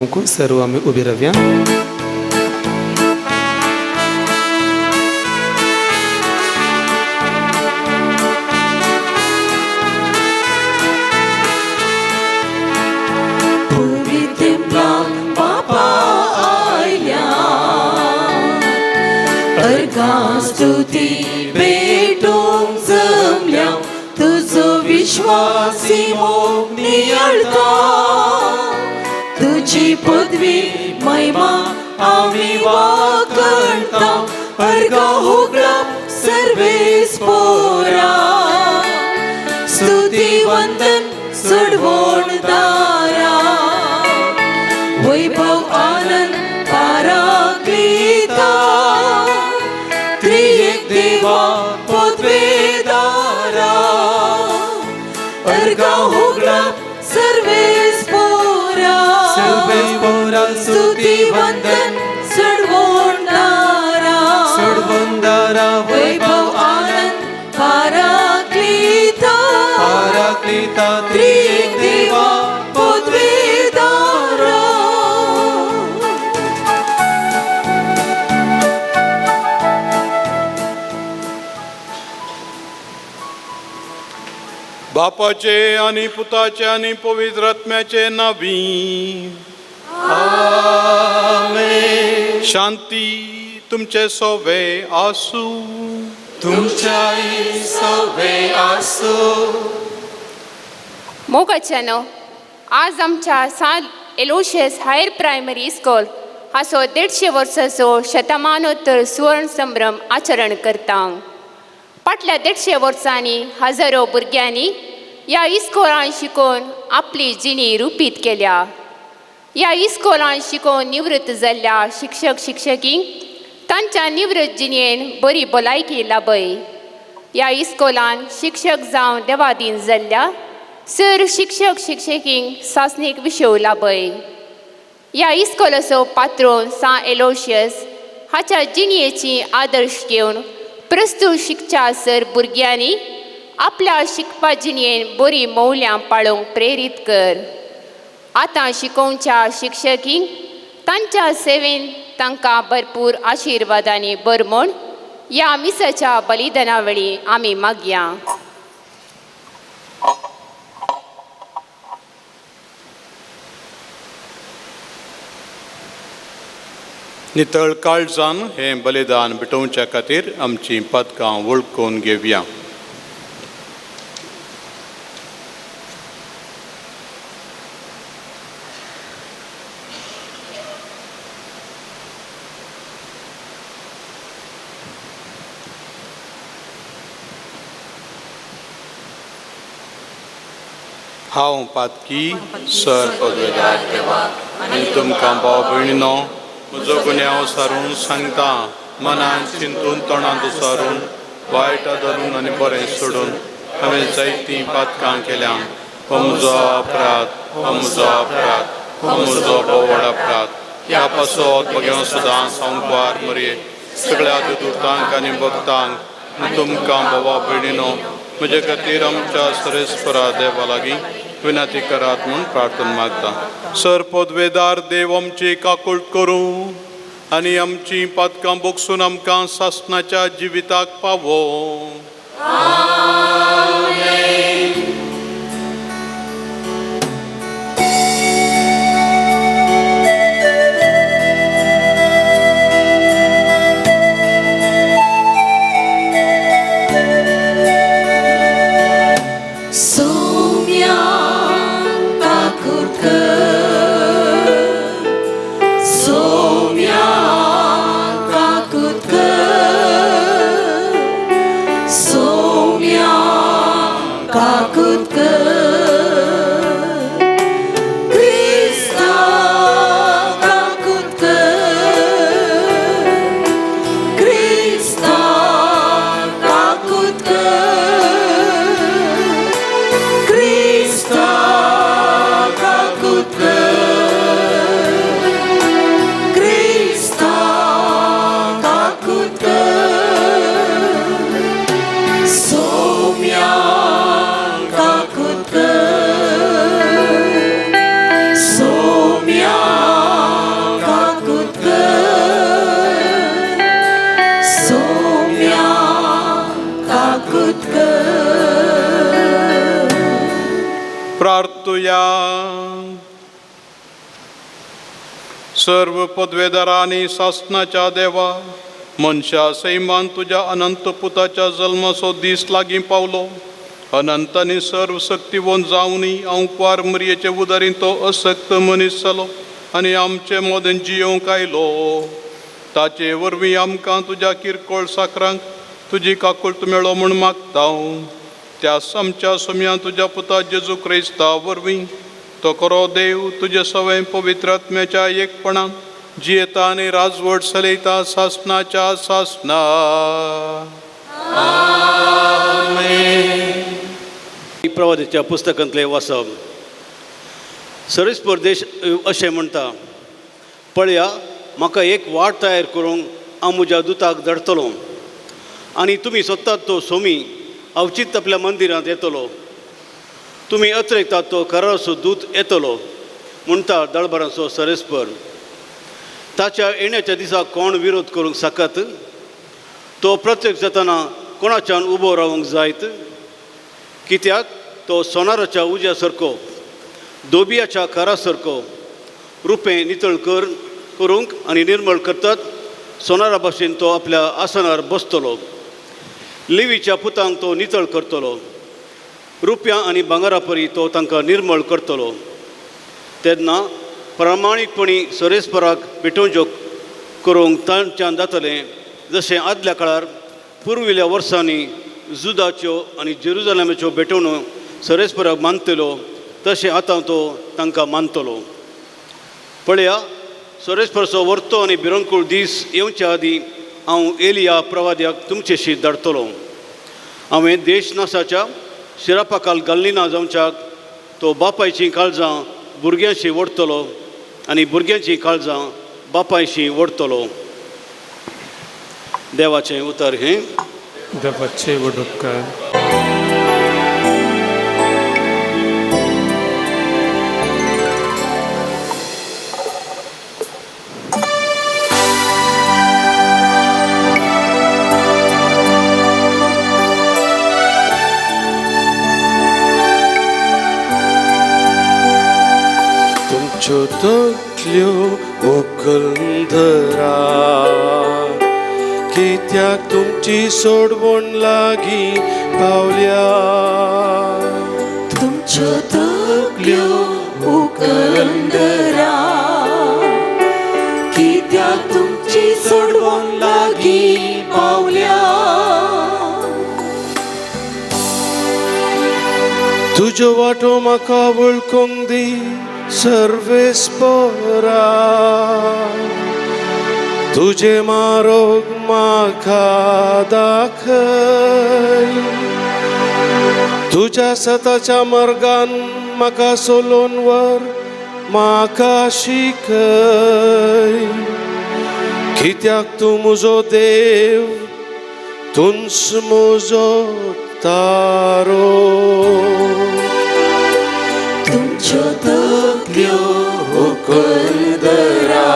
सर्व आमी उबी रावया. स्तुती भेटूंक जमल्या तुजो विश्वासी मोग नियाळता तुजी पदवी महिमा आमी वाकणता अर्गा होगळा सर्वेस पोरा स्तुती वंदन चडवण दारा वैभव आनंद पाराक्लिता त्रिएक देवा पदवेदारा अर्गा होगळा सर्वेस पोरा सर्वेस पोरा स्तुती वंदन चडवण दारा सोडवून दारा वैभव आनंद पाराक्लिता पाराक्लिता त्रिएक देवा पदवेदारा. बापाचे आनी पुताचे आनी पवित्र आत्म्याचे नावी. आमेन. शांती तुमचे सोवे आसूं. तुमच्याय सोवे आसूं. मोगाच्यानो, आज आमच्या San Aloysius higher primary school हाचो 150 वर्साचो शतमानोत्तर सुवर्ण संभ्रम आचरण करता. फाटल्या 150 वर्सांनी हजारो भुरग्यांनी ह्या इस्कोलान शिकोवन आपली जिणी रुपीत केल्या. ह्या इस्कोलान शिकोवन निवृत्त जाल्ल्या शिक्षक शिक्षकींक तांच्या निवृत्त जिणेन बरी भलायकी लाभय. ह्या इस्कोलान शिक्षक जावन देवादीन जाल्ल्या सर शिक्षक शिक्षकींक सासणीक विशव लाभय. ह्या इस्कोलाचो पात्रोन सा एलोशियस हाच्या जिणयेची आदर्श घेवन प्रस्तूत शिकच्या सर भुरग्यांनी आपल्या शिकपा जिणयेन बरीं मौल्यां पाळोवंक प्रेरीत कर. आतां शिकोवच्या शिक्षकींक तांच्या सेवेन तांकां भरपूर आशिर्वादांनी भर म्हूण ह्या मिसाच्या बलिदाना वेळी आमी मागया. नितळ काळजान हें बलिदान भेटोवच्या खातीर आमचीं पदकां वळखून घेवया. हांव पातकी सर पदवेदार देवा आनी तुमकां भाव भयणीनो म्हजो गुन्यांव सारून सांगता. मनान चिंतून तोंडांत सारून वायट धरून आनी बरें सोडून हांवें जायतीं पातकां केल्या. हो म्हजो अपराध, हो म्हजो अपराध, हो म्हजो भोव व्हड अपराध. ह्या पासत बगें सदां संकवार मरये सगळ्या दुर्तांक आनी भक्तांक आनी तुमकां भावा भयणीनो म्हजे खातीर आमच्या सरेस्परा देवा लागीं विनंती करात म्हूण प्रार्थना मागता. सर पदवेदार देव आमची काकूट करूं आनी आमची पातकां बोगसून आमकां सासणाच्या जिविताक पावो. सोम्या काकूट कर, सोम्या काकूट कर, सोम्या. मागतुया. सर्व पदवेदारांनी सासनाच्या देवा, मनशा सैमान तुज्या अनंत पुताच्या जल्माचो दीस लागीं पावलो. अनंत आनी सर्व शक्तिवंत जावनी हांव मरयेचे उदारीन तो असक्त मनीस जालो आनी आमचे मदें जियोवंक आयलो. ताचे वरवीं आमकां तुज्या किरकोळ साकरांक तुजी काकुळट मेळो म्हूण मागता. त्या आमच्या सोम्या तुज्या पुता जेजू क्रिस्ता वरवीं तो खरो देव तुजे सवय पवित्र आत्म्याच्या एकपणान जियेता आनी राजवट चलयता सासनाच्या सासना. प्रवादाच्या पुस्तकांतले वाचप. सर्वीस परदेश अशें म्हणटा, पळया म्हाका एक वाट तयार करूंक हांव म्हज्या दुताक धाडटलो आनी तुमी सोदतात तो सोमी अवचीत आपल्या मंदिरांत येतलो. तुमी अत्रेकतात तो कराराचो दूत येतलो म्हणटा दळबरांचो सरेस्पर. ताच्या येण्याच्या दिसा कोण विरोध करूंक शकत? तो प्रत्यक्ष जातना कोणाच्यान उबो रावंक जायत? कित्याक तो सोनाराच्या उज्या सारको, दोबियाच्या खरा सारको रुपें नितळ करूंक आनी निर्मळ करतात. सोनारा भाशेन तो आपल्या आसनार बसतलो. लिवीच्या पुतांक तो नितळ करतलो. रुपया आनी भांगरा परी तो तांकां निर्मळ करतलो. तेन्ना प्रामाणीकपणी सरेस्पराक भेटोवच्यो करूंक तांच्यान जातलें, जशें आदल्या काळार पुर्विल्ल्या वर्सांनी जुदाच्यो आनी जेरुजलमाच्यो भेटवण्यो सरेस्पराक मानतलो तशें आतां तो तांकां मानतलो. पळया सरेस्पराचो वर्तो आनी भिरंकूळ दीस येवच्या आदीं हांव एलिया प्रवाद्याक तुमचेशी धाडटलो. हांवें देश नासाच्या शिरापाकाल घालनी ना जावच्याक तो बापायचीं काळजां भुरग्यांशी ओडटलो आनी भुरग्यांचीं काळजां बापायशी ओडटलो. देवाचें उतर हें. देवाचे व्हड उपकार. तुमच्यो तकल्यो उखलधरा, कित्याक तुमची सोडवण लागीं पावल्या. तुमच्यो तकल्यो उखलधरा, कित्याक तुमची सोडवण लागीं पावल्या. तुज्यो वाटो म्हाका वळखूंक दी सर्वेस्परा, तुजे मारोग म्हाका दाखय. तुज्या सताच्या मार्गान म्हाका सोलोवन व्हर, म्हाका शिकय. कित्याक तूं म्हजो देव, तूंच म्हजो तारो. तुमच्यो तकल्यो उखलधरा,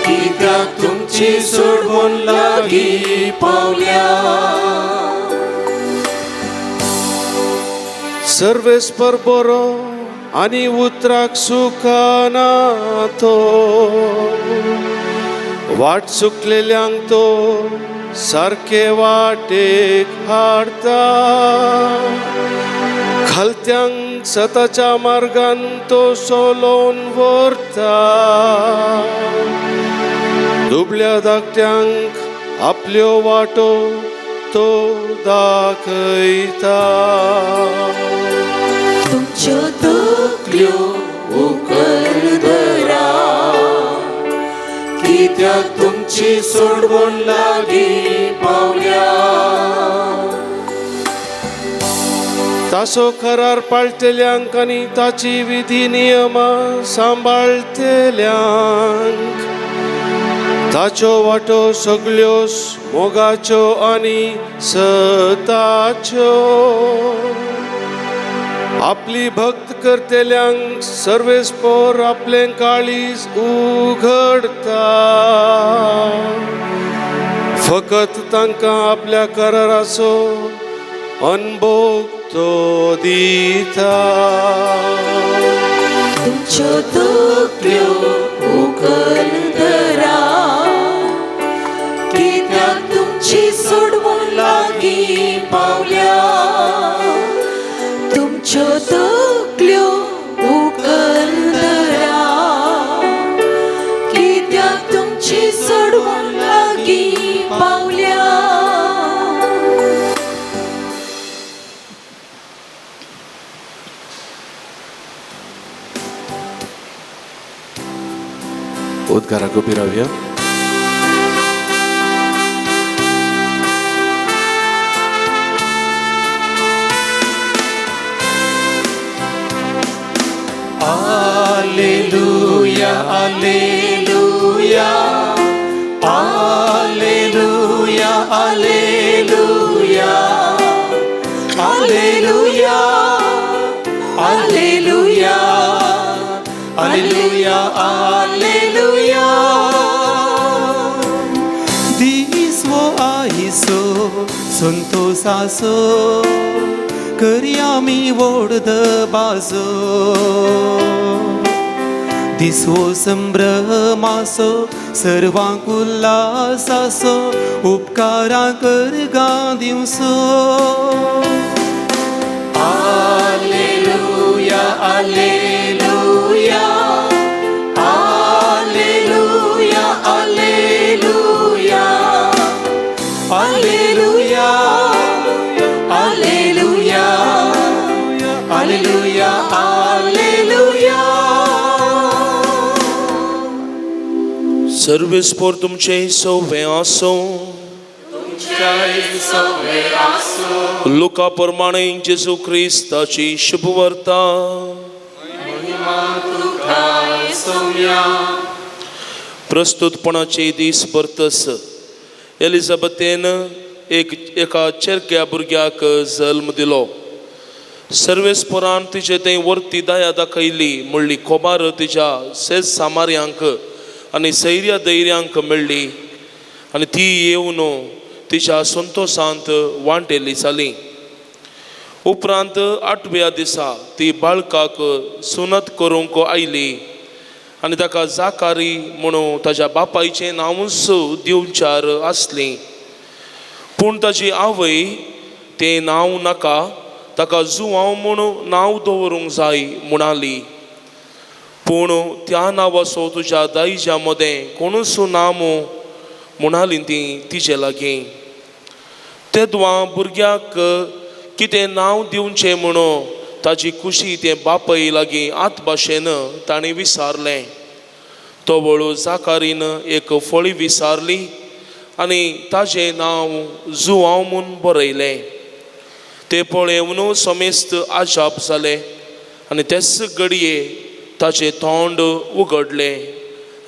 कित्याक तुमची सोडवण लागीं पावल्या. सर्वेस्पर बरो आनी उतराक सुखाना तो, वाट चुकलेल्यांक तो सारके वाटेक हाडता. खालत्यांक सताच्या मार्गान तो सोलोवन व्हरता. दुबल्या धाकट्यांक आपल्यो वाटो तो दाखयता. तुमच्यो तकल्यो उखलधरा, कित्याक तुमची सोडवण लागीं पावल्या. तासो करार पाळटेल्यांक आनी ताची विधी नियमां सांबाळटेल्यांक ताच्यो वाटो सगल्यो मोगाच्यो आनी सताच्यो. आपली भक्त करतेल्यांक सर्वेस्पोर आपलें काळीज उघडता. फकत तांकां आपल्या कराराचो अनभोग तो दिता. तुमच्यो तकल्यो उकल धरा, कित्याक तुमची सोडवण लागीं पावल्या. तुमच्यो तकल्यो उकल धरा, कित्याक तुमची सोडवण लागीं पावल्या. उद्गाराक उबी रावया. Alleluia, Alleluia, Alleluia, Alleluia, Alleluia, Alleluia, Alleluia, Alleluia. दीस वो आयसो संतोसासो, करया आमी व्हड दबाजो. दीस वो संभ्रमासो, सर्वांक उल्लासासो, उपकारां करगा दिवसो. Alleluia, Alleluia, Alleluia, Alleluia, Alleluia, Alleluia, Alleluia, Alleluia. सर्वेस्पोर तुमचे सवे आसूं. लुका प्रमाणे जेजू क्रिस्ताची शुभवार्ता. प्रस्तुतपणाचे दीस भरतस एलिझाबेथेन एका चेरक्या भुरग्याक जल्म दिलो. सर्वेस्पोरान तिचे थंय वर्ती दया दाखयली म्हणली खोबार तिच्या सेज सामार्यांक आनी सैर्या धैर्यांक मेळ्ळी आनी ती येवन तिच्या संतोशांत वांटेली जाली. उपरांत आठव्या दिसा ती बाळकाक सुनत करूंक आयली आनी ताका जाकारी म्हणून ताज्या बापायचें नांवूच दिवचार आसली. पूण ताजी आवय तें नांव नाका, ताका जुवांव म्हूण नांव दवरूंक जाय म्हणाली. पूण त्या नांवाचो तुज्या दायज्या मदें कोणूच ना मू म्हणाली ती तिजे लागीं. तेदवां भुरग्याक कितें नांव दिवचें म्हणून ताजी खुशी तें बापय लागीं आत भाशेन ताणें विचारलें. तो वळू जाकारीन एक फळी विचारली आनी ताजें नांव जुवांव म्हूण बरयलें. ते पळेवन समेस्त आजाप जालें आनी तेच घडये ताजें तोंड उगडलें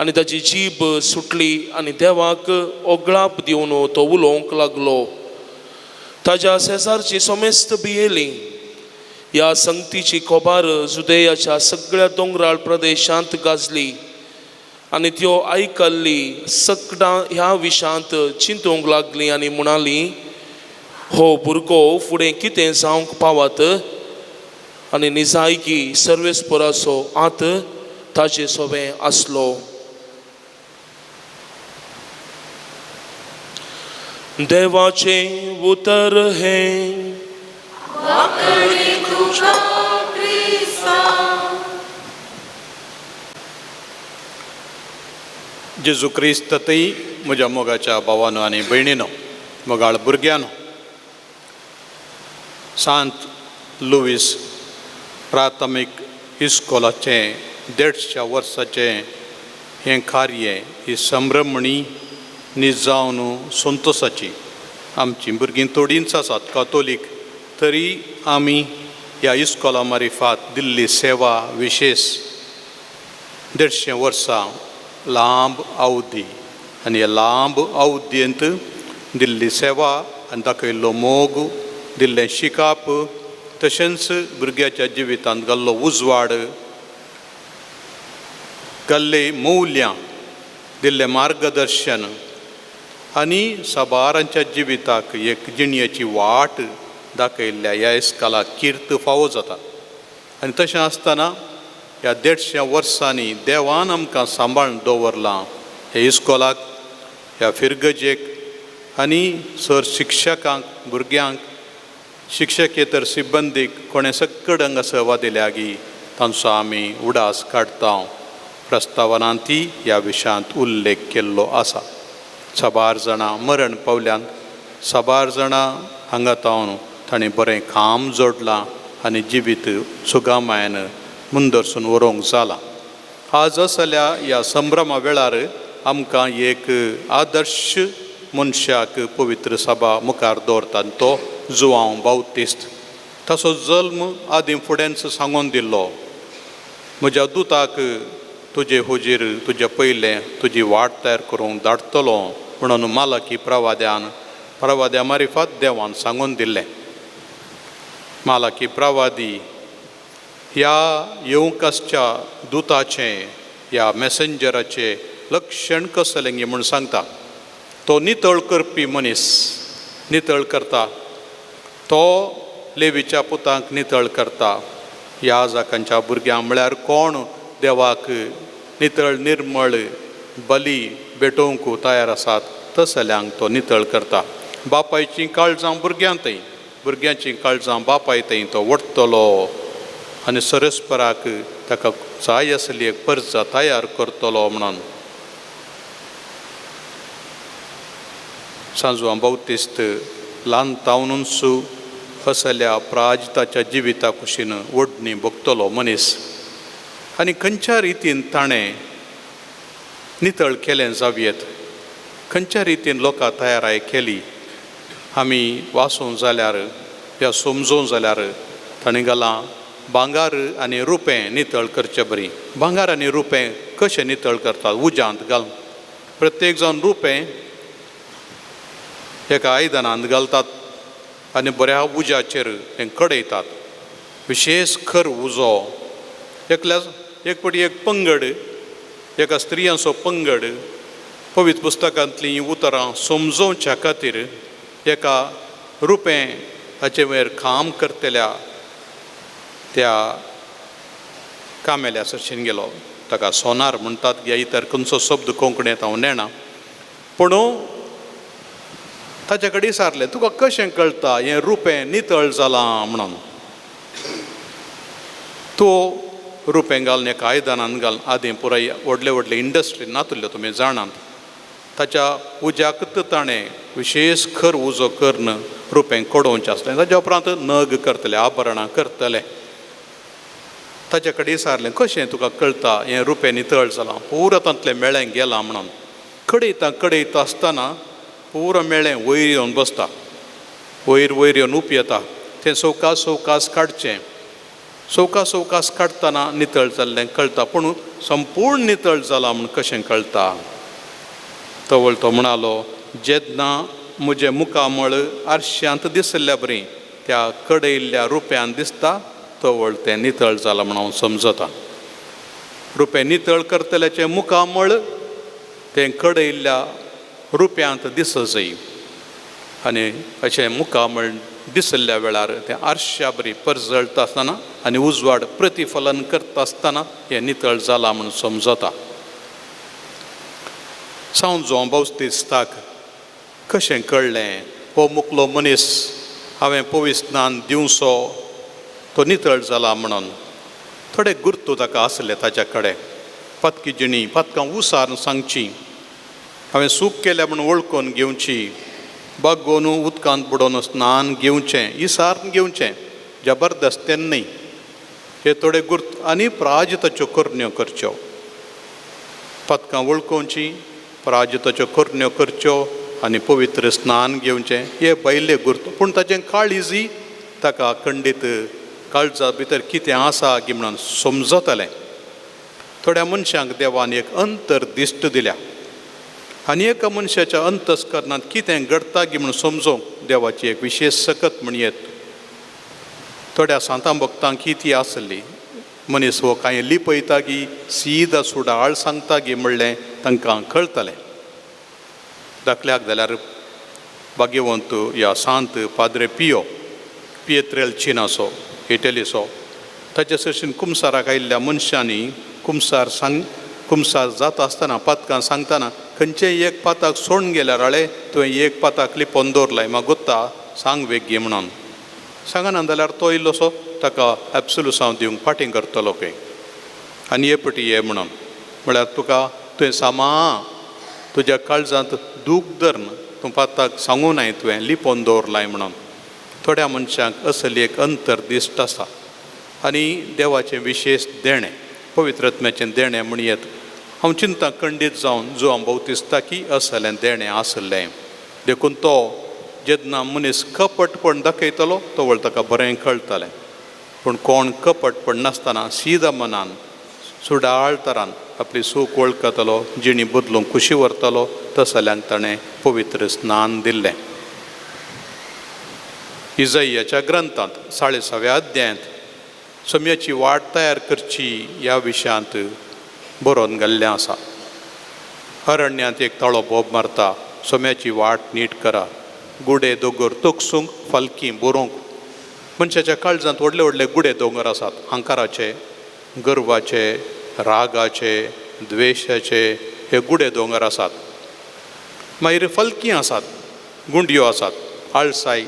आनी ताजी जीब सुटली आनी देवाक ओगळाप दिवन तो उलोवंक लागलो. ताज्या शेजारची समेस्त भियेली. ह्या संगतीची खबर जुदेयाच्या सगळ्या दोंगराळ प्रदेशांत गाजली आनी त्यो आयकल्ली सगळां ह्या विशांत चिंतूंक लागली आनी म्हणाली, हो भुरगो फुडें कितें जावंक पावत? आनी निजायकी सर्वेस्पराचो आत ताजे सोबें आसलो. देवाचें उतर हें. जेजू क्रिस्त थंय म्हज्या मोगाच्या भावानो आनी भयणीनो, मोगाळ भुरग्यानो, सांत लुवीस प्राथमीक इस्कोलाचें 150 वर्साचें हें कार्य, ही संभ्रमणी निजावन संतोसाची. आमचीं भुरगीं थोडींच आसात कातोलीक, तरी आमी ह्या इस्कोला मारिफात दिल्ली सेवा विशेश 150 वर्सां लांब अवधी आनी ह्या लांब अवधींत दिल्ली सेवा आनी दाखयल्लो मोग, दिल्लें शिकाप, तशेंच भुरग्याच्या जिवितांत घाल्लो उजवाड, घाल्ले मौल्यां, दिल्लें मार्गदर्शन आनी साबारांच्या जिविताक एक जिणयेची वाट दाखयल्ल्या ह्या इस्कालाक कीर्त फावो जाता. आनी तशें आसतना ह्या 150 वर्सांनी देवान आमकां सांबाळून दवरलां हे इस्कोलाक, ह्या फिरगजेक आनी सर शिक्षकांक, भुरग्यांक, शिक्षकेतर सिब्बंदीक कोणें सक्कड हांगा सेवा दिल्या गी तांचो आमी उडास काडटा. प्रस्तावनांत ती ह्या विशयांत उल्लेख केल्लो आसा. साबार जाणां मरण पावल्यान, साबार जाणां हांगा तावन तांणी बरें काम जोडलां आनी जिवीत सुगामायन मुंदरसून व्हरूंक जालां. आज आसल्या ह्या संभ्रमा वेळार आमकां एक आदर्श मनशाक पवित्र सभा मुखार दवरता आनी तो जुवांव बाउतिस्त. ताचो जल्म आदीं फुडेंच सांगून दिल्लो, म्हज्या दुताक तुजे हुजीर तुजे पयलें तुजी वाट तयार करूंक धाडटलो म्हणून मालकी प्रवाद्या मारिफात देवान सांगून दिल्लें. मालकी प्रवादी ह्या येवंक आसच्या दुताचें, ह्या मॅसेंजराचें लक्षण कसलें म्हूण सांगता. तो नितळ करपी मनीस, नितळ करता, तो लेवीच्या पुतांक नितळ करता. ह्या जाकांच्या भुरग्यांक म्हळ्यार कोण देवाक नितळ निर्मळ बली भेटोवंक तयार आसात तसल्यांक तो नितळ करता. बापायचीं काळजां भुरग्यांतय, भुरग्यांचीं काळजां बापाय थंय तो वडटलो आनी सरस्पराक ताका जाय आसली एक परजा तयार करतलो म्हणून. सांजवां बाउतिस्त ल्हान तावनूच असल्या प्राजिताच्या जिविता कुशीन ओडणी भोगतलो मनीस आनी खंयच्या रितीन ताणें नितळ केलें जावयेत, खंयच्या रितीन लोकां तयाराय केली आमी वाचूंक जाल्यार या समजूंक जाल्यार ताणें घालां भांगार आनी रुपें नितळ करचे बरी. भांगार आनी रुपें कशें नितळ करतात? उज्यांत घालून. प्रत्येक जावन रुपें एका आयदनांत घालतात आनी बऱ्या उज्याचेर तें कडयतात. विशेश खर उजो. एकल्या एक फावटी एक पंगड, एका स्त्रियांचो पंगड पवित्र पुस्तकांतलीं उतरां समजोवच्या खातीर एका रुपें हाचे वयर काम करतल्या त्या कामेल्या सरशीन गेलो. ताका सोनार म्हणटात या इतर खंयचो शब्द कोंकणींत हांव नेणा, पूण ताच्या कडेन विचारलें, तुका कशें कळटा हें रुपें नितळ जालां म्हणून? तूं रुपें घालून एका आयदनान घालून, आदीं पुराय व्हडले व्हडले इंडस्ट्री नातुल्ल्यो तुमी जाणात, ताच्या उज्याकच ताणें विशेश खर उजो करून रुपें कडोवचें आसलें. ताच्या उपरांत नग करतले, आभरणां करतले. ताच्या कडेन विचारलें, कशें तुका कळटा हें रुपें नितळ जालां, पुरो तांतलें मेळें गेलां म्हणून? कडयता कडयता आसतना पुरो मेळें वयर येवन बसता, वयर वयर येवन उपयता. तें सवकास सवकास काडचें, सवकास सवकास काडटना नितळ जाल्लें कळटा, पूण संपूर्ण नितळ जालां म्हूण कशें कळटा? तवळ तो म्हणालो, जेन्ना म्हजें मुखामळ आरश्यांत दिसल्या बरी त्या कडयल्ल्या रुप्यान दिसता तवळ तें नितळ जालां म्हूण हांव समजता. रुपें नितळ करतल्याचें मुखामळ तें कडयल्ल्या रुप्यांत दिसजय आनी अशें मुखामळ दिसल्या वेळार तें आरश्या बरी परजळटा आसतना आनी उजवाड प्रतिफलन करता आसतना हें नितळ जालां म्हूण समजता. सांजो बाउतिस्ताक कशें कळ्ळें हो मुकलो मनीस हांवें पविस्नान दिवचो तो नितळ जाला म्हणून? थोडे गुर्तू ताका आसले ताच्या कडेन. पातकी जिणी पातकां उसार सांगची, हांवें सूख केल्या म्हूण वळखून घेवची, बागोवन उदकांत बुडोवन स्नान घेवचें, इसार्न घेवचें, जबरदस्तेन न्हय. हे थोडे गुर्त आनी प्राजिताच्यो करण्यो करच्यो, पातकां वळखोवची, प्राजिताच्यो करण्यो करच्यो आनी पवित्र स्नान घेवचें, हे पयले गुर्त. पूण ताचें काळीजी ताका खंडीत काळजा भितर कितें आसा की म्हणून समजतलें. थोड्या मनशांक देवान एक अंतरदिश्ट दिल्या आनी एका मनशाच्या अंतस्करणांत कितें घडटा की म्हणून समजोवंक देवाची एक विशेश सकत म्हण येत. थोड्या सांतां भक्तांक ही ती आसली, मनीस हो कांय लिपयता गी सीदा सुडाळ सांगता गी म्हणलें तांकां कळटलें. दाखल्याक जाल्यार भाग्यवंत या सांत पाद्रे पियो पियत्रेल चिनाचो, इटलीचो. ताचे सरशीन कुमसाराक आयिल्ल्या मनशांनी कुमसार सांग, कुमसार जाता आसतना पातकां सांगतना खंयचेय एक पाताक सोडून गेल्यार, आळे तुवें एक पाताक लिपोवन दवरलाय, म्हाका गोत्ता, सांग वेगळी म्हणून. सांगना जाल्यार तो इल्लोसो ताका एब्सोलुसांव दिवंक फाटीं करतलो खंय. आनी हे पटी ये म्हणून म्हळ्यार तुका तुवें सामा तुज्या काळजांत दूख धरून तूं पाताक सांगू नाय, तुवें लिपोवन दवरलाय म्हणून. थोड्या मनशांक असली एक अंतरदिश्ट आसा आनी देवाचें विशेश देणें, पवित्र आत्म्याचें देणें म्हणयेत. हांव चिंता खंडीत जावन जुवां भोवतिसता की असलें देणें आसलें देखून तो जेन्ना मनीस कपटपण दाखयतलो तो वळ ताका बरें कळटलें. पूण कोण कपटपण नासतना सीदा मनान सुडाळ तरान आपली सूख वळखतलो, जिणी बदलूंक खुशी व्हरतलो, तसल्यांक ताणें पवित्र स्नान दिल्लें. इजय्याच्या ग्रंथांत साडेसव्या अध्यायांत सम्याची वाट तयार करची ह्या विशयांत बरोवन घाल्लें आसा. अरण्यांत एक ताळो बोब मारता, सोम्याची वाट नीट करा, गुडे दोंगर तोकसूंक, फालकी बरोवंक. मनशाच्या काळजांत व्हडले व्हडले गुडे दोंगर आसात, हंकाराचे, गर्वाचे, रागाचे, द्वेशाचे हे गुडे दोंगर आसात. मागीर फलकी आसात, गुंडयो आसात, आळसाय,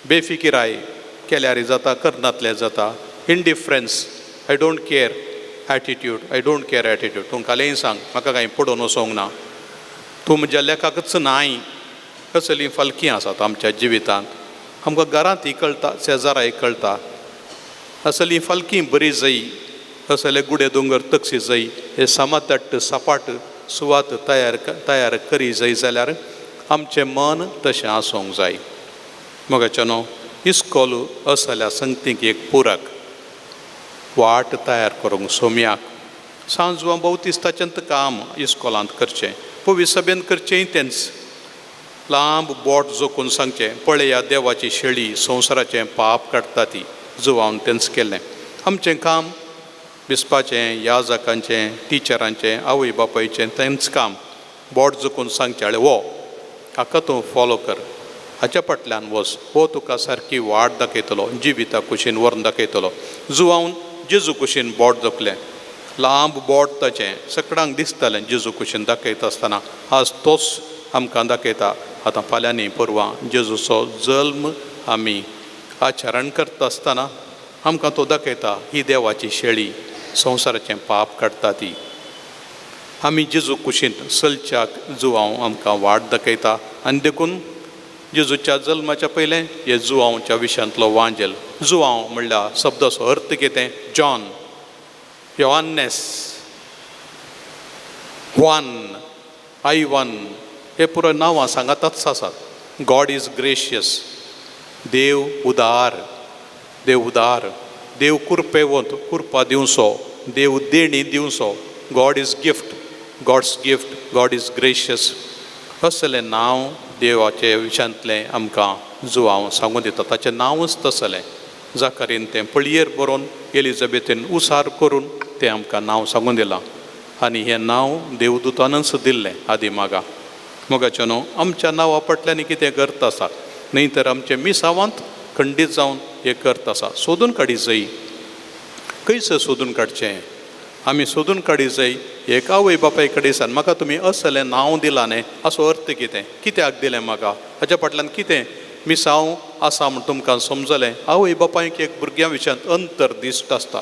बेफिकिराय, केल्यार जाता, करनातले जाता, indifference, I don't care attitude, I don't care attitude. तूं कालेय सांग, म्हाका कांय पडोवन वचोंक ना, तूं म्हज्या लेखाकच नाय. असलीं फालकी आसात आमच्या जिवितांत. आमकां घरांतय कळटा, शेजाराय कळटा. असली फालकी बरी जाय, असले गुडे दोंगर तकसी जाय, हे समतट्ट सपाट सुवात तयार तयार करी जाय जाल्यार आमचें मन तशें आसूंक जाय. मोगाच्या न्हू, इस्कोल असल्या संगतीक एक पुरक वाट तयार करूंक सोम्याक. सांजवां भोवतिस्ताचें काम इस्कोलांत करचें, पवी सभेन करचेंय तेंच. लांब बोट जोखून सांगचें, पळया देवाची शेळी, संवसाराचें पाप काडटा ती. जुवान तेंच केलें. आमचें काम बिस्पाचें, याजकांचें, टिचरांचें, आवय बापायचें तेंच काम, बोट जोखून सांगचें, आळे हो हाका तूं फॉलो कर, हाच्या फाटल्यान वच, हो तुका सारकी वाट दाखयतलो, जिविता कुशीन व्हरून दाखयतलो. जुवान जेजू कुशीन बोट जोखलें, लांब बोट ताचें सकडांक दिसतालें जेजू कुशीन दाखयता आसतना. आज तोच आमकां दाखयता. आतां फाल्यांनी परवां जेजूचो जल्म आमी आचरण करता आसतना आमकां तो दाखयता, ही देवाची शेळी, संवसाराचें पाप काडटा ती. आमी जेजू कुशीन चलच्याक जुवांव आमकां वाट दाखयता. आनी देखून जेजूच्या जल्माच्या पयलें हे जुवांवच्या विशयांतलो वांजेल. जुवांव म्हणल्यार शब्दाचो अर्थ कितें? जॉन, योहान्नेस, हुआन, आयवन, हे पुराय नांवां सांगाताच आसात. गॉड is gracious, देव उदार, देव उदार, देव कुरपेवंत, कुरपा दिवचो, देव देणी दिवचो. God is gift, God's gift, God is gracious. असलें नांव देवाचे विशयांतलें आमकां जुवांव सांगून दिता. ताचें नांवूच तसलें. जाकारीन तें पळयेर बरोवन एलिजबेथीन उसार करून तें आमकां नांव सांगून दिलां. आनी हें नांव देवदूतानच दिल्लें आदी मागा. मोगाचें न्हू, आमच्या नांवा फाटल्यान कितें करता आसा, न्हय तर आमचे मिसावांत खंडीत जावन हें करता आसा. सोदून काडी जाय. खंयसर सोदून काडचें? आमी सोदून काडी जाय एक आवय बापाय कडेन सान, म्हाका तुमी असलें नांव दिलां न्ही, असो अर्थ कितें, कित्याक दिलें म्हाका, हाच्या फाटल्यान कितें मिसांव आसा म्हूण तुमकां समजलें. आवय बापायक एक भुरग्यां विशयांत अंतरदिश्ट आसता,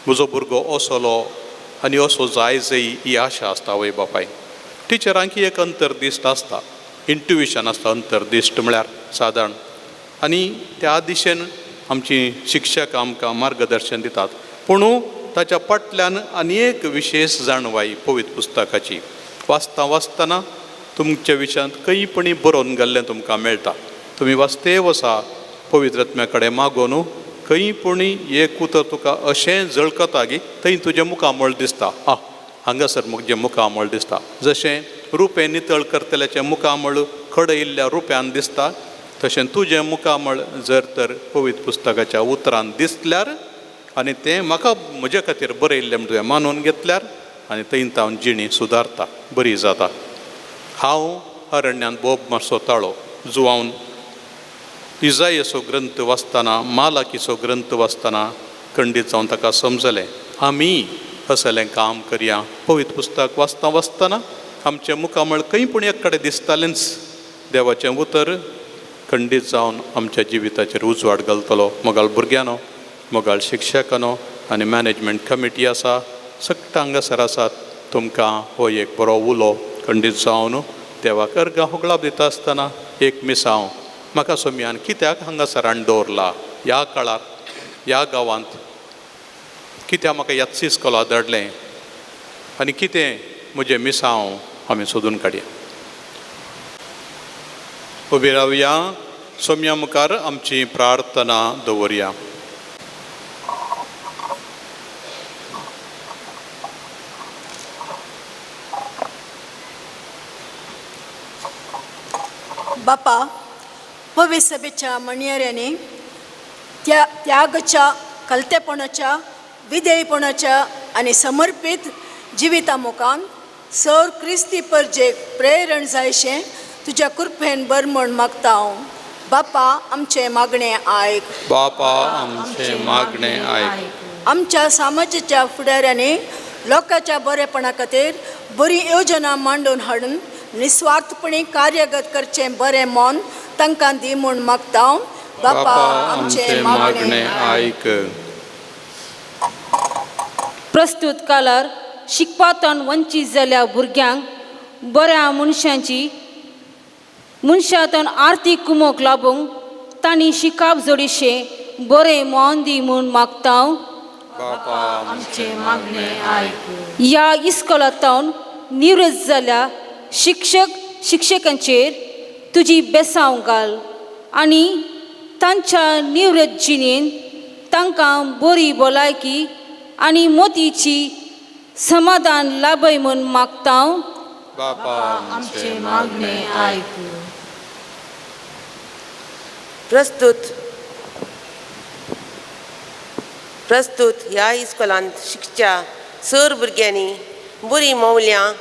म्हजो भुरगो असलो आनी असो जाय जाय ही आशा आसता आवय बापायक. टिचरांकी एक अंतरदिश्ट आसता, इंट्युशन आसता. अंतरदिश्ट म्हळ्यार सादारण, आनी त्या दिशेन आमची शिक्षक आमकां मार्गदर्शन दितात. पूण ताच्या फाटल्यान आनी एक विशेश जाणवाय पवित्र पुस्तकाची वाचता वाचतना तुमच्या विशयांत खंयपणी बरोवन घाल्लें तुमकां मेळटा. तुमी वाचते वसा, पवित्र आत्म्या कडेन मागोवन खंय पुणी एक उतर तुका अशें झळकता की थंय तुजें मुखामळ दिसता. आं, हांगासर म्हजें मुखामळ दिसता. जशें रुपें नितळ करतल्याचें मुखामळ खडयिल्ल्या रुप्यान दिसता, तशें तुजें मुखामळ जर तर पवित्र पुस्तकाच्या उतरान दिसल्यार आनी तें म्हाका म्हज्या खातीर बरयल्लें म्हण तुवें मानून घेतल्यार आनी थंय तावन जिणी सुदारता, बरी जाता. हांव अरण्यांत बोब मारसो ताळो जुवावन इजायसो ग्रंथ वाचतना, मालाकीचो ग्रंथ वाचतना खंडीत जावन ताका समजलें आमी असलें काम करया. पवित्र पुस्तक वाचता वाचतना आमचें मुखामळ खंय पूण एक कडेन दिसतालेंच. देवाचें उतर खंडीत जावन आमच्या जिविताचेर उजवाड घालतलो. मोगाळ भुरग्यांनो, मोगाळ शिक्षकांनो आनी मॅनेजमेंट कमिटी आसा, सगळ्या हांगासर आसात, तुमकां हो एक बरो उलो खंडीत जावन देवाक अर्गां होगळाप दिता आसतना एक मिसांव म्हाका सोमयान कित्याक हांगासर हाडून दवरला ह्या काळार ह्या गांवांत, कित्याक म्हाका ह्याच इस्कोला धाडलें आनी कितें म्हजें मिसांव आमी सोदून काडया. उबी रावया, सोमया मुखार आमची प्रार्थना दवरया. बापा, पवित्र सभेच्या म्हणयाऱ्यांनी त्या त्यागाच्या, कलतेपणाच्या, विधेयपणाच्या आनी समर्पीत जिविता मुखान सर क्रिस्ती परजेक प्रेरण जायशें तुज्या कृपेन बर म्हण मागता हांव. बापा, आमचें मागणें आयक. बापा, आमचें मागणें आयक. आमच्या समाजाच्या फुडाऱ्यांनी लोकांच्या बरेपणा खातीर बरी योजना मांडून हाडून निस्वार्थपणी कार्यगत करचें बरें मन तांकां दी म्हूण मागता हांव. बापा, आमचें मागणें आयक. प्रस्तुत काळार शिकपांतून वंचीत जाल्ल्या भुरग्यांक बऱ्या मनशांची मनशांतून आर्थीक कुमोक लाबूंक तांणी शिकाप जोडीशें बरें मोन दी म्हूण मागता. बापा, आमचें मागणें आयक. ह्या इस्कोलांतून निवृत्त जाल्या शिक्षक शिक्षकांचेर तुजी बेसांव घाल आनी तांच्या निवृत्त जिणेन तांकां बरी भलायकी आनी मोतीची समाधान लाभय म्हूण मागता. बापा, आमचें मागणें आयक. प्रस्तुत ह्या इस्कोलांत शिकच्या सर भुरग्यांनी बरीं मौल्यां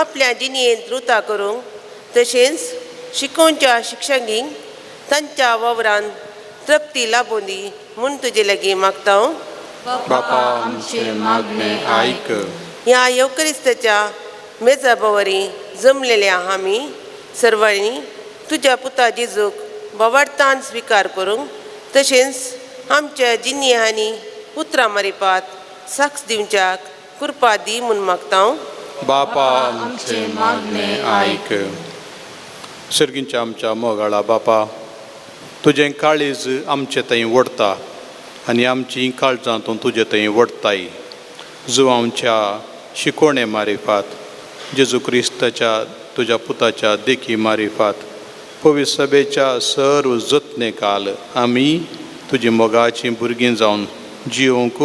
आपल्या जिणेंत रुता करूंक तशेंच शिकोवच्या शिक्षकींक तांच्या वावरान तृप्ती लाबूं दी म्हूण तुजे लागीं मागता. बापा, आमचें मागणें आयक. ह्या येवक्रिस्ताच्या मेजा बवरी जमलेल्या आमी सर्वांनी तुज्या पुता जेजूक बोवार्थान स्विकार करूंक तशेंच आमच्या जिन्नी आनी उतरां मारिपात साक्ष दिवच्याक कृपा दी म्हूण मागता. बापा, आमचें मागणें आयक. सर्गींच्या आमच्या मोगाळा बापा, तुजें काळीज आमचे थंय ओडटा आनी आमची काळजां तूं तुजे थंय ओडटाय. जुवांच्या शिकोवणे मारिफात, जेजू क्रिस्ताच्या तुज्या पुताच्या देखी मारिफात, पवित्र सभेच्या सर्व जतने काल आमी तुजी मोगाचीं भुरगीं जावन जियोवंक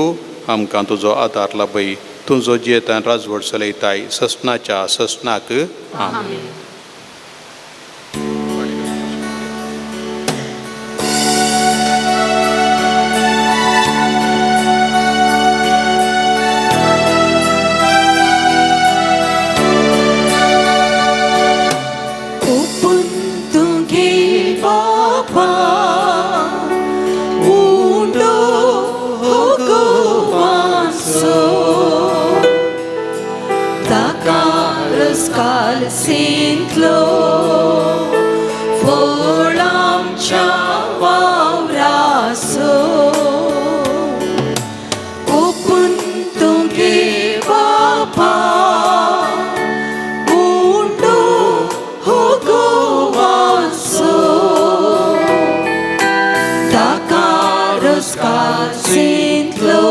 आमकां तुजो आदार लाभय. तुजो जियेतान राजवट चलयताय ससनाच्या ससनाक. आमेन. ओपन तुगे बापा उंडो गोवासो ताका रस्काल सिंतलो फळांच्या वावरासो. ओपन तुगे बापा उंडो गोवासो ताका रस्काल सिंतलो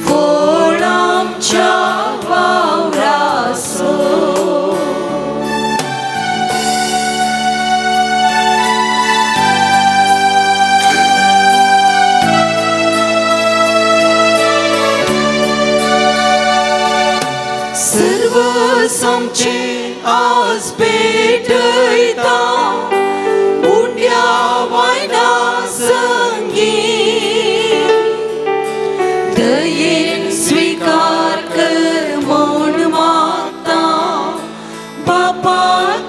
फळांच्या वावरासो. सर्व आमचे आज भेटयता उंड्या वायना संगी दयेन स्विकार कर म्हूण मागता बापा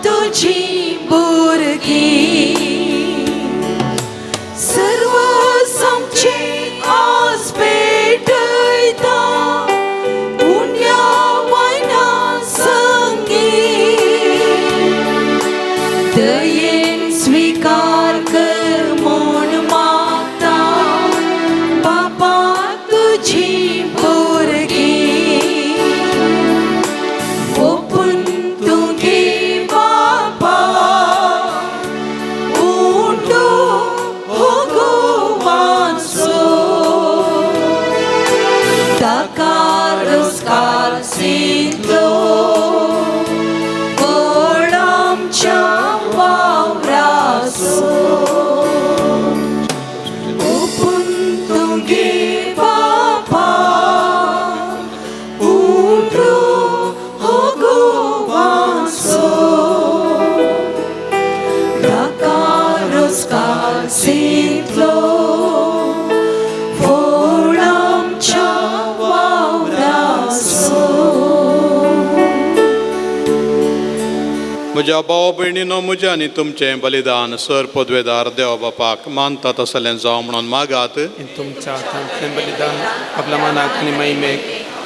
तुजी भुरगीं. कालसिंतलो फळ आमच्या वावराचो ओपून तुगे बापा उठो हो गोवाचो धाकारोस कालसिंतलो फळ आमच्या वावराचो. म्हज्या भाव भयणीनो, म्हज्या आनी तुमचें बलिदान सर पदवेदार देव बापाक मानता तसलें जावं म्हणून मागात. तुमच्या हातांतलें बलिदान आपल्या मनाक आनी महिमेक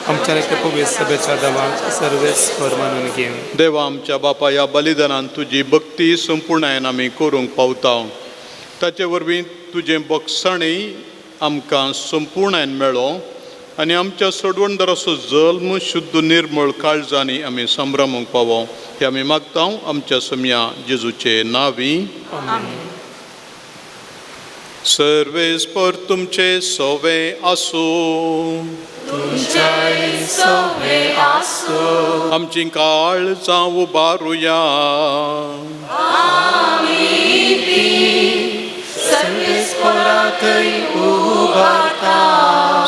आमच्या एका पवित्र सभेच्या देवाक सर्वेस्पर मानून घेवन. देवा आमच्या बापा, ह्या बलिदानान तुजी भक्ती संपूर्णायन आमी करूंक पावता. ताचे वरवीं तुजें बक्षाणय आमकां संपूर्णायन मेळो आनी आमच्या सोडवणदाराचो जल्म शुद्ध निर्मळ काळजांनी आमी संभ्रमूंक पावो, हे आमी मागता आमच्या सम्या जेजूचे नावी. सर्वेस्पर तुमचे सोवे आसूं. तुमच्याय सवे आसूं. आमची काळजां उबारुया. आमी ती सर्वेस्पराथंय उबारता.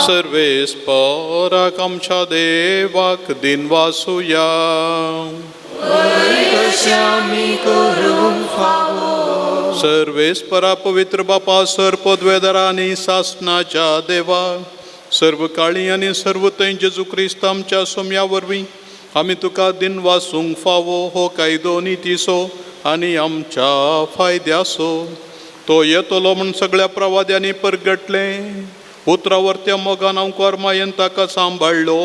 सर्वेस्पराक आमच्या देवाक दिनवासुया. तशें आमी करूंक फावो. सर्वेस्परा पवित्र बापा, सर पदवेदारा आनी सासनाच्या देवा, सर्व काळी आनी सर्व थंय जेजू क्रिस्त आमच्या सोम्या वरवीं आमी तुका दिनवासूंक फावो. हो कायदो नितीचो आनी आमच्या फायद्याचो. तो येतलो म्हूण सगळ्या प्रवाद्यांनी परगटलें. उतरावर त्या मोगान अंकुर मायेन ताका सांबाळ्ळो,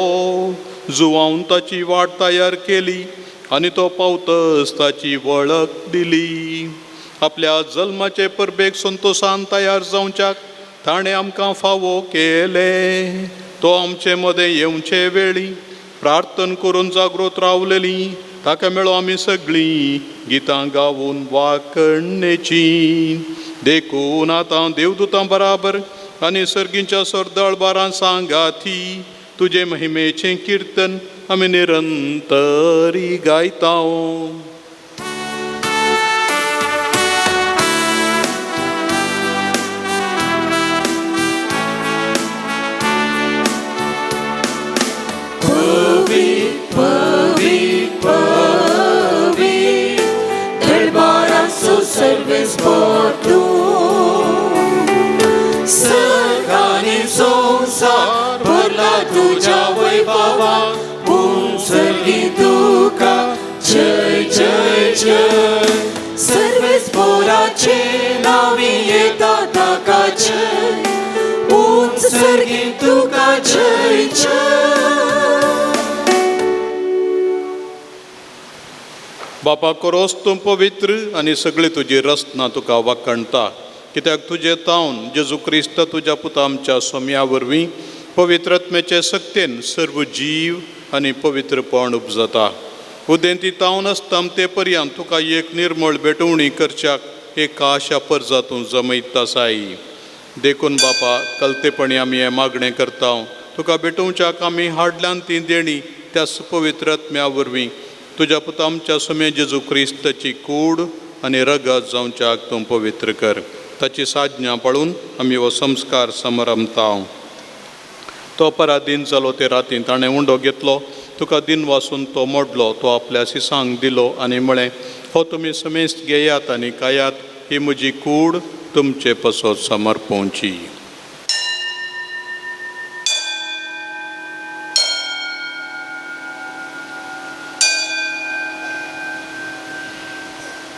जुवावन ताची वाट तयार केली आनी तो पावतच ताची वळख दिली. आपल्या जल्माचे परबेक संतोशान तयार जावच्याक ताणें आमकां फावो केलें. तो आमचे मदें येवचे वेळी प्रार्थन करून जागृत रावलेली ताका मेळो आमी सगळीं गितां गावून वाकणेची. देखून आतां देवदूतां बराबर आनी सर्गींच्या सरदाळ बारां सांगाती तुजे महिमेचें किर्तन आमी निरंतरी गायता. पवी पवी दरबाराचो सर्वेस्पर तूं, सर्ग आनी संवसार भरला तुज्या वैभवान. उंचली तुका जय जय जय. सर्वेस्पराचे नांवी येता ताका जय. उंच सर्गी तुका जय जय. बापा, कोरोस तूं पवित्र आनी सगळी तुजी रचना तुका वाखणता, कित्याक तुजें तावन जेजू क्रिस्त तुज्या पुता आमच्या सोम्या वरवीं पवित्रत्मेचे सक्तेन सर्व जीव आनी पवित्रपण उपजता. उदेंती तावन आसता ते पर्यंत तुका एक निर्मळ भेटवणी करच्याक एक आशा परजा तूं जमयत आसाय. देखून बापा, कलतेपणी आमी हें मागणें करता, तुका भेटोवच्याक आमी हाडल्यान ती देणी त्या पवित्रत्म्या वरवीं तुज्या पुता आमच्या सुमे जेजू क्रिस्ताची कूड आनी रगत जावच्याक तूं पवित्र कर. ताची साधना पाळून आमी हो संस्कार समरमता. तो पराधीन जालो ते रातीन ताणें उंडो घेतलो, तुका दिन वासून तो मोडलो, तो आपल्या सिसांक दिलो आनी म्हळें, हो तुमी समेस्त घेयात आनी खायात, ही म्हजी कूड तुमचे पसत समर्पोवची.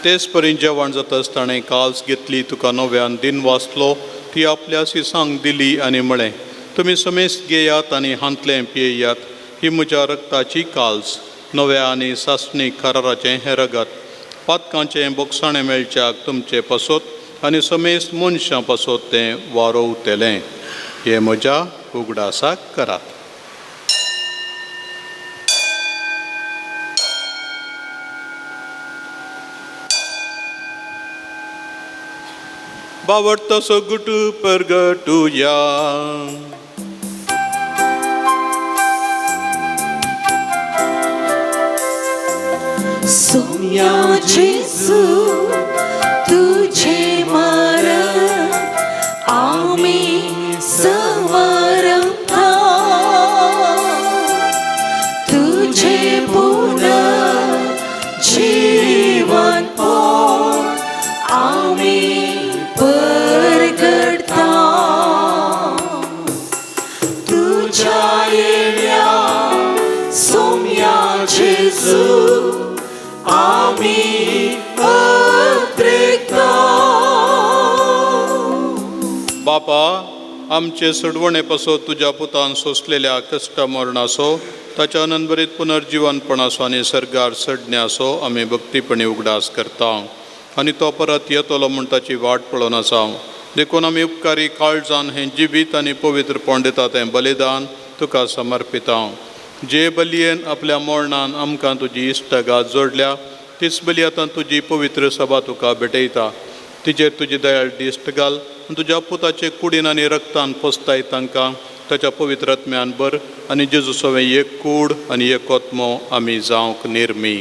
तेच परी जेवण जातच ताणें काल्स घेतली, तुका नव्यान दिन वाचलो, ती आपल्या सिसांक दिली आनी म्हळें, तुमी समेस्त घेयात आनी हांतलें पियेयात, ही म्हज्या रक्ताची काल्स, नव्या आनी सासणी कराराचें हें रगत, पातकांचें बोगसाणें मेळच्याक तुमचे पासत आनी समेस्त मनशां पासत तें वारोवतलें. हें म्हज्या उगडासाक करात. बावडतो गुटू परगटुया. सोम्या जेजू तुझे मरण आमी समरता तुझे पुनः जीवन पण आमी परगडता तुझ्या येण्या सोम्या जेजू आमी अत्रेकता. बापा आमचे सोडवणे पासत तुज्या पुतान सोंसलेल्या कश्ट मरणाचो ताच्या अनंतभरीत पुनर्जिवनपणाचो आनी सर्गार चडण्याचो आमी भक्तीपणी उगडास करता आनी तो परत येतलो म्हूण ताची वाट पळोवन आसा. देखून आमी उपकारी काळजान हें जिवीत आनी पवित्रपण दिता तें बलिदान तुका समर्पिता. जे बलयेन आपल्या मरणान आमकां तुजी इश्टगात जोडल्या तीच बली आतां तुजी पवित्र सभा तुका भेटयता. तिचेर तुजी दयाळ दिश्ट घाल आनी तुज्या पुताचे कुडीन आनी रक्तान पोसताय तांकां ताच्या पवित्र आत्म्यान भर आनी जेजू सवें एक कूड आनी एक आत्मो आमी जावंक निर्मी.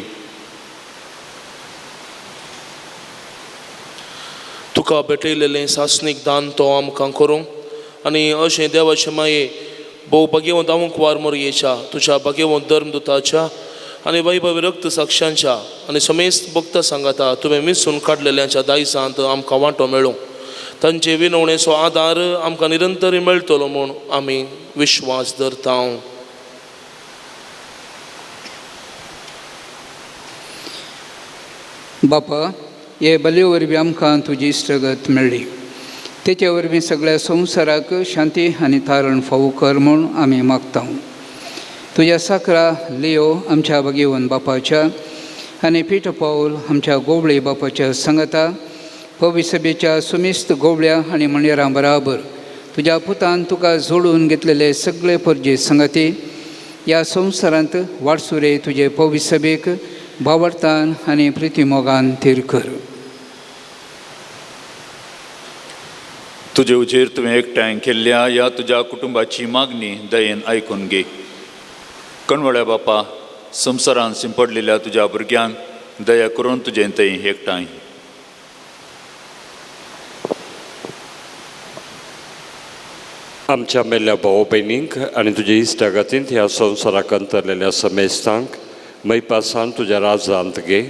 तुका भेटयलेलें सासणीक दान तो आमकां करूंक आनी अशें देवाचे माये भोव भाग्यवंत आंवकुवार मोरयेच्या तुज्या भाग्यवंत धर्मदुताच्या आनी वैभवी रक्त साक्षांच्या आनी समेस्त भक्त सांगाता तुवें मिसून काडलेल्यांच्या दायजांत आमकां वांटो मेळूं. तांचे विनवणेचो आदार आमकां निरंतर मेळटलो म्हूण आमी विश्वास धरता. बापा हे बलये वरवीं आमकां तुजी इश्टगत मेळ्ळी तेचे वरवीं सगळ्या संवसाराक शांती आनी तारण फावो कर म्हूण आमी मागता. तुज्या साकरा लियो आमच्या भगेवन बापाच्या आनी पिटर पावल आमच्या गोवळे बापाच्या सांगाता पविसभेच्या सुमिस्त गोवळ्या आनी मणेरां बराबर तुज्या पुतान तुका जोडून घेतलेले सगळे परजे सांगाती ह्या संवसारांत वाटसुरे तुजे पविसभेक भावार्थान आनी प्रितीमोगान थीर कर. तुजे उजेर तुवें एकठांय केल्ल्या ह्या तुज्या कुटुंबाची मागणी दयेन आयकून घे. कणवळ्या बापा संवसारान शिंपडलेल्या तुज्या भुरग्यांक दया करून तुजें थंय एकठांय. आमच्या मेल्ल्या भाव भयणींक आनी तुज्या इश्टागतींत ह्या संवसाराक अंतरलेल्या समेस्तांक मैपासान तुज्या राजांत घे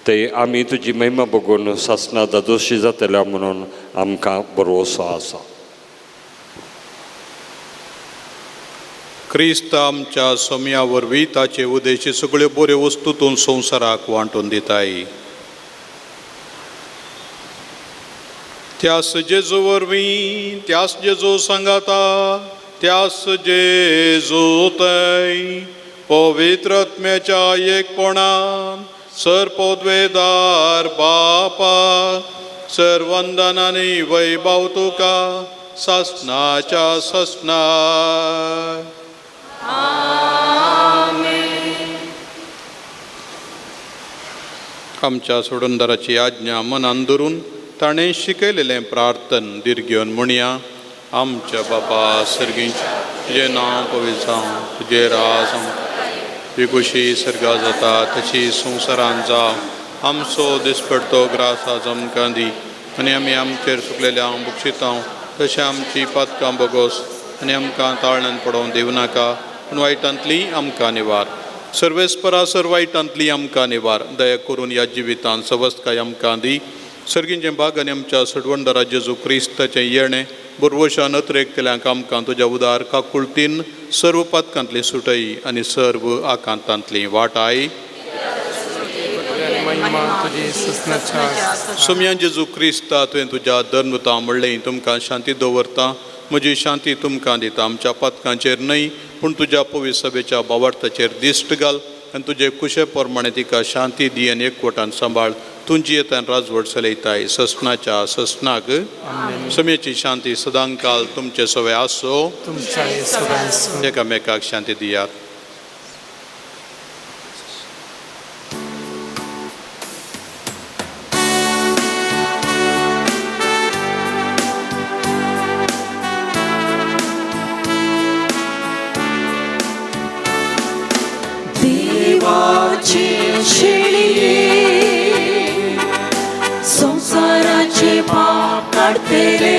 ते आमी तुजी महिमा बघून सासना दादोशी जातल्या म्हणून आमकां भरवसो आसा. क्रिस्त आमच्या सोम्या वरवीं ताचे उदेशी सगळ्यो बऱ्यो वस्तू तूं संवसाराक वांटून दिताय. त्यास जेजू वरवीं त्यास जेजू सांगाता त्यास जेजू तय पवित्र आत्म्याच्या एकपणान सर पदवेदार बापा सर्वंदन आनी वैभव तुका सासनाच्या सासना. आमच्या सोडणदाराची आज्ञा मनान धरून ताणें शिकयलेलें प्रार्थन दीर्घ घेवन म्हणया. आमच्या बापा सर्गींच तुजें नांव पवित्र जावं, तुजें राज जावं, तुजी खुशी सर्गा जाता तशी संवसारान जावं. आमचो दिसपडतो ग्रास आज आमकां दी आनी आमी आमचेर सुकलेल्या हांव बक्षितां तशें आमची पातकां बोगोस आनी आमकां ताळण्यान पडोवंक दिवं नाका पूण वायटांतली आमकां निवार. सर्वेस्परा सर वायटांतली आमकां निवार. दया करून ह्या जिवितान सवस्तकाय आमकां दी. सर्गींचें भाग आनी आमच्या सडवणदारा जेजू क्रिस्ताचें येणें बोरवशान अत्रेकतल्यांक आमकां तुज्या उदार काकुळतीन सर्व पातकांतली सुटय आनी सर्व आकांतांतली वाटाय. सोम्या जेजू क्रिस्ता तुवें तुज्या धर्मता म्हणलें तुमकां शांती दवरता म्हजी शांती तुमकां दिता. आमच्या पातकांचेर न्हय पूण तुज्या पवित्र सभेच्या भावार्थाचेर दिश्ट घाल आनी तुजे कुशे प्रमाणे तिका शांती दी आनी एकवटान सांबाळ. तुंजी येतान राजवट चलयताय ससनाच्या ससनाक. सम्याची शांती सदांकाल तुमचे सवे आसो. एकामेकाक शांती दियात. देवाचे शेळी काडटले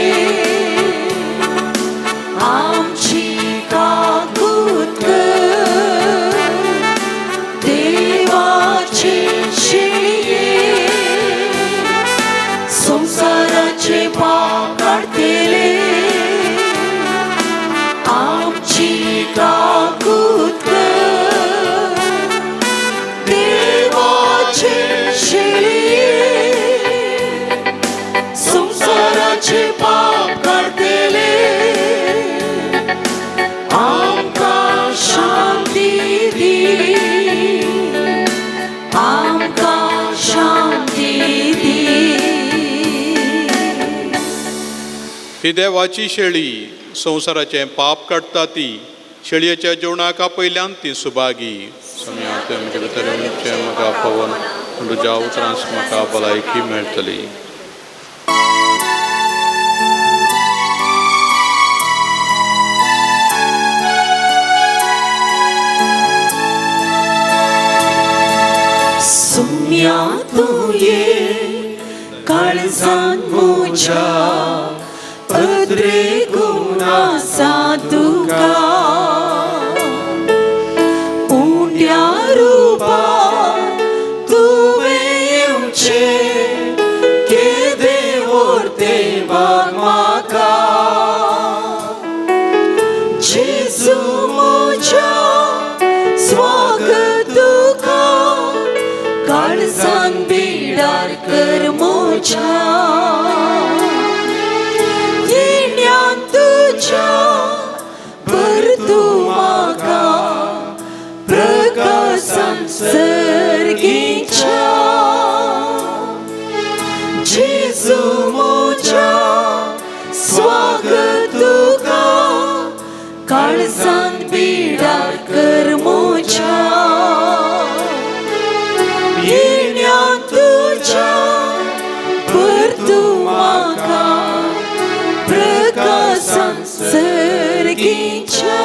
आमची काकूत कर देवाचे शेळये संवसाराचे पाप काडटले आमची काकूत कर देवाचे शेळये संवसाराचे पाप काडटले आमकां शांती दी आमकां शांती दी. ही देवाची शेळी संवसाराचें पाप काडटा ती शेळयेच्या जेवणाक आपयल्यान ती सुभागी. सम्या तें म्हजे भितर येवचें म्हाका पवन पूण तुज्या उतरांस म्हाका भलायकी मेळटली. सुम्या तूं ये काळजान म्हज्या अद्रे गुणासा तुका उंड्या रुपान तुवें येवचें केदें व्हरतें भाग म्हाका जेजू म्हज्या स्वागत तुका काळजान बिडार कर म्हज्या येण्यान तुज्या भर तूं म्हाका प्रकाशान सर्गीच्या जेजू म्हज्या स्वागत तुका काळजान बिडार कर म्हज्या येण्यान तुज्या भर तूं म्हाका प्रकाशान सर्गीच्या.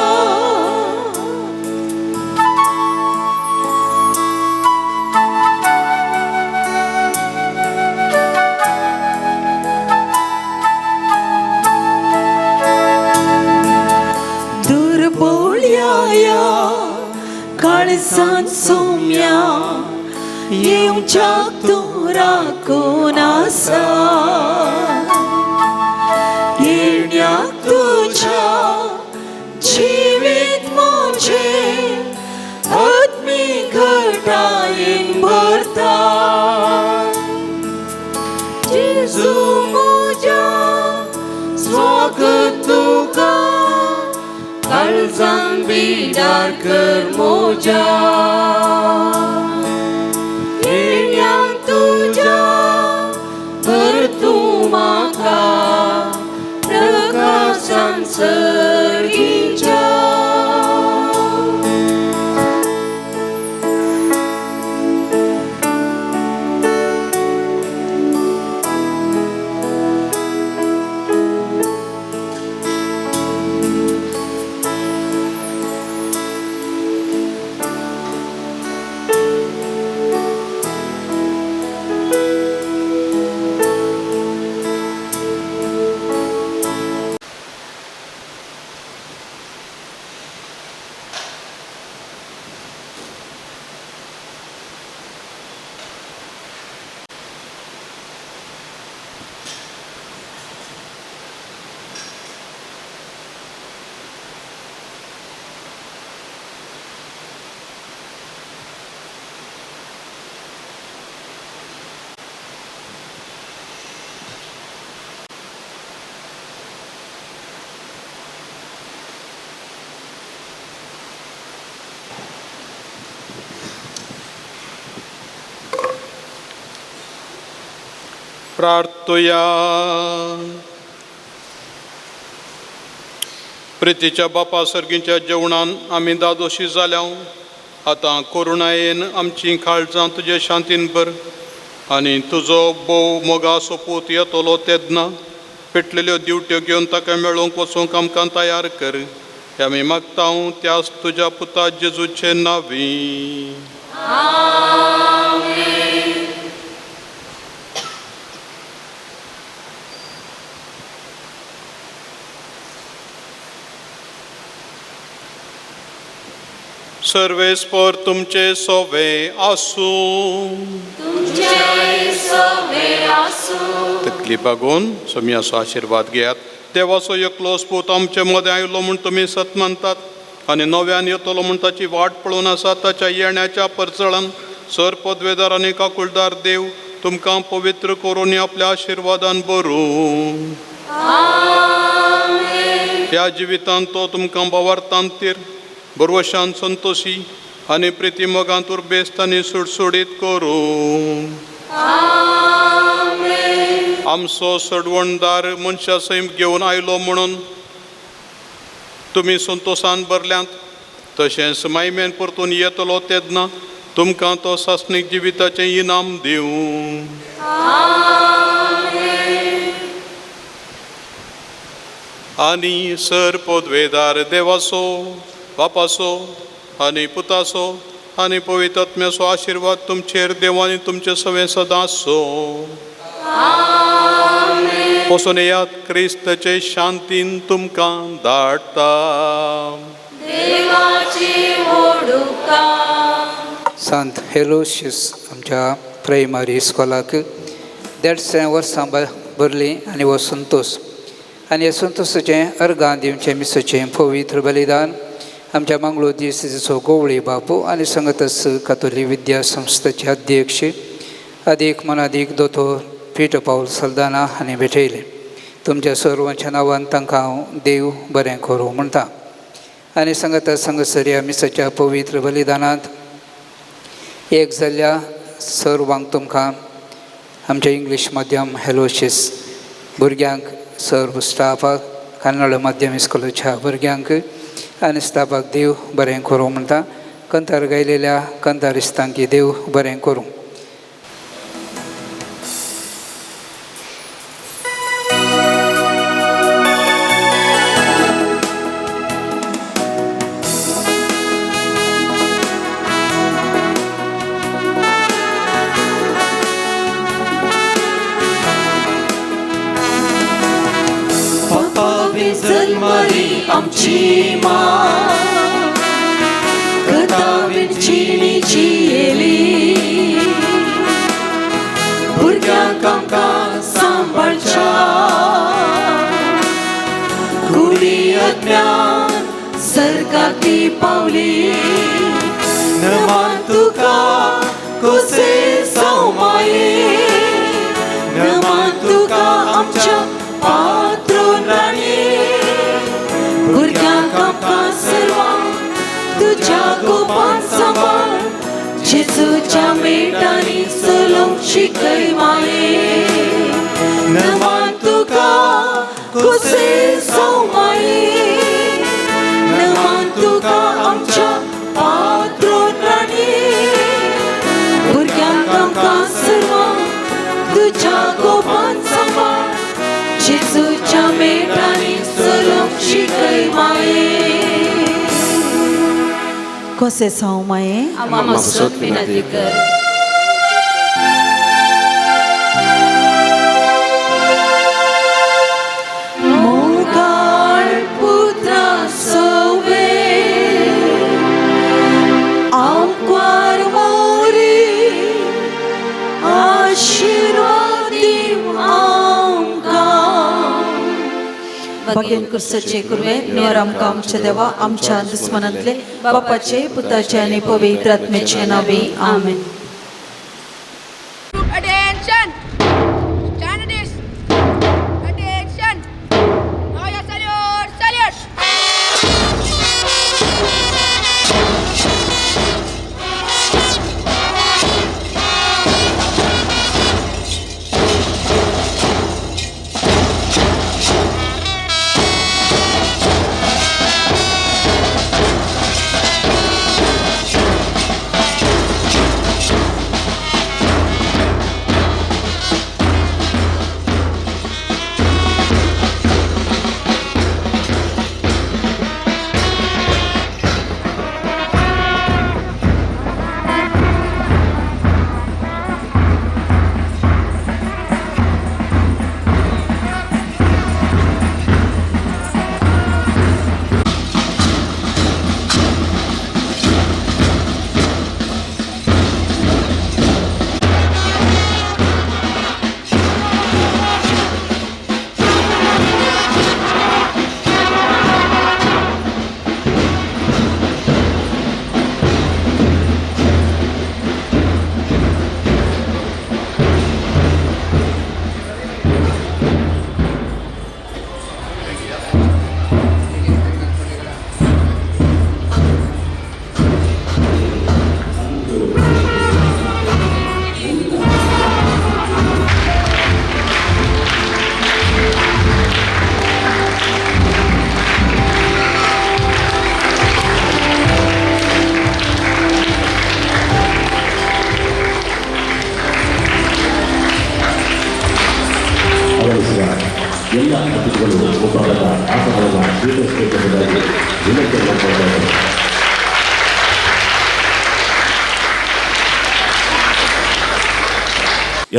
दुर्बोळ्या काळजान सोम्या येवच्याक तूं राखून आसा येण्याक तुज्या जिवीत म्हजें आत्मीक घटायेन भरता जेजू म्हज्या स्वागत तुका काळजान बिडार कर म्हज्या येण्याक तुज्या भर तूं म्हाका प्रकाशान सर्गीच्या. प्रार्थुया. प्रितीच्या बापा सर्गीच्या जेवणान आमी दादोशी जाल्या. आतां करुणायेन आमची काळजां तुजे शांतीन भर आनी तुजो भोव मोगा सोपूत येतलो तेन्ना पेटलेल्यो दिवट्यो घेवन ताका मेळोवंक वचूंक आमकां तयार कर. हे आमी मागता त्याच तुज्या पुता जेजूचे नांवी. आमेन. सर्वेस्पर तुमचे सोवे आसूं. तकली बागोवन सोमयाचो आशिर्वाद घेयात. देवाचो एकलोच पूत आमचे मदें आयलो म्हूण तुमी सत मानतात आनी नव्यान येतलो म्हूण ताची वाट पळोवन आसा. ताच्या येण्याच्या परचळान सर पदवेदार आनी काकुळदार देव तुमकां पवित्र करून आपल्या आशिर्वादान भरूं. ह्या जिवितांत तो तुमकां बावार्थान तीर बरवशान संतोशी आनी प्रिती मोगांत उर्बेस्त आनी सुडसुडीत करूं. आमचो सडवणदार मनशा सैम घेवन आयलो म्हणून तुमी संतोशान भरल्यांत, तशेंच मायमेन परतून येतलो तेन्ना तुमकां तो सासणीक जिविताचें इनाम दिवं. आनी सर पदवेदार देवाचो बापाचो आनी पुताचो आनी पवित्र आत्म्याचो आशिर्वाद तुमचेर देवानी तुमचे सवें सदां आसो. वचून येयात, क्रिस्ताचे शांतीन तुमकां धाडटा. सांत हेलोशियस आमच्या प्रायमरी इस्कॉलाक 150 वर्सां भरलीं आनी हो संतोश आनी ह्या संतोसाचें अर्गां दिवचें मिसाचें पवित्र बलिदान आमच्या मांगलोर दिवसेचो गोवळी बापू आनी संगतच कातोली विद्या संस्थेचे अध्यक्ष आदीक मनादीक दोतोर पीटर पावल सल्दाना हांणी भेटयलें. तुमच्या सर्वांच्या नांवान तांकां हांव देव बरें करूं म्हणटा. आनी संगता संगसर ह्या मिसाच्या पवित्र बलिदानांत एक जाल्ल्या सर्वांक तुमकां आमच्या इंग्लीश माध्यम हेलोशियस भुरग्यांक, सर्व स्टाफाक, कन्नड माध्यम इस्कॉलाच्या भुरग्यांक आनी स्टाफाक देव बरें करूं म्हणटा. कंतार गायलेल्या कंतारिस्तांकी देव बरें करूं. आमची मां कथा जिणेची येली भुरग्यांक आमकां सांबाळच्या कुडी अज्ञान सर्गाती पावली नमान तुका कोसे सावमाये नमान तुका आमच्या पात्रोन राणये भुरग्यांक आमकां सर्वांक तुज्या गोपान सांबाळ जेजूच्या मेटांनी चलोवंक शिकय माये नमान तुका कोसे सावमाये नमान तुका आमच्या पात्रोन राणये भुरग्यांक आमकां सर्वांक तुज्या गोपान सांबाळ जेजूच्या मेटांनी चलोवंक शिकय माये. कोसे साव माये आमा सोत विनंती कर. मोगाळ पुत्रा सवे आमकां मोरी आशिर्वाद दीव आमकां. भाग्यान कुर्साचे कुर्वे निवर आमकां आमच्या देवा आमच्या दुस्मनांतले बापाचे पुताचे आनी पवित्र आत्म्याचे नांवी आमेन. Attention! Stand at ease! Attention! Now your salute! Salute!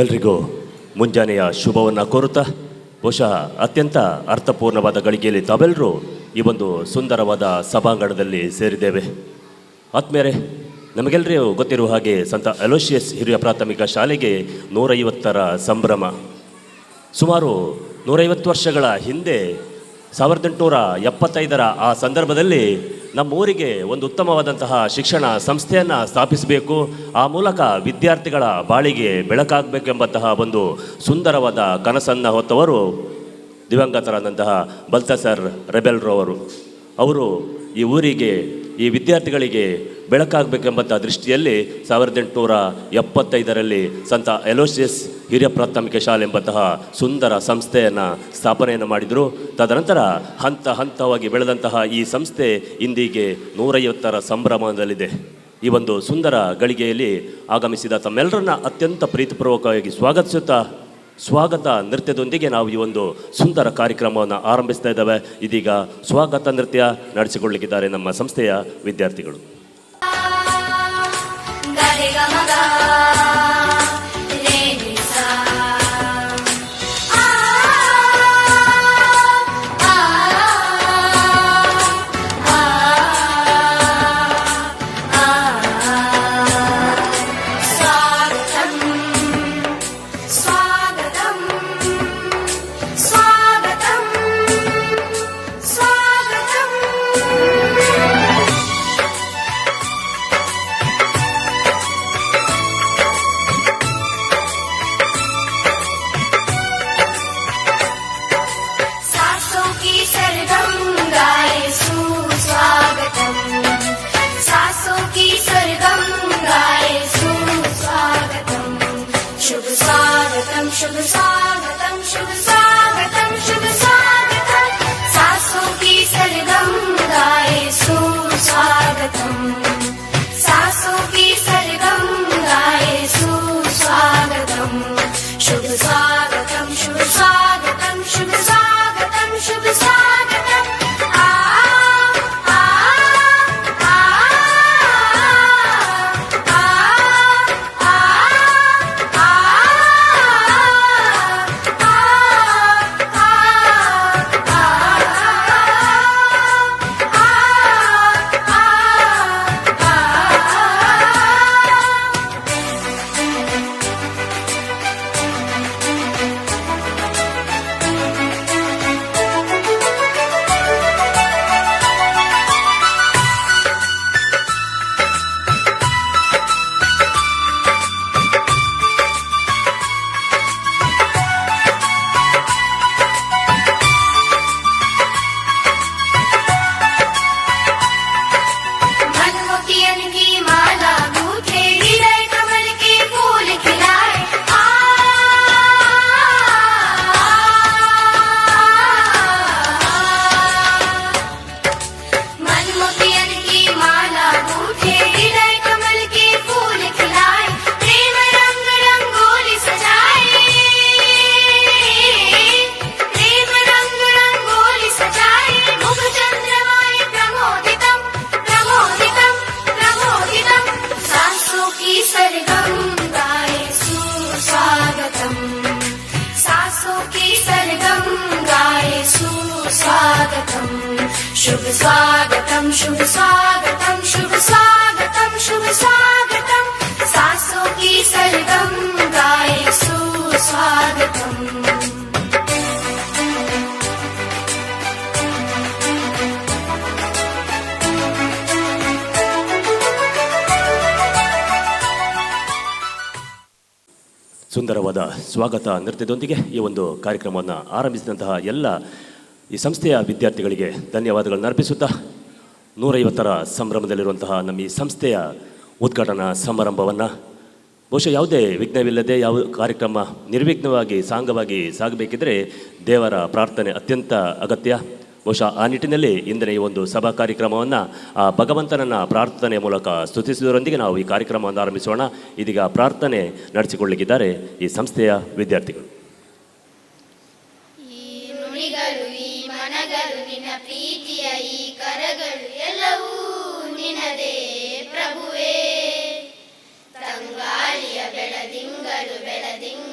ಎಲ್ರಿಗೂ ಮುಂಜಾನೆಯ ಶುಭವನ್ನು ಕೋರುತ್ತಾ, ಬಹುಶಃ ಅತ್ಯಂತ ಅರ್ಥಪೂರ್ಣವಾದ ಗಳಿಗೆಯಲ್ಲಿ ತಾವೆಲ್ಲರೂ ಈ ಒಂದು ಸುಂದರವಾದ ಸಭಾಂಗಣದಲ್ಲಿ ಸೇರಿದ್ದೇವೆ. ಆತ್ಮೀಯರೇ, ನಮಗೆಲ್ಲರಿಗೂ ಗೊತ್ತಿರುವ ಹಾಗೆ ಸಂತ ಅಲೋಷಿಯಸ್ ಹಿರಿಯ ಪ್ರಾಥಮಿಕ ಶಾಲೆಗೆ 150ರ ಸಂಭ್ರಮ. ಸುಮಾರು 150 ವರ್ಷಗಳ ಹಿಂದೆ 1875ರ ಆ ಸಂದರ್ಭದಲ್ಲಿ ನಮ್ಮ ಊರಿಗೆ ಒಂದು ಉತ್ತಮವಾದಂತಹ ಶಿಕ್ಷಣ ಸಂಸ್ಥೆಯನ್ನು ಸ್ಥಾಪಿಸಬೇಕು, ಆ ಮೂಲಕ ವಿದ್ಯಾರ್ಥಿಗಳ ಬಾಳಿಗೆ ಬೆಳಕಾಗಬೇಕೆಂಬಂತಹ ಒಂದು ಸುಂದರವಾದ ಕನಸನ್ನು ಹೊತ್ತವರು ದಿವಂಗತರಾದಂತಹ ಬಲ್ತಾಸರ್ ರೆಬೆಲ್ರವರು. ಅವರು ಈ ಊರಿಗೆ, ಈ ವಿದ್ಯಾರ್ಥಿಗಳಿಗೆ ಬೆಳಕಾಗಬೇಕೆಂಬಂಥ ದೃಷ್ಟಿಯಲ್ಲಿ 1875ರಲ್ಲಿ ಸಂತ ಅಲೋಷಿಯಸ್ ಹಿರಿಯ ಪ್ರಾಥಮಿಕ ಶಾಲೆ ಎಂಬಂತಹ ಸುಂದರ ಸಂಸ್ಥೆಯನ್ನು ಸ್ಥಾಪನೆಯನ್ನು ಮಾಡಿದರು. ತದನಂತರ ಹಂತ ಹಂತವಾಗಿ ಬೆಳೆದಂತಹ ಈ ಸಂಸ್ಥೆ ಇಂದಿಗೆ 150ರ ಸಂಭ್ರಮದಲ್ಲಿದೆ. ಈ ಒಂದು ಸುಂದರ ಗಳಿಗೆಯಲ್ಲಿ ಆಗಮಿಸಿದ ತಮ್ಮೆಲ್ಲರನ್ನ ಅತ್ಯಂತ ಪ್ರೀತಿಪೂರ್ವಕವಾಗಿ ಸ್ವಾಗತಿಸುತ್ತಾ ಸ್ವಾಗತ ನೃತ್ಯದೊಂದಿಗೆ ನಾವು ಈ ಒಂದು ಸುಂದರ ಕಾರ್ಯಕ್ರಮವನ್ನು ಆರಂಭಿಸ್ತಾ ಇದ್ದೇವೆ. ಇದೀಗ ಸ್ವಾಗತ ನೃತ್ಯ ನಡೆಸಿಕೊಳ್ಳಲಿಕ್ಕಿದ್ದಾರೆ ನಮ್ಮ ಸಂಸ್ಥೆಯ ವಿದ್ಯಾರ್ಥಿಗಳು. ಸುಂದರವಾದ ಸ್ವಾಗತ ನೃತ್ಯದೊಂದಿಗೆ ಈ ಒಂದು ಕಾರ್ಯಕ್ರಮವನ್ನು ಆರಂಭಿಸಿದಂತಹ ಎಲ್ಲ ಈ ಸಂಸ್ಥೆಯ ವಿದ್ಯಾರ್ಥಿಗಳಿಗೆ ಧನ್ಯವಾದಗಳನ್ನು ಅರ್ಪಿಸುತ್ತಾ 150ರ ಸಂಭ್ರಮದಲ್ಲಿರುವಂತಹ ನಮ್ಮ ಈ ಸಂಸ್ಥೆಯ ಉದ್ಘಾಟನಾ ಸಮಾರಂಭವನ್ನು ಬಹುಶಃ ಯಾವುದೇ ವಿಘ್ನವಿಲ್ಲದೆ ಯಾವ ಕಾರ್ಯಕ್ರಮ ನಿರ್ವಿಘ್ನವಾಗಿ ಸಾಂಗವಾಗಿ ಸಾಗಬೇಕಿದ್ದರೆ ದೇವರ ಪ್ರಾರ್ಥನೆ ಅತ್ಯಂತ ಅಗತ್ಯ. ಬಹುಶಃ ಆ ನಿಟ್ಟಿನಲ್ಲಿ ಇಂದಿನ ಈ ಒಂದು ಸಭಾ ಕಾರ್ಯಕ್ರಮವನ್ನು ಆ ಭಗವಂತನನ್ನು ಪ್ರಾರ್ಥನೆ ಮೂಲಕ ಸ್ತುತಿಸುವುದರೊಂದಿಗೆ ನಾವು ಈ ಕಾರ್ಯಕ್ರಮವನ್ನು ಆರಂಭಿಸೋಣ. ಇದೀಗ ಪ್ರಾರ್ಥನೆ ನಡೆಸಿಕೊಳ್ಳಲಿಕ್ಕಿದ್ದಾರೆ ಈ ಸಂಸ್ಥೆಯ ವಿದ್ಯಾರ್ಥಿಗಳು. ಈ ನುಡಿಗಳು, ಈ ಮನಗಳು, ನಿನ್ನ ಪ್ರೀತಿಯ ಈ ಕರಗಳು ಎಲ್ಲವೂ ನಿನ್ನದೇ ಪ್ರಭುವೇ. ತಂಗಾಳಿಯ ಬೆಳದಿಂಗಳು ಬೆಳದಿಂಗಳು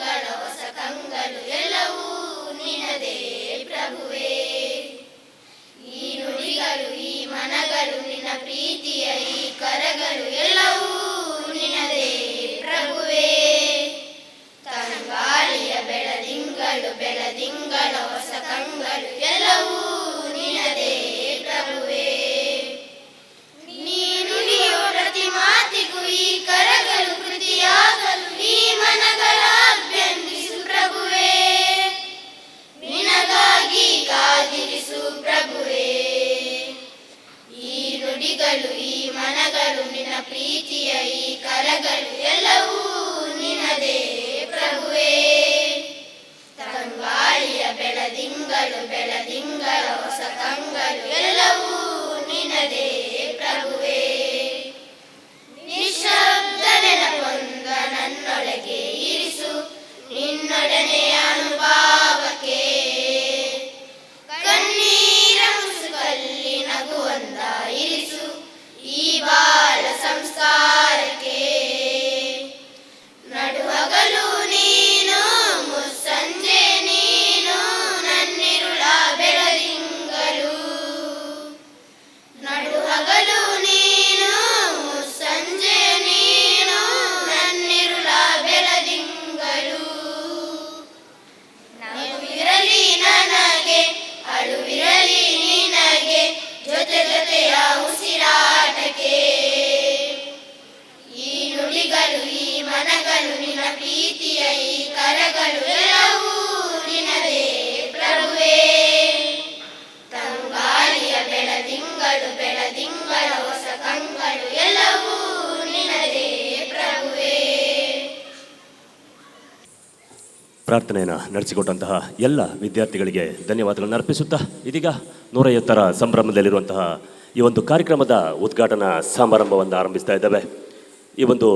ನುಡಿಗಳು ಈ ಮನಗಳು, ನಿನ್ನ ಪ್ರೀತಿಯ ಈ ಕರಗಳು ಎಲ್ಲವೂ ನಿನ್ನದೇ ಪ್ರಭುವೇ. ತಂಗಾಳಿಯ ಬೆಳದಿಂಗಳು, ಬೆಳದಿಂಗಳ ಹೊಸ ಕಂಗಳು ಎಲ್ಲವೂ ನಿನ್ನದೇ ಪ್ರಭುವೇ. ಪ್ರಾರ್ಥನೆಯನ್ನು ನಡೆಸಿಕೊಟ್ಟಂತಹ ಎಲ್ಲ ವಿದ್ಯಾರ್ಥಿಗಳಿಗೆ ಧನ್ಯವಾದಗಳನ್ನು ಅರ್ಪಿಸುತ್ತಾ, ಇದೀಗ 150ರ ಸಂಭ್ರಮದಲ್ಲಿರುವಂತಹ ಈ ಒಂದು ಕಾರ್ಯಕ್ರಮದ ಉದ್ಘಾಟನಾ ಸಮಾರಂಭವನ್ನು ಆರಂಭಿಸ್ತಾ ಇದ್ದೇವೆ. ಈ ಒಂದು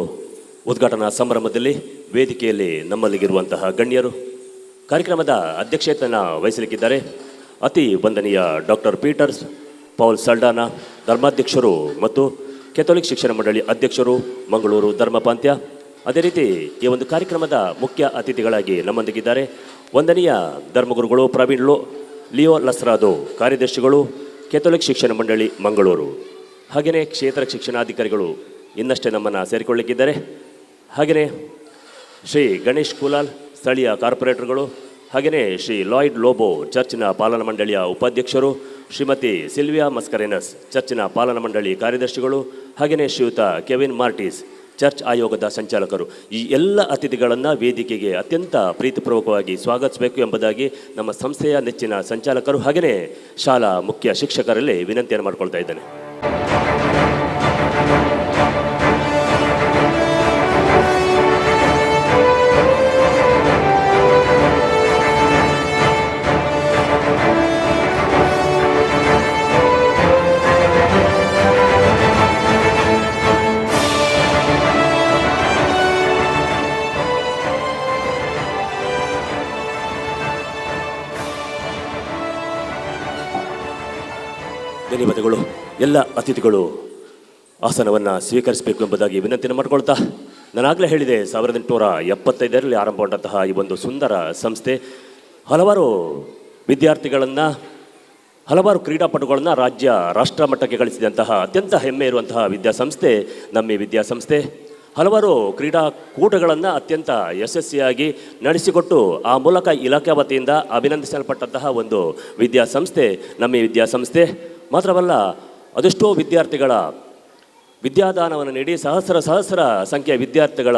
ಉದ್ಘಾಟನಾ ಸಮಾರಂಭದಲ್ಲಿ ವೇದಿಕೆಯಲ್ಲಿ ನಮ್ಮಲ್ಲಿಗಿರುವಂತಹ ಗಣ್ಯರು ಕಾರ್ಯಕ್ರಮದ ಅಧ್ಯಕ್ಷತೆಯನ್ನು ವಹಿಸಲಿಕ್ಕಿದ್ದಾರೆ. ಅತಿ ವಂದನೀಯ ಡಾಕ್ಟರ್ ಪೀಟರ್ಸ್ ಪೌಲ್ ಸಲ್ಡಾನಾ, ಧರ್ಮಾಧ್ಯಕ್ಷರು ಮತ್ತು ಕೆಥೋಲಿಕ್ ಶಿಕ್ಷಣ ಮಂಡಳಿ ಅಧ್ಯಕ್ಷರು, ಮಂಗಳೂರು ಧರ್ಮಪಾಂತ್ಯ. ಅದೇ ರೀತಿ ಈ ಒಂದು ಕಾರ್ಯಕ್ರಮದ ಮುಖ್ಯ ಅತಿಥಿಗಳಾಗಿ ನಮ್ಮೊಂದಿಗಿದ್ದಾರೆ ವಂದನೀಯ ಧರ್ಮಗುರುಗಳು ಪ್ರವೀಣ್ ಲಿಯೋ ಲಸ್ರಾದೋ, ಕಾರ್ಯದರ್ಶಿಗಳು, ಕೆಥೋಲಿಕ್ ಶಿಕ್ಷಣ ಮಂಡಳಿ ಮಂಗಳೂರು. ಹಾಗೆಯೇ ಕ್ಷೇತ್ರ ಶಿಕ್ಷಣಾಧಿಕಾರಿಗಳು ಇನ್ನಷ್ಟೇ ನಮ್ಮನ್ನು ಸೇರಿಕೊಳ್ಳಲಿಕ್ಕಿದ್ದಾರೆ. ಹಾಗೆಯೇ ಶ್ರೀ ಗಣೇಶ್ ಕುಲಾಲ್, ಸ್ಥಳೀಯ ಕಾರ್ಪೊರೇಟರ್ಗಳು, ಹಾಗೆಯೇ ಶ್ರೀ ಲಾಯ್ಡ್ ಲೋಬೋ, ಚರ್ಚಿನ ಪಾಲನಾ ಮಂಡಳಿಯ ಉಪಾಧ್ಯಕ್ಷರು, ಶ್ರೀಮತಿ ಸಿಲ್ವಿಯಾ ಮಸ್ಕರೇನಸ್, ಚರ್ಚಿನ ಪಾಲನಾ ಮಂಡಳಿ ಕಾರ್ಯದರ್ಶಿಗಳು, ಹಾಗೆಯೇ ಶ್ರೀಯುತ ಕೆವಿನ್ ಮಾರ್ಟಿಸ್, ಚರ್ಚ್ ಆಯೋಗದ ಸಂಚಾಲಕರು. ಈ ಎಲ್ಲ ಅತಿಥಿಗಳನ್ನು ವೇದಿಕೆಗೆ ಅತ್ಯಂತ ಪ್ರೀತಿಪೂರ್ವಕವಾಗಿ ಸ್ವಾಗತಿಸಬೇಕು ಎಂಬುದಾಗಿ ನಮ್ಮ ಸಂಸ್ಥೆಯ ನೆಚ್ಚಿನ ಸಂಚಾಲಕರು ಹಾಗೆಯೇ ಶಾಲಾ ಮುಖ್ಯ ಶಿಕ್ಷಕರಲ್ಲಿ ವಿನಂತಿಯನ್ನು ಮಾಡಿಕೊಳ್ತಾ ಇದ್ದೇನೆ. ಧನ್ಯವಾದಗಳು. ಎಲ್ಲ ಅತಿಥಿಗಳು ಆಸನವನ್ನು ಸ್ವೀಕರಿಸಬೇಕು ಎಂಬುದಾಗಿ ವಿನಂತಿಯನ್ನು ಮಾಡಿಕೊಳ್ತಾ, ನಾನಾಗಲೇ ಹೇಳಿದೆ, 1875ರಲ್ಲಿ ಆರಂಭಗೊಂಡಂತಹ ಈ ಒಂದು ಸುಂದರ ಸಂಸ್ಥೆ ಹಲವಾರು ವಿದ್ಯಾರ್ಥಿಗಳನ್ನು, ಹಲವಾರು ಕ್ರೀಡಾಪಟುಗಳನ್ನು ರಾಜ್ಯ ರಾಷ್ಟ್ರ ಮಟ್ಟಕ್ಕೆ ಗಳಿಸಿದಂತಹ ಅತ್ಯಂತ ಹೆಮ್ಮೆ ಇರುವಂತಹ ವಿದ್ಯಾಸಂಸ್ಥೆ ನಮ್ಮ ಈ ವಿದ್ಯಾಸಂಸ್ಥೆ. ಹಲವಾರು ಕ್ರೀಡಾಕೂಟಗಳನ್ನು ಅತ್ಯಂತ ಯಶಸ್ವಿಯಾಗಿ ನಡೆಸಿಕೊಟ್ಟು ಆ ಮೂಲಕ ಇಲಾಖೆ ವತಿಯಿಂದ ಅಭಿನಂದಿಸಲ್ಪಟ್ಟಂತಹ ಒಂದು ವಿದ್ಯಾಸಂಸ್ಥೆ ನಮ್ಮ ಈ ವಿದ್ಯಾಸಂಸ್ಥೆ. ಮಾತ್ರವಲ್ಲ, ಅದೆಷ್ಟೋ ವಿದ್ಯಾರ್ಥಿಗಳ ವಿದ್ಯಾದಾನವನ್ನು ನೀಡಿ ಸಹಸ್ರ ಸಹಸ್ರ ಸಂಖ್ಯೆಯ ವಿದ್ಯಾರ್ಥಿಗಳ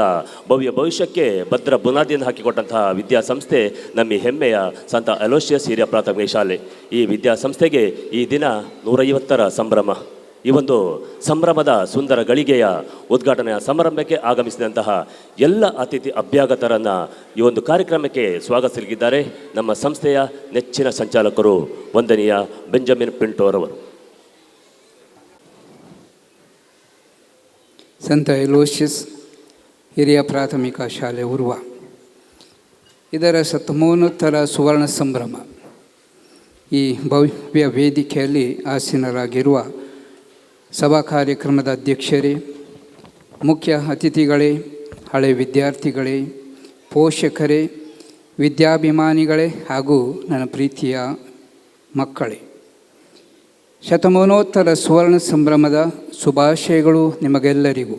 ಭವ್ಯ ಭವಿಷ್ಯಕ್ಕೆ ಭದ್ರ ಬುನಾದಿಯನ್ನು ಹಾಕಿಕೊಟ್ಟಂತಹ ವಿದ್ಯಾಸಂಸ್ಥೆ ನಮ್ಮ ಹೆಮ್ಮೆಯ ಸಂತ ಅಲೋಷಿಯಸ್ ಹಿರಿಯ ಪ್ರಾಥಮಿಕ ಶಾಲೆ. ಈ ವಿದ್ಯಾಸಂಸ್ಥೆಗೆ ಈ ದಿನ 150ರ ಸಂಭ್ರಮ. ಈ ಒಂದು ಸಂಭ್ರಮದ ಸುಂದರ ಗಳಿಗೆಯ ಉದ್ಘಾಟನೆಯ ಸಮಾರಂಭಕ್ಕೆ ಆಗಮಿಸಿದಂತಹ ಎಲ್ಲ ಅತಿಥಿ ಅಭ್ಯಾಗತರನ್ನು ಈ ಒಂದು ಕಾರ್ಯಕ್ರಮಕ್ಕೆ ಸ್ವಾಗತಿಸಲಿದ್ದಾರೆ ನಮ್ಮ ಸಂಸ್ಥೆಯ ನೆಚ್ಚಿನ ಸಂಚಾಲಕರು ವಂದನೀಯ ಬೆಂಜಮಿನ್ ಪಿಂಟೋರವರು. ಸಂತ ಎಲೋಷಿಯಸ್ ಹಿರಿಯ ಪ್ರಾಥಮಿಕ ಶಾಲೆ ಉರ್ವ, ಇದರ ಶತಮಾನೋತ್ತರ ಸುವರ್ಣ ಸಂಭ್ರಮ. ಈ ಭವ್ಯ ವೇದಿಕೆಯಲ್ಲಿ ಆಸೀನರಾಗಿರುವ ಸಭಾ ಕಾರ್ಯಕ್ರಮದ ಅಧ್ಯಕ್ಷರೇ, ಮುಖ್ಯ ಅತಿಥಿಗಳೇ, ಹಳೆ ವಿದ್ಯಾರ್ಥಿಗಳೇ, ಪೋಷಕರೇ, ವಿದ್ಯಾಭಿಮಾನಿಗಳೇ ಹಾಗೂ ನನ್ನ ಪ್ರೀತಿಯ ಮಕ್ಕಳೇ, ಶತಮಾನೋತ್ತರ ಸುವರ್ಣ ಸಂಭ್ರಮದ ಶುಭಾಶಯಗಳು ನಿಮಗೆಲ್ಲರಿಗೂ.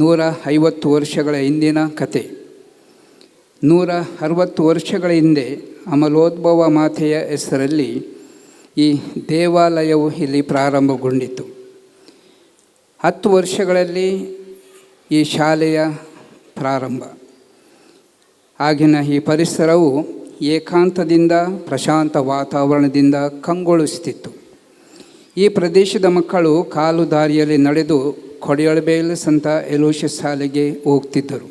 150 ವರ್ಷಗಳ ಹಿಂದಿನ ಕತೆ. 160 ವರ್ಷಗಳ ಹಿಂದೆ ಅಮಲೋದ್ಭವ ಮಾತೆಯ ಹೆಸರಲ್ಲಿ ಈ ದೇವಾಲಯವು ಇಲ್ಲಿ ಪ್ರಾರಂಭಗೊಂಡಿತು. 10 ವರ್ಷಗಳಲ್ಲಿ ಈ ಶಾಲೆಯ ಪ್ರಾರಂಭ. ಆಗಿನ ಈ ಪರಿಸರವು ಏಕಾಂತದಿಂದ ಪ್ರಶಾಂತ ವಾತಾವರಣದಿಂದ ಕಂಗೊಳಿಸುತ್ತಿತ್ತು. ಈ ಪ್ರದೇಶದ ಮಕ್ಕಳು ಕಾಲು ದಾರಿಯಲ್ಲಿ ನಡೆದು ಕೊಡಿಯಳಬೇಲು ಸಂತ ಎಲೋಷಿಯಸ್ ಶಾಲೆಗೆ ಹೋಗ್ತಿದ್ದರು.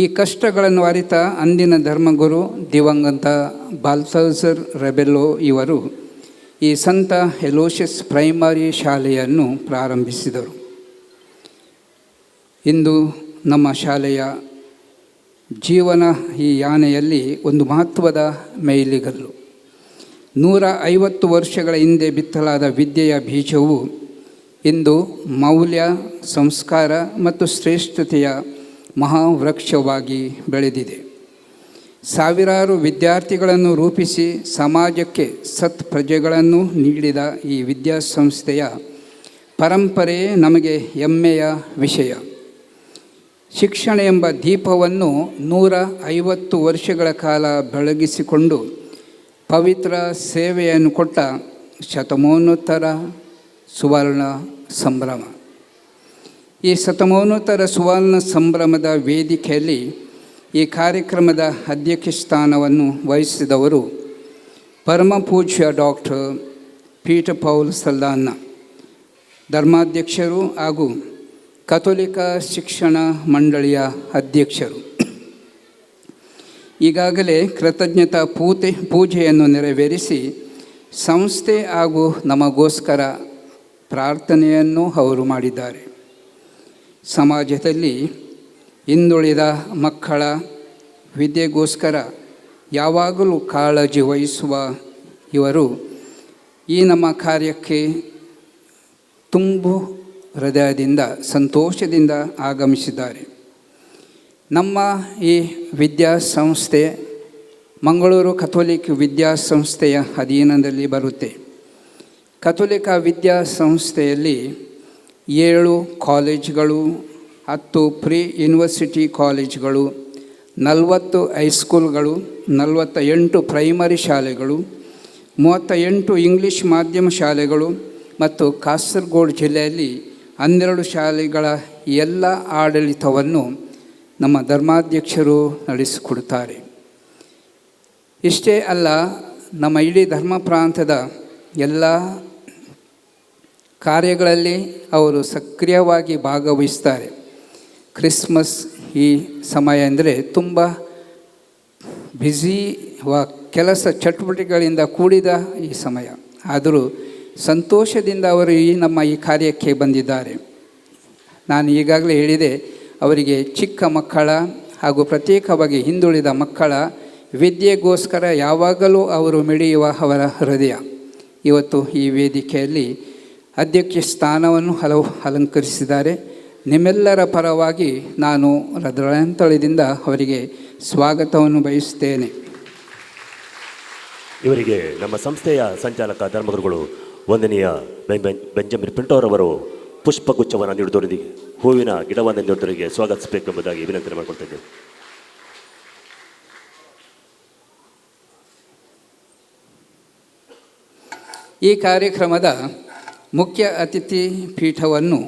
ಈ ಕಷ್ಟಗಳನ್ನು ಅರಿತ ಅಂದಿನ ಧರ್ಮಗುರು ದಿವಂಗತ ಬಾಲ್ತಜರ್ ರೆಬೆಲ್ಲೋ ಇವರು ಈ ಸಂತ ಎಲೋಷಿಯಸ್ ಪ್ರೈಮರಿ ಶಾಲೆಯನ್ನು ಪ್ರಾರಂಭಿಸಿದರು. ಇಂದು ನಮ್ಮ ಶಾಲೆಯ ಜೀವನ ಈ ಯಾನೆಯಲ್ಲಿ ಒಂದು ಮಹತ್ವದ ಮೈಲಿಗಲ್ಲು. 150 ವರ್ಷಗಳ ಹಿಂದೆ ಬಿತ್ತಲಾದ ವಿದ್ಯೆಯ ಬೀಜವು ಇಂದು ಮೌಲ್ಯ, ಸಂಸ್ಕಾರ ಮತ್ತು ಶ್ರೇಷ್ಠತೆಯ ಮಹಾವೃಕ್ಷವಾಗಿ ಬೆಳೆದಿದೆ. ಸಾವಿರಾರು ವಿದ್ಯಾರ್ಥಿಗಳನ್ನು ರೂಪಿಸಿ ಸಮಾಜಕ್ಕೆ ಸತ್ ಪ್ರಜೆಗಳನ್ನು ನೀಡಿದ ಈ ವಿದ್ಯಾಸಂಸ್ಥೆಯ ಪರಂಪರೆ ನಮಗೆ ಹೆಮ್ಮೆಯ ವಿಷಯ. ಶಿಕ್ಷಣ ಎಂಬ ದೀಪವನ್ನು 150 ವರ್ಷಗಳ ಕಾಲ ಬೆಳಗಿಸಿಕೊಂಡು ಪವಿತ್ರ ಸೇವೆಯನ್ನು ಕೊಟ್ಟ ಶತಮಾನೋತ್ತರ ಸುವರ್ಣ ಸಂಭ್ರಮ. ಈ ಶತಮಾನೋತ್ತರ ಸುವರ್ಣ ಸಂಭ್ರಮದ ವೇದಿಕೆಯಲ್ಲಿ ಈ ಕಾರ್ಯಕ್ರಮದ ಅಧ್ಯಕ್ಷ ಸ್ಥಾನವನ್ನು ವಹಿಸಿದವರು ಪರಮಪೂಜ್ಯ ಡಾಕ್ಟರ್ ಪೀಟರ್ ಪೌಲ್ ಸಲ್ದಾನ್ನ, ಧರ್ಮಾಧ್ಯಕ್ಷರು ಹಾಗೂ ಕಥೋಲಿಕ ಶಿಕ್ಷಣ ಮಂಡಳಿಯ ಅಧ್ಯಕ್ಷರು. ಈಗಾಗಲೇ ಕೃತಜ್ಞತಾ ಪೂಜೆಯನ್ನು ನೆರವೇರಿಸಿ ಸಂಸ್ಥೆ ಹಾಗೂ ನಮಗೋಸ್ಕರ ಪ್ರಾರ್ಥನೆಯನ್ನು ಅವರು ಮಾಡಿದ್ದಾರೆ. ಸಮಾಜದಲ್ಲಿ ಹಿಂದುಳಿದ ಮಕ್ಕಳ ವಿದ್ಯೆಗೋಸ್ಕರ ಯಾವಾಗಲೂ ಕಾಳಜಿ ವಹಿಸುವ ಇವರು ಈ ನಮ್ಮ ಕಾರ್ಯಕ್ಕೆ ತುಂಬು ಹೃದಯದಿಂದ, ಸಂತೋಷದಿಂದ ಆಗಮಿಸಿದ್ದಾರೆ. ನಮ್ಮ ಈ ವಿದ್ಯಾಸಂಸ್ಥೆ ಮಂಗಳೂರು ಕಥೋಲಿಕ್ ವಿದ್ಯಾಸಂಸ್ಥೆಯ ಅಧೀನದಲ್ಲಿ ಬರುತ್ತೆ. ಕಥೋಲಿಕ ವಿದ್ಯಾಸಂಸ್ಥೆಯಲ್ಲಿ 7 ಕಾಲೇಜ್ಗಳು, 10 ಪ್ರೀ ಯೂನಿವರ್ಸಿಟಿ ಕಾಲೇಜ್ಗಳು, 40 ಹೈಸ್ಕೂಲ್ಗಳು, 48 ಪ್ರೈಮರಿ ಶಾಲೆಗಳು, 38 ಇಂಗ್ಲೀಷ್ ಮಾಧ್ಯಮ ಶಾಲೆಗಳು ಮತ್ತು ಕಾಸರಗೋಡು ಜಿಲ್ಲೆಯಲ್ಲಿ 12 ಶಾಲೆಗಳ ಎಲ್ಲ ಆಡಳಿತವನ್ನು ನಮ್ಮ ಧರ್ಮಾಧ್ಯಕ್ಷರು ನಡೆಸಿಕೊಡುತ್ತಾರೆ. ಇಷ್ಟೇ ಅಲ್ಲ, ನಮ್ಮ ಇಡೀ ಧರ್ಮ ಪ್ರಾಂತದ ಎಲ್ಲ ಕಾರ್ಯಗಳಲ್ಲಿ ಅವರು ಸಕ್ರಿಯವಾಗಿ ಭಾಗವಹಿಸ್ತಾರೆ. ಕ್ರಿಸ್ಮಸ್ ಈ ಸಮಯ ಅಂದರೆ ತುಂಬ ಬ್ಯುಸಿ ಕೆಲಸ ಚಟುವಟಿಕೆಗಳಿಂದ ಕೂಡಿದ ಈ ಸಮಯ. ಆದರೂ ಸಂತೋಷದಿಂದ ಅವರು ಈ ನಮ್ಮ ಈ ಕಾರ್ಯಕ್ಕೆ ಬಂದಿದ್ದಾರೆ. ನಾನು ಈಗಾಗಲೇ ಹೇಳಿದೆ, ಅವರಿಗೆ ಚಿಕ್ಕ ಮಕ್ಕಳ ಹಾಗೂ ಪ್ರತ್ಯೇಕವಾಗಿ ಹಿಂದುಳಿದ ಮಕ್ಕಳ ವಿದ್ಯೆಗೋಸ್ಕರ ಯಾವಾಗಲೂ ಅವರು ಮಿಡಿಯುವ ಅವರ ಹೃದಯ. ಇವತ್ತು ಈ ವೇದಿಕೆಯಲ್ಲಿ ಅಧ್ಯಕ್ಷ ಸ್ಥಾನವನ್ನು ಹಲವು ಅಲಂಕರಿಸಿದ್ದಾರೆ. ನಿಮ್ಮೆಲ್ಲರ ಪರವಾಗಿ ನಾನು ಹೃದಯಾಂತಳದಿಂದ ಅವರಿಗೆ ಸ್ವಾಗತವನ್ನು ಬಯಸುತ್ತೇನೆ. ಇವರಿಗೆ ನಮ್ಮ ಸಂಸ್ಥೆಯ ಸಂಚಾಲಕ ಧರ್ಮಗುರುಗಳು ವಂದನೀಯ ಬೆಂಜಮಿನ್ ಪಿಂಟೋರವರು ಪುಷ್ಪಗುಚ್ಛವನ್ನು ನೀಡುವುದರೊಂದಿಗೆ, ಹೂವಿನ ಗಿಡವನ್ನು ನೀಡುವುದರಿಗೆ ಸ್ವಾಗತಿಸಬೇಕೆಂಬುದಾಗಿ ವಿನಂತಿ ಮಾಡಿಕೊಳ್ತಾ ಇದ್ದೇವೆ. ಈ ಕಾರ್ಯಕ್ರಮದ ಮುಖ್ಯ ಅತಿಥಿ ಪೀಠವನ್ನು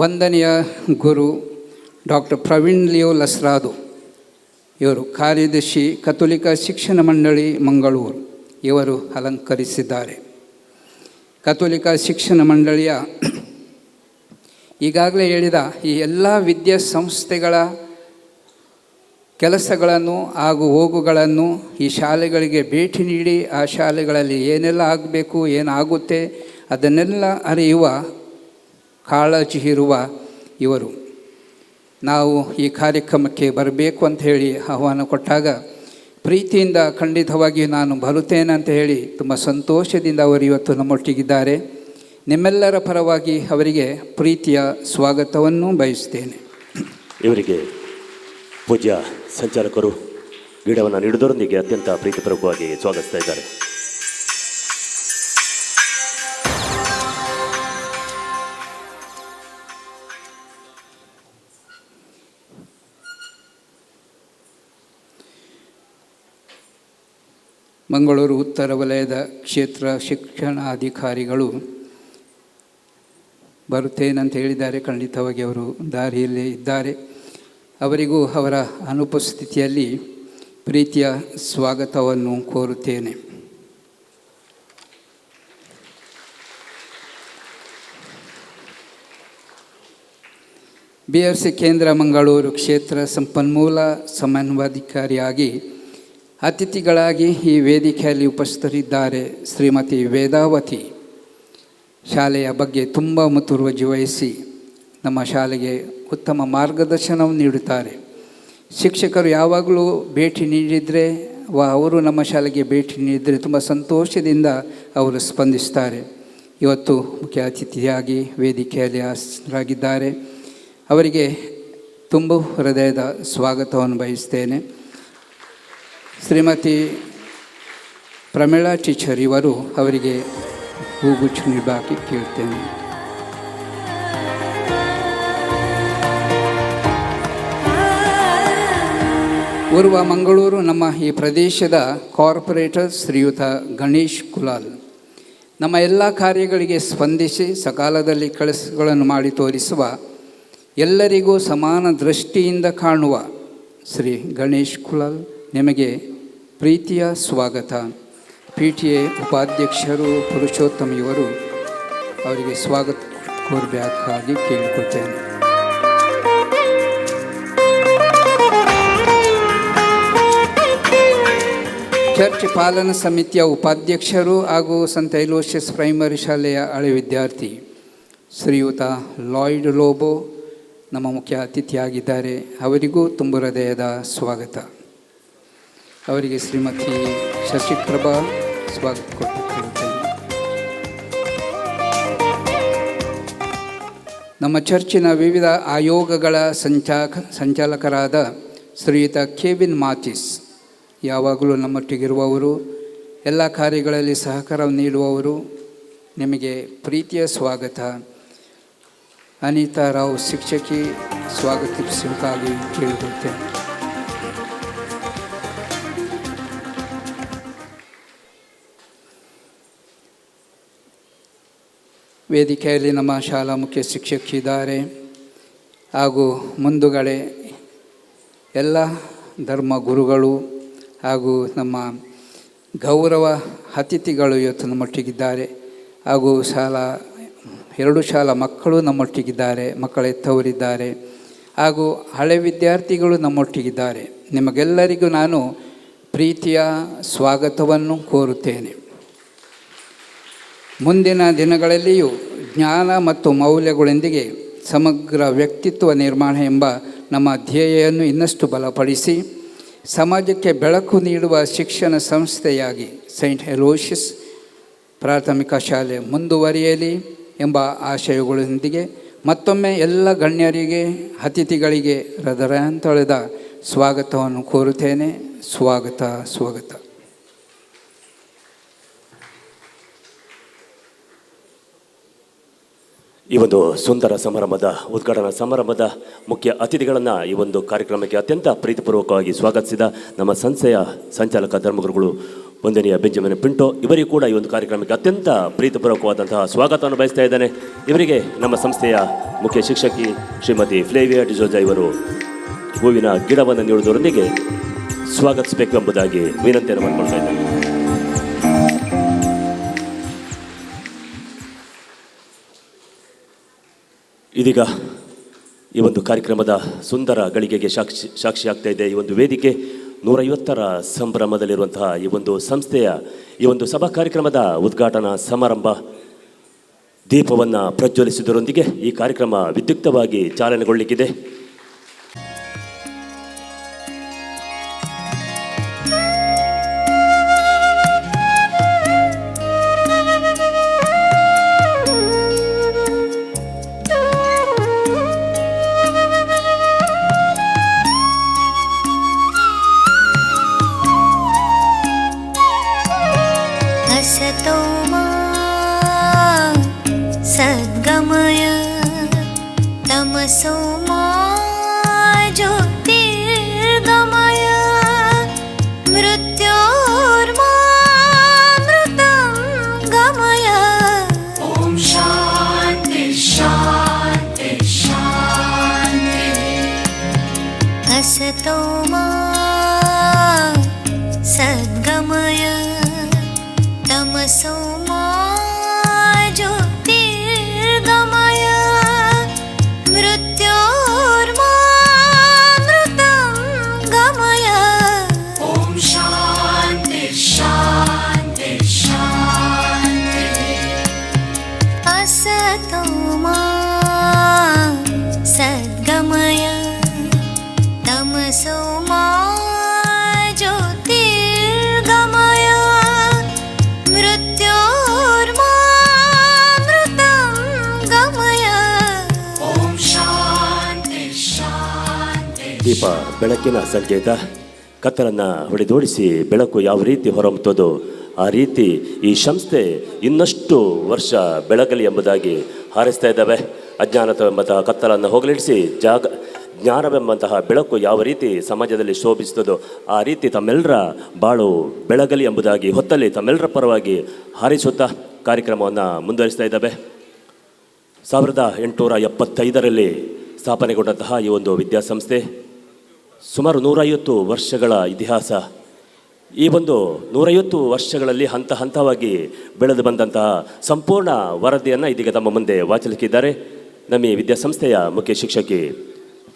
ವಂದನೆಯ ಗುರು ಡಾಕ್ಟರ್ ಪ್ರವೀಣ್ ಲಿಯೋ ಲಸ್ರಾದು ಇವರು, ಕಾರ್ಯದರ್ಶಿ, ಕಥೋಲಿಕ ಶಿಕ್ಷಣ ಮಂಡಳಿ ಮಂಗಳೂರು, ಇವರು ಅಲಂಕರಿಸಿದ್ದಾರೆ. ಕಥೋಲಿಕ ಶಿಕ್ಷಣ ಮಂಡಳಿಯ ಈಗಾಗಲೇ ಹೇಳಿದ ಈ ಎಲ್ಲ ವಿದ್ಯಾಸಂಸ್ಥೆಗಳ ಕೆಲಸಗಳನ್ನು ಹಾಗೂ ಹೋಗುಗಳನ್ನು ಈ ಶಾಲೆಗಳಿಗೆ ಭೇಟಿ ನೀಡಿ ಆ ಶಾಲೆಗಳಲ್ಲಿ ಏನೆಲ್ಲ ಆಗಬೇಕು, ಏನಾಗುತ್ತೆ ಅದನ್ನೆಲ್ಲ ಅರಿಯುವ ಕಾಳಜಿ ಇರುವ ಇವರು. ನಾವು ಈ ಕಾರ್ಯಕ್ರಮಕ್ಕೆ ಬರಬೇಕು ಅಂತ ಹೇಳಿ ಆಹ್ವಾನ ಕೊಟ್ಟಾಗ ಪ್ರೀತಿಯಿಂದ ಖಂಡಿತವಾಗಿಯೂ ನಾನು ಬರುತ್ತೇನೆ ಅಂತ ಹೇಳಿ ತುಂಬ ಸಂತೋಷದಿಂದ ಅವರು ಇವತ್ತು ನಮ್ಮೊಟ್ಟಿಗಿದ್ದಾರೆ. ನಿಮ್ಮೆಲ್ಲರ ಪರವಾಗಿ ಅವರಿಗೆ ಪ್ರೀತಿಯ ಸ್ವಾಗತವನ್ನು ಬಯಸುತ್ತೇನೆ. ಇವರಿಗೆ ಪೂಜ್ಯ ಸಂಚಾಲಕರು ಗಿಡವನ್ನು ನೀಡುವುದರೊಂದಿಗೆ ಅತ್ಯಂತ ಪ್ರೀತಿಪೂರ್ವಕವಾಗಿ ಸ್ವಾಗತಿಸ್ತಾ ಇದ್ದಾರೆ. ಮಂಗಳೂರು ಉತ್ತರ ವಲಯದ ಕ್ಷೇತ್ರ ಶಿಕ್ಷಣಾಧಿಕಾರಿಗಳು ಬರುತ್ತೇನಂತ ಹೇಳಿದ್ದಾರೆ. ಖಂಡಿತವಾಗಿ ಅವರು ದಾರಿಯಲ್ಲೇ ಇದ್ದಾರೆ. ಅವರಿಗೂ ಅವರ ಅನುಪಸ್ಥಿತಿಯಲ್ಲಿ ಪ್ರೀತಿಯ ಸ್ವಾಗತವನ್ನು ಕೋರುತ್ತೇನೆ. BFC ಕೇಂದ್ರ ಮಂಗಳೂರು ಕ್ಷೇತ್ರ ಸಂಪನ್ಮೂಲ ಸಮನ್ವಯಾಧಿಕಾರಿಯಾಗಿ ಅತಿಥಿಗಳಾಗಿ ಈ ವೇದಿಕೆಯಲ್ಲಿ ಉಪಸ್ಥಿತರಿದ್ದಾರೆ ಶ್ರೀಮತಿ ವೇದಾವತಿ. ಶಾಲೆಯ ಬಗ್ಗೆ ತುಂಬ ಮುತುವರ್ಜಿ ವಹಿಸಿ ನಮ್ಮ ಶಾಲೆಗೆ ಉತ್ತಮ ಮಾರ್ಗದರ್ಶನವನ್ನು ನೀಡುತ್ತಾರೆ. ಶಿಕ್ಷಕರು ಯಾವಾಗಲೂ ಭೇಟಿ ನೀಡಿದರೆ ಅವರು ನಮ್ಮ ಶಾಲೆಗೆ ಭೇಟಿ ನೀಡಿದರೆ ತುಂಬ ಸಂತೋಷದಿಂದ ಅವರು ಸ್ಪಂದಿಸ್ತಾರೆ. ಇವತ್ತು ಮುಖ್ಯ ಅತಿಥಿಯಾಗಿ ವೇದಿಕೆಯಲ್ಲಿ ಹಾಜರಾಗಿದ್ದಾರೆ. ಅವರಿಗೆ ತುಂಬ ಹೃದಯದ ಸ್ವಾಗತವನ್ನು ಬಯಸ್ತೇನೆ. ಶ್ರೀಮತಿ ಪ್ರಮೀಳಾ ಟೀಚರ್ ಇವರು ಅವರಿಗೆ ಹೂಗುಚ್ಚು ನೀಡಬಾಕಿ ಕೇಳ್ತೇನೆ. ಊರ್ವ ಮಂಗಳೂರು ನಮ್ಮ ಈ ಪ್ರದೇಶದ ಕಾರ್ಪೊರೇಟರ್ ಶ್ರೀಯುತ ಗಣೇಶ್ ಕುಲಾಲ್ ನಮ್ಮ ಎಲ್ಲ ಕಾರ್ಯಗಳಿಗೆ ಸ್ಪಂದಿಸಿ ಸಕಾಲದಲ್ಲಿ ಕೆಲಸಗಳನ್ನು ಮಾಡಿ ತೋರಿಸುವ ಎಲ್ಲರಿಗೂ ಸಮಾನ ದೃಷ್ಟಿಯಿಂದ ಕಾಣುವ ಶ್ರೀ ಗಣೇಶ್ ಕುಲಾಲ್ ನಿಮಗೆ ಪ್ರೀತಿಯ ಸ್ವಾಗತ. PTA ಉಪಾಧ್ಯಕ್ಷರು ಪುರುಷೋತ್ತಮ ಇವರು ಅವರಿಗೆ ಸ್ವಾಗತ ಕೋರಬೇಕಾಗಿ ಕೇಳಿಕೊಳ್ತೇನೆ. ಚರ್ಚ್ ಪಾಲನಾ ಸಮಿತಿಯ ಉಪಾಧ್ಯಕ್ಷರು ಹಾಗೂ ಸಂತ ಎಲೋಷಿಯಸ್ ಪ್ರೈಮರಿ ಶಾಲೆಯ ಹಳೆ ವಿದ್ಯಾರ್ಥಿ ಶ್ರೀಯುತ ಲಾಯ್ಡ್ ಲೋಬೋ ನಮ್ಮ ಮುಖ್ಯ ಅತಿಥಿಯಾಗಿದ್ದಾರೆ. ಅವರಿಗೂ ತುಂಬ ಹೃದಯದ ಸ್ವಾಗತ. ಅವರಿಗೆ ಶ್ರೀಮತಿ ಶಶಿಪ್ರಭಾ ಸ್ವಾಗತ ಕೊಟ್ಟುಕೊಳ್ಳುತ್ತೇನೆ. ನಮ್ಮ ಚರ್ಚಿನ ವಿವಿಧ ಆಯೋಗಗಳ ಸಂಚಾಲಕರಾದ ಶ್ರೀಯುತ ಕೆವಿನ್ ಮಾಥಿಸ್ ಯಾವಾಗಲೂ ನಮ್ಮೊಟ್ಟಿಗಿರುವವರು, ಎಲ್ಲ ಕಾರ್ಯಗಳಲ್ಲಿ ಸಹಕಾರ ನೀಡುವವರು, ನಿಮಗೆ ಪ್ರೀತಿಯ ಸ್ವಾಗತ. ಅನಿತಾ ರಾವ್ ಶಿಕ್ಷಕಿ ಸ್ವಾಗತಿಸಬೇಕಾಗಿ ಕೇಳಿಕೊಳ್ತೇನೆ. ವೇದಿಕೆಯಲ್ಲಿ ನಮ್ಮ ಶಾಲಾ ಮುಖ್ಯ ಶಿಕ್ಷಕಿದ್ದಾರೆ ಹಾಗೂ ಮುಂದುಗಡೆ ಎಲ್ಲ ಧರ್ಮ ಗುರುಗಳು ಹಾಗೂ ನಮ್ಮ ಗೌರವ ಅತಿಥಿಗಳು ಇವತ್ತು ನಮ್ಮೊಟ್ಟಿಗಿದ್ದಾರೆ. ಹಾಗೂ ಎರಡು ಶಾಲಾ ಮಕ್ಕಳು ನಮ್ಮೊಟ್ಟಿಗಿದ್ದಾರೆ, ಮಕ್ಕಳ ಹೆತ್ತವರಿದ್ದಾರೆ ಹಾಗೂ ಹಳೆ ವಿದ್ಯಾರ್ಥಿಗಳು ನಮ್ಮೊಟ್ಟಿಗಿದ್ದಾರೆ. ನಿಮಗೆಲ್ಲರಿಗೂ ನಾನು ಪ್ರೀತಿಯ ಸ್ವಾಗತವನ್ನು ಕೋರುತ್ತೇನೆ. ಮುಂದಿನ ದಿನಗಳಲ್ಲಿಯೂ ಜ್ಞಾನ ಮತ್ತು ಮೌಲ್ಯಗಳೊಂದಿಗೆ ಸಮಗ್ರ ವ್ಯಕ್ತಿತ್ವ ನಿರ್ಮಾಣ ಎಂಬ ನಮ್ಮ ಧ್ಯೇಯವನ್ನು ಇನ್ನಷ್ಟು ಬಲಪಡಿಸಿ ಸಮಾಜಕ್ಕೆ ಬೆಳಕು ನೀಡುವ ಶಿಕ್ಷಣ ಸಂಸ್ಥೆಯಾಗಿ ಸೈಂಟ್ ಎಲೋಷಿಯಸ್ ಪ್ರಾಥಮಿಕ ಶಾಲೆ ಮುಂದುವರಿಯಲಿ ಎಂಬ ಆಶಯಗಳೊಂದಿಗೆ ಮತ್ತೊಮ್ಮೆ ಎಲ್ಲ ಗಣ್ಯರಿಗೆ, ಅತಿಥಿಗಳಿಗೆ ಹೃದಯಾಂತರದ ಸ್ವಾಗತವನ್ನು ಕೋರುತ್ತೇನೆ. ಸ್ವಾಗತ, ಸ್ವಾಗತ. ಈ ಒಂದು ಸುಂದರ ಸಮಾರಂಭದ ಉದ್ಘಾಟನಾ ಸಮಾರಂಭದ ಮುಖ್ಯ ಅತಿಥಿಗಳನ್ನು ಈ ಒಂದು ಕಾರ್ಯಕ್ರಮಕ್ಕೆ ಅತ್ಯಂತ ಪ್ರೀತಿಪೂರ್ವಕವಾಗಿ ಸ್ವಾಗತಿಸಿದ ನಮ್ಮ ಸಂಸ್ಥೆಯ ಸಂಚಾಲಕ ಧರ್ಮಗುರುಗಳು ವಂದನೀಯ ಬೆಂಜಮಿನ್ ಪಿಂಟೋ ಇವರಿಗೂ ಕೂಡ ಈ ಒಂದು ಕಾರ್ಯಕ್ರಮಕ್ಕೆ ಅತ್ಯಂತ ಪ್ರೀತಿಪೂರ್ವಕವಾದಂತಹ ಸ್ವಾಗತವನ್ನು ಬಯಸ್ತಾ ಇದ್ದಾನೆ. ಇವರಿಗೆ ನಮ್ಮ ಸಂಸ್ಥೆಯ ಮುಖ್ಯ ಶಿಕ್ಷಕಿ ಶ್ರೀಮತಿ ಫ್ಲೇವಿಯಾ ಡಿಸೋಜಾ ಇವರು ಹೂವಿನ ಗಿಡವನ್ನು ನೀಡುವುದರೊಂದಿಗೆ ಸ್ವಾಗತಿಸಬೇಕು ಎಂಬುದಾಗಿ ವಿನಂತಿಯನ್ನು ಮಾಡಿಕೊಳ್ತಾ ಇದ್ದೇನೆ. ಇದೀಗ ಈ ಒಂದು ಕಾರ್ಯಕ್ರಮದ ಸುಂದರ ಗಳಿಗೆಗೆ ಸಾಕ್ಷಿಯಾಗ್ತಾ ಇದೆ ಈ ಒಂದು ವೇದಿಕೆ. 150ರ ಸಂಭ್ರಮದಲ್ಲಿರುವಂತಹ ಈ ಒಂದು ಸಂಸ್ಥೆಯ ಈ ಒಂದು ಸಭಾ ಕಾರ್ಯಕ್ರಮದ ಉದ್ಘಾಟನಾ ಸಮಾರಂಭ ದೀಪವನ್ನು ಪ್ರಜ್ವಲಿಸುವುದರೊಂದಿಗೆ ಈ ಕಾರ್ಯಕ್ರಮ ವಿದ್ಯುಕ್ತವಾಗಿ ಚಾಲನೆಗೊಳ್ಳಲಿಕ್ಕಿದೆ. असतो मा सद्गमय तमसो मा ज्योतिर्गमय मृत्योर्मा मृतं गमय। ॐ शान्ति शान्ति शान्ति। असतो मा सद्गमय तमसो मा ज्योतिर्गमय मृत्योर्मा मृतं गमय। ॐ शान्ति शान्ति शान्ति। असतो मा सद्गमय तमसो मा ज्योतिर्गमय मृत्योर्मा मृतं गमय। ॐ शान्ति शान्ति। ದೀಪ ಬೆಳಕಿನ ಸಂಕೇತ. ಕತ್ತಲನ್ನು ಹೊಡೆದೋಡಿಸಿ ಬೆಳಕು ಯಾವ ರೀತಿ ಹೊರಹೊಮ್ಮುತ್ತದೋ ಆ ರೀತಿ ಈ ಸಂಸ್ಥೆ ಇನ್ನಷ್ಟು ವರ್ಷ ಬೆಳಗಲಿ ಎಂಬುದಾಗಿ ಹಾರೈಸ್ತಾ ಇದ್ದಾವೆ. ಅಜ್ಞಾನವೆಂಬಂತಹ ಕತ್ತಲನ್ನು ಹೋಗಲಿಡಿಸಿ ಜ್ಞಾನವೆಂಬಂತಹ ಬೆಳಕು ಯಾವ ರೀತಿ ಸಮಾಜದಲ್ಲಿ ಶೋಭಿಸುತ್ತದೋ ಆ ರೀತಿ ತಮ್ಮೆಲ್ಲರ ಬಾಳು ಬೆಳಗಲಿ ಎಂಬುದಾಗಿ ಹೊತ್ತಲ್ಲಿ ತಮ್ಮೆಲ್ಲರ ಪರವಾಗಿ ಹಾರೈಸುತ್ತಾ ಕಾರ್ಯಕ್ರಮವನ್ನು ಮುಂದುವರಿಸ್ತಾ ಇದ್ದಾವೆ. 1875ರಲ್ಲಿ ಸ್ಥಾಪನೆಗೊಂಡಂತಹ ಈ ಒಂದು ವಿದ್ಯಾಸಂಸ್ಥೆ ಸುಮಾರು 150 ವರ್ಷಗಳ ಇತಿಹಾಸ. ಈ ಒಂದು 150 ವರ್ಷಗಳಲ್ಲಿ ಹಂತ ಹಂತವಾಗಿ ಬೆಳೆದು ಬಂದಂತಹ ಸಂಪೂರ್ಣ ವರದಿಯನ್ನು ಇದೀಗ ತಮ್ಮ ಮುಂದೆ ವಾಚಲಿಕ್ಕಿದ್ದಾರೆ ನಮ್ಮ ಈ ವಿದ್ಯಾಸಂಸ್ಥೆಯ ಮುಖ್ಯ ಶಿಕ್ಷಕಿ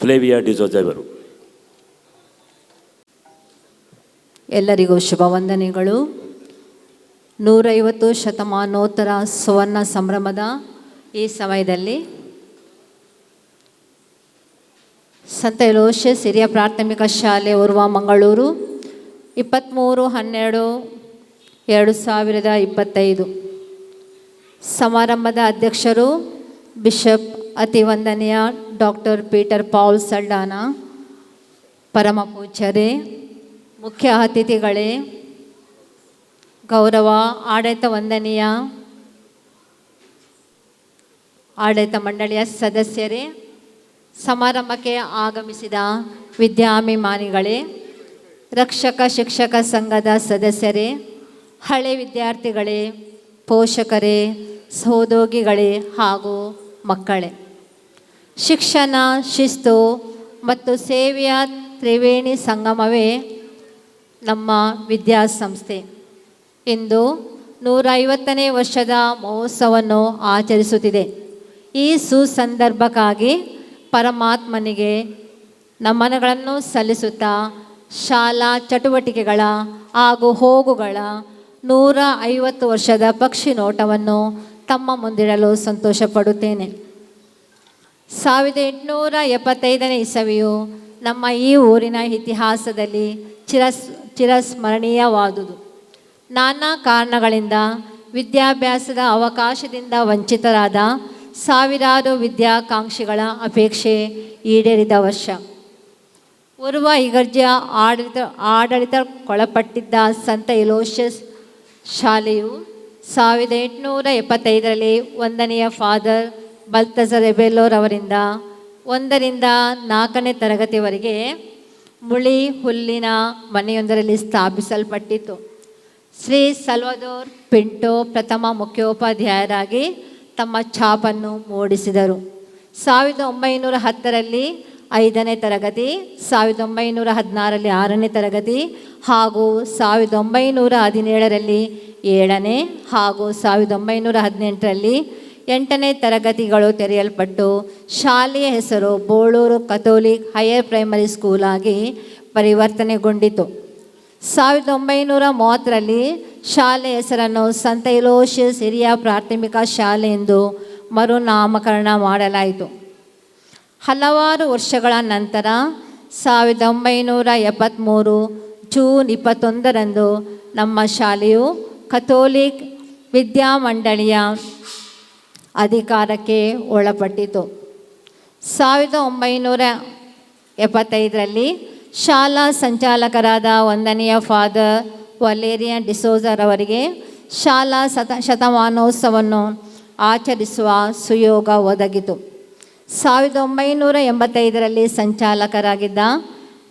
ಫ್ಲೇವಿಯಾ ಡಿಸೋಜಾ ಅವರು. ಎಲ್ಲರಿಗೂ ಶುಭವಂದನೆಗಳು. 150 ಶತಮಾನೋತ್ತರ ಸುವರ್ಣ ಸಂಭ್ರಮದ ಈ ಸಮಯದಲ್ಲಿ ಸಂತ ಎಲೋಷಿಯಸ್ ಹಿರಿಯ ಪ್ರಾಥಮಿಕ ಶಾಲೆ ಉರ್ವ ಮಂಗಳೂರು 23/12/2025 ಸಮಾರಂಭದ ಅಧ್ಯಕ್ಷರು ಬಿಷಪ್ ಅತಿವಂದನೆಯ ಡಾಕ್ಟರ್ ಪೀಟರ್ ಪಾಲ್ ಸಲ್ಡಾನ, ಪರಮ ಪೂಜ್ಯರೇ, ಮುಖ್ಯ ಅತಿಥಿಗಳೇ, ಗೌರವ ಆಡಳಿತ ವಂದನೀಯ ಆಡಳಿತ ಮಂಡಳಿಯ ಸದಸ್ಯರೇ, ಸಮಾರಂಭಕ್ಕೆ ಆಗಮಿಸಿದ ವಿದ್ಯಾಭಿಮಾನಿಗಳೇ, ರಕ್ಷಕ ಶಿಕ್ಷಕ ಸಂಘದ ಸದಸ್ಯರೇ, ಹಳೆ ವಿದ್ಯಾರ್ಥಿಗಳೇ, ಪೋಷಕರೇ, ಸಹೋದ್ಯೋಗಿಗಳೇ ಹಾಗೂ ಮಕ್ಕಳೇ, ಶಿಕ್ಷಣ, ಶಿಸ್ತು ಮತ್ತು ಸೇವೆಯ ತ್ರಿವೇಣಿ ಸಂಗಮವೇ ನಮ್ಮ ವಿದ್ಯಾಸಂಸ್ಥೆ. ಇಂದು 150ನೇ ವರ್ಷದ ಮಹೋತ್ಸವವನ್ನು ಆಚರಿಸುತ್ತಿದೆ. ಈ ಸುಸಂದರ್ಭಕ್ಕಾಗಿ ಪರಮಾತ್ಮನಿಗೆ ನಮನಗಳನ್ನು ಸಲ್ಲಿಸುತ್ತಾ ಶಾಲಾ ಚಟುವಟಿಕೆಗಳ ಹಾಗೂ ಹೋಗುಗಳ 150 ವರ್ಷದ ಪಕ್ಷಿ ನೋಟವನ್ನು ತಮ್ಮ ಮುಂದಿಡಲು ಸಂತೋಷಪಡುತ್ತೇನೆ. 1875ನೇ ಇಸವಿಯು ನಮ್ಮ ಈ ಊರಿನ ಇತಿಹಾಸದಲ್ಲಿ ಚಿರಸ್ಮರಣೀಯವಾದುದು. ನಾನಾ ಕಾರಣಗಳಿಂದ ವಿದ್ಯಾಭ್ಯಾಸದ ಅವಕಾಶದಿಂದ ವಂಚಿತರಾದ ಸಾವಿರಾರು ವಿದ್ಯಾಕಾಂಕ್ಷಿಗಳ ಅಪೇಕ್ಷೆ ಈಡೇರಿದ ವರ್ಷ. ಉರ್ವ ಇಗರ್ಜಿಯ ಆಡಳಿತಕ್ಕೊಳಪಟ್ಟಿದ್ದ ಸಂತ ಎಲೋಷಿಯಸ್ ಶಾಲೆಯು 1875ರಲ್ಲಿ ಒಂದನೆಯ ಫಾದರ್ ಬಲ್ತಜರ್ ರೆಬೆಲ್ಲೋರವರಿಂದ 1ರಿಂದ 4ನೇ ತರಗತಿವರೆಗೆ ಮುಳಿ ಹುಲ್ಲಿನ ಮನೆಯೊಂದರಲ್ಲಿ ಸ್ಥಾಪಿಸಲ್ಪಟ್ಟಿತು. ಶ್ರೀ ಸಲ್ವದೋರ್ ಪಿಂಟೋ ಪ್ರಥಮ ಮುಖ್ಯೋಪಾಧ್ಯಾಯರಾಗಿ ತಮ್ಮ ಛಾಪನ್ನು ಮೂಡಿಸಿದರು. 1910ರಲ್ಲಿ 5ನೇ ತರಗತಿ, 1916ರಲ್ಲಿ 6ನೇ ತರಗತಿ ಹಾಗೂ 1917ರಲ್ಲಿ 7ನೇ ಹಾಗೂ 1918ರಲ್ಲಿ 8ನೇ ತರಗತಿಗಳು ತೆರೆಯಲ್ಪಟ್ಟು ಶಾಲೆಯ ಹೆಸರು ಬೋಳೂರು ಕಥೋಲಿಕ್ ಹೈಯರ್ ಪ್ರೈಮರಿ ಸ್ಕೂಲಾಗಿ ಪರಿವರ್ತನೆಗೊಂಡಿತು. 1930ರಲ್ಲಿ ಶಾಲೆ ಹೆಸರನ್ನು ಸಂತ ಎಲೋಷಿಯಸ್ ಹಿರಿಯ ಪ್ರಾಥಮಿಕ ಶಾಲೆ ಎಂದು ಮರುನಾಮಕರಣ ಮಾಡಲಾಯಿತು. ಹಲವಾರು ವರ್ಷಗಳ ನಂತರ 1973 ಜೂನ್ 21ರಂದು ನಮ್ಮ ಶಾಲೆಯು ಕಥೋಲಿಕ್ ವಿದ್ಯಾಮಂಡಳಿಯ ಅಧಿಕಾರಕ್ಕೆ ಒಳಪಟ್ಟಿತು. 1975ರಲ್ಲಿ ಶಾಲಾ ಸಂಚಾಲಕರಾದ ಒಂದನೆಯ ಫಾದರ್ ವಲೇರಿಯನ್ ಡಿಸೋಜರವರಿಗೆ ಶಾಲಾ ಶತಮಾನೋತ್ಸವವನ್ನು ಆಚರಿಸುವ ಸುಯೋಗ ಒದಗಿತು. 1985ರಲ್ಲಿ ಸಂಚಾಲಕರಾಗಿದ್ದ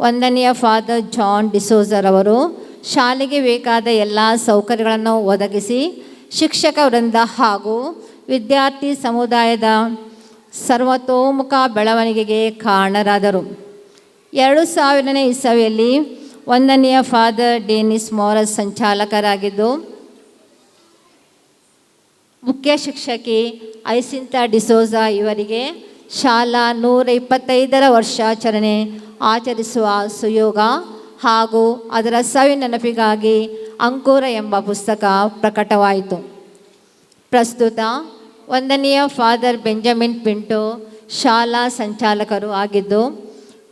ಒಂದನೆಯ ಫಾದರ್ ಜಾನ್ ಡಿಸೋಜರವರು ಶಾಲೆಗೆ ಬೇಕಾದ ಎಲ್ಲ ಸೌಕರ್ಯಗಳನ್ನು ಒದಗಿಸಿ ಶಿಕ್ಷಕ ವೃಂದ ಹಾಗೂ ವಿದ್ಯಾರ್ಥಿ ಸಮುದಾಯದ ಸರ್ವತೋಮುಖ ಬೆಳವಣಿಗೆಗೆ ಕಾರಣರಾದರು. 2000ನೇ ಇಸವಿಯಲ್ಲಿ ಒಂದನೆಯ ಫಾದರ್ ಡೇನಿಸ್ ಮೋರಸ್ ಸಂಚಾಲಕರಾಗಿದ್ದು, ಮುಖ್ಯ ಶಿಕ್ಷಕಿ ಐಸಿಂತಾ ಡಿಸೋಜಾ ಇವರಿಗೆ ಶಾಲಾ 125ರ ವರ್ಷಾಚರಣೆ ಆಚರಿಸುವ ಸುಯೋಗ ಹಾಗೂ ಅದರ ಸವಿ ನೆನಪಿಗಾಗಿ ಅಂಕುರ ಎಂಬ ಪುಸ್ತಕ ಪ್ರಕಟವಾಯಿತು. ಪ್ರಸ್ತುತ ಒಂದನೆಯ ಫಾದರ್ ಬೆಂಜಮಿನ್ ಪಿಂಟೋ ಶಾಲಾ ಸಂಚಾಲಕರು ಆಗಿದ್ದು,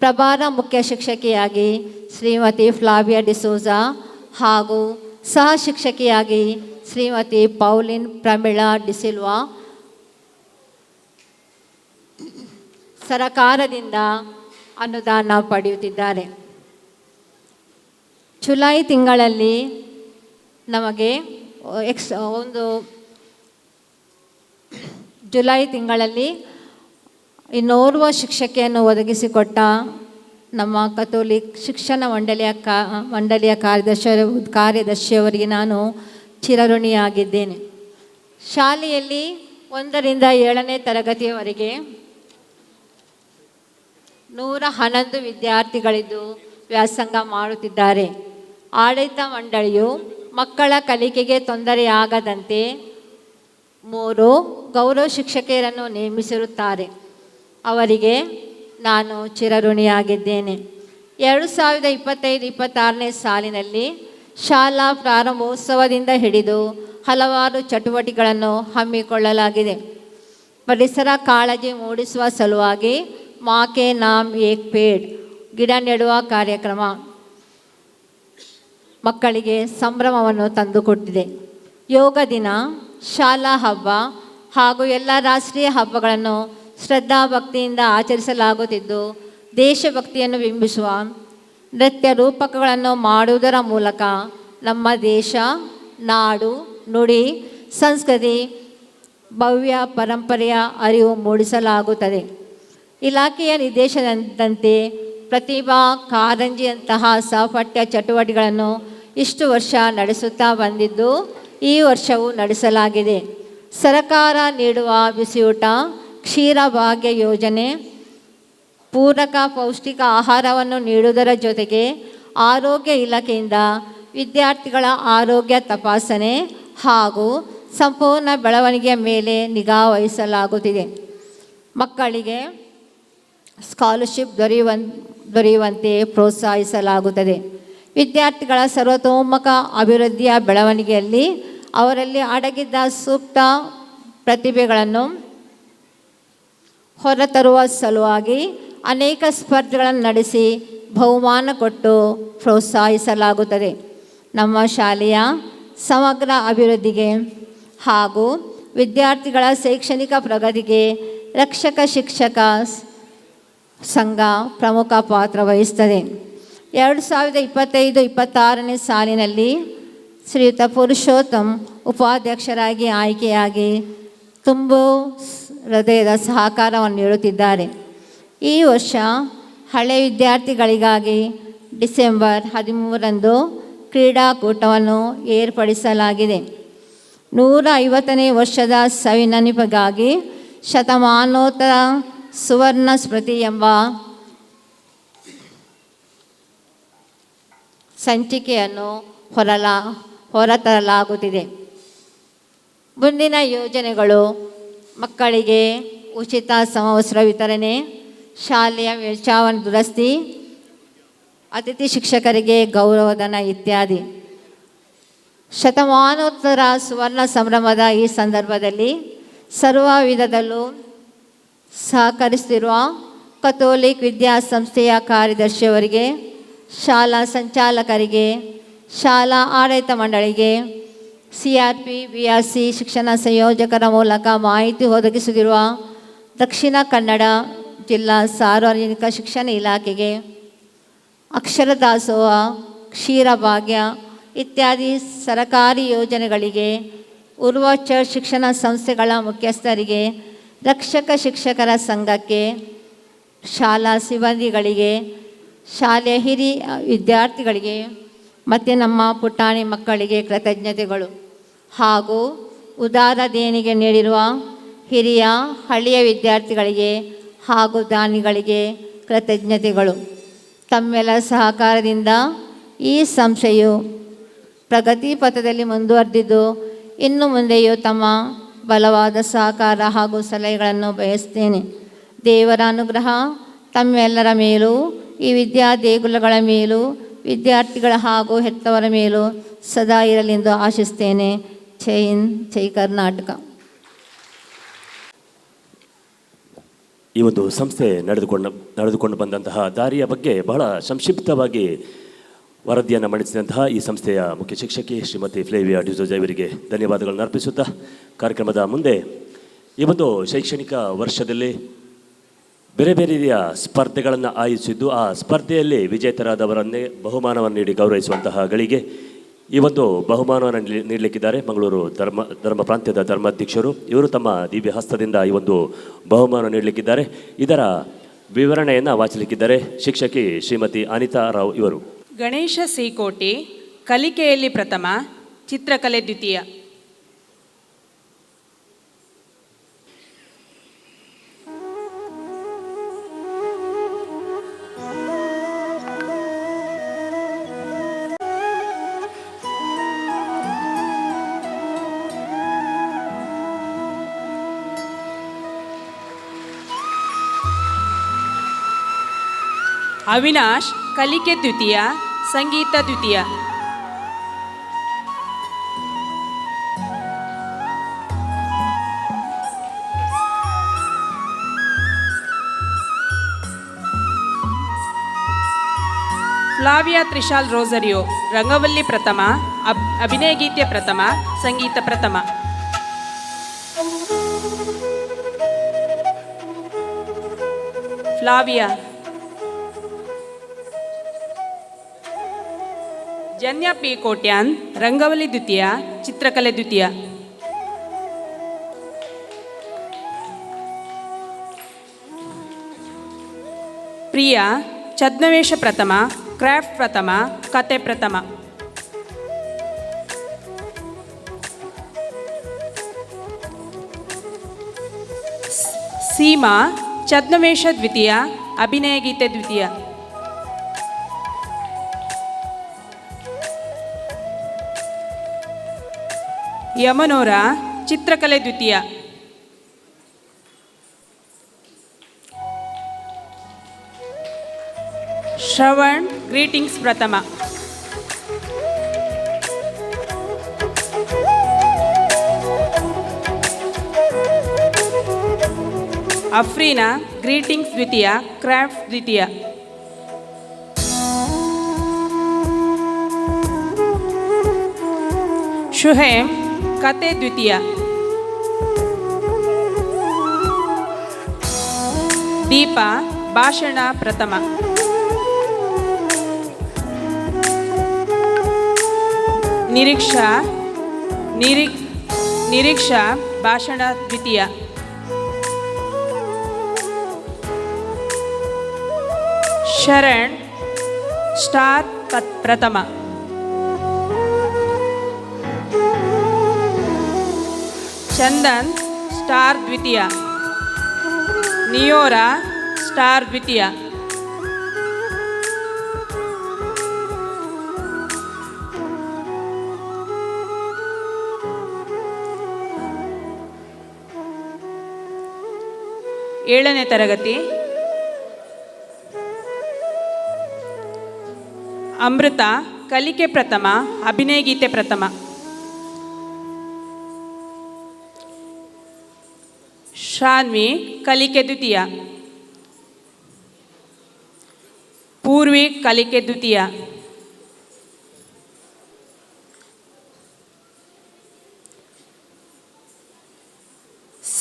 ಪ್ರಭಾರ ಮುಖ್ಯ ಶಿಕ್ಷಕಿಯಾಗಿ ಶ್ರೀಮತಿ ಫ್ಲಾವಿಯಾ ಡಿಸೋಜಾ ಹಾಗೂ ಸಹ ಶಿಕ್ಷಕಿಯಾಗಿ ಶ್ರೀಮತಿ ಪೌಲಿನ್ ಪ್ರಮಿಳಾ ಡಿಸಿಲ್ವಾ ಸರಕಾರದಿಂದ ಅನುದಾನ ಪಡೆಯುತ್ತಿದ್ದಾರೆ. ಜುಲೈ ತಿಂಗಳಲ್ಲಿ ನಮಗೆ ಜುಲೈ ತಿಂಗಳಲ್ಲಿ ಇನ್ನೋರ್ವ ಶಿಕ್ಷಕಿಯನ್ನು ಒದಗಿಸಿಕೊಟ್ಟ ನಮ್ಮ ಕಥೋಲಿಕ್ ಶಿಕ್ಷಣ ಮಂಡಳಿಯ ಕಾರ್ಯದರ್ಶಿಯವರಿಗೆ ನಾನು ಚಿರಋಣಿಯಾಗಿದ್ದೇನೆ. ಶಾಲೆಯಲ್ಲಿ 1ರಿಂದ 7ನೇ ತರಗತಿಯವರೆಗೆ 111 ವಿದ್ಯಾರ್ಥಿಗಳಿದ್ದು ವ್ಯಾಸಂಗ ಮಾಡುತ್ತಿದ್ದಾರೆ. ಆಡಳಿತ ಮಂಡಳಿಯು ಮಕ್ಕಳ ಕಲಿಕೆಗೆ ತೊಂದರೆಯಾಗದಂತೆ 3 ಗೌರವ ಶಿಕ್ಷಕಿಯರನ್ನು ನೇಮಿಸಿರುತ್ತಾರೆ. ಅವರಿಗೆ ನಾನು ಚಿರಋಣಿಯಾಗಿದ್ದೇನೆ. 2025-26ನೇ ಸಾಲಿನಲ್ಲಿ ಶಾಲಾ ಪ್ರಾರಂಭೋತ್ಸವದಿಂದ ಹಿಡಿದು ಹಲವಾರು ಚಟುವಟಿಕೆಗಳನ್ನು ಹಮ್ಮಿಕೊಳ್ಳಲಾಗಿದೆ. ಪರಿಸರ ಕಾಳಜಿ ಮೂಡಿಸುವ ಸಲುವಾಗಿ ಮಾಕೆ ನಾಮ್ ಏಕ್ ಪೇಡ್ ಗಿಡ ನೆಡುವ ಕಾರ್ಯಕ್ರಮ ಮಕ್ಕಳಿಗೆ ಸಂಭ್ರಮವನ್ನು ತಂದುಕೊಟ್ಟಿದೆ. ಯೋಗ ದಿನ, ಶಾಲಾ ಹಬ್ಬ ಹಾಗೂ ಎಲ್ಲ ರಾಷ್ಟ್ರೀಯ ಹಬ್ಬಗಳನ್ನು ಶ್ರದ್ಧಾಭಕ್ತಿಯಿಂದ ಆಚರಿಸಲಾಗುತ್ತಿದ್ದು, ದೇಶಭಕ್ತಿಯನ್ನು ಬಿಂಬಿಸುವ ನೃತ್ಯ ರೂಪಕಗಳನ್ನು ಮಾಡುವುದರ ಮೂಲಕ ನಮ್ಮ ದೇಶ, ನಾಡು, ನುಡಿ, ಸಂಸ್ಕೃತಿ, ಭವ್ಯ ಪರಂಪರೆಯ ಅರಿವು ಮೂಡಿಸಲಾಗುತ್ತದೆ. ಇಲಾಖೆಯ ನಿರ್ದೇಶನದಂತೆ ಪ್ರತಿಭಾ ಕಾರಂಜಿಯಂತಹ ಸಹಪಠ್ಯ ಚಟುವಟಿಕೆಗಳನ್ನು ಇಷ್ಟು ವರ್ಷ ನಡೆಸುತ್ತಾ ಬಂದಿದ್ದು, ಈ ವರ್ಷವೂ ನಡೆಸಲಾಗಿದೆ. ಸರಕಾರ ನೀಡುವ ಬಿಸಿಯೂಟ, ಕ್ಷೀರಭಾಗ್ಯ ಯೋಜನೆ, ಪೂರಕ ಪೌಷ್ಟಿಕ ಆಹಾರವನ್ನು ನೀಡುವುದರ ಜೊತೆಗೆ ಆರೋಗ್ಯ ಇಲಾಖೆಯಿಂದ ವಿದ್ಯಾರ್ಥಿಗಳ ಆರೋಗ್ಯ ತಪಾಸಣೆ ಹಾಗೂ ಸಂಪೂರ್ಣ ಬೆಳವಣಿಗೆಯ ಮೇಲೆ ನಿಗಾ ವಹಿಸಲಾಗುತ್ತಿದೆ. ಮಕ್ಕಳಿಗೆ ಸ್ಕಾಲರ್ಶಿಪ್ ದೊರೆಯುವಂತೆ ಪ್ರೋತ್ಸಾಹಿಸಲಾಗುತ್ತದೆ. ವಿದ್ಯಾರ್ಥಿಗಳ ಸರ್ವತೋಮುಖ ಅಭಿವೃದ್ಧಿಯ ಬೆಳವಣಿಗೆಯಲ್ಲಿ ಅವರಲ್ಲಿ ಅಡಗಿದ್ದ ಸೂಕ್ತ ಪ್ರತಿಭೆಗಳನ್ನು ಹೊರತರುವ ಸಲುವಾಗಿ ಅನೇಕ ಸ್ಪರ್ಧೆಗಳನ್ನು ನಡೆಸಿ ಬಹುಮಾನ ಕೊಟ್ಟು ಪ್ರೋತ್ಸಾಹಿಸಲಾಗುತ್ತದೆ. ನಮ್ಮ ಶಾಲೆಯ ಸಮಗ್ರ ಅಭಿವೃದ್ಧಿಗೆ ಹಾಗೂ ವಿದ್ಯಾರ್ಥಿಗಳ ಶೈಕ್ಷಣಿಕ ಪ್ರಗತಿಗೆ ರಕ್ಷಕ ಶಿಕ್ಷಕ ಸಂಘ ಪ್ರಮುಖ ಪಾತ್ರ ವಹಿಸ್ತದೆ. 2025-26ನೇ ಸಾಲಿನಲ್ಲಿ ಶ್ರೀಯುತ ಪುರುಷೋತ್ತಮ್ ಉಪಾಧ್ಯಕ್ಷರಾಗಿ ಆಯ್ಕೆಯಾಗಿ ತುಂಬ ಹೃದಯದ ಸಹಕಾರವನ್ನು ನೀಡುತ್ತಿದ್ದಾರೆ. ಈ ವರ್ಷ ಹಳೆ ವಿದ್ಯಾರ್ಥಿಗಳಿಗಾಗಿ ಡಿಸೆಂಬರ್ 13ರಂದು ಕ್ರೀಡಾಕೂಟವನ್ನು ಏರ್ಪಡಿಸಲಾಗಿದೆ. 150ನೇ ವರ್ಷದ ಸವಿನೆನಪಿಗಾಗಿ ಶತಮಾನೋತ್ತರ ಸುವರ್ಣ ಸ್ಮೃತಿ ಎಂಬ ಸಂಚಿಕೆಯನ್ನು ಹೊರತರಲಾಗುತ್ತಿದೆ. ಮುಂದಿನ ಯೋಜನೆಗಳು ಮಕ್ಕಳಿಗೆ ಉಚಿತ ಸಮವಸ್ತ್ರ ವಿತರಣೆ, ಶಾಲೆಯ ಮೇಲ್ಛಾವಣಿ ದುರಸ್ತಿ, ಅತಿಥಿ ಶಿಕ್ಷಕರಿಗೆ ಗೌರವಧನ ಇತ್ಯಾದಿ. ಶತಮಾನೋತ್ತರ ಸುವರ್ಣ ಸಂಭ್ರಮದ ಈ ಸಂದರ್ಭದಲ್ಲಿ ಸರ್ವ ವಿಧದಲ್ಲೂ ಸಹಕರಿಸುತ್ತಿರುವ ಕಥೋಲಿಕ್ ವಿದ್ಯಾಸಂಸ್ಥೆಯ ಕಾರ್ಯದರ್ಶಿಯವರಿಗೆ, ಶಾಲಾ ಸಂಚಾಲಕರಿಗೆ, ಶಾಲಾ ಆಡಳಿತ ಮಂಡಳಿಗೆ, CRP BRC ಶಿಕ್ಷಣ ಸಂಯೋಜಕರ ಮೂಲಕ ಮಾಹಿತಿ ಒದಗಿಸುತ್ತಿರುವ ದಕ್ಷಿಣ ಕನ್ನಡ ಜಿಲ್ಲಾ ಸಾರ್ವಜನಿಕ ಶಿಕ್ಷಣ ಇಲಾಖೆಗೆ, ಅಕ್ಷರದಾಸೋಹ, ಕ್ಷೀರಭಾಗ್ಯ ಇತ್ಯಾದಿ ಸರಕಾರಿ ಯೋಜನೆಗಳಿಗೆ, ಉರ್ವ ಚರ್ಚ್ ಶಿಕ್ಷಣ ಸಂಸ್ಥೆಗಳ ಮುಖ್ಯಸ್ಥರಿಗೆ, ರಕ್ಷಕ ಶಿಕ್ಷಕರ ಸಂಘಕ್ಕೆ, ಶಾಲಾ ಸಿಬ್ಬಂದಿಗಳಿಗೆ, ಶಾಲೆಯ ಹಿರಿಯ ವಿದ್ಯಾರ್ಥಿಗಳಿಗೆ ಮತ್ತು ನಮ್ಮ ಪುಟಾಣಿ ಮಕ್ಕಳಿಗೆ ಕೃತಜ್ಞತೆಗಳು ಹಾಗೂ ಉದಾರ ದೇಣಿಗೆ ನೀಡಿರುವ ಹಿರಿಯ ಹಳ್ಳಿಯ ವಿದ್ಯಾರ್ಥಿಗಳಿಗೆ ಹಾಗೂ ದಾನಿಗಳಿಗೆ ಕೃತಜ್ಞತೆಗಳು. ತಮ್ಮೆಲ್ಲ ಸಹಕಾರದಿಂದ ಈ ಸಂಸ್ಥೆಯು ಪ್ರಗತಿ ಪಥದಲ್ಲಿ ಮುಂದುವರೆದಿದ್ದು, ಇನ್ನು ಮುಂದೆಯೂ ತಮ್ಮ ಬಲವಾದ ಸಹಕಾರ ಹಾಗೂ ಸಲಹೆಗಳನ್ನು ಬಯಸ್ತೇನೆ. ದೇವರ ಅನುಗ್ರಹ ತಮ್ಮೆಲ್ಲರ ಮೇಲೂ, ಈ ವಿದ್ಯಾ ದೇಗುಲಗಳ ಮೇಲೂ, ವಿದ್ಯಾರ್ಥಿಗಳ ಹಾಗೂ ಹೆತ್ತವರ ಮೇಲೂ ಸದಾ ಇರಲೆಂದು ಆಶಿಸ್ತೇನೆ. ಜೈ ಹಿಂದ್, ಜೈ ಕರ್ನಾಟಕ. ಈ ಒಂದು ಸಂಸ್ಥೆ ನಡೆದುಕೊಂಡು ಬಂದಂತಹ ದಾರಿಯ ಬಗ್ಗೆ ಬಹಳ ಸಂಕ್ಷಿಪ್ತವಾಗಿ ವರದಿಯನ್ನು ಮಂಡಿಸಿದಂತಹ ಈ ಸಂಸ್ಥೆಯ ಮುಖ್ಯ ಶಿಕ್ಷಕಿ ಶ್ರೀಮತಿ ಫ್ಲೇವಿಯಾ ಡಿಸೋಜಾ ಇವರಿಗೆ ಧನ್ಯವಾದಗಳನ್ನು ಅರ್ಪಿಸುತ್ತಾ, ಕಾರ್ಯಕ್ರಮದ ಮುಂದೆ ಈ ಒಂದು ಶೈಕ್ಷಣಿಕ ವರ್ಷದಲ್ಲಿ ಬೇರೆ ಬೇರೆ ರೀತಿಯ ಸ್ಪರ್ಧೆಗಳನ್ನು ಆಯೋಜಿಸಿದ್ದು, ಆ ಸ್ಪರ್ಧೆಯಲ್ಲಿ ವಿಜೇತರಾದವರನ್ನೇ ಬಹುಮಾನವನ್ನು ನೀಡಿ ಗೌರವಿಸುವಂತಹ ಗಳಿಗೆ ಈ ಒಂದು ಬಹುಮಾನವನ್ನು ನೀಡಲಿಕ್ಕಿದ್ದಾರೆ ಮಂಗಳೂರು ಧರ್ಮ ಪ್ರಾಂತ್ಯದ ಧರ್ಮಾಧ್ಯಕ್ಷರು. ಇವರು ತಮ್ಮ ದಿವ್ಯ ಹಸ್ತದಿಂದ ಈ ಒಂದು ಬಹುಮಾನ ನೀಡಲಿಕ್ಕಿದ್ದಾರೆ. ಇದರ ವಿವರಣೆಯನ್ನು ವಾಚಲಿಕ್ಕಿದ್ದಾರೆ ಶಿಕ್ಷಕಿ ಶ್ರೀಮತಿ ಅನಿತಾ ರಾವ್ ಇವರು. ಗಣೇಶ ಸಿಕೋಟಿ ಕಲಿಕೆಯಲ್ಲಿ ಪ್ರಥಮ, ಚಿತ್ರಕಲೆ ದ್ವಿತೀಯ. ಅವಿನಾಶ್ ಕಲಿಕೆ ದ್ವಿತೀಯ, ಸಂಗೀತ ದ್ವಿತೀಯ. ಫ್ಲಾವಿಯಾ ತ್ರಿಶಾಲ್ ರೋಸರಿಯೋ ರಂಗವಲ್ಲಿ ಪ್ರಥಮ, ಅಭಿನಯ ಗೀತೆ ಪ್ರಥಮ, ಸಂಗೀತ ಪ್ರಥಮ. ಫ್ಲಾವಿಯಾ. ಜನ್ಯ ಪಿ ಕೋಟ್ಯಾನ್ ರಂಗವಲ್ಲಿ ದ್ವಿತೀಯ, ಚಿತ್ರಕಲೆ ದ್ವಿತೀಯ. ಪ್ರಿಯಾ ಛದ್ಮವೇಷ ಪ್ರಥಮ, ಕ್ರಾಫ್ಟ್ ಪ್ರಥಮ, ಕತೆ ಪ್ರಥಮ. ಸೀಮಾ ಛದ್ಮವೇಷ ದ್ವಿತೀಯ, ಅಭಿನಯ ಗೀತೆ ದ್ವಿತೀಯ. ಯಮನೋರ ಚಿತ್ರಕಲೆ ದ್ವಿತೀಯ. ಶ್ರವಣ್ ಗ್ರೀಟಿಂಗ್ಸ್ ಪ್ರಥಮ. ಅಫ್ರೀನಾ ಗ್ರೀಟಿಂಗ್ಸ್ ದ್ವಿತೀಯ, ಕ್ರಾಫ್ಟ್ ದ್ವಿತೀಯ. ಶುಹೇಮ್ ಕತೆ ದ್ವಿತೀಯ. ದೀಪಾ ಭಾಷಣ ಪ್ರಥಮ. ನಿರೀಕ್ಷಾ ನಿರೀಕ್ಷಾ ಭಾಷಣ ದ್ವಿತೀಯ. ಶರಣ್ ಸ್ಟಾರ್ ಪ್ರಥಮ. ಚಂದನ್ ಸ್ಟಾರ್ ದ್ವಿತೀಯ. ನಿಯೋರಾ ಸ್ಟಾರ್ ದ್ವಿತೀಯ. ಏಳನೇ ತರಗತಿ ಅಮೃತ ಕಲಿಕೆ ಪ್ರಥಮ, ಅಭಿನಯ ಗೀತೆ ಪ್ರಥಮ. ಶಾನ್ವಿ ಕಲಿಕೆ ದ್ವಿತೀಯ. ಪೂರ್ವಿ ಕಲಿಕೆ ದ್ವಿತೀಯ.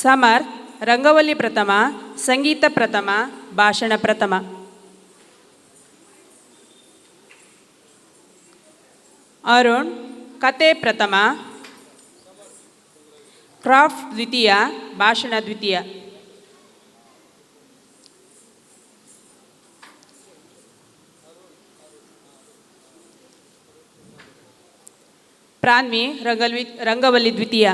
ಸಮರ್ ರಂಗವಲ್ಲಿ ಪ್ರಥಮ, ಸಂಗೀತ ಪ್ರಥಮ, ಭಾಷಣ ಪ್ರಥಮ. ಅರುಣ್ ಕತೆ ಪ್ರಥಮ, ಕ್ರಾಫ್ಟ್ ದ್ವಿತೀಯ, ಭಾಷಣ ದ್ವಿತೀಯ. ಪ್ರಾನ್ವಿ ರಂಗವಲ್ಲಿ ದ್ವಿತೀಯ.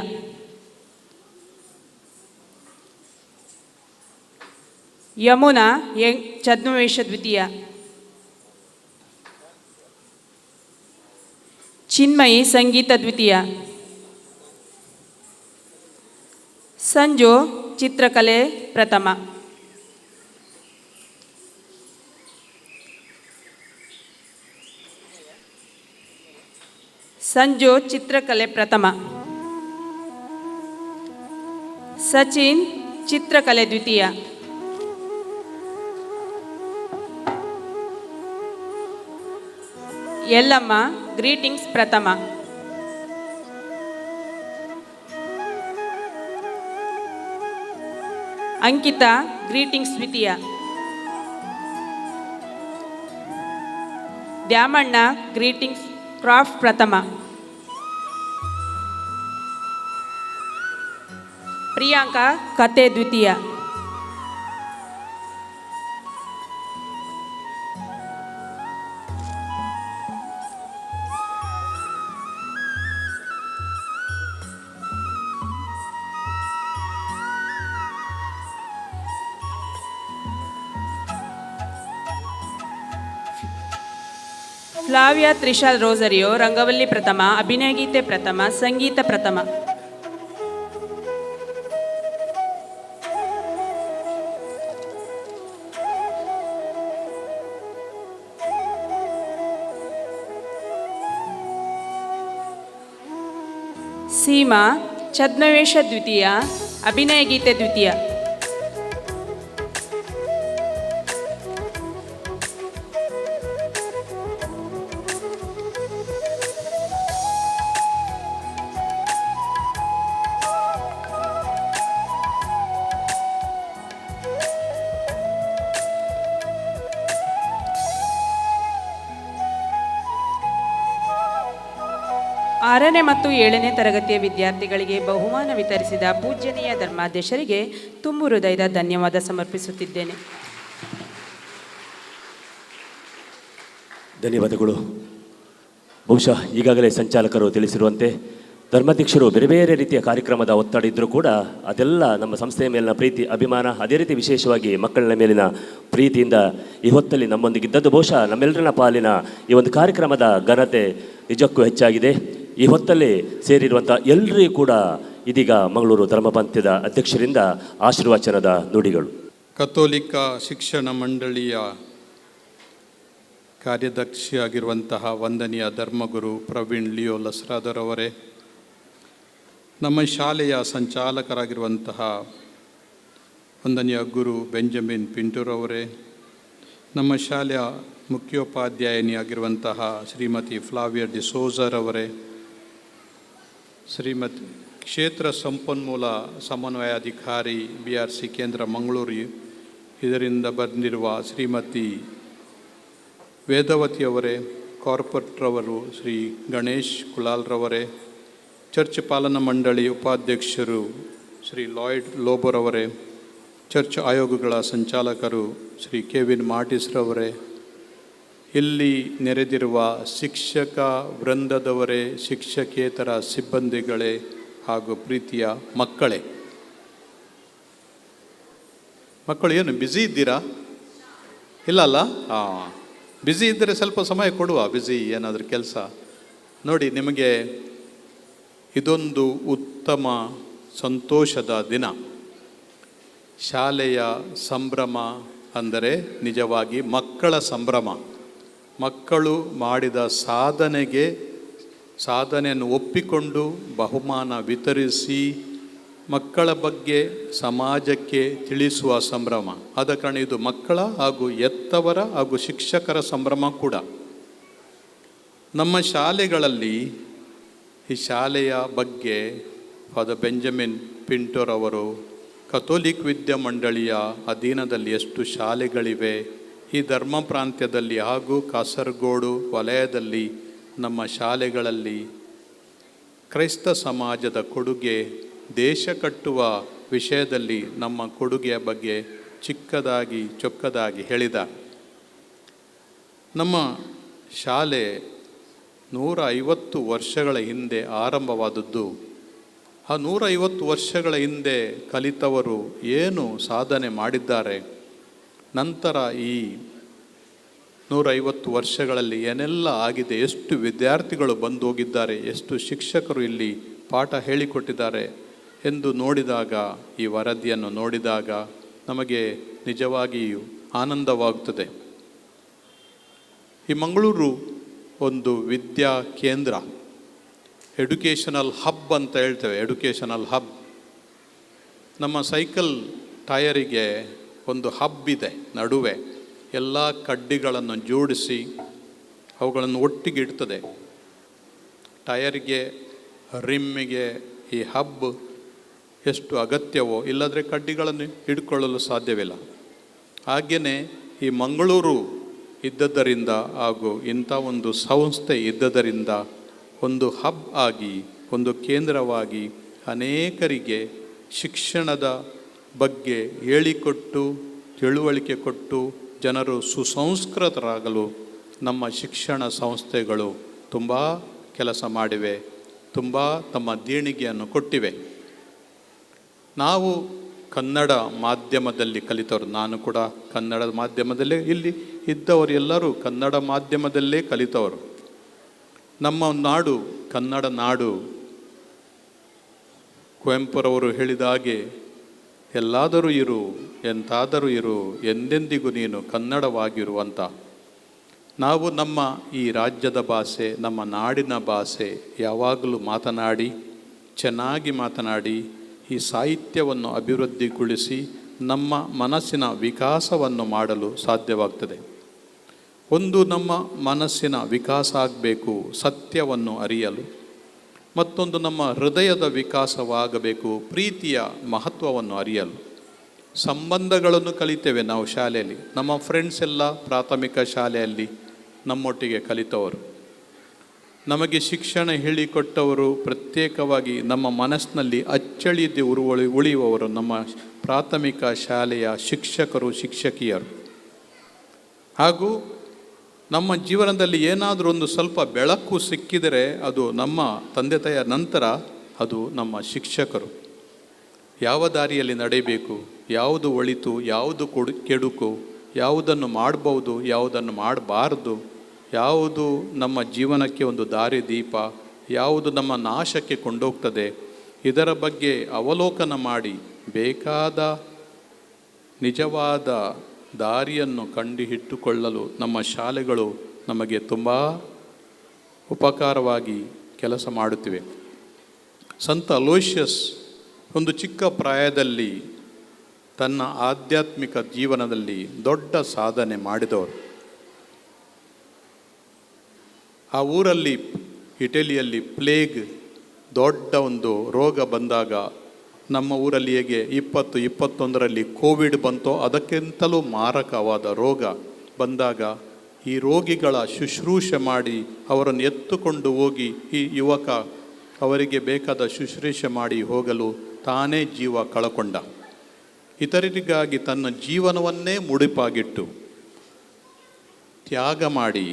ಯಮುನಾ ಛದ್ಮವೇಷ ದ್ವಿತೀಯ. ಚಿನ್ಮಯಿ ಸಂಗೀತ ದ್ವಿತೀಯ. ಸಂಜು ಚಿತ್ರಕಲೆ ಪ್ರಥಮ. ಸಂಜು ಚಿತ್ರಕಲೆ ಪ್ರಥಮ. ಸಚಿನ್ ಚಿತ್ರಕಲೆ ದ್ವಿತೀಯ. ಯಲ್ಲಮ್ಮ ಗ್ರೀಟಿಂಗ್ಸ್ ಪ್ರಥಮ. ಅಂಕಿತಾ ಗ್ರೀಟಿಂಗ್ಸ್ ದ್ವಿತೀಯ. ದ್ಯಾಮಣ್ಣ ಗ್ರೀಟಿಂಗ್ಸ್ ಕ್ರಾಫ್ಟ್ ಪ್ರಥಮ. ಪ್ರಿಯಾಂಕಾ ಕತೆ ದ್ವಿತೀಯ. ಫ್ಲಾವಿಯಾ ತ್ರಿಶಾಲ್ ರೋಸರಿಯೋ ರಂಗವಲ್ಲಿ ಪ್ರಥಮ, ಅಭಿನಯ ಗೀತೆ ಪ್ರಥಮ, ಸಂಗೀತ ಪ್ರಥಮ. ಸೀಮಾ, ಛದ್ಮವೇಷ ದ್ವಿತೀಯ, ಅಭಿನಯ ಗೀತೆ ದ್ವಿತೀಯ. ಆರನೇ ಮತ್ತು ಏಳನೇ ತರಗತಿಯ ವಿದ್ಯಾರ್ಥಿಗಳಿಗೆ ಬಹುಮಾನ ವಿತರಿಸಿದ ಪೂಜ್ಯನೀಯ ಧರ್ಮಾಧ್ಯಕ್ಷರಿಗೆ ತುಂಬು ಹೃದಯದ ಧನ್ಯವಾದ ಸಮರ್ಪಿಸುತ್ತಿದ್ದೇನೆ. ಧನ್ಯವಾದಗಳು. ಬಹುಶಃ ಈಗಾಗಲೇ ಸಂಚಾಲಕರು ತಿಳಿಸಿರುವಂತೆ ಧರ್ಮಾಧ್ಯಕ್ಷರು ಬೇರೆ ಬೇರೆ ರೀತಿಯ ಕಾರ್ಯಕ್ರಮದ ಒತ್ತಡ ಇದ್ದರೂ ಕೂಡ ಅದೆಲ್ಲ ನಮ್ಮ ಸಂಸ್ಥೆಯ ಮೇಲಿನ ಪ್ರೀತಿ, ಅಭಿಮಾನ, ಅದೇ ರೀತಿ ವಿಶೇಷವಾಗಿ ಮಕ್ಕಳ ಮೇಲಿನ ಪ್ರೀತಿಯಿಂದ ಈ ಹೊತ್ತಲ್ಲಿ ನಮ್ಮೊಂದಿಗಿದ್ದದ್ದು ಬಹುಶಃ ನಮ್ಮೆಲ್ಲರ ಪಾಲಿನ ಈ ಒಂದು ಕಾರ್ಯಕ್ರಮದ ಘನತೆ ನಿಜಕ್ಕೂ ಹೆಚ್ಚಾಗಿದೆ. ಈ ಹೊತ್ತಲ್ಲಿ ಸೇರಿರುವಂಥ ಎಲ್ಲರಿಗೂ ಕೂಡ ಇದೀಗ ಮಂಗಳೂರು ಧರ್ಮಪಂಥದ ಅಧ್ಯಕ್ಷರಿಂದ ಆಶೀರ್ವಚನದ ನುಡಿಗಳು. ಕಥೋಲಿಕ ಶಿಕ್ಷಣ ಮಂಡಳಿಯ ಕಾರ್ಯದರ್ಶಿಯಾಗಿರುವಂತಹ ವಂದನೀಯ ಧರ್ಮಗುರು ಪ್ರವೀಣ್ ಲಿಯೋ ಲಸ್ರಾದರವರೇ, ನಮ್ಮ ಶಾಲೆಯ ಸಂಚಾಲಕರಾಗಿರುವಂತಹ ವಂದನೀಯ ಗುರು ಬೆಂಜಮಿನ್ ಪಿಂಟೂರವರೇ, ನಮ್ಮ ಶಾಲೆಯ ಮುಖ್ಯೋಪಾಧ್ಯಾಯಿನಿಯಾಗಿರುವಂತಹ ಶ್ರೀಮತಿ ಫ್ಲಾವಿಯಾ ಡಿಸೋಜರವರೇ, ಶ್ರೀಮತಿ ಕ್ಷೇತ್ರ ಸಂಪನ್ಮೂಲ ಸಮನ್ವಯಾಧಿಕಾರಿ BRC ಕೇಂದ್ರ ಮಂಗಳೂರು ಇದರಿಂದ ಬಂದಿರುವ ಶ್ರೀಮತಿ ವೇದವತಿಯವರೇ, ಕಾರ್ಪೊರೇಟ್ರವರು ಶ್ರೀ ಗಣೇಶ್ ಕುಲಾಲ್ರವರೇ, ಚರ್ಚ್ ಪಾಲನಾ ಮಂಡಳಿ ಉಪಾಧ್ಯಕ್ಷರು ಶ್ರೀ ಲಾಯ್ಡ್ ಲೋಬೋರವರೇ, ಚರ್ಚ್ ಆಯೋಗಗಳ ಸಂಚಾಲಕರು ಶ್ರೀ ಕೆವಿನ್ ಮಾರ್ಟಿಸ್ರವರೇ, ಇಲ್ಲಿ ನೆರೆದಿರುವ ಶಿಕ್ಷಕ ವೃಂದದವರೇ, ಶಿಕ್ಷಕೇತರ ಸಿಬ್ಬಂದಿಗಳೇ ಹಾಗೂ ಪ್ರೀತಿಯ ಮಕ್ಕಳೇ. ಮಕ್ಕಳು ಏನು ಬ್ಯುಸಿ ಇದ್ದೀರಾ? ಇಲ್ಲ ಅಲ್ಲ? ಹಾಂ, ಬ್ಯುಸಿ ಇದ್ದರೆ ಸ್ವಲ್ಪ ಸಮಯ ಕೊಡುವ, ಬ್ಯುಸಿ ಏನಾದರೂ ಕೆಲಸ ನೋಡಿ. ನಿಮಗೆ ಇದೊಂದು ಉತ್ತಮ ಸಂತೋಷದ ದಿನ. ಶಾಲೆಯ ಸಂಭ್ರಮ ಅಂದರೆ ನಿಜವಾಗಿ ಮಕ್ಕಳ ಸಂಭ್ರಮ. ಮಕ್ಕಳು ಮಾಡಿದ ಸಾಧನೆಯನ್ನು ಒಪ್ಪಿಕೊಂಡು ಬಹುಮಾನ ವಿತರಿಸಿ ಮಕ್ಕಳ ಬಗ್ಗೆ ಸಮಾಜಕ್ಕೆ ತಿಳಿಸುವ ಸಂಭ್ರಮ. ಆದ ಕಾರಣ ಇದು ಮಕ್ಕಳ ಹಾಗೂ ಎತ್ತವರ ಹಾಗೂ ಶಿಕ್ಷಕರ ಸಂಭ್ರಮ ಕೂಡ. ನಮ್ಮ ಶಾಲೆಗಳಲ್ಲಿ ಈ ಶಾಲೆಯ ಬಗ್ಗೆ ಫಾದರ್ ಬೆಂಜಮಿನ್ ಪಿಂಟೋರ್ ಅವರು ಕಥೋಲಿಕ್ ವಿದ್ಯಾಮಂಡಳಿಯ ಅಧೀನದಲ್ಲಿ ಎಷ್ಟು ಶಾಲೆಗಳಿವೆ, ಈ ಧರ್ಮ ಪ್ರಾಂತ್ಯದಲ್ಲಿ ಹಾಗೂ ಕಾಸರಗೋಡು ವಲಯದಲ್ಲಿ ನಮ್ಮ ಶಾಲೆಗಳಲ್ಲಿ ಕ್ರೈಸ್ತ ಸಮಾಜದ ಕೊಡುಗೆ, ದೇಶ ಕಟ್ಟುವ ವಿಷಯದಲ್ಲಿ ನಮ್ಮ ಕೊಡುಗೆಯ ಬಗ್ಗೆ ಚಿಕ್ಕದಾಗಿ ಚೊಕ್ಕದಾಗಿ ಹೇಳಿದ. ನಮ್ಮ ಶಾಲೆ 150 ವರ್ಷಗಳ ಹಿಂದೆ ಆರಂಭವಾದದ್ದು. ಆ 150 ವರ್ಷಗಳ ಹಿಂದೆ ಕಲಿತವರು ಏನು ಸಾಧನೆ ಮಾಡಿದ್ದಾರೆ, ನಂತರ ಈ 150 ವರ್ಷಗಳಲ್ಲಿ ಏನೆಲ್ಲ ಆಗಿದೆ, ಎಷ್ಟು ವಿದ್ಯಾರ್ಥಿಗಳು ಬಂದು ಹೋಗಿದ್ದಾರೆ, ಎಷ್ಟು ಶಿಕ್ಷಕರು ಇಲ್ಲಿ ಪಾಠ ಹೇಳಿಕೊಟ್ಟಿದ್ದಾರೆ ಎಂದು ನೋಡಿದಾಗ, ಈ ವರದಿಯನ್ನು ನೋಡಿದಾಗ ನಮಗೆ ನಿಜವಾಗಿಯೂ ಆನಂದವಾಗುತ್ತದೆ. ಈ ಮಂಗಳೂರು ಒಂದು ವಿದ್ಯಾ ಕೇಂದ್ರ, ಎಡ್ಯುಕೇಷನಲ್ ಹಬ್ ಅಂತ ಹೇಳ್ತೇವೆ. ಎಡ್ಯುಕೇಷನಲ್ ಹಬ್. ನಮ್ಮ ಸೈಕಲ್ ಟಯರಿಗೆ ಒಂದು ಹಬ್ ಇದೆ ನಡುವೆ, ಎಲ್ಲ ಕಡ್ಡಿಗಳನ್ನು ಜೋಡಿಸಿ ಅವುಗಳನ್ನು ಒಟ್ಟಿಗೆ ಇಡ್ತದೆ. ಟಯರಿಗೆ, ರಿಮ್ಮಿಗೆ ಈ ಹಬ್ ಎಷ್ಟು ಅಗತ್ಯವೋ, ಇಲ್ಲದ್ರೆ ಕಡ್ಡಿಗಳನ್ನು ಹಿಡ್ಕೊಳ್ಳಲು ಸಾಧ್ಯವಿಲ್ಲ. ಹಾಗೆಯೇ ಈ ಮಂಗಳೂರು ಇದ್ದದ್ದರಿಂದ ಹಾಗೂ ಇಂಥ ಒಂದು ಸಂಸ್ಥೆ ಇದ್ದದರಿಂದ ಒಂದು ಹಬ್ ಆಗಿ, ಒಂದು ಕೇಂದ್ರವಾಗಿ ಅನೇಕರಿಗೆ ಶಿಕ್ಷಣದ ಬಗ್ಗೆ ಹೇಳಿಕೊಟ್ಟು, ತಿಳುವಳಿಕೆ ಕೊಟ್ಟು ಜನರು ಸುಸಂಸ್ಕೃತರಾಗಲು ನಮ್ಮ ಶಿಕ್ಷಣ ಸಂಸ್ಥೆಗಳು ತುಂಬ ಕೆಲಸ ಮಾಡಿವೆ, ತುಂಬ ತಮ್ಮ ದೇಣಿಗೆಯನ್ನು ಕೊಟ್ಟಿವೆ. ನಾವು ಕನ್ನಡ ಮಾಧ್ಯಮದಲ್ಲಿ ಕಲಿತವರು, ನಾನು ಕೂಡ ಕನ್ನಡ ಮಾಧ್ಯಮದಲ್ಲೇ, ಇಲ್ಲಿ ಇದ್ದವರು ಎಲ್ಲರೂ ಕನ್ನಡ ಮಾಧ್ಯಮದಲ್ಲೇ ಕಲಿತವರು. ನಮ್ಮ ನಾಡು ಕನ್ನಡ ನಾಡು. ಕುವೆಂಪುರವರು ಹೇಳಿದ ಹಾಗೆ, ಎಲ್ಲಾದರೂ ಇರು, ಎಂತಾದರೂ ಇರು, ಎಂದೆಂದಿಗೂ ನೀನು ಕನ್ನಡವಾಗಿರುವಂತ. ನಾವು ನಮ್ಮ ಈ ರಾಜ್ಯದ ಭಾಷೆ, ನಮ್ಮ ನಾಡಿನ ಭಾಷೆ ಯಾವಾಗಲೂ ಮಾತನಾಡಿ ಚೆನ್ನಾಗಿ ಮಾತನಾಡಿ ಈ ಸಾಹಿತ್ಯವನ್ನು ಅಭಿವೃದ್ಧಿಗೊಳಿಸಿ ನಮ್ಮ ಮನಸ್ಸಿನ ವಿಕಾಸವನ್ನು ಮಾಡಲು ಸಾಧ್ಯವಾಗ್ತದೆ. ಒಂದು ನಮ್ಮ ಮನಸ್ಸಿನ ವಿಕಾಸ ಆಗಬೇಕು ಸತ್ಯವನ್ನು ಅರಿಯಲು, ಮತ್ತೊಂದು ನಮ್ಮ ಹೃದಯದ ವಿಕಾಸವಾಗಬೇಕು ಪ್ರೀತಿಯ ಮಹತ್ವವನ್ನು ಅರಿಯಲು. ಸಂಬಂಧಗಳನ್ನು ಕಲಿತೇವೆ ನಾವು ಶಾಲೆಯಲ್ಲಿ. ನಮ್ಮ ಫ್ರೆಂಡ್ಸ್ ಎಲ್ಲ ಪ್ರಾಥಮಿಕ ಶಾಲೆಯಲ್ಲಿ ನಮ್ಮೊಟ್ಟಿಗೆ ಕಲಿತವರು, ನಮಗೆ ಶಿಕ್ಷಣ ಹೇಳಿಕೊಟ್ಟವರು, ಪ್ರತ್ಯೇಕವಾಗಿ ನಮ್ಮ ಮನಸ್ಸಿನಲ್ಲಿ ಅಚ್ಚಳಿಯದೆ ಉಳಿಯುವವರು ನಮ್ಮ ಪ್ರಾಥಮಿಕ ಶಾಲೆಯ ಶಿಕ್ಷಕರು, ಶಿಕ್ಷಕಿಯರು. ಹಾಗೂ ನಮ್ಮ ಜೀವನದಲ್ಲಿ ಏನಾದರೂ ಒಂದು ಸ್ವಲ್ಪ ಬೆಳಕು ಸಿಕ್ಕಿದರೆ ಅದು ನಮ್ಮ ತಂದೆ ತಾಯಿಯ ನಂತರ ಅದು ನಮ್ಮ ಶಿಕ್ಷಕರು. ಯಾವ ದಾರಿಯಲ್ಲಿ ನಡೆಯಬೇಕು, ಯಾವುದು ಒಳಿತು, ಯಾವುದು ಕೆಡುಕು, ಯಾವುದನ್ನು ಮಾಡ್ಬೋದು, ಯಾವುದನ್ನು ಮಾಡಬಾರ್ದು, ಯಾವುದು ನಮ್ಮ ಜೀವನಕ್ಕೆ ಒಂದು ದಾರಿ ದೀಪ, ಯಾವುದು ನಮ್ಮ ನಾಶಕ್ಕೆ ಕೊಂಡೋಗ್ತದೆ, ಇದರ ಬಗ್ಗೆ ಅವಲೋಕನ ಮಾಡಿ ಬೇಕಾದ ನಿಜವಾದ ದಾರಿಯನ್ನು ಕಂಡುಹಿಟ್ಟುಕೊಳ್ಳಲು ನಮ್ಮ ಶಾಲೆಗಳು ನಮಗೆ ತುಂಬ ಉಪಕಾರವಾಗಿ ಕೆಲಸ ಮಾಡುತ್ತಿವೆ. ಸಂತ ಅಲೋಷಿಯಸ್ ಒಂದು ಚಿಕ್ಕ ಪ್ರಾಯದಲ್ಲಿ ತನ್ನ ಆಧ್ಯಾತ್ಮಿಕ ಜೀವನದಲ್ಲಿ ದೊಡ್ಡ ಸಾಧನೆ ಮಾಡಿದವರು. ಆ ಊರಲ್ಲಿ ಇಟಲಿಯಲ್ಲಿ ಪ್ಲೇಗ್ ದೊಡ್ಡ ಒಂದು ರೋಗ ಬಂದಾಗ, ನಮ್ಮ ಊರಲ್ಲಿ ಹೇಗೆ 2021ರಲ್ಲಿ ಕೋವಿಡ್ ಬಂತೋ ಅದಕ್ಕಿಂತಲೂ ಮಾರಕವಾದ ರೋಗ ಬಂದಾಗ ಈ ರೋಗಿಗಳ ಶುಶ್ರೂಷೆ ಮಾಡಿ ಅವರನ್ನು ಎತ್ತುಕೊಂಡು ಹೋಗಿ ಈ ಯುವಕ ಅವರಿಗೆ ಬೇಕಾದ ಶುಶ್ರೂಷೆ ಮಾಡಿ ಹೋಗಲು ತಾನೇ ಜೀವ ಕಳಕೊಂಡ. ಇತರರಿಗಾಗಿ ತನ್ನ ಜೀವನವನ್ನೇ ಮುಡಿಪಾಗಿಟ್ಟು ತ್ಯಾಗ ಮಾಡಿ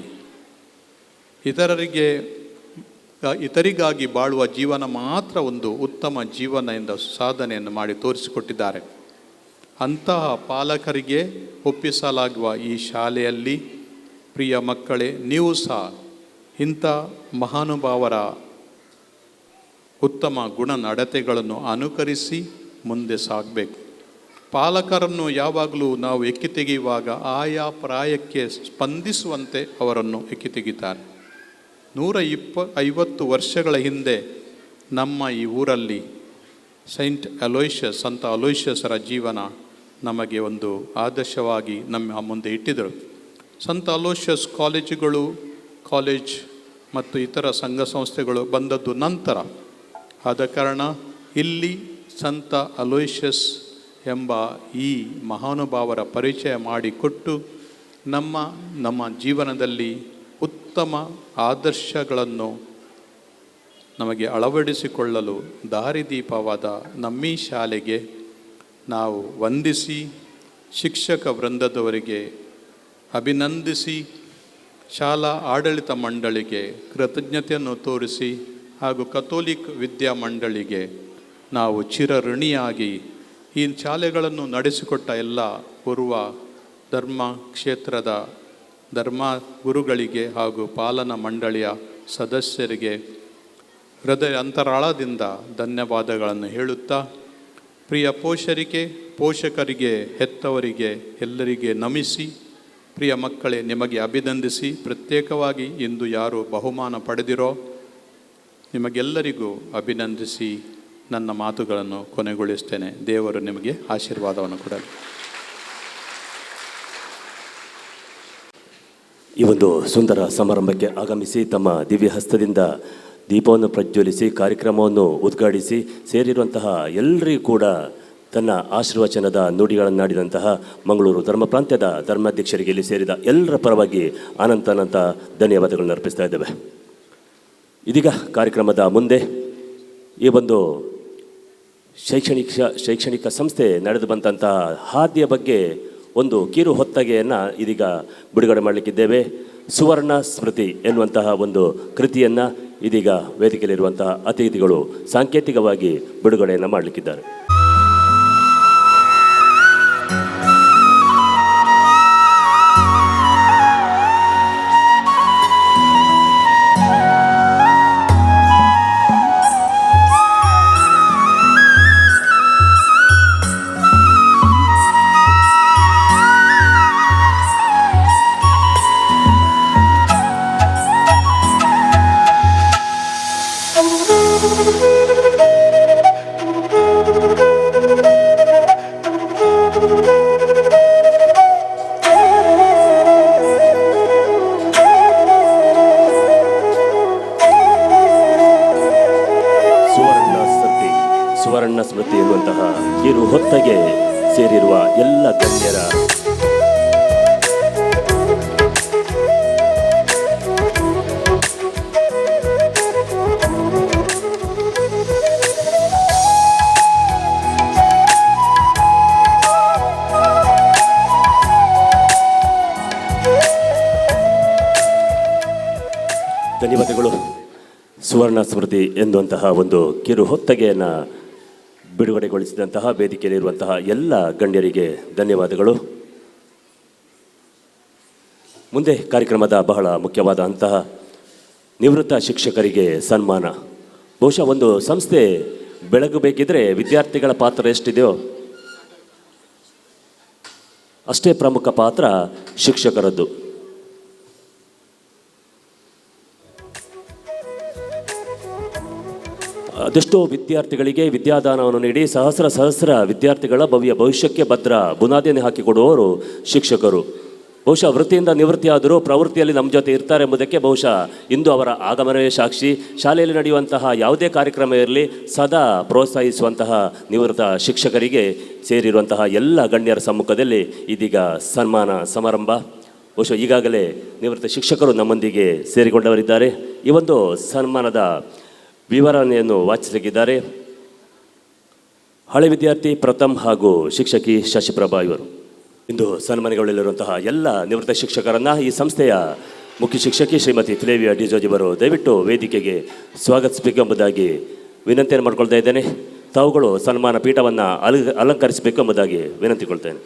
ಇತರಿಗಾಗಿ ಬಾಳುವ ಜೀವನ ಮಾತ್ರ ಒಂದು ಉತ್ತಮ ಜೀವನ ಎಂದ ಸಾಧನೆಯನ್ನು ಮಾಡಿ ತೋರಿಸಿಕೊಟ್ಟಿದ್ದಾರೆ. ಅಂತಹ ಪಾಲಕರಿಗೆ ಒಪ್ಪಿಸಲಾಗುವ ಈ ಶಾಲೆಯಲ್ಲಿ ಪ್ರಿಯ ಮಕ್ಕಳೇ, ನೀವು ಸಹ ಇಂಥ ಮಹಾನುಭಾವರ ಉತ್ತಮ ಗುಣ ನಡತೆಗಳನ್ನು ಅನುಕರಿಸಿ ಮುಂದೆ ಸಾಗಬೇಕು. ಪಾಲಕರನ್ನು ಯಾವಾಗಲೂ ನಾವು ಎಕ್ಕಿ ತೆಗೆಯುವಾಗ ಆಯಾ ಪ್ರಾಯಕ್ಕೆ ಸ್ಪಂದಿಸುವಂತೆ ಅವರನ್ನು ಎಕ್ಕಿ ತೆಗೀತಾರೆ. 150 ವರ್ಷಗಳ ಹಿಂದೆ ನಮ್ಮ ಈ ಊರಲ್ಲಿ ಸೈಂಟ್ ಅಲೋಯಿಷಸ್, ಸಂತ ಅಲೋಯಿಷಸರ ಜೀವನ ನಮಗೆ ಒಂದು ಆದರ್ಶವಾಗಿ ನಮ್ಮ ಮುಂದೆ ಇಟ್ಟಿದ್ದರು. ಸಂತ ಅಲೋಷಿಯಸ್ ಕಾಲೇಜುಗಳು, ಕಾಲೇಜ್ ಮತ್ತು ಇತರ ಸಂಘ ಸಂಸ್ಥೆಗಳು ಬಂದದ್ದು ನಂತರ. ಆದ ಕಾರಣ ಇಲ್ಲಿ ಸಂತ ಅಲೋಯಿಷಸ್ ಎಂಬ ಈ ಮಹಾನುಭಾವರ ಪರಿಚಯ ಮಾಡಿಕೊಟ್ಟು ನಮ್ಮ ನಮ್ಮ ಜೀವನದಲ್ಲಿ ಉತ್ತಮ ಆದರ್ಶಗಳನ್ನು ನಮಗೆ ಅಳವಡಿಸಿಕೊಳ್ಳಲು ದಾರಿದೀಪವಾದ ನಮ್ಮೀ ಶಾಲೆಗೆ ನಾವು ವಂದಿಸಿ, ಶಿಕ್ಷಕ ವೃಂದದವರಿಗೆ ಅಭಿನಂದಿಸಿ, ಶಾಲಾ ಆಡಳಿತ ಮಂಡಳಿಗೆ ಕೃತಜ್ಞತೆಯನ್ನು ತೋರಿಸಿ ಹಾಗೂ ಕಥೋಲಿಕ್ ವಿದ್ಯಾ ಮಂಡಳಿಗೆ ನಾವು ಚಿರಋಣಿಯಾಗಿ ಈ ಶಾಲೆಗಳನ್ನು ನಡೆಸಿಕೊಟ್ಟ ಎಲ್ಲ ಪೂರ್ವ ಧರ್ಮ ಕ್ಷೇತ್ರದ ಧರ್ಮ ಗುರುಗಳಿಗೆ ಹಾಗೂ ಪಾಲನಾ ಮಂಡಳಿಯ ಸದಸ್ಯರಿಗೆ ಹೃದಯ ಅಂತರಾಳದಿಂದ ಧನ್ಯವಾದಗಳನ್ನು ಹೇಳುತ್ತಾ, ಪ್ರಿಯ ಪೋಷಕರಿಗೆ, ಹೆತ್ತವರಿಗೆ ಎಲ್ಲರಿಗೆ ನಮಿಸಿ, ಪ್ರಿಯ ಮಕ್ಕಳೇ ನಿಮಗೆ ಅಭಿನಂದಿಸಿ, ಪ್ರತ್ಯೇಕವಾಗಿ ಇಂದು ಯಾರು ಬಹುಮಾನ ಪಡೆದಿರೋ ನಿಮಗೆಲ್ಲರಿಗೂ ಅಭಿನಂದಿಸಿ ನನ್ನ ಮಾತುಗಳನ್ನು ಕೊನೆಗೊಳಿಸ್ತೇನೆ. ದೇವರು ನಿಮಗೆ ಆಶೀರ್ವಾದವನ್ನು ಕೊಡಲಿ. ಈ ಒಂದು ಸುಂದರ ಸಮಾರಂಭಕ್ಕೆ ಆಗಮಿಸಿ ತಮ್ಮ ದಿವ್ಯ ಹಸ್ತದಿಂದ ದೀಪವನ್ನು ಪ್ರಜ್ವಲಿಸಿ ಕಾರ್ಯಕ್ರಮವನ್ನು ಉದ್ಘಾಟಿಸಿ ಸೇರಿರುವಂತಹ ಎಲ್ಲರಿಗೂ ಕೂಡ ತನ್ನ ಆಶೀರ್ವಚನದ ನುಡಿಗಳನ್ನಾಡಿದಂತಹ ಮಂಗಳೂರು ಧರ್ಮ ಪ್ರಾಂತ್ಯದ ಧರ್ಮಾಧ್ಯಕ್ಷರಿಗೆ ಇಲ್ಲಿ ಸೇರಿದ ಎಲ್ಲರ ಪರವಾಗಿ ಅನಂತ ಅನಂತ ಧನ್ಯವಾದಗಳನ್ನು ಅರ್ಪಿಸ್ತಾ ಇದ್ದೇವೆ. ಇದೀಗ ಕಾರ್ಯಕ್ರಮದ ಮುಂದೆ ಈ ಒಂದು ಶೈಕ್ಷಣಿಕ ಸಂಸ್ಥೆ ನಡೆದು ಬಂದಂತಹ ಹಾದಿಯ ಬಗ್ಗೆ ಒಂದು ಕಿರು ಹೊತ್ತಗೆಯನ್ನು ಇದೀಗ ಬಿಡುಗಡೆ ಮಾಡಲಿಕ್ಕಿದ್ದೇವೆ. ಸುವರ್ಣ ಸ್ಮೃತಿ ಎನ್ನುವಂತಹ ಒಂದು ಕೃತಿಯನ್ನು ಇದೀಗ ವೇದಿಕೆಯಲ್ಲಿರುವಂತಹ ಅತಿಥಿಗಳು ಸಾಂಕೇತಿಕವಾಗಿ ಬಿಡುಗಡೆಯನ್ನು ಮಾಡಲಿಕ್ಕಿದ್ದಾರೆ. Thank you. ಧನ್ಯವಾದಗಳು. ಸುವರ್ಣ ಸ್ಮೃತಿ ಎನ್ನುವಂತಹ ಒಂದು ಕಿರು ಹೊತ್ತಗೆಯನ್ನು ಬಿಡುಗಡೆಗೊಳಿಸಿದಂತಹ ವೇದಿಕೆಯಲ್ಲಿರುವಂತಹ ಎಲ್ಲ ಗಣ್ಯರಿಗೆ ಧನ್ಯವಾದಗಳು. ಮುಂದೆ ಕಾರ್ಯಕ್ರಮದ ಬಹಳ ಮುಖ್ಯವಾದ ಅಂತಹ ನಿವೃತ್ತ ಶಿಕ್ಷಕರಿಗೆ ಸನ್ಮಾನ. ಬಹುಶಃ ಒಂದು ಸಂಸ್ಥೆ ಬೆಳಗಬೇಕಿದ್ರೆ ವಿದ್ಯಾರ್ಥಿಗಳ ಪಾತ್ರ ಎಷ್ಟಿದೆಯೋ ಅಷ್ಟೇ ಪ್ರಮುಖ ಪಾತ್ರ ಶಿಕ್ಷಕರದ್ದು. ಅದೆಷ್ಟೋ ವಿದ್ಯಾರ್ಥಿಗಳಿಗೆ ವಿದ್ಯಾದಾನವನ್ನು ನೀಡಿ ಸಹಸ್ರ ಸಹಸ್ರ ವಿದ್ಯಾರ್ಥಿಗಳ ಭವ್ಯ ಭವಿಷ್ಯಕ್ಕೆ ಭದ್ರ ಬುನಾದಿಯನ್ನು ಹಾಕಿಕೊಡುವವರು ಶಿಕ್ಷಕರು. ಬಹುಶಃ ವೃತ್ತಿಯಿಂದ ನಿವೃತ್ತಿಯಾದರೂ ಪ್ರವೃತ್ತಿಯಲ್ಲಿ ನಮ್ಮ ಜೊತೆ ಇರ್ತಾರೆ ಎಂಬುದಕ್ಕೆ ಬಹುಶಃ ಇಂದು ಅವರ ಆಗಮನವೇ ಸಾಕ್ಷಿ. ಶಾಲೆಯಲ್ಲಿ ನಡೆಯುವಂತಹ ಯಾವುದೇ ಕಾರ್ಯಕ್ರಮ ಇರಲಿ ಸದಾ ಪ್ರೋತ್ಸಾಹಿಸುವಂತಹ ನಿವೃತ್ತ ಶಿಕ್ಷಕರಿಗೆ ಸೇರಿರುವಂತಹ ಎಲ್ಲ ಗಣ್ಯರ ಸಮ್ಮುಖದಲ್ಲಿ ಇದೀಗ ಸನ್ಮಾನ ಸಮಾರಂಭ. ಬಹುಶಃ ಈಗಾಗಲೇ ನಿವೃತ್ತ ಶಿಕ್ಷಕರು ನಮ್ಮೊಂದಿಗೆ ಸೇರಿಕೊಂಡವರಿದ್ದಾರೆ. ಈ ಒಂದು ಸನ್ಮಾನದ ವಿವರಣೆಯನ್ನು ವಾಚಿಸಲಿದ್ದಾರೆ ಹಳೆ ವಿದ್ಯಾರ್ಥಿ ಪ್ರಥಮ್ ಹಾಗೂ ಶಿಕ್ಷಕಿ ಶಶಿಪ್ರಭಾ ಇವರು. ಇಂದು ಸನ್ಮಾನಗೊಳ್ಳಲಿರುವಂತಹ ಎಲ್ಲ ನಿವೃತ್ತ ಶಿಕ್ಷಕರನ್ನು ಈ ಸಂಸ್ಥೆಯ ಮುಖ್ಯ ಶಿಕ್ಷಕಿ ಶ್ರೀಮತಿ ಫ್ಲೇವಿಯಾ ಡಿಜೋಜಿವರು ದಯವಿಟ್ಟು ವೇದಿಕೆಗೆ ಸ್ವಾಗತಿಸಬೇಕು ಎಂಬುದಾಗಿ ವಿನಂತಿಯನ್ನು ಮಾಡಿಕೊಳ್ತಾ ಇದ್ದೇನೆ. ತಾವುಗಳು ಸನ್ಮಾನ ಪೀಠವನ್ನು ಅಲಂಕರಿಸಬೇಕು ಎಂಬುದಾಗಿ ವಿನಂತಿಕೊಳ್ತೇನೆ.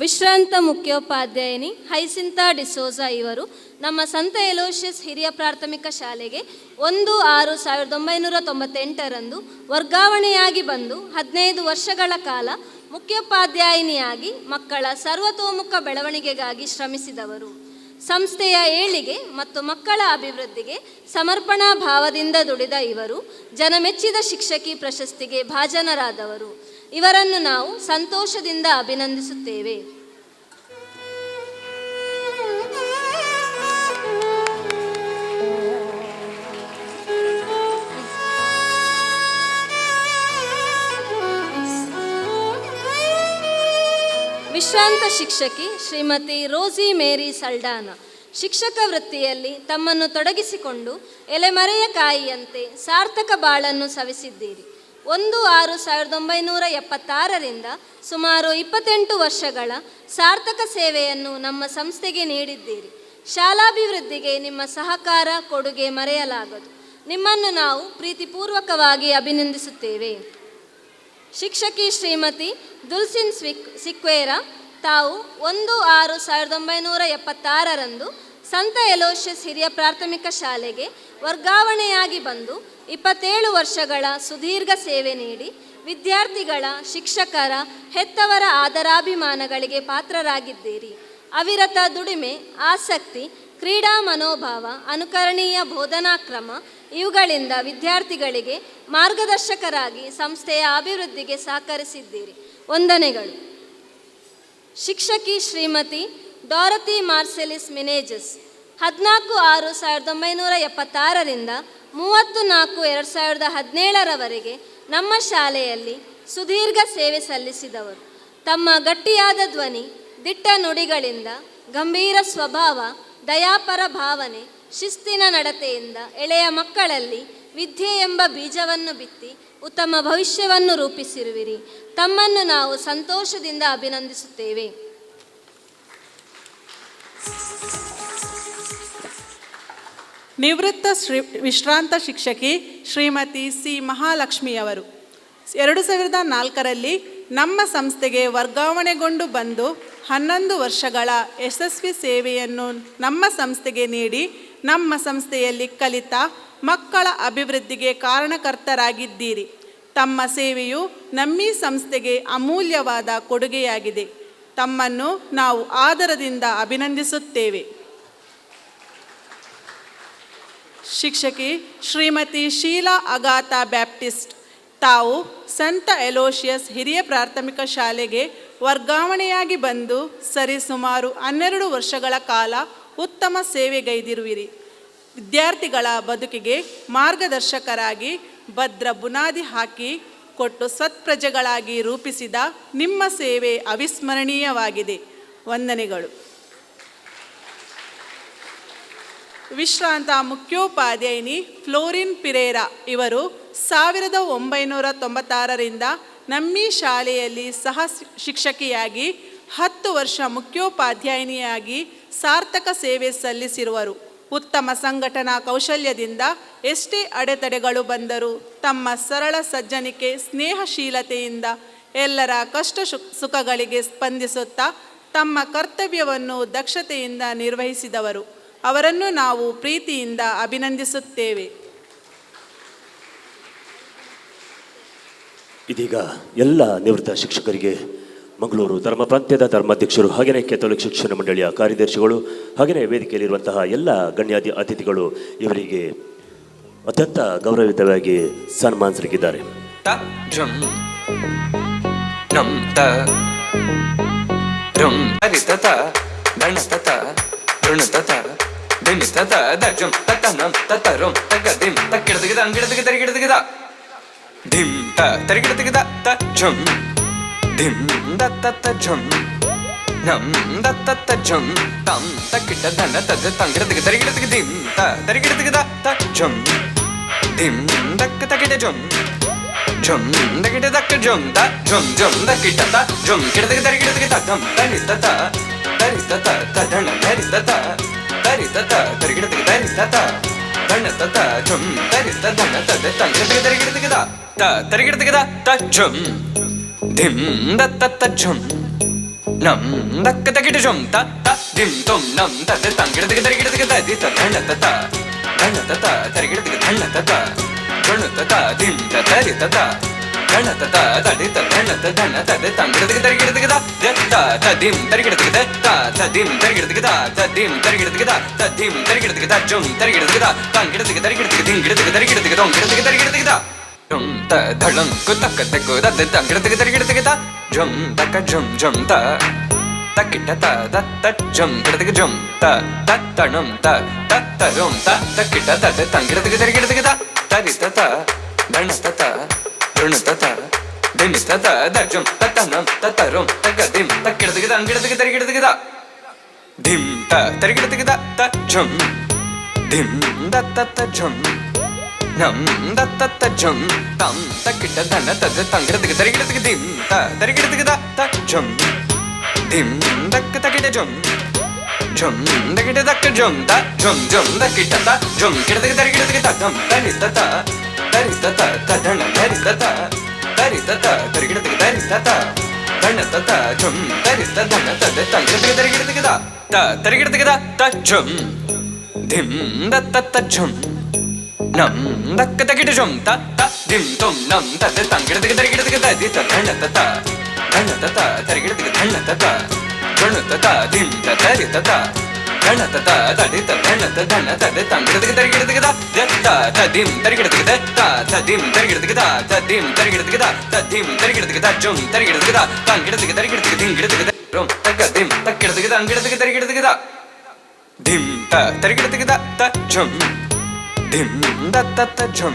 ವಿಶ್ರಾಂತ ಮುಖ್ಯೋಪಾಧ್ಯಾಯಿನಿ ಹೈಸಿಂತಾ ಡಿಸೋಜಾ ಇವರು ನಮ್ಮ ಸಂತ ಎಲೋಷಿಯಸ್ ಹಿರಿಯ ಪ್ರಾಥಮಿಕ ಶಾಲೆಗೆ 1/6/1998ರಂದು ವರ್ಗಾವಣೆಯಾಗಿ ಬಂದು 15 ವರ್ಷಗಳ ಕಾಲ ಮುಖ್ಯೋಪಾಧ್ಯಾಯಿನಿಯಾಗಿ ಮಕ್ಕಳ ಸರ್ವತೋಮುಖ ಬೆಳವಣಿಗೆಗಾಗಿ ಶ್ರಮಿಸಿದವರು. ಸಂಸ್ಥೆಯ ಏಳಿಗೆ ಮತ್ತು ಮಕ್ಕಳ ಅಭಿವೃದ್ಧಿಗೆ ಸಮರ್ಪಣಾ ಭಾವದಿಂದ ದುಡಿದ ಇವರು ಜನಮೆಚ್ಚಿದ ಶಿಕ್ಷಕಿ ಪ್ರಶಸ್ತಿಗೆ ಭಾಜನರಾದವರು. ಇವರನ್ನು ನಾವು ಸಂತೋಷದಿಂದ ಅಭಿನಂದಿಸುತ್ತೇವೆ. ವಿಶ್ರಾಂತ ಶಿಕ್ಷಕಿ ಶ್ರೀಮತಿ ರೋಸಿ ಮೇರಿ ಸಲ್ಡಾನ ಶಿಕ್ಷಕ ವೃತ್ತಿಯಲ್ಲಿ ತಮ್ಮನ್ನು ತೊಡಗಿಸಿಕೊಂಡು ಎಲೆಮರೆಯ ಕಾಯಿಯಂತೆ ಸಾರ್ಥಕ ಬಾಳನ್ನು ಸವಿಸಿದ್ದೀರಿ. 1/6/1976ರಿಂದ ಸುಮಾರು 28 ವರ್ಷಗಳ ಸಾರ್ಥಕ ಸೇವೆಯನ್ನು ನಮ್ಮ ಸಂಸ್ಥೆಗೆ ನೀಡಿದ್ದೀರಿ. ಶಾಲಾಭಿವೃದ್ಧಿಗೆ ನಿಮ್ಮ ಸಹಕಾರ ಕೊಡುಗೆ ಮರೆಯಲಾಗದು. ನಿಮ್ಮನ್ನು ನಾವು ಪ್ರೀತಿಪೂರ್ವಕವಾಗಿ ಅಭಿನಂದಿಸುತ್ತೇವೆ. ಶಿಕ್ಷಕಿ ಶ್ರೀಮತಿ ದುಲ್ಸಿನ್ ಸಿಕ್ವೇರಾ ತಾವು 1/6/1976ರಂದು ಸಂತ ಎಲೋಷಿಯಸ್ ಹಿರಿಯ ಪ್ರಾಥಮಿಕ ಶಾಲೆಗೆ ವರ್ಗಾವಣೆಯಾಗಿ ಬಂದು 27 ವರ್ಷಗಳ ಸುದೀರ್ಘ ಸೇವೆ ನೀಡಿ ವಿದ್ಯಾರ್ಥಿಗಳ, ಶಿಕ್ಷಕರ, ಹೆತ್ತವರ ಆದರಾಭಿಮಾನಗಳಿಗೆ ಪಾತ್ರರಾಗಿದ್ದೀರಿ. ಅವಿರತ ದುಡಿಮೆ, ಆಸಕ್ತಿ, ಕ್ರೀಡಾ ಮನೋಭಾವ, ಅನುಕರಣೀಯ ಬೋಧನಾ ಕ್ರಮ ಇವುಗಳಿಂದ ವಿದ್ಯಾರ್ಥಿಗಳಿಗೆ ಮಾರ್ಗದರ್ಶಕರಾಗಿ ಸಂಸ್ಥೆಯ ಅಭಿವೃದ್ಧಿಗೆ ಸಹಕರಿಸಿದ್ದೀರಿ. ವಂದನೆಗಳು. ಶಿಕ್ಷಕಿ ಶ್ರೀಮತಿ ಡಾರತಿ ಮಾರ್ಸೆಲಿಸ್ ಮಿನೇಜಸ್ 14/6/1976ರಿಂದ 34/2017ರವರೆಗೆ ನಮ್ಮ ಶಾಲೆಯಲ್ಲಿ ಸುದೀರ್ಘ ಸೇವೆ ಸಲ್ಲಿಸಿದವರು. ತಮ್ಮ ಗಟ್ಟಿಯಾದ ಧ್ವನಿ, ದಿಟ್ಟ ನುಡಿಗಳಿಂದ, ಗಂಭೀರ ಸ್ವಭಾವ, ದಯಾಪರ ಭಾವನೆ, ಶಿಸ್ತಿನ ನಡತೆಯಿಂದ ಎಳೆಯ ಮಕ್ಕಳಲ್ಲಿ ವಿದ್ಯೆ ಎಂಬ ಬೀಜವನ್ನು ಬಿತ್ತಿ ಉತ್ತಮ ಭವಿಷ್ಯವನ್ನು ರೂಪಿಸಿರುವಿರಿ. ತಮ್ಮನ್ನು ನಾವು ಸಂತೋಷದಿಂದ ಅಭಿನಂದಿಸುತ್ತೇವೆ. ನಿವೃತ್ತ ವಿಶ್ರಾಂತ ಶಿಕ್ಷಕಿ ಶ್ರೀಮತಿ ಸಿ ಮಹಾಲಕ್ಷ್ಮಿಯವರು 2004ರಲ್ಲಿ ನಮ್ಮ ಸಂಸ್ಥೆಗೆ ವರ್ಗಾವಣೆಗೊಂಡು ಬಂದು 11 ವರ್ಷಗಳ ಯಶಸ್ವಿ ಸೇವೆಯನ್ನು ನಮ್ಮ ಸಂಸ್ಥೆಗೆ ನೀಡಿ ನಮ್ಮ ಸಂಸ್ಥೆಯಲ್ಲಿ ಕಲಿತ ಮಕ್ಕಳ ಅಭಿವೃದ್ಧಿಗೆ ಕಾರಣಕರ್ತರಾಗಿದ್ದೀರಿ. ತಮ್ಮ ಸೇವೆಯು ನಮ್ಮೀ ಸಂಸ್ಥೆಗೆ ಅಮೂಲ್ಯವಾದ ಕೊಡುಗೆಯಾಗಿದೆ. ತಮ್ಮನ್ನು ನಾವು ಆದರದಿಂದ ಅಭಿನಂದಿಸುತ್ತೇವೆ. ಶಿಕ್ಷಕಿ ಶ್ರೀಮತಿ ಶೀಲಾ ಅಗಾತಾ ಬ್ಯಾಪ್ಟಿಸ್ಟ್ ತಾವು ಸಂತ ಎಲೋಷಿಯಸ್ ಹಿರಿಯ ಪ್ರಾಥಮಿಕ ಶಾಲೆಗೆ ವರ್ಗಾವಣೆಯಾಗಿ ಬಂದು ಸರಿಸುಮಾರು 12 ವರ್ಷಗಳ ಕಾಲ ಉತ್ತಮ ಸೇವೆಗೈದಿರುವಿರಿ. ವಿದ್ಯಾರ್ಥಿಗಳ ಬದುಕಿಗೆ ಮಾರ್ಗದರ್ಶಕರಾಗಿ ಭದ್ರ ಬುನಾದಿ ಹಾಕಿ ಕೊಟ್ಟು ಸತ್ಪ್ರಜೆಗಳಾಗಿ ರೂಪಿಸಿದ ನಿಮ್ಮ ಸೇವೆ ಅವಿಸ್ಮರಣೀಯವಾಗಿದೆ. ವಂದನೆಗಳು. ವಿಶ್ರಾಂತ ಮುಖ್ಯೋಪಾಧ್ಯಾಯಿನಿ ಫ್ಲೋರಿನ್ ಪಿರೇರಾ ಇವರು 1996ರಿಂದ ನಮ್ಮಿ ಶಾಲೆಯಲ್ಲಿ ಸಹ ಶಿಕ್ಷಕಿಯಾಗಿ 10 ವರ್ಷ ಮುಖ್ಯೋಪಾಧ್ಯಾಯಿನಿಯಾಗಿ ಸಾರ್ಥಕ ಸೇವೆ ಸಲ್ಲಿಸಿರುವರು. ಉತ್ತಮ ಸಂಘಟನಾ ಕೌಶಲ್ಯದಿಂದ ಎಷ್ಟೇ ಅಡೆತಡೆಗಳು ಬಂದರೂ ತಮ್ಮ ಸರಳ ಸಜ್ಜನಿಕೆ, ಸ್ನೇಹಶೀಲತೆಯಿಂದ ಎಲ್ಲರ ಕಷ್ಟ ಸುಖಗಳಿಗೆ ಸ್ಪಂದಿಸುತ್ತಾ ತಮ್ಮ ಕರ್ತವ್ಯವನ್ನು ದಕ್ಷತೆಯಿಂದ ನಿರ್ವಹಿಸಿದವರು. ಅವರನ್ನು ನಾವು ಪ್ರೀತಿಯಿಂದ ಅಭಿನಂದಿಸುತ್ತೇವೆ. ಇದೀಗ ಎಲ್ಲ ನಿವೃತ್ತ ಶಿಕ್ಷಕರಿಗೆ ಮಂಗಳೂರು ಧರ್ಮ ಪ್ರಾಂತ್ಯದ ಧರ್ಮಾಧ್ಯಕ್ಷರು ಹಾಗೆಯೇ ಕೆಥೋಲಿಕ್ ಶಿಕ್ಷಣ ಮಂಡಳಿಯ ಕಾರ್ಯದರ್ಶಿಗಳು ಹಾಗೆಯೇ ವೇದಿಕೆಯಲ್ಲಿರುವಂತಹ ಎಲ್ಲ ಗಣ್ಯಾದಿ ಅತಿಥಿಗಳು ಇವರಿಗೆ ಅತ್ಯಂತ ಗೌರವಯುತವಾಗಿ ಸನ್ಮಾನಿಸಲಿದ್ದಾರೆ. ಧಿಂ ದತ್ತ ತ ಝಂ ನಂ ದತ್ತ ತ ಝಂ ತಂ ತಕ್ಕಿಟ್ಟ ಧನ ತದ ತಂಗಿಡದಿಗ ತರಿಗಿಡದಿಗ ಧಿಂ ತ ತರಿಗಿಡದಿಗ the ತ ಝಂ ಧಿಂ ದಕ್ಕ ತಕಿಟ ಝಂ ಝಂ ದಕಿಟ ದಕ್ಕ ಝಂ ತ ಝಂ ಝಂ ದಕ್ಕಿಟ್ಟ ತ ಝಂ ಕಿಡದಿಗ ತರಿಗಿಡದಿಗ ತ ಧಂ ತರಿ ತ ತ ತರಿ ತ ತ ತ ಧಣ ಧರಿ ತ ತ ತರಿ ತ ತ ತರಿಗಿಡದಿಗ ತರಿ ತ ತ ಧಣ ತ ತ ಝಂ ತರಿ ತ ಧಣ ತದ ತಂಗಿಡದಿಗ ತರಿಗಿಡದಿಗ the ತ ತರಿಗಿಡದಿಗ the ತ ಝಂ ಧಿಂ ದತ್ತ ತ ಝಂ ನಂ ದಕ್ಕ ತಕಿಟ ಝಂ ತ ತ ಧಿಂ ತುಂ ನಂ ತದ ತಂಗಿಡದಿಗ ತರಿಗಿಡದಿಗ the the ತ ಧಣ ತ ತ ಧಣ ತ ತ ತರಿಗಿಡದಿಗ ಧಣ ತ ತ ಧಣ ತ ತ ಧಿಂ ತ ತರಿ ತ ತ ಧಣ ತ ತ ತಡಿ ತ ಧಣ ತ ಧಣ ತದ ತಂಗಿಡದಿಗ ತರಿಗಿಡದಿಗ the the ತ ತ ಧಿಂ ತರಿಗಿಡದಿಗ the ತ ತ ಧಿಂ ತರಿಗಿಡದಿಗ the ತ ಧಿಂ ತರಿಗಿಡದಿಗ the ತ ಧಿಂ ತರಿಗಿಡದಿಗ the ಝಂ ತರಿಗಿಡದಿಗ the ತಂಗಿಡದಿಗ ತರಿಗಿಡದಿಗ ಧಿಂ ಗಿಡದಿಗ ತರಿಗಿಡದಿಗ ದೊಂ ಗಿಡದಿಗ ತರಿಗಿಡದಿಗ the ಝಂ ತ ಧಳಂ ಕುತಕ ತಕು ದದ ತಂಗಿಡದಿಗ ತರಿಗಿಡದಿಗ the ಝಂ ತಕ ಝಂ ಝಂ ತ ತಕಿಟ ತ the ತ ಝಂ ಗಿಡದಿಗ ಝಂ ತ ತ ತಣಂ ತ ತ ತರುಂ ತ ತಕಿಟ ತದ ತಂಗಿಡದಿಗ ತರಿಗಿಡದಿಗ the ತರಿ ತ ತ ಧಣ ತ ತ ಋಣ ತ ತ ಧಿಮಿ ತ ತ the ಝಂ ತ ತಣಂ ತ ತರುಂ ತಕ ಧಿಂ ತಕ್ಕಿಡದಿಗ ತಂಗಿಡದಿಗ ತರಿಗಿಡದಿಗ the ಧಿಂ ತ ತರಿಗಿಡದಿಗ the ತ ಝಂ ಧಿಂ the ತ ತ ಝಂ ನಂ ದತ್ತ ತ ಝಂ ತಂ ತಕಿಟ ಧನ ತದ ತಂಗಿಡದಿಗ ತರಿಗಿಡದಿಗ ಧಿಂ ತ ತರಿಗಿಡದಿಗ the ತ ಝಂ ಧಿಂ ದಕ್ಕ ತಕಿಟ ಝಂ ಝಂ ದಕಿಟ ದಕ್ಕ ಝಂ ತ ಝಂ ಝಂ ದಕಿಟ ತ ಝಂ ಕಿಡದಿಗ ತರಿಗಿಡದಿಗ ತ ಧಂ ತರಿ ತ ತ ತರಿ ತ ತ ತ ಧಣ ಧರಿ ತ ತ ತರಿ ತ ತ ತರಿಗಿಡದಿಗ ತರಿ ತ ತ ಧಣ ತ ತ ಝಂ ತರಿ ತ ಧನ ತದ ತಂಗಿಡದಿಗ ತರಿಗಿಡದಿಗ the ತ ತರಿಗಿಡದಿಗ the ತ ಝಂ ಧಿಂ ದತ್ತ ತ ಝಂ ನಂ ದಕ್ಕ ತಕಿಟ ಝಂ ತ ತ ಧಿಂ ತುಂ ನಂ ತದ ತಂಗಿಡದಿಗ ತರಿಗಿಡದಿಗ the the ತ ಧಣ ತ ತ ಧಣ ತ ತ ತರಿಗಿಡದಿಗ ಧಣ ತ ತ ಧಣ ತ ತ ಧಿಂ ತ ತರಿ ತ ತ ಧಣ ತ ತ ತಡಿ ತ ಧಣ ತ ಧಣ ತದ ತಂಗಿಡದಿಗ ತರಿಗಿಡದಿಗ the the ತ ತ ಧಿಂ ತರಿಗಿಡದಿಗ the ತ ತ ಧಿಂ ತರಿಗಿಡದಿಗ the ತ ಧಿಂ ತರಿಗಿಡದಿಗ the ತ ಧಿಂ ತರಿಗಿಡದಿಗ the ಝಂ ತರಿಗಿಡದಿಗ the ತಂಗಿಡದಿಗ ತರಿಗಿಡದಿಗ ಧಿಂ ಗಿಡದಿಗ the ರುಂ ತಕ ಧಿಂ ತಕ್ಕಿಡದಿಗ ತಂಗಿಡದಿಗ ತರಿಗಿಡದಿಗ the ಧಿಂ ತ ತರಿಗಿಡದಿಗ the ತ ಝಂ ಧಿಂ ದತ್ತ ತ ಝಂ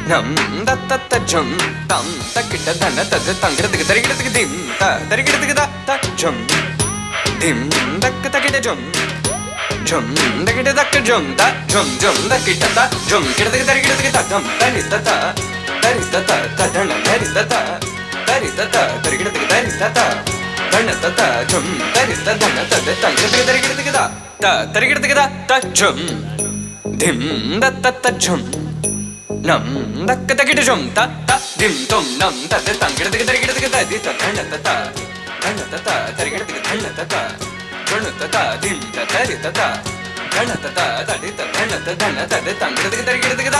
ನಂ ದತ್ತ ತ ಝಂ ತಂ ತಕಿಟ ಧನ ತದ ತಂಗಿಡದಿಗ ತರಿಗಿಡದಿಗ ಧಿಂ ತ ತರಿಗಿಡದಿಗ the ತ ಝಂ ಧಿಂ ದಕ್ಕ ತಕಿಟ ಝಂ ಝಂ ದಕಿಟ ದಕ್ಕ ಝಂ ತ ಝಂ ಝಂ ದಕಿಟ ತ ಝಂ ಕಿಡದಿಗ ತರಿಗಿಡದಿಗ ತ ಧಂ ತರಿ ತ ತ ತರಿ ತ ತ ತ ಧಣ ಧರಿ ತ ತ ತರಿ ತ ತ ತರಿಗಿಡದಿಗ ತರಿ ತ ತ ಧಣ ತ ತ ಝಂ ತರಿ ತ ಧನ ತದ ತಂಗಿಡದಿಗ ತರಿಗಿಡದಿಗ the ತ ತರಿಗಿಡದಿಗ the ತ ಝಂ ಧಿಂ ದತ್ತ ತ ಝಂ ನಂ ದಕ್ಕ ತಕಿಟ ಝಂ ತ ತ ಧಿಂ ತುಂ ನಂ ತದ ತಂಗಿಡದಿಗ ತರಿಗಿಡದಿಗ the the ತ ಧಣ ತ ತ ಧಣ ತ ತ ತರಿಗಿಡದಿಗ ಧಣ ತ ತ ಧಣ ತ ತ ಧಿಂ ತ ತರಿ ತ ತ ಧಣ ತ ತ ತ ತ ಧಣ ತ ಧಣ ತ ತ ತಂಗಿಡ ತಗ ತರಿಗಿಡ ತಗ ತ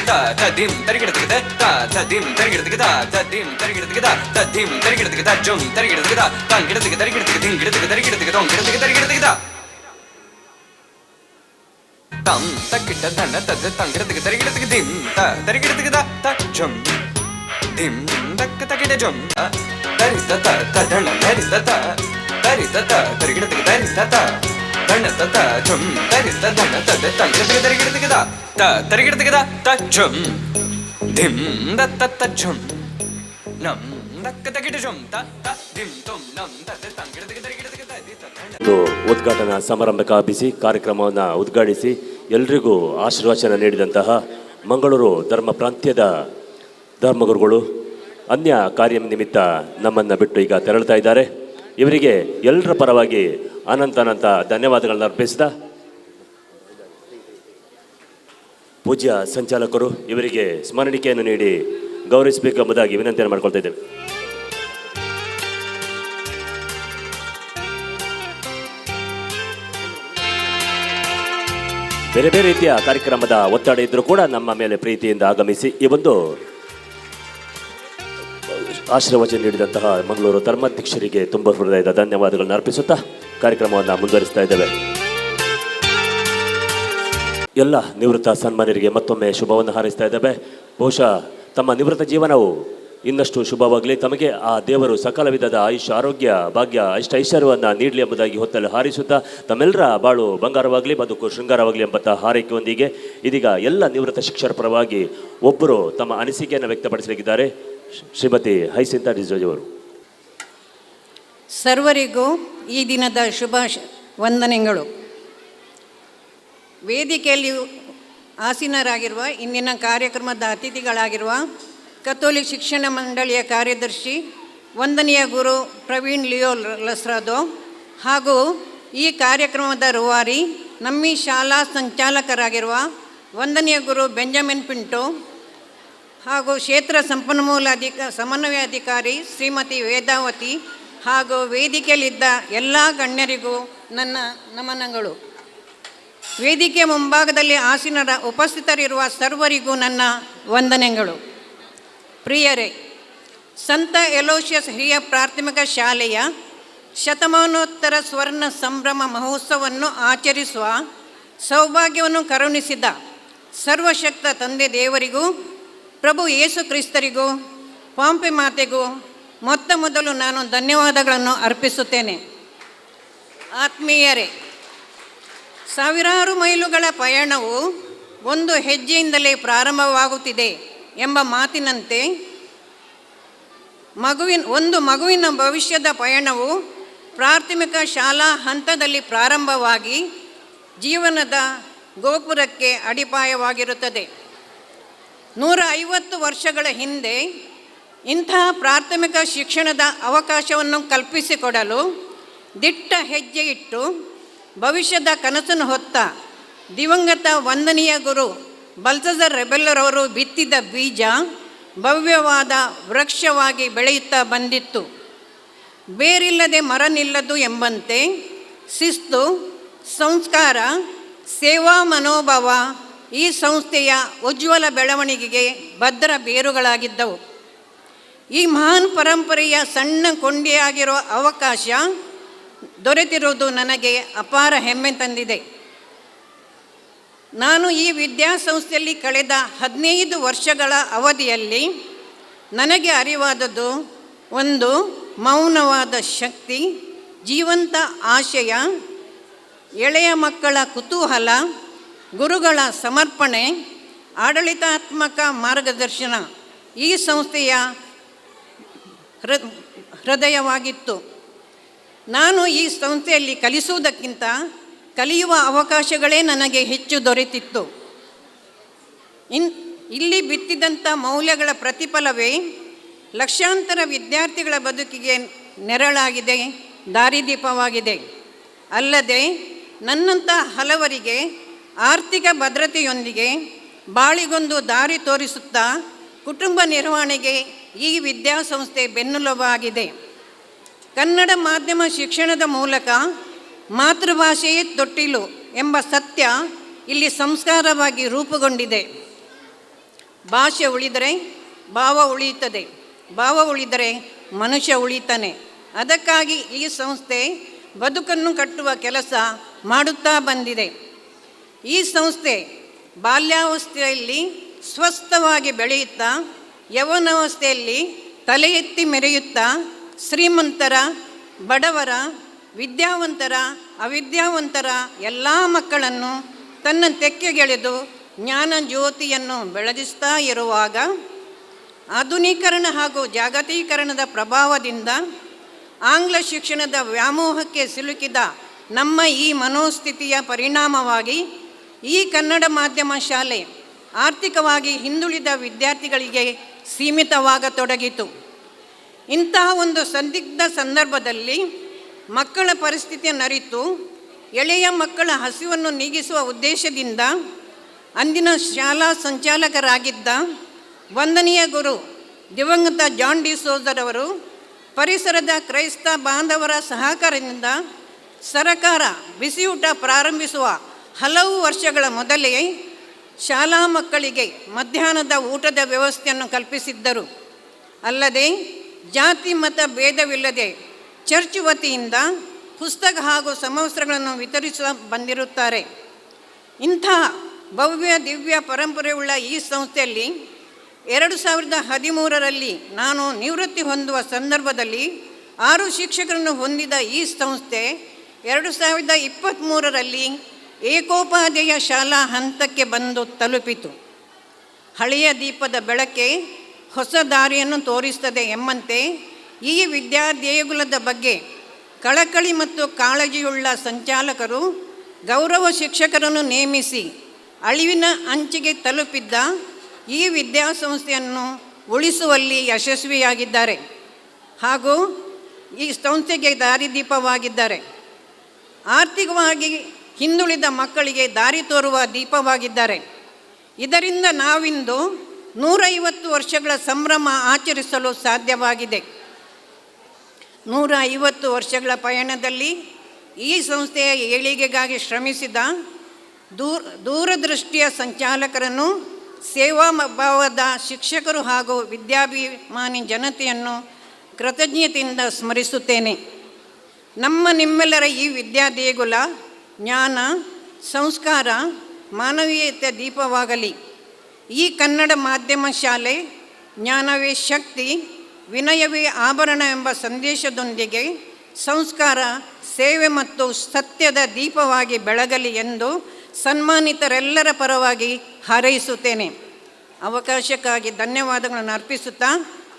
ತ ತ ಧಿಂ ತರಿಗಿಡ ತಗ ತ ತ ಧಿಂ ತರಿಗಿಡ ತಗ ತ ಧಿಂ ತರಿಗಿಡ ತಗ ತ ಧಿಂ ತರಿಗಿಡ ತಗ ತ ಜುಂ ತರಿಗಿಡ ತಗ ತಂಗಿಡ ತಗ ತರಿಗಿಡ ತಗ ಧಿಂಗಿಡ ತಗ ತರಿಗಿಡ ತಗ ತೊಂಗಿಡ ತಗ ತರಿಗಿಡ ತಗ ತಂ ತಕ್ಕಿಟ್ಟ ಧಣ ತ ತಂಗಿಡ ತಗ ತರಿಗಿಡ ತಗ ಧಿಂ ತ ತರಿಗಿಡ ತಗ ತ ಜುಂ ಧಿಂ ತಕ್ಕ ತಗಿಡ ಜುಂ ತರಿ ತ ತ ಧಣ ತರಿ ತ ತರಿ ತ ತರಿಗಿಡ ತಗ ತರಿ ತ ಧಣ ತ ತ ಝುಂ ತರಿ ತ ಧಣ ತ ತಂಗಿಡ ತಗ ತರಿಗಿಡ ತಗ ತ ತರಿಗಿಡ ತಗ ತ ಝುಂ ಧಿಂ the ತ ತ ಝುಂ ನಂ ದಕ್ಕ ತಗಿಡ ಝುಂ ತ ತ ಧಿಂ ತುಂ ನಂ ತ ತಂಗಿಡ ತಗ ತರಿಗಿಡ ತಗ ತ ಧಿ ತ ಧಣ. ಉದ್ಘಾಟನಾ ಸಮಾರಂಭಕ್ಕೆ ಆಪಿಸಿ ಕಾರ್ಯಕ್ರಮವನ್ನು ಉದ್ಘಾಟಿಸಿ ಎಲ್ರಿಗೂ ಆಶೀರ್ವಚನ ನೀಡಿದಂತಹ ಮಂಗಳೂರು ಧರ್ಮ ಪ್ರಾಂತ್ಯದ ಧರ್ಮಗುರುಗಳು ಅನ್ಯ ಕಾರ್ಯ ನಿಮಿತ್ತ ನಮ್ಮನ್ನು ಬಿಟ್ಟು ಈಗ ತೆರಳುತ್ತಾ ಇದ್ದಾರೆ. ಇವರಿಗೆ ಎಲ್ಲರ ಪರವಾಗಿ ಅನಂತ ಅನಂತ ಧನ್ಯವಾದಗಳನ್ನು ಅರ್ಪಿಸಿದ ಪೂಜ್ಯ ಸಂಚಾಲಕರು ಇವರಿಗೆ ಸ್ಮರಣಿಕೆಯನ್ನು ನೀಡಿ ಗೌರವಿಸಬೇಕು ಎಂಬುದಾಗಿ ವಿನಂತಿಯನ್ನು ಮಾಡಿಕೊಳ್ತಾ ಇದ್ದೇವೆ. ಬೇರೆ ಬೇರೆ ರೀತಿಯ ಕಾರ್ಯಕ್ರಮದ ಒತ್ತಡ ಇದ್ದರೂ ಕೂಡ ನಮ್ಮ ಮೇಲೆ ಪ್ರೀತಿಯಿಂದ ಆಗಮಿಸಿ ಈ ಒಂದು ಆಶೀರ್ವಚನ ನೀಡಿದಂತಹ ಮಂಗಳೂರು ಧರ್ಮಾಧ್ಯಕ್ಷರಿಗೆ ತುಂಬ ಹೃದಯದ ಧನ್ಯವಾದಗಳನ್ನು ಅರ್ಪಿಸುತ್ತಾ ಕಾರ್ಯಕ್ರಮವನ್ನು ಮುಂದುವರಿಸ್ತಾ ಇದ್ದೇವೆ. ಎಲ್ಲ ನಿವೃತ್ತ ಸನ್ಮಾನ್ಯರಿಗೆ ಮತ್ತೊಮ್ಮೆ ಶುಭವನ್ನು ಹಾರೈಸ್ತಾ ಇದ್ದೇವೆ. ಬಹುಶಃ ತಮ್ಮ ನಿವೃತ್ತ ಜೀವನವು ಇನ್ನಷ್ಟು ಶುಭವಾಗಲಿ, ತಮಗೆ ಆ ದೇವರು ಸಕಲ ವಿಧದ ಆಯುಷ್ಯ, ಆರೋಗ್ಯ, ಭಾಗ್ಯ, ಅಷ್ಟ ಐಶ್ವರ್ಯವನ್ನು ನೀಡಲಿ ಎಂಬುದಾಗಿ ಹೊತ್ತಲ್ಲಿ ಹಾರಿಸುತ್ತಾ ತಮ್ಮೆಲ್ಲರ ಬಾಳು ಬಂಗಾರವಾಗಲಿ, ಬದುಕು ಶೃಂಗಾರವಾಗಲಿ ಎಂಬ ಹಾರೈಕೆಯೊಂದಿಗೆ ಇದೀಗ ಎಲ್ಲ ನಿವೃತ್ತ ಶಿಕ್ಷಕರ ಪರವಾಗಿ ಒಬ್ಬರು ತಮ್ಮ ಅನಿಸಿಕೆಯನ್ನು ವ್ಯಕ್ತಪಡಿಸಲಿದ್ದಾರೆ, ಶ್ರೀಮತಿ ಹೈಸಿಂತಾ ಡಿಸೋಜ್ ಅವರು. ಸರ್ವರಿಗೂ ಈ ದಿನದ ಶುಭ ವಂದನೆಗಳು. ವೇದಿಕೆಯಲ್ಲಿ ಆಸೀನರಾಗಿರುವ ಇಂದಿನ ಕಾರ್ಯಕ್ರಮದ ಅತಿಥಿಗಳಾಗಿರುವ ಕಥೋಲಿಕ್ ಶಿಕ್ಷಣ ಮಂಡಳಿಯ ಕಾರ್ಯದರ್ಶಿ ವಂದನೀಯ ಗುರು ಪ್ರವೀಣ್ ಲಿಯೋ ಲಸ್ರಾದೋ ಹಾಗೂ ಈ ಕಾರ್ಯಕ್ರಮದ ರೂವಾರಿ ನಮ್ಮಿ ಶಾಲಾ ಸಂಚಾಲಕರಾಗಿರುವ ವಂದನೀಯ ಗುರು ಬೆಂಜಮಿನ್ ಪಿಂಟೋ ಹಾಗೂ ಕ್ಷೇತ್ರ ಸಂಪನ್ಮೂಲ ಸಮನ್ವಯಾಧಿಕಾರಿ ಶ್ರೀಮತಿ ವೇದಾವತಿ ಹಾಗೂ ವೇದಿಕೆಯಲ್ಲಿದ್ದ ಎಲ್ಲ ಗಣ್ಯರಿಗೂ ನನ್ನ ನಮನಗಳು. ವೇದಿಕೆ ಮುಂಭಾಗದಲ್ಲಿ ಆಸೀನರ ಉಪಸ್ಥಿತರಿರುವ ಸರ್ವರಿಗೂ ನನ್ನ ವಂದನೆಗಳು. ಪ್ರಿಯರೇ, ಸಂತ ಎಲೋಷಿಯಸ್ ಹಿರಿಯ ಪ್ರಾಥಮಿಕ ಶಾಲೆಯ ಶತಮಾನೋತ್ತರ ಸ್ವರ್ಣ ಸಂಭ್ರಮ ಮಹೋತ್ಸವವನ್ನು ಆಚರಿಸುವ ಸೌಭಾಗ್ಯವನ್ನು ಕರುಣಿಸಿದ ಸರ್ವಶಕ್ತ ತಂದೆ ದೇವರಿಗೂ, ಪ್ರಭು ಯೇಸು ಕ್ರಿಸ್ತರಿಗೂ, ಪಾಂಪೆ ಮಾತೆಗೂ ಮೊತ್ತ ಮೊದಲು ನಾನು ಧನ್ಯವಾದಗಳನ್ನು ಅರ್ಪಿಸುತ್ತೇನೆ. ಆತ್ಮೀಯರೇ, ಸಾವಿರಾರು ಮೈಲುಗಳ ಪಯಣವು ಒಂದು ಹೆಜ್ಜೆಯಿಂದಲೇ ಪ್ರಾರಂಭವಾಗುತ್ತಿದೆ ಎಂಬ ಮಾತಿನಂತೆ ಒಂದು ಮಗುವಿನ ಭವಿಷ್ಯದ ಪಯಣವು ಪ್ರಾಥಮಿಕ ಶಾಲಾ ಹಂತದಲ್ಲಿ ಪ್ರಾರಂಭವಾಗಿ ಜೀವನದ ಗೋಪುರಕ್ಕೆ ಅಡಿಪಾಯವಾಗಿರುತ್ತದೆ. 150 ವರ್ಷಗಳ ಹಿಂದೆ ಇಂತಹ ಪ್ರಾಥಮಿಕ ಶಿಕ್ಷಣದ ಅವಕಾಶವನ್ನು ಕಲ್ಪಿಸಿಕೊಡಲು ದಿಟ್ಟ ಹೆಜ್ಜೆ ಇಟ್ಟು ಭವಿಷ್ಯದ ಕನಸನ್ನು ಹೊತ್ತ ದಿವಂಗತ ವಂದನೀಯ ಗುರು ಬಲ್ತಜರ್ ರೆಬೆಲ್ಲರವರು ಬಿತ್ತಿದ ಬೀಜ ಭವ್ಯವಾದ ವೃಕ್ಷವಾಗಿ ಬೆಳೆಯುತ್ತಾ ಬಂದಿತ್ತು. ಬೇರಿಲ್ಲದೆ ಮರ ನಿಲ್ಲದು ಎಂಬಂತೆ ಶಿಸ್ತು, ಸಂಸ್ಕಾರ, ಸೇವಾ ಮನೋಭಾವ ಈ ಸಂಸ್ಥೆಯ ಉಜ್ವಲ ಬೆಳವಣಿಗೆಗೆ ಭದ್ರ ಬೇರುಗಳಾಗಿದ್ದವು. ಈ ಮಹಾನ್ ಪರಂಪರೆಯ ಸಣ್ಣ ಕೊಂಡಿಯಾಗಿರುವ ಅವಕಾಶ ದೊರೆತಿರುವುದು ನನಗೆ ಅಪಾರ ಹೆಮ್ಮೆ ತಂದಿದೆ. ನಾನು ಈ ವಿದ್ಯಾಸಂಸ್ಥೆಯಲ್ಲಿ ಕಳೆದ 15 ವರ್ಷಗಳ ಅವಧಿಯಲ್ಲಿ ನನಗೆ ಅರಿವಾದದ್ದು ಒಂದು ಮೌನವಾದ ಶಕ್ತಿ, ಜೀವಂತ ಆಶಯ, ಎಳೆಯ ಮಕ್ಕಳ ಕುತೂಹಲ, ಗುರುಗಳ ಸಮರ್ಪಣೆ, ಆಡಳಿತಾತ್ಮಕ ಮಾರ್ಗದರ್ಶನ ಈ ಸಂಸ್ಥೆಯ ಹೃದಯವಾಗಿತ್ತು. ನಾನು ಈ ಸಂಸ್ಥೆಯಲ್ಲಿ ಕಲಿಸುವುದಕ್ಕಿಂತ ಕಲಿಯುವ ಅವಕಾಶಗಳೇ ನನಗೆ ಹೆಚ್ಚು ದೊರೆತಿತ್ತು. ಇಲ್ಲಿ ಬಿತ್ತಿದಂಥ ಮೌಲ್ಯಗಳ ಪ್ರತಿಫಲವೇ ಲಕ್ಷಾಂತರ ವಿದ್ಯಾರ್ಥಿಗಳ ಬದುಕಿಗೆ ನೆರಳಾಗಿದೆ, ದಾರಿದೀಪವಾಗಿದೆ. ಅಲ್ಲದೆ ನನ್ನಂಥ ಹಲವರಿಗೆ ಆರ್ಥಿಕ ಭದ್ರತೆಯೊಂದಿಗೆ ಬಾಳಿಗೊಂದು ದಾರಿ ತೋರಿಸುತ್ತಾ ಕುಟುಂಬ ನಿರ್ವಹಣೆಗೆ ಈ ವಿದ್ಯಾಸಂಸ್ಥೆ ಬೆನ್ನೆಲುಬಾಗಿದೆ. ಕನ್ನಡ ಮಾಧ್ಯಮ ಶಿಕ್ಷಣದ ಮೂಲಕ ಮಾತೃಭಾಷೆಯೇ ತೊಟ್ಟಿಲು ಎಂಬ ಸತ್ಯ ಇಲ್ಲಿ ಸಂಸ್ಕಾರವಾಗಿ ರೂಪುಗೊಂಡಿದೆ. ಭಾಷೆ ಉಳಿದರೆ ಭಾವ ಉಳಿಯುತ್ತದೆ, ಭಾವ ಉಳಿದರೆ ಮನುಷ್ಯ ಉಳಿತಾನೆ. ಅದಕ್ಕಾಗಿ ಈ ಸಂಸ್ಥೆ ಬದುಕನ್ನು ಕಟ್ಟುವ ಕೆಲಸ ಮಾಡುತ್ತಾ ಬಂದಿದೆ. ಈ ಸಂಸ್ಥೆ ಬಾಲ್ಯಾವಸ್ಥೆಯಲ್ಲಿ ಸ್ವಸ್ಥವಾಗಿ ಬೆಳೆಯುತ್ತಾ, ಯೌವನಾವಸ್ಥೆಯಲ್ಲಿ ತಲೆ ಎತ್ತಿ ಮೆರೆಯುತ್ತಾ, ಶ್ರೀಮಂತರ, ಬಡವರ, ವಿದ್ಯಾವಂತರ, ಅವಿದ್ಯಾವಂತರ ಎಲ್ಲ ಮಕ್ಕಳನ್ನು ತನ್ನ ತೆಕ್ಕೆಗೆಳೆದು ಜ್ಞಾನ ಜ್ಯೋತಿಯನ್ನು ಬೆಳಗಿಸ್ತಾ ಇರುವಾಗ, ಆಧುನೀಕರಣ ಹಾಗೂ ಜಾಗತೀಕರಣದ ಪ್ರಭಾವದಿಂದ ಆಂಗ್ಲ ಶಿಕ್ಷಣದ ವ್ಯಾಮೋಹಕ್ಕೆ ಸಿಲುಕಿದ ನಮ್ಮ ಈ ಮನೋಸ್ಥಿತಿಯ ಪರಿಣಾಮವಾಗಿ ಈ ಕನ್ನಡ ಮಾಧ್ಯಮ ಶಾಲೆ ಆರ್ಥಿಕವಾಗಿ ಹಿಂದುಳಿದ ವಿದ್ಯಾರ್ಥಿಗಳಿಗೆ ಸೀಮಿತವಾಗತೊಡಗಿತು. ಇಂತಹ ಒಂದು ಸಂದಿಗ್ಧ ಸಂದರ್ಭದಲ್ಲಿ ಮಕ್ಕಳ ಪರಿಸ್ಥಿತಿಯನ್ನು ಅರಿತು ಎಳೆಯ ಮಕ್ಕಳ ಹಸಿವನ್ನು ನೀಗಿಸುವ ಉದ್ದೇಶದಿಂದ ಅಂದಿನ ಶಾಲಾ ಸಂಚಾಲಕರಾಗಿದ್ದ ವಂದನೀಯ ಗುರು ದಿವಂಗತ ಜಾನ್ ಡಿ ಸೋಜರವರು ಪರಿಸರದ ಕ್ರೈಸ್ತ ಬಾಂಧವರ ಸಹಕಾರದಿಂದ ಸರಕಾರ ಬಿಸಿಯೂಟ ಪ್ರಾರಂಭಿಸುವ ಹಲವು ವರ್ಷಗಳ ಮೊದಲೇ ಶಾಲಾ ಮಕ್ಕಳಿಗೆ ಮಧ್ಯಾಹ್ನದ ಊಟದ ವ್ಯವಸ್ಥೆಯನ್ನು ಕಲ್ಪಿಸಿದ್ದರು. ಅಲ್ಲದೆ ಜಾತಿ ಮತ ಭೇದವಿಲ್ಲದೆ ಚರ್ಚ್ ವತಿಯಿಂದ ಪುಸ್ತಕ ಹಾಗೂ ಸಮವಸ್ತ್ರಗಳನ್ನು ವಿತರಿಸುವ ಬಂದಿರುತ್ತಾರೆ. ಇಂಥ ಭವ್ಯ ದಿವ್ಯ ಪರಂಪರೆಯುಳ್ಳ ಈ ಸಂಸ್ಥೆಯಲ್ಲಿ 2013ರಲ್ಲಿ ನಾನು ನಿವೃತ್ತಿ ಹೊಂದುವ ಸಂದರ್ಭದಲ್ಲಿ 6 ಶಿಕ್ಷಕರನ್ನು ಹೊಂದಿದ ಈ ಸಂಸ್ಥೆ 2023ರಲ್ಲಿ ಏಕೋಪಾಧ್ಯಾಯ ಶಾಲಾ ಹಂತಕ್ಕೆ ಬಂದು ತಲುಪಿತು. ಹಳೆಯ ದೀಪದ ಬೆಳಕೆ ಹೊಸ ದಾರಿಯನ್ನು ತೋರಿಸ್ತದೆ ಎಂಬಂತೆ ಈ ವಿದ್ಯಾದೇಗುಲದ ಬಗ್ಗೆ ಕಳಕಳಿ ಮತ್ತು ಕಾಳಜಿಯುಳ್ಳ ಸಂಚಾಲಕರು ಗೌರವ ಶಿಕ್ಷಕರನ್ನು ನೇಮಿಸಿ ಅಳಿವಿನ ಅಂಚಿಗೆ ತಲುಪಿದ್ದ ಈ ವಿದ್ಯಾಸಂಸ್ಥೆಯನ್ನು ಉಳಿಸುವಲ್ಲಿ ಯಶಸ್ವಿಯಾಗಿದ್ದಾರೆ ಹಾಗೂ ಈ ಸಂಸ್ಥೆಗೆ ದಾರಿದೀಪವಾಗಿದ್ದಾರೆ. ಆರ್ಥಿಕವಾಗಿ ಹಿಂದುಳಿದ ಮಕ್ಕಳಿಗೆ ದಾರಿ ತೋರುವ ದೀಪವಾಗಿದ್ದಾರೆ. ಇದರಿಂದ ನಾವಿಂದು 150 ವರ್ಷಗಳ ಸಂಭ್ರಮ ಆಚರಿಸಲು ಸಾಧ್ಯವಾಗಿದೆ. 150 ವರ್ಷಗಳ ಪಯಣದಲ್ಲಿ ಈ ಸಂಸ್ಥೆಯ ಏಳಿಗೆಗಾಗಿ ಶ್ರಮಿಸಿದ ದೂರದೃಷ್ಟಿಯ ಸಂಚಾಲಕರನ್ನು, ಸೇವಾ ಭಾವದ ಶಿಕ್ಷಕರು ಹಾಗೂ ವಿದ್ಯಾಭಿಮಾನಿ ಜನತೆಯನ್ನು ಕೃತಜ್ಞತೆಯಿಂದ ಸ್ಮರಿಸುತ್ತೇನೆ. ನಮ್ಮ ನಿಮ್ಮೆಲ್ಲರ ಈ ವಿದ್ಯಾದೇಗುಲ ಜ್ಞಾನ, ಸಂಸ್ಕಾರ, ಮಾನವೀಯತೆ ದೀಪವಾಗಲಿ. ಈ ಕನ್ನಡ ಮಾಧ್ಯಮ ಶಾಲೆ ಜ್ಞಾನವೇ ಶಕ್ತಿ, ವಿನಯವೇ ಆಭರಣ ಎಂಬ ಸಂದೇಶದೊಂದಿಗೆ ಸಂಸ್ಕಾರ, ಸೇವೆ ಮತ್ತು ಸತ್ಯದ ದೀಪವಾಗಿ ಬೆಳಗಲಿ ಎಂದು ಸನ್ಮಾನಿತರೆಲ್ಲರ ಪರವಾಗಿ ಹಾರೈಸುತ್ತೇನೆ. ಅವಕಾಶಕ್ಕಾಗಿ ಧನ್ಯವಾದಗಳನ್ನು ಅರ್ಪಿಸುತ್ತಾ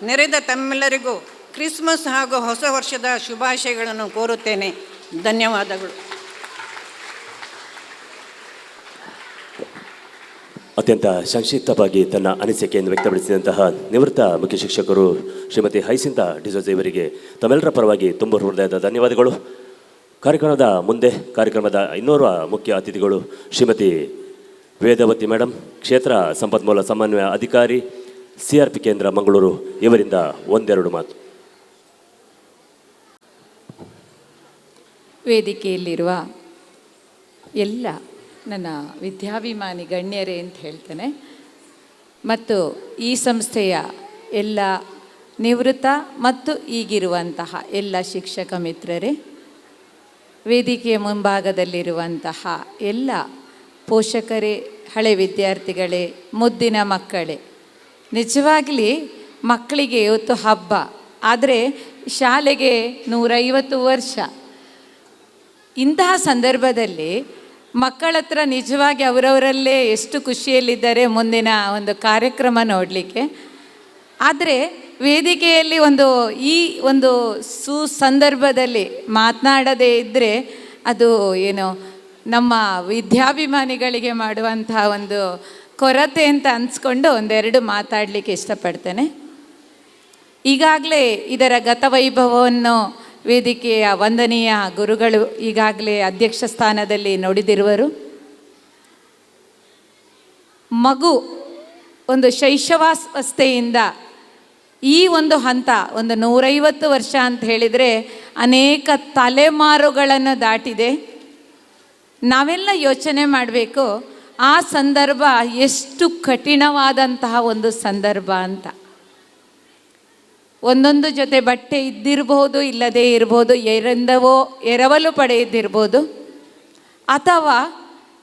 ನೆರೆದ ತಮ್ಮೆಲ್ಲರಿಗೂ ಕ್ರಿಸ್ಮಸ್ ಹಾಗೂ ಹೊಸ ವರ್ಷದ ಶುಭಾಶಯಗಳನ್ನು ಕೋರುತ್ತೇನೆ. ಧನ್ಯವಾದಗಳು. ಅತ್ಯಂತ ಸಂಕ್ಷಿಪ್ತವಾಗಿ ತನ್ನ ಅನಿಸಿಕೆಯನ್ನು ವ್ಯಕ್ತಪಡಿಸಿದಂತಹ ನಿವೃತ್ತ ಮುಖ್ಯ ಶಿಕ್ಷಕರು ಶ್ರೀಮತಿ ಹೈಸಿಂತಾ ಡಿಸೋಜ ಇವರಿಗೆ ತಮ್ಮೆಲ್ಲರ ಪರವಾಗಿ ತುಂಬ ಹೃದಯದ ಧನ್ಯವಾದಗಳು. ಕಾರ್ಯಕ್ರಮದ ಮುಂದೆ ಕಾರ್ಯಕ್ರಮದ ಇನ್ನೋರ್ವ ಮುಖ್ಯ ಅತಿಥಿಗಳು ಶ್ರೀಮತಿ ವೇದಾವತಿ ಮೇಡಮ್, ಕ್ಷೇತ್ರ ಸಂಪನ್ಮೂಲ ಸಮನ್ವಯ ಅಧಿಕಾರಿ, CRP ಕೇಂದ್ರ ಮಂಗಳೂರು, ಇವರಿಂದ ಒಂದೆರಡು ಮಾತು. ವೇದಿಕೆಯಲ್ಲಿರುವ ಎಲ್ಲ ನನ್ನ ವಿದ್ಯಾಭಿಮಾನಿ ಗಣ್ಯರೇ ಅಂತ ಹೇಳ್ತೇನೆ, ಮತ್ತು ಈ ಸಂಸ್ಥೆಯ ಎಲ್ಲ ನಿವೃತ್ತ ಮತ್ತು ಈಗಿರುವಂತಹ ಎಲ್ಲ ಶಿಕ್ಷಕ ಮಿತ್ರರೇ, ವೇದಿಕೆಯ ಮುಂಭಾಗದಲ್ಲಿರುವಂತಹ ಎಲ್ಲ ಪೋಷಕರೇ, ಹಳೆ ವಿದ್ಯಾರ್ಥಿಗಳೇ, ಮುದ್ದಿನ ಮಕ್ಕಳೇ, ನಿಜವಾಗಲಿ ಮಕ್ಕಳಿಗೆ ಇವತ್ತು ಹಬ್ಬ, ಆದರೆ ಶಾಲೆಗೆ 150 ವರ್ಷ. ಇಂತಹ ಸಂದರ್ಭದಲ್ಲಿ ಮಕ್ಕಳ ಹತ್ರ ನಿಜವಾಗಿ ಅವರವರಲ್ಲೇ ಎಷ್ಟು ಖುಷಿಯಲ್ಲಿದ್ದಾರೆ ಮುಂದಿನ ಒಂದು ಕಾರ್ಯಕ್ರಮ ನೋಡಲಿಕ್ಕೆ. ಆದರೆ ವೇದಿಕೆಯಲ್ಲಿ ಒಂದು ಈ ಒಂದು ಸುಸಂದರ್ಭದಲ್ಲಿ ಮಾತನಾಡದೇ ಇದ್ದರೆ ಅದು ಏನು ನಮ್ಮ ವಿದ್ಯಾಭಿಮಾನಿಗಳಿಗೆ ಮಾಡುವಂತಹ ಒಂದು ಕೊರತೆ ಅಂತ ಅನಿಸ್ಕೊಂಡು ಒಂದೆರಡು ಮಾತಾಡಲಿಕ್ಕೆ ಇಷ್ಟಪಡ್ತೇನೆ. ಈಗಾಗಲೇ ಇದರ ಗತವೈಭವವನ್ನು ವೇದಿಕೆಯ ವಂದನೀಯ ಗುರುಗಳು ಈಗಾಗಲೇ ಅಧ್ಯಕ್ಷ ಸ್ಥಾನದಲ್ಲಿ ನುಡಿದಿರುವರು. ಮಗು ಒಂದು ಶೈಶವಾವಸ್ಥೆಯಿಂದ ಈ ಒಂದು ಹಂತ ಒಂದು 150 ವರ್ಷ ಅಂತ ಹೇಳಿದರೆ ಅನೇಕ ತಲೆಮಾರುಗಳನ್ನು ದಾಟಿದೆ. ನಾವೆಲ್ಲ ಯೋಚನೆ ಮಾಡಬೇಕು, ಆ ಸಂದರ್ಭ ಎಷ್ಟು ಕಠಿಣವಾದಂತಹ ಒಂದು ಸಂದರ್ಭ ಅಂತ. ಒಂದೊಂದು ಜೊತೆ ಬಟ್ಟೆ ಇದ್ದಿರ್ಬೋದು, ಇಲ್ಲದೇ ಇರ್ಬೋದು, ಎರಡವೋ ಎರವಲು ಪಡೆಯದಿರ್ಬೋದು, ಅಥವಾ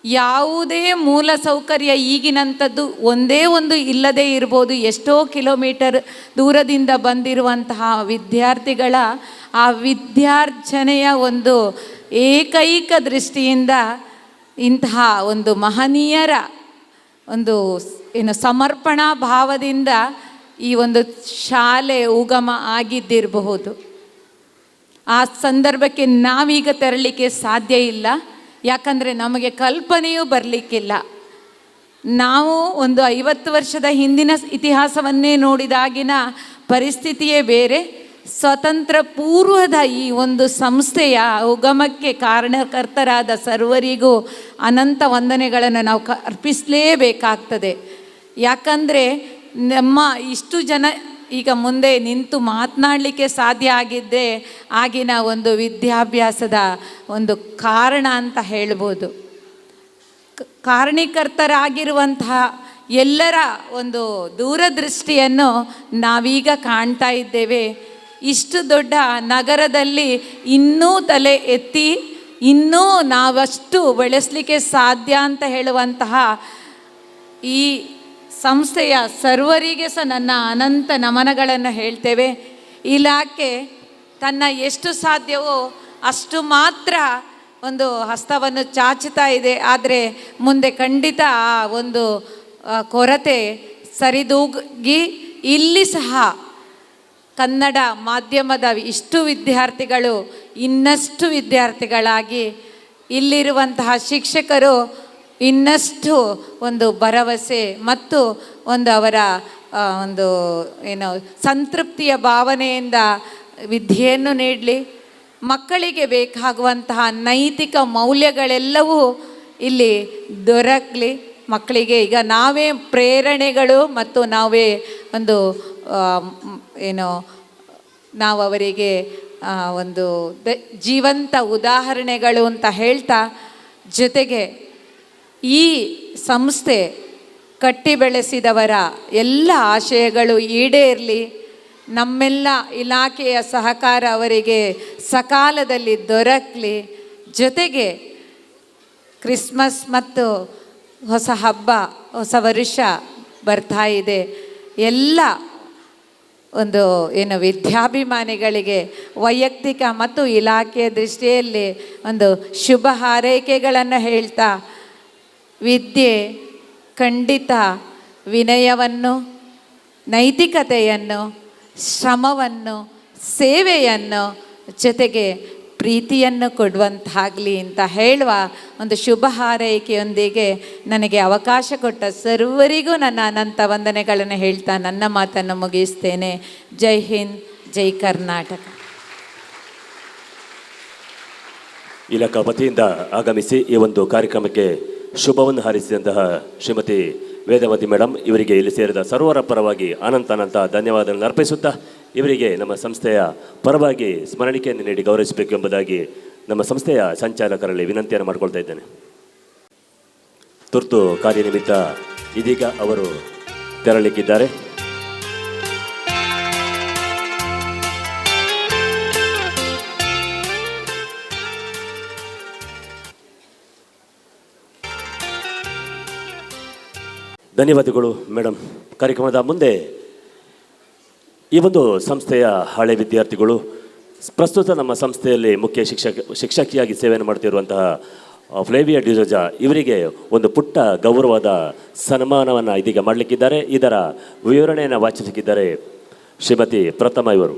ಯಾವುದೇ ಮೂಲ ಸೌಕರ್ಯ ಈಗಿನಂಥದ್ದು ಒಂದೇ ಒಂದು ಇಲ್ಲದೇ ಇರ್ಬೋದು. ಎಷ್ಟೋ ಕಿಲೋಮೀಟರ್ ದೂರದಿಂದ ಬಂದಿರುವಂತಹ ವಿದ್ಯಾರ್ಥಿಗಳ ಆ ವಿದ್ಯಾರ್ಜನೆಯ ಒಂದು ಏಕೈಕ ದೃಷ್ಟಿಯಿಂದ ಇಂತಹ ಒಂದು ಮಹನೀಯರ ಒಂದು ಏನು ಸಮರ್ಪಣಾ ಭಾವದಿಂದ ಈ ಒಂದು ಶಾಲೆ ಉಗಮ ಆಗಿದ್ದಿರಬಹುದು. ಆ ಸಂದರ್ಭಕ್ಕೆ ನಾವೀಗ ತೆರಳಿಕ್ಕೆ ಸಾಧ್ಯ ಇಲ್ಲ, ಯಾಕಂದರೆ ನಮಗೆ ಕಲ್ಪನೆಯೂ ಬರಲಿಕ್ಕಿಲ್ಲ. ನಾವು ಒಂದು 50 ವರ್ಷದ ಹಿಂದಿನ ಇತಿಹಾಸವನ್ನೇ ನೋಡಿದಾಗಿನ ಪರಿಸ್ಥಿತಿಯೇ ಬೇರೆ. ಸ್ವತಂತ್ರ ಪೂರ್ವದ ಈ ಒಂದು ಸಂಸ್ಥೆಯ ಉಗಮಕ್ಕೆ ಕಾರಣಕರ್ತರಾದ ಸರ್ವರಿಗೂ ಅನಂತ ವಂದನೆಗಳನ್ನು ನಾವು ಅರ್ಪಿಸಲೇಬೇಕಾಗ್ತದೆ. ಯಾಕಂದರೆ ನಮ್ಮ ಇಷ್ಟು ಜನ ಈಗ ಮುಂದೆ ನಿಂತು ಮಾತನಾಡಲಿಕ್ಕೆ ಸಾಧ್ಯ ಆಗಿದ್ದರೆ ಆಗಿನ ಒಂದು ವಿದ್ಯಾಭ್ಯಾಸದ ಒಂದು ಕಾರಣ ಅಂತ ಹೇಳ್ಬೋದು. ಕಾರಣೀಕರ್ತರಾಗಿರುವಂತಹ ಎಲ್ಲರ ಒಂದು ದೂರದೃಷ್ಟಿಯನ್ನು ನಾವೀಗ ಕಾಣ್ತಾ ಇದ್ದೇವೆ. ಇಷ್ಟು ದೊಡ್ಡ ನಗರದಲ್ಲಿ ಇನ್ನೂ ತಲೆ ಎತ್ತಿ ಇನ್ನೂ ನಾವಷ್ಟು ಬೆಳೆಸಲಿಕ್ಕೆ ಸಾಧ್ಯ ಅಂತ ಹೇಳುವಂತಹ ಈ ಸಂಸ್ಥೆಯ ಸರ್ವರಿಗೆ ಸಹ ನನ್ನ ಅನಂತ ನಮನಗಳನ್ನು ಹೇಳ್ತೇವೆ. ಇಲಾಖೆ ತನ್ನ ಎಷ್ಟು ಸಾಧ್ಯವೋ ಅಷ್ಟು ಮಾತ್ರ ಒಂದು ಹಸ್ತವನ್ನು ಚಾಚುತ್ತಾ ಇದೆ. ಆದರೆ ಮುಂದೆ ಖಂಡಿತ ಆ ಒಂದು ಕೊರತೆ ಸರಿದೂಗಿ ಇಲ್ಲಿ ಸಹ ಕನ್ನಡ ಮಾಧ್ಯಮದ ಇಷ್ಟು ವಿದ್ಯಾರ್ಥಿಗಳು ಇನ್ನಷ್ಟು ವಿದ್ಯಾರ್ಥಿಗಳಾಗಿ ಇಲ್ಲಿರುವಂತಹ ಶಿಕ್ಷಕರು ಇನ್ನಷ್ಟು ಒಂದು ಭರವಸೆ ಮತ್ತು ಒಂದು ಅವರ ಒಂದು ಏನು ಸಂತೃಪ್ತಿಯ ಭಾವನೆಯಿಂದ ವಿದ್ಯೆಯನ್ನು ನೀಡಲಿ. ಮಕ್ಕಳಿಗೆ ಬೇಕಾಗುವಂತಹ ನೈತಿಕ ಮೌಲ್ಯಗಳೆಲ್ಲವೂ ಇಲ್ಲಿ ದೊರಕಲಿ. ಮಕ್ಕಳಿಗೆ ಈಗ ನಾವೇ ಪ್ರೇರಣೆಗಳು ಮತ್ತು ನಾವೇ ಒಂದು ಏನು ನಾವು ಅವರಿಗೆ ಒಂದು ಜೀವಂತ ಉದಾಹರಣೆಗಳು ಅಂತ ಹೇಳ್ತಾ, ಜೊತೆಗೆ ಈ ಸಂಸ್ಥೆ ಕಟ್ಟಿ ಬೆಳೆಸಿದವರ ಎಲ್ಲ ಆಶಯಗಳು ಈಡೇರಲಿ, ನಮ್ಮೆಲ್ಲ ಇಲಾಖೆಯ ಸಹಕಾರ ಅವರಿಗೆ ಸಕಾಲದಲ್ಲಿ ದೊರಕಲಿ. ಜೊತೆಗೆ ಕ್ರಿಸ್ಮಸ್ ಮತ್ತು ಹೊಸ ಹಬ್ಬ, ಹೊಸ ವರ್ಷ ಬರ್ತಾ ಇದೆ. ಎಲ್ಲ ಒಂದು ಏನು ವಿದ್ಯಾಭಿಮಾನಿಗಳಿಗೆ ವೈಯಕ್ತಿಕ ಮತ್ತು ಇಲಾಖೆಯ ದೃಷ್ಟಿಯಲ್ಲಿ ಒಂದು ಶುಭ ಹಾರೈಕೆಗಳನ್ನು ಹೇಳ್ತಾ, ವಿದ್ಯೆ ಖಂಡಿತ ವಿನಯವನ್ನು, ನೈತಿಕತೆಯನ್ನು, ಶ್ರಮವನ್ನು, ಸೇವೆಯನ್ನು, ಜೊತೆಗೆ ಪ್ರೀತಿಯನ್ನು ಕೊಡುವಂತಾಗಲಿ ಅಂತ ಹೇಳುವ ಒಂದು ಶುಭ ಹಾರೈಕೆಯೊಂದಿಗೆ ನನಗೆ ಅವಕಾಶ ಕೊಟ್ಟ ಸರ್ವರಿಗೂ ನನ್ನ ಅನಂತ ವಂದನೆಗಳನ್ನು ಹೇಳ್ತಾ ನನ್ನ ಮಾತನ್ನು ಮುಗಿಸ್ತೇನೆ. ಜೈ ಹಿಂದ್, ಜೈ ಕರ್ನಾಟಕ. ಇಲಾಖಾ ವತಿಯಿಂದ ಆಗಮಿಸಿ ಈ ಒಂದು ಕಾರ್ಯಕ್ರಮಕ್ಕೆ ಶುಭವನ್ನು ಹಾರೈಸಿದಂತಹ ಶ್ರೀಮತಿ ವೇದವತಿ ಮೇಡಮ್ ಇವರಿಗೆ ಇಲ್ಲಿ ಸೇರಿದ ಸರ್ವರ ಪರವಾಗಿ ಅನಂತ ಅನಂತ ಧನ್ಯವಾದಗಳನ್ನು ಅರ್ಪಿಸುತ್ತಾ, ಇವರಿಗೆ ನಮ್ಮ ಸಂಸ್ಥೆಯ ಪರವಾಗಿ ಸ್ಮರಣಿಕೆಯನ್ನು ನೀಡಿ ಗೌರವಿಸಬೇಕು ಎಂಬುದಾಗಿ ನಮ್ಮ ಸಂಸ್ಥೆಯ ಸಂಚಾಲಕರಲ್ಲಿ ವಿನಂತಿಯನ್ನು ಮಾಡಿಕೊಳ್ತಾ ಇದ್ದೇನೆ. ತುರ್ತು ಕಾರ್ಯನಿಮಿತ್ತ ಇದೀಗ ಅವರು ತೆರಳಿಕ್ಕಿದ್ದಾರೆ. ಧನ್ಯವಾದಗಳು ಮೇಡಮ್. ಕಾರ್ಯಕ್ರಮದ ಮುಂದೆ ಈ ಒಂದು ಸಂಸ್ಥೆಯ ಹಳೆ ವಿದ್ಯಾರ್ಥಿಗಳು, ಪ್ರಸ್ತುತ ನಮ್ಮ ಸಂಸ್ಥೆಯಲ್ಲಿ ಮುಖ್ಯ ಶಿಕ್ಷಕಿಯಾಗಿ ಸೇವೆಯನ್ನು ಮಾಡ್ತಿರುವಂತಹ ಫ್ಲೇವಿಯಾ ಡಿಸೋಜಾ ಇವರಿಗೆ ಒಂದು ಪುಟ್ಟ ಗೌರವದ ಸನ್ಮಾನವನ್ನು ಇದೀಗ ಮಾಡಲಿಕ್ಕಿದ್ದಾರೆ. ಇದರ ವಿವರಣೆಯನ್ನು ವಾಚಿಸಲಿಕ್ಕಿದ್ದಾರೆ ಶ್ರೀಮತಿ ಪ್ರಥಮ ಇವರು.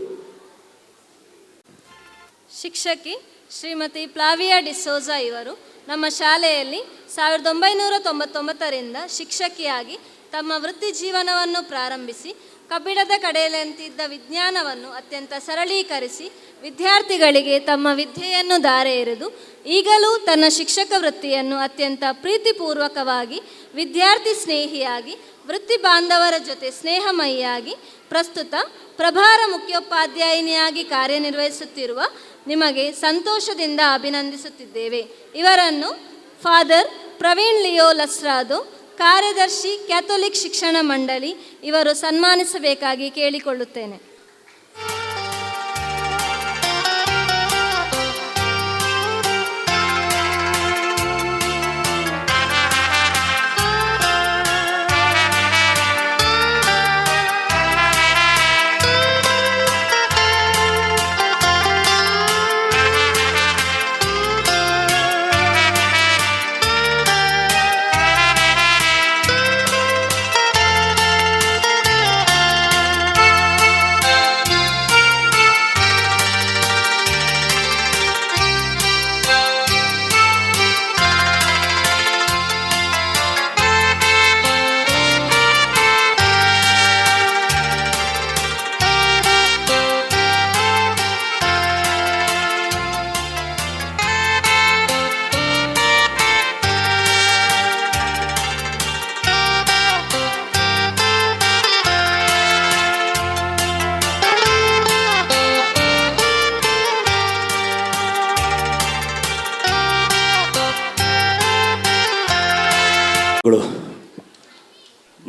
ಶಿಕ್ಷಕಿ ಶ್ರೀಮತಿ ಫ್ಲಾವಿಯಾ ಡಿಸೋಜಾ ಇವರು ನಮ್ಮ ಶಾಲೆಯಲ್ಲಿ 1999ರಿಂದ ಶಿಕ್ಷಕಿಯಾಗಿ ತಮ್ಮ ವೃತ್ತಿ ಜೀವನವನ್ನು ಪ್ರಾರಂಭಿಸಿ ಕಬ್ಬಿಣದ ಕಡೆಯಂತಿದ್ದ ವಿಜ್ಞಾನವನ್ನು ಅತ್ಯಂತ ಸರಳೀಕರಿಸಿ ವಿದ್ಯಾರ್ಥಿಗಳಿಗೆ ತಮ್ಮ ವಿದ್ಯೆಯನ್ನು ಧಾರೆ ಎರೆದು ಈಗಲೂ ತನ್ನ ಶಿಕ್ಷಕ ವೃತ್ತಿಯನ್ನು ಅತ್ಯಂತ ಪ್ರೀತಿಪೂರ್ವಕವಾಗಿ ವಿದ್ಯಾರ್ಥಿ ಸ್ನೇಹಿಯಾಗಿ ವೃತ್ತಿ ಬಾಂಧವರ ಜೊತೆ ಸ್ನೇಹಮಯಿಯಾಗಿ ಪ್ರಸ್ತುತ ಪ್ರಭಾರ ಮುಖ್ಯೋಪಾಧ್ಯಾಯಿನಿಯಾಗಿ ಕಾರ್ಯನಿರ್ವಹಿಸುತ್ತಿರುವ ನಿಮಗೆ ಸಂತೋಷದಿಂದ ಅಭಿನಂದಿಸುತ್ತಿದ್ದೇವೆ. ಇವರನ್ನು ಫಾದರ್ ಪ್ರವೀಣ್ ಲಿಯೋ ಲಸ್ರಾದು, ಕಾರ್ಯದರ್ಶಿ ಕ್ಯಾಥೋಲಿಕ್ ಶಿಕ್ಷಣ ಮಂಡಳಿ ಇವರು ಸನ್ಮಾನಿಸಬೇಕಾಗಿ ಕೇಳಿಕೊಳ್ಳುತ್ತೇನೆ.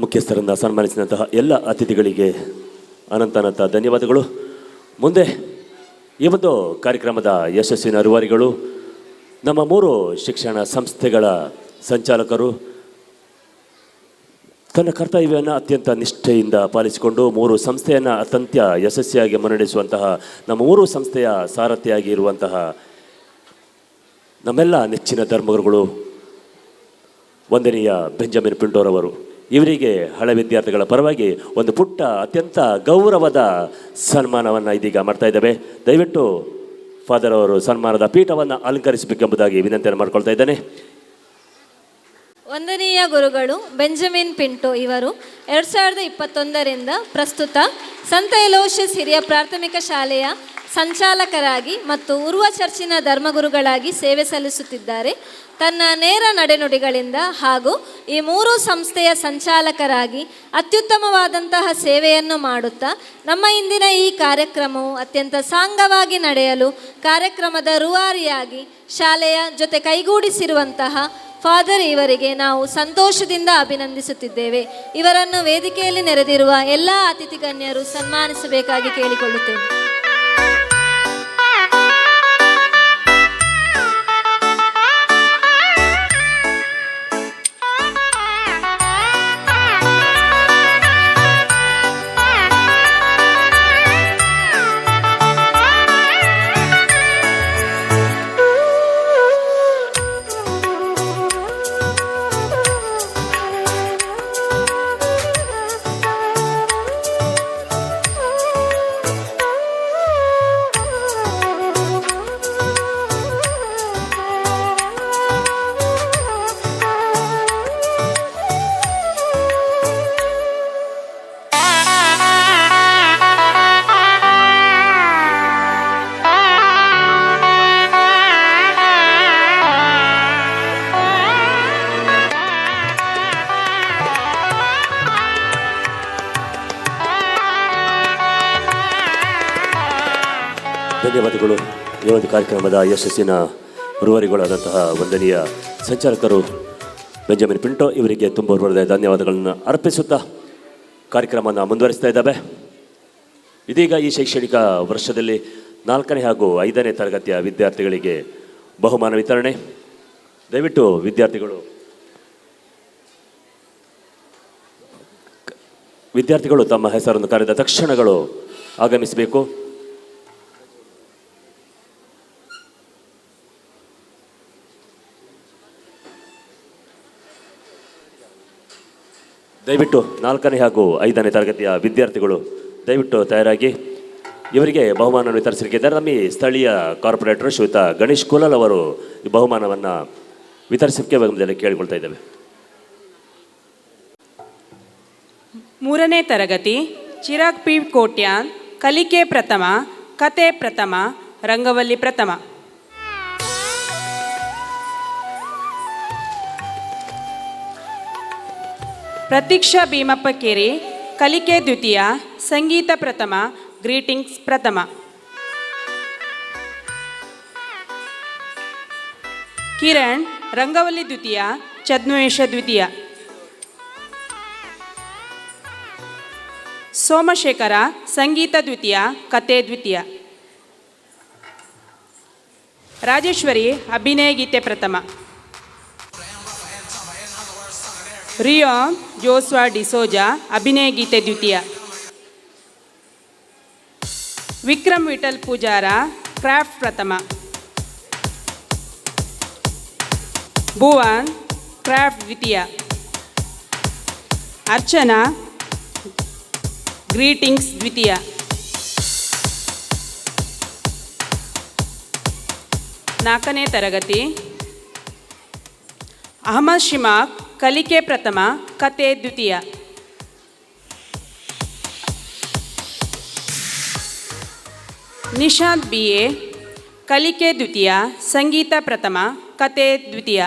ಮುಖ್ಯಸ್ಥರನ್ನು ಸನ್ಮಾನಿಸಿದಂತಹ ಎಲ್ಲ ಅತಿಥಿಗಳಿಗೆ ಅನಂತಾನಂತ ಧನ್ಯವಾದಗಳು. ಮುಂದೆ ಈ ಒಂದು ಕಾರ್ಯಕ್ರಮದ ಯಶಸ್ಸಿನ ಅರುವಾರಿಗಳು ನಮ್ಮ ಮೂರು ಶಿಕ್ಷಣ ಸಂಸ್ಥೆಗಳ ಸಂಚಾಲಕರು ತನ್ನ ಕರ್ತವ್ಯವನ್ನು ಅತ್ಯಂತ ನಿಷ್ಠೆಯಿಂದ ಪಾಲಿಸಿಕೊಂಡು ಮೂರು ಸಂಸ್ಥೆಯನ್ನು ಅತ್ಯಂತ ಯಶಸ್ವಿಯಾಗಿ ಮುನ್ನಡೆಸುವಂತಹ ನಮ್ಮ ಮೂರು ಸಂಸ್ಥೆಯ ಸಾರಥಿಯಾಗಿ ಇರುವಂತಹ ನಮ್ಮೆಲ್ಲ ನೆಚ್ಚಿನ ಧರ್ಮಗುರುಗಳು ವಂದನೀಯ ಬೆಂಜಮಿನ್ ಪಿಂಟೋರವರು, ಇವರಿಗೆ ಹಳೆ ವಿದ್ಯಾರ್ಥಿಗಳ ಪರವಾಗಿ ಒಂದು ಪುಟ್ಟ ಅತ್ಯಂತ ಗೌರವದ ಸನ್ಮಾನವನ್ನು ಇದೀಗ ಮಾಡ್ತಾ ಇದ್ದೇವೆ. ದಯವಿಟ್ಟು ಫಾದರ್ ಅವರು ಸನ್ಮಾನದ ಪೀಠವನ್ನು ಅಲಂಕರಿಸಬೇಕೆಂಬುದಾಗಿ ವಿನಂತಿಯನ್ನು ಮಾಡಿಕೊಳ್ತಾ ಇದ್ದೇನೆ. ವಂದನೀಯ ಗುರುಗಳು ಬೆಂಜಮಿನ್ ಪಿಂಟೋ ಇವರು 2021ರಿಂದ ಪ್ರಸ್ತುತ ಸಂತ ಎಲೋಷಿಯಸ್ ಹಿರಿಯ ಪ್ರಾಥಮಿಕ ಶಾಲೆಯ ಸಂಚಾಲಕರಾಗಿ ಮತ್ತು ಉರ್ವ ಚರ್ಚಿನ ಧರ್ಮಗುರುಗಳಾಗಿ ಸೇವೆ ಸಲ್ಲಿಸುತ್ತಿದ್ದಾರೆ. ತನ್ನ ನೇರ ನಡೆನುಡಿಗಳಿಂದ ಹಾಗೂ ಈ ಮೂರು ಸಂಸ್ಥೆಯ ಸಂಚಾಲಕರಾಗಿ ಅತ್ಯುತ್ತಮವಾದಂತಹ ಸೇವೆಯನ್ನು ಮಾಡುತ್ತಾ ನಮ್ಮ ಇಂದಿನ ಈ ಕಾರ್ಯಕ್ರಮವು ಅತ್ಯಂತ ಸಾಂಗವಾಗಿ ನಡೆಯಲು ಕಾರ್ಯಕ್ರಮದ ರೂವಾರಿಯಾಗಿ ಶಾಲೆಯ ಜೊತೆ ಕೈಗೂಡಿಸಿರುವಂತಹ ಫಾದರ್ ಇವರಿಗೆ ನಾವು ಸಂತೋಷದಿಂದ ಅಭಿನಂದಿಸುತ್ತಿದ್ದೇವೆ. ಇವರನ್ನು ವೇದಿಕೆಯಲ್ಲಿ ನೆರೆದಿರುವ ಎಲ್ಲ ಅತಿಥಿ ಗಣ್ಯರು ಸನ್ಮಾನಿಸಬೇಕಾಗಿ ಕೇಳಿಕೊಳ್ಳುತ್ತೇನೆ. ಧನ್ಯವಾದಗಳು. ಈ ಒಂದು ಕಾರ್ಯಕ್ರಮದ ಯಶಸ್ಸಿನ ರೂವಾರಿಗಳಾದಂತಹ ವಂದನೀಯ ಸಂಚಾಲಕರು ಬೆಂಜಮಿನ್ ಪಿಂಟೋ ಇವರಿಗೆ ತುಂಬ ಹೃದಯದ ಧನ್ಯವಾದಗಳನ್ನು ಅರ್ಪಿಸುತ್ತಾ ಕಾರ್ಯಕ್ರಮವನ್ನು ಮುಂದುವರಿಸ್ತಾ ಇದ್ದಾವೆ. ಇದೀಗ ಈ ಶೈಕ್ಷಣಿಕ ವರ್ಷದಲ್ಲಿ 4ನೇ ಹಾಗೂ 5ನೇ ತರಗತಿಯ ವಿದ್ಯಾರ್ಥಿಗಳಿಗೆ ಬಹುಮಾನ ವಿತರಣೆ. ದಯವಿಟ್ಟು ವಿದ್ಯಾರ್ಥಿಗಳು ತಮ್ಮ ಹೆಸರನ್ನು ಕರೆದ ತಕ್ಷಣಗಳು ಆಗಮಿಸಬೇಕು. ದಯವಿಟ್ಟು 4ನೇ ಹಾಗೂ 5ನೇ ತರಗತಿಯ ವಿದ್ಯಾರ್ಥಿಗಳು ದಯವಿಟ್ಟು ತಯಾರಾಗಿ ಇವರಿಗೆ ಬಹುಮಾನವನ್ನು ವಿತರಿಸಲಿಕ್ಕಿದ್ದಾರೆ. ನಮ್ಮ ಈ ಸ್ಥಳೀಯ ಕಾರ್ಪೊರೇಟರ್ ಶ್ರೀಯುತ ಗಣೇಶ್ ಕುಲಾಲ್ ಅವರು ಈ ಬಹುಮಾನವನ್ನು ವಿತರಿಸಲಿಕ್ಕೆ ಕೇಳಿಕೊಳ್ತಾ ಇದ್ದೇವೆ. 3ನೇ ತರಗತಿ ಚಿರಾಗ್ ಪಿ ಕೋಟ್ಯಾನ್, ಕಲಿಕೆ ಪ್ರಥಮ, ಕತೆ ಪ್ರಥಮ, ರಂಗವಲ್ಲಿ ಪ್ರಥಮ. ಪ್ರತೀಕ್ಷಾ ಭೀಮಪ್ಪ ಕೇರಿ, ಕಲಿಕೆ ದ್ವಿತೀಯ, ಸಂಗೀತ ಪ್ರಥಮ, ಗ್ರೀಟಿಂಗ್ಸ್ ಪ್ರಥಮ. ಕಿರಣ್, ರಂಗವಲ್ಲಿ ದ್ವಿತೀಯ, ಛದ್ಮವೇಷ ದ್ವಿತೀಯ. ಸೋಮಶೇಖರ ಸಂಗೀತ ದ್ವಿತೀಯ, ಕತೆ ದ್ವಿತೀಯ. ರಾಜೇಶ್ವರಿ ಅಭಿನಯ ಗೀತೆ ಪ್ರಥಮ. ರಿಯೋ ಜೋಸ್ವಾ ಡಿಸೋಜಾ ಅಭಿನಯ ಗೀತೆ ದ್ವಿತೀಯ. ವಿಕ್ರಮ್ ವಿಠಲ್ ಪೂಜಾರ ಕ್ರಾಫ್ಟ್ ಪ್ರಥಮ. ಭುವನ್ ಕ್ರಾಫ್ಟ್ ದ್ವಿತೀಯ. ಅರ್ಚನಾ ಗ್ರೀಟಿಂಗ್ಸ್ ದ್ವಿತೀಯ. ನಾಲ್ಕನೇ ತರಗತಿ ಅಹಮದ್ ಶಿಮಾಕ್ ಕಲಿಕೆ ಪ್ರಥಮ, ಕತೆ ದ್ವಿತೀಯ. ನಿಶಾಂತ್ ಬಿ ಎ ಕಲಿಕೆ ದ್ವಿತೀಯ, ಸಂಗೀತ ಪ್ರಥಮ, ಕತೆ ದ್ವಿತೀಯ.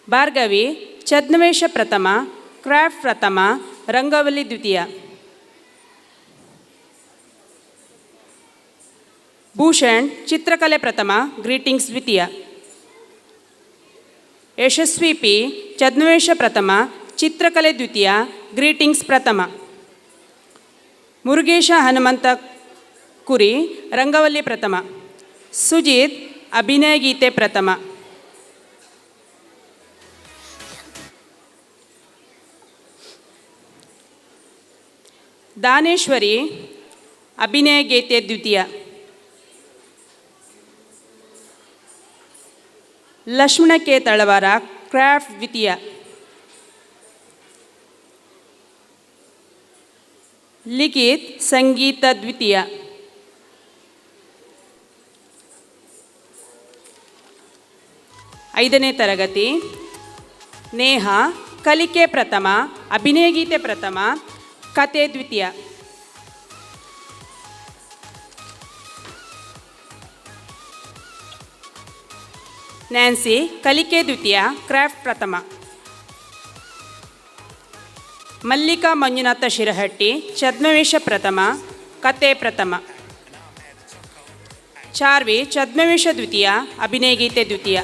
ಭಾರ್ಗವಿ ಛದ್ಮವೇಷ ಪ್ರಥಮ, ಕ್ರಾಫ್ಟ್ ಪ್ರಥಮ, ರಂಗವಲ್ಲಿ ದ್ವಿತೀಯ. ಭೂಷಣ್ ಚಿತ್ರಕಲೆ ಪ್ರಥಮ, ಗ್ರೀಟಿಂಗ್ಸ್ ದ್ವಿತೀಯ. ಯಶಸ್ವಿ ಪಿ ಛದ್ಮವೇಷ ಪ್ರಥಮ, ಚಿತ್ರಕಲೆ ದ್ವಿತೀಯ, ಗ್ರೀಟಿಂಗ್ಸ್ ಪ್ರಥಮ. ಮುರುಗೇಶ ಹನುಮಂತ ಕುರಿ ರಂಗವಲ್ಲಿ ಪ್ರಥಮ. ಸುಜಿತ್ ಅಭಿನಯ ಗೀತೆ ಪ್ರಥಮ. ದಾನೇಶ್ವರಿ ಅಭಿನಯ ಗೀತೆ ದ್ವಿತೀಯ. ಲಕ್ಷ್ಮಣ ಕೆ ತಳವಾರ ಕ್ರಾಫ್ಟ್ ದ್ವಿತೀಯ. ಲಿಖಿತ್ ಸಂಗೀತ ದ್ವಿತೀಯ. ಐದನೇ ತರಗತಿ ನೇಹ ಕಲಿಕೆ ಪ್ರಥಮ, ಅಭಿನಯ ಗೀತೆ ಪ್ರಥಮ, ಕತೆ ದ್ವಿತೀಯ. ನ್ಯಾನ್ಸಿ ಕಲಿಕೆ ದ್ವಿತೀಯ, ಕ್ರಾಫ್ಟ್ ಪ್ರಥಮ. ಮಲ್ಲಿಕಾ ಮಂಜುನಾಥ ಶಿರಹಟ್ಟಿ ಛದ್ಮವೇಷ ಪ್ರಥಮ, ಕತೆ ಪ್ರಥಮ. ಚಾರ್ವಿ ಛದ್ಮವೇಷ ದ್ವಿತೀಯ, ಅಭಿನಯ ಗೀತೆ ದ್ವಿತೀಯ.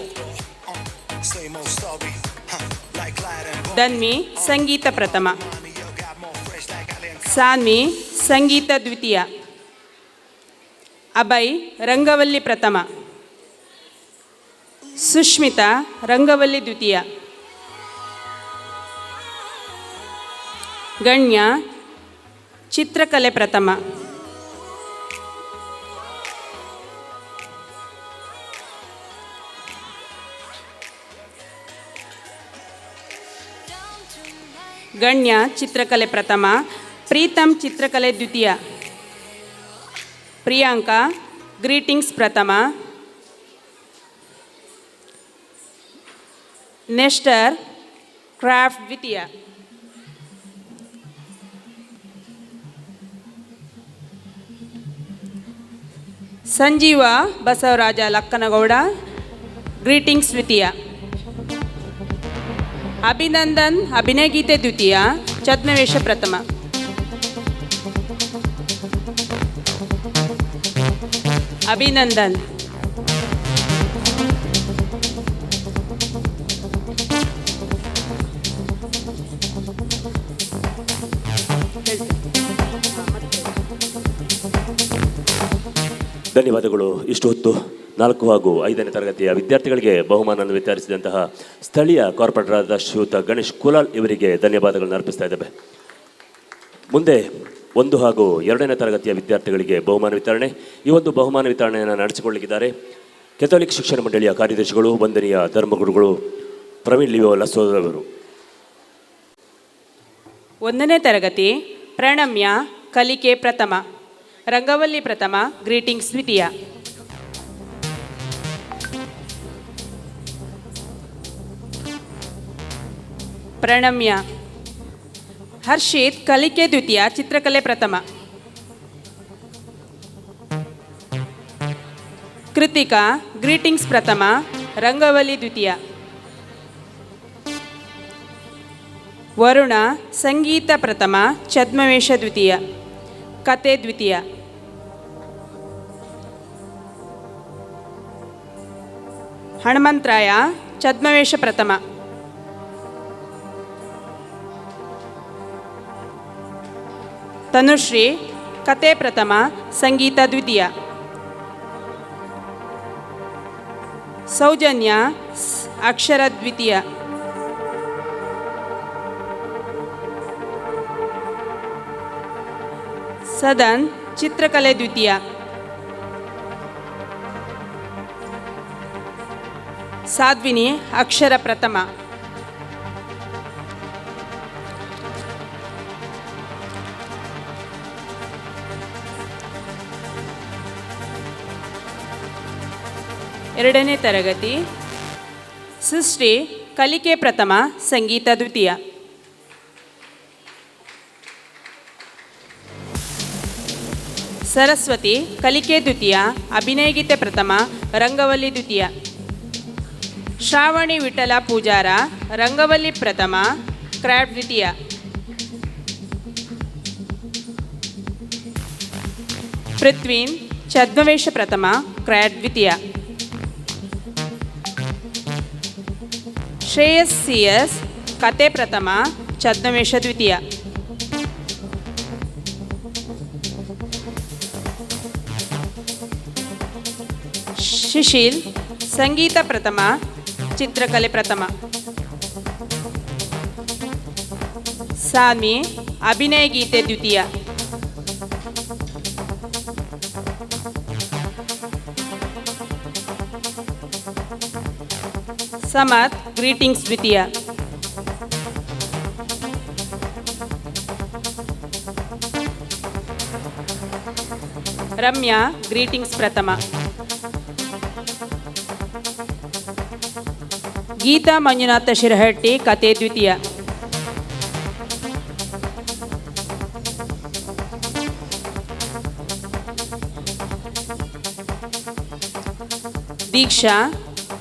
ಧನ್ವಿ ಸಂಗೀತ ಪ್ರಥಮ. ಸಾನ್ವಿ ಸಂಗೀತ ದ್ವಿತೀಯ. ಅಭಯ್ ರಂಗವಲ್ಲಿ ಪ್ರಥಮ. ಸುಷ್ಮಿತಾ ರಂಗವಲ್ಲಿ ದ್ವಿತೀಯ. ಗಣ್ಯ ಚಿತ್ರಕಲೆ ಪ್ರಥಮ. ಗಣ್ಯ ಚಿತ್ರಕಲೆ ಪ್ರಥಮ. ಪ್ರೀತಮ್ ಚಿತ್ರಕಲೆ ದ್ವಿತೀಯ. ಪ್ರಿಯಾಂಕಾ ಗ್ರೀಟಿಂಗ್ಸ್ ಪ್ರಥಮ. ನೆಸ್ಟರ್ ಕ್ರಾಫ್ಟ್ ದ್ವಿತೀಯ. ಸಂಜೀವ ಬಸವರಾಜ ಲಕ್ಕನಗೌಡ ಗ್ರೀಟಿಂಗ್ಸ್ ದ್ವಿತೀಯ. ಅಭಿನಂದನ್ ಅಭಿನಯ ಗೀತೆ ದ್ವಿತೀಯ, ಛದ್ಮವೇಷ ಪ್ರಥಮ. ಅಭಿನಂದನ್ ಧನ್ಯವಾದಗಳು. ಇಷ್ಟು ಹೊತ್ತು 4 ಹಾಗೂ 5ನೇ ತರಗತಿಯ ವಿದ್ಯಾರ್ಥಿಗಳಿಗೆ ಬಹುಮಾನವನ್ನು ವಿತರಿಸಿದಂತಹ ಸ್ಥಳೀಯ ಕಾರ್ಪೊರೇಟರಾದ ಶ್ರೀಯುತ ಗಣೇಶ್ ಕುಲಾಲ್ ಇವರಿಗೆ ಧನ್ಯವಾದಗಳನ್ನು ಅರ್ಪಿಸ್ತಾ ಇದ್ದೇವೆ. ಮುಂದೆ 1 ಹಾಗೂ 2ನೇ ತರಗತಿಯ ವಿದ್ಯಾರ್ಥಿಗಳಿಗೆ ಬಹುಮಾನ ವಿತರಣೆ. ಈ ಒಂದು ಬಹುಮಾನ ವಿತರಣೆಯನ್ನು ನಡೆಸಿಕೊಳ್ಳಲಿದ್ದಾರೆ ಕೆಥೋಲಿಕ್ ಶಿಕ್ಷಣ ಮಂಡಳಿಯ ಕಾರ್ಯದರ್ಶಿಗಳು ವಂದನೀಯ ಧರ್ಮಗುರುಗಳು ಪ್ರವೀಣ್ ಲಿಯೋ ಲಸೋದರವರು. 1ನೇ ತರಗತಿ ಪ್ರಣಮ್ಯ ಕಲಿಕೆ ಪ್ರಥಮ, ರಂಗವಲ್ಲಿ ಪ್ರಥಮ, ಗ್ರೀಟಿಂಗ್ಸ್ ದ್ವಿತೀಯ. ಪ್ರಣಮ್ಯ ಹರ್ಷಿತ್ ಕಲಿಕೆ ದ್ವಿತೀಯ, ಚಿತ್ರಕಲೆ ಪ್ರಥಮ. ಕೃತಿಕಾ ಗ್ರೀಟಿಂಗ್ಸ್ ಪ್ರಥಮ, ರಂಗವಲ್ಲಿ ದ್ವಿತೀಯ. ವರುಣ ಸಂಗೀತ ಪ್ರಥಮ, ಛದ್ಮವೇಷ ದ್ವಿತೀಯ, ಕತೆ ದ್ವಿತೀಯ. ಹನುಮಂತರಾಯ ಛದ್ಮವೇಷ ಪ್ರಥಮ. ತನುಶ್ರೀ ಕತೆ ಪ್ರಥಮ, ಸಂಗೀತ ದ್ವಿತೀಯ. ಸೌಜನ್ಯ ಅಕ್ಷರ ದ್ವಿತೀಯ. ಸದನ್ ಚಿತ್ರಕಲೆ ದ್ವಿತೀಯ. ಸಾಧ್ವಿನಿ ಅಕ್ಷರ ಪ್ರಥಮ. ಎರಡನೇ ತರಗತಿ ಸೃಷ್ಟಿ ಕಲಿಕೆ ಪ್ರಥಮ, ಸಂಗೀತ ದ್ವಿತೀಯ. ಸರಸ್ವತಿ ಕಲಿಕೆ ದ್ವಿತೀಯ, ಅಭಿನಯ ಗೀತೆ ಪ್ರಥಮ, ರಂಗವಲ್ಲಿ ದ್ವಿತೀಯ. ಶ್ರಾವಣಿ ವಿಠಲ ಪೂಜಾರ ರಂಗವಲ್ಲಿ ಪ್ರಥಮ, ಕ್ರಾಫ್ಟ್ ದ್ವಿತೀಯ. ಪೃಥ್ವೀನ್ ಛದ್ಮವೇಷ ಪ್ರಥಮ, ಕ್ರಾಫ್ಟ್ ದ್ವಿತೀಯ. ಶ್ರೇಯಸ್ ಸಿ ಎಸ್ ಕತೆ ಪ್ರಥಮ, ಛದ್ಮವೇಷ ದ್ವಿತೀಯ. ಶಿಶಿಲ್ ಸಂಗೀತ ಪ್ರಥಮ, ಚಿತ್ರಕಲೆ ಪ್ರಥಮ. ಸಾನ್ವಿ ಅಭಿನಯ ಗೀತೆ ದ್ವಿತೀಯ. ಸಮತ್ ಗ್ರೀಟಿಂಗ್ಸ್ ದ್ವಿತೀಯ. ರಮ್ಯಾ ಗ್ರೀಟಿಂಗ್ಸ್ ಪ್ರಥಮ. ಗೀತಾ ಮಂಜುನಾಥ ಶಿರಹಟ್ಟಿ ಕತೆ ದ್ವಿತೀಯ. ದೀಕ್ಷಾ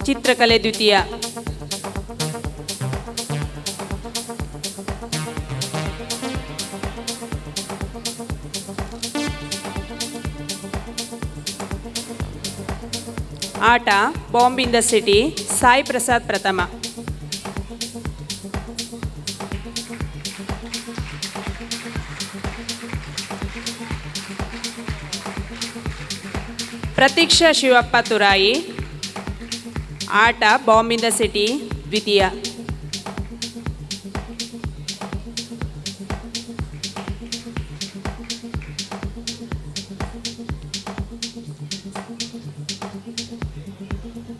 ಚಿತ್ರಕಲೆ ದ್ವಿತೀಯ. ಆಟ bomb in the city Sai Prasad ಪ್ರಥಮ. ಪ್ರತೀಕ್ಷಾ ಶಿವಪ್ಪ ತುರಾಯಿ ಆಟ ಬಾಂಬ್ ಇನ್ the city ದ್ವಿತೀಯ.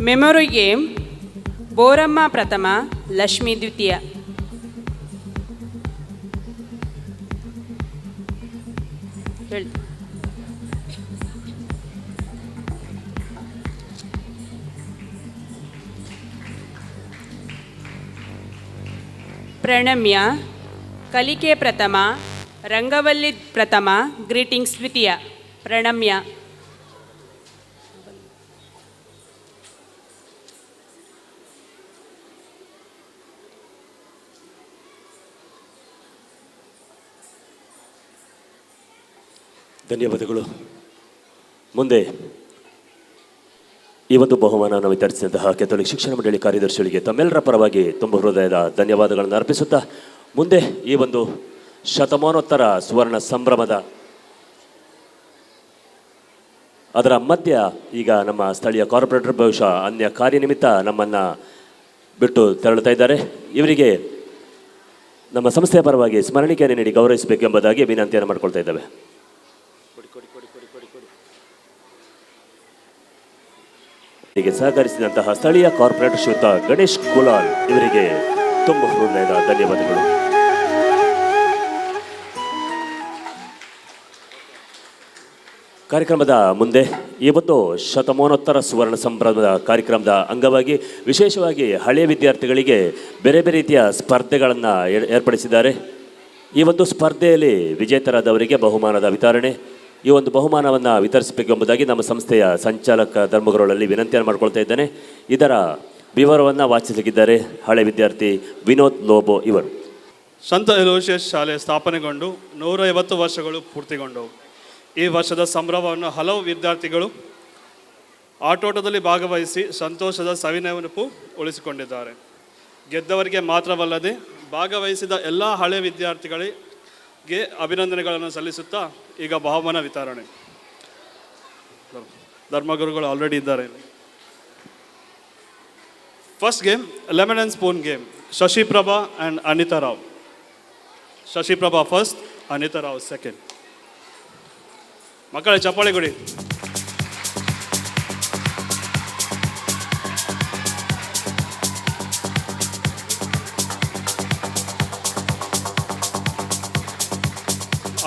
ಮೆಮೊರಿ ಗೇಮ್ ಬೋರಮ್ಮ ಪ್ರಥಮ, ಲಕ್ಷ್ಮೀ ದ್ವಿತೀಯ. ಹೇಳಿ. ಪ್ರಣಮ್ಯ ಕಲಿಕೆ ಪ್ರಥಮ, ರಂಗವಲ್ಲಿ ಪ್ರಥಮ, ಗ್ರೀಟಿಂಗ್ಸ್ ದ್ವಿತೀಯ. ಪ್ರಣಮ್ಯ. ಧನ್ಯವಾದಗಳು. ಮುಂದೆ ಈ ಒಂದು ಬಹುಮಾನವನ್ನು ವಿತರಿಸಿದಂತಹ ಕೆಥೋಲಿಕ್ ಶಿಕ್ಷಣ ಮಂಡಳಿ ಕಾರ್ಯದರ್ಶಿಗಳಿಗೆ ತಮ್ಮೆಲ್ಲರ ಪರವಾಗಿ ತುಂಬ ಹೃದಯದ ಧನ್ಯವಾದಗಳನ್ನು ಅರ್ಪಿಸುತ್ತಾ, ಮುಂದೆ ಈ ಒಂದು ಶತಮಾನೋತ್ತರ ಸುವರ್ಣ ಸಂಭ್ರಮದ ಅದರ ಮಧ್ಯ ಈಗ ನಮ್ಮ ಸ್ಥಳೀಯ ಕಾರ್ಪೊರೇಟರ್ ಬಹುಶಃ ಅನ್ಯ ಕಾರ್ಯನಿಮಿತ್ತ ನಮ್ಮನ್ನು ಬಿಟ್ಟು ತೆರಳುತ್ತಾ ಇದ್ದಾರೆ. ಇವರಿಗೆ ನಮ್ಮ ಸಂಸ್ಥೆಯ ಪರವಾಗಿ ಸ್ಮರಣಿಕೆಯನ್ನು ನೀಡಿ ಗೌರವಿಸಬೇಕೆಂಬುದಾಗಿ ವಿನಂತಿಯನ್ನು ಮಾಡಿಕೊಳ್ತಾ ಇದ್ದೇವೆ. ಹೀಗೆ ಸಹಕರಿಸಿದಂತಹ ಸ್ಥಳೀಯ ಕಾರ್ಪೊರೇಟರ್ ಶ್ರೀಯುತ ಗಣೇಶ್ ಕುಲಾಲ್ ಇವರಿಗೆ ತುಂಬ ಹೃದಯದ ಧನ್ಯವಾದಗಳು. ಕಾರ್ಯಕ್ರಮದ ಮುಂದೆ ಈ ಒಂದು ಶತಮಾನೋತ್ತರ ಸುವರ್ಣ ಸಂಭ್ರಮದ ಕಾರ್ಯಕ್ರಮದ ಅಂಗವಾಗಿ ವಿಶೇಷವಾಗಿ ಹಳೆಯ ವಿದ್ಯಾರ್ಥಿಗಳಿಗೆ ಬೇರೆ ಬೇರೆ ರೀತಿಯ ಸ್ಪರ್ಧೆಗಳನ್ನು ಏರ್ಪಡಿಸಿದ್ದಾರೆ. ಈ ಒಂದು ಸ್ಪರ್ಧೆಯಲ್ಲಿ ವಿಜೇತರಾದವರಿಗೆ ಬಹುಮಾನದ ವಿತರಣೆ, ಈ ಒಂದು ಬಹುಮಾನವನ್ನು ವಿತರಿಸಬೇಕು ಎಂಬುದಾಗಿ ನಮ್ಮ ಸಂಸ್ಥೆಯ ಸಂಚಾಲಕ ಧರ್ಮಗುರುಗಳಲ್ಲಿ ವಿನಂತಿಯನ್ನು ಮಾಡಿಕೊಳ್ತಾ ಇದ್ದೇನೆ. ಇದರ ವಿವರವನ್ನು ವಾಚಿಸಲಿದ್ದಾರೆ ಹಳೆ ವಿದ್ಯಾರ್ಥಿ ವಿನೋದ್ ಲೋಬೋ ಇವರು. ಸಂತ ಎಲೋಷಿಯಸ್ ಶಾಲೆ ಸ್ಥಾಪನೆಗೊಂಡು 150 ವರ್ಷಗಳು ಪೂರ್ತಿಗೊಂಡವು. ಈ ವರ್ಷದ ಸಂಭ್ರಮವನ್ನು ಹಲವು ವಿದ್ಯಾರ್ಥಿಗಳು ಆಟೋಟದಲ್ಲಿ ಭಾಗವಹಿಸಿ ಸಂತೋಷದ ಸವಿನೆನಪು ಉಳಿಸಿಕೊಂಡಿದ್ದಾರೆ. ಗೆದ್ದವರಿಗೆ ಮಾತ್ರವಲ್ಲದೆ ಭಾಗವಹಿಸಿದ ಎಲ್ಲ ಹಳೆ ವಿದ್ಯಾರ್ಥಿಗಳಿಗೆ ಅಭಿನಂದನೆಗಳನ್ನು ಸಲ್ಲಿಸುತ್ತಾ ಈಗ ಬಹುಮಾನ ವಿತರಣೆ. ಧರ್ಮಗುರುಗಳು ಆಲ್ರೆಡಿ ಇದ್ದಾರೆ. First game, lemon and spoon game. Shashiprabha and Anita Rao. Shashiprabha first, Anita Rao second. ಮಕ್ಕಳೇ, ಚಪ್ಪಾಳೆ ಕೊಡಿ.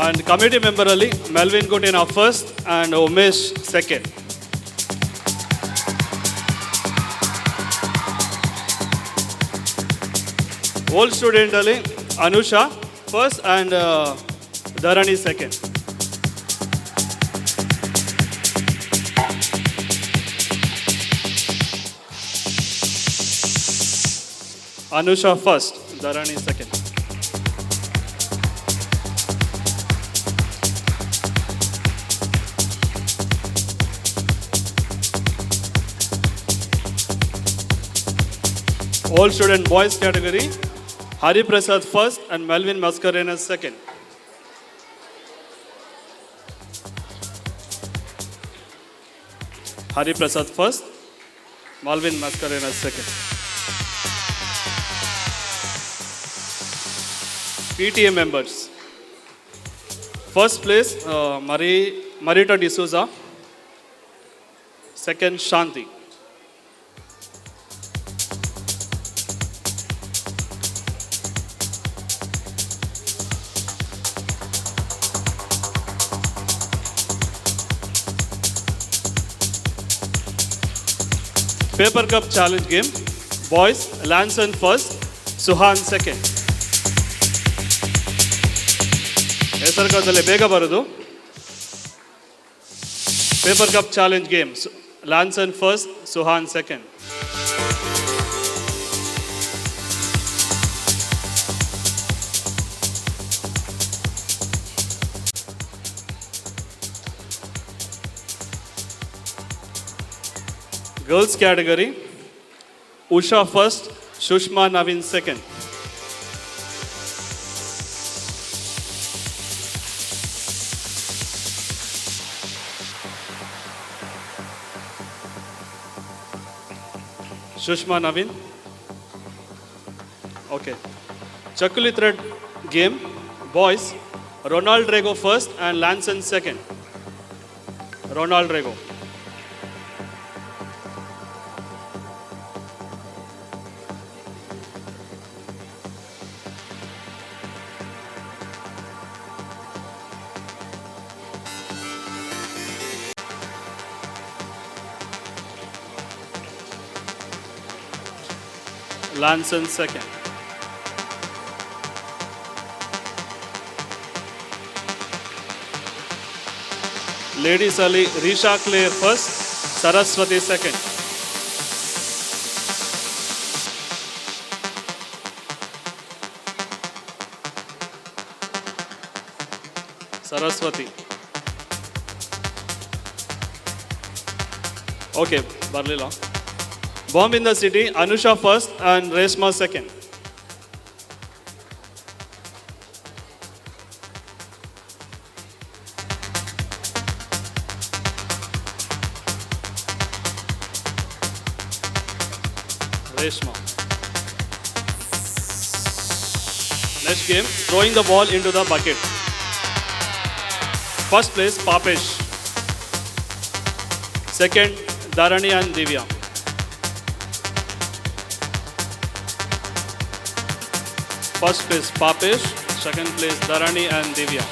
ಆ್ಯಂಡ್ ಕಮಿಟಿ ಮೆಂಬರಲ್ಲಿ Melvin Coutinho first and Umesh second. Old ಸ್ಟೂಡೆಂಟಲ್ಲಿ Anusha first and Dharani second. Anusha first, Dharani second. All student boys category, Hari Prasad first and Melvin Mascarenas second. Hari Prasad first, Melvin Mascarenas second. PTA members. First place, Marita D'Souza. Second, Shanti. Paper cup challenge game. Boys, Lanson first, Suhan second. ಹೆಸರುಗಾದಲ್ಲಿ ಬೇಗ ಬರೋದು. Paper cup challenge game. Lanson first, Suhan second. Girls category, Usha first, Sushma Naveen second. Sushma Naveen. Okay. Chakuli thread game, boys, Ronald Rego first and Lanson second. Ronald Rego. Lanson second. Ladies Ali, Risha Clare first, Saraswati second. Saraswati. Okay, barlila. Bomb in the city, Anusha first and Reshma second. Reshma. Next game, throwing the ball into the bucket. First place, Papesh. Second, Dharani and Divya. First place Papesh, second place Dharani and Divya.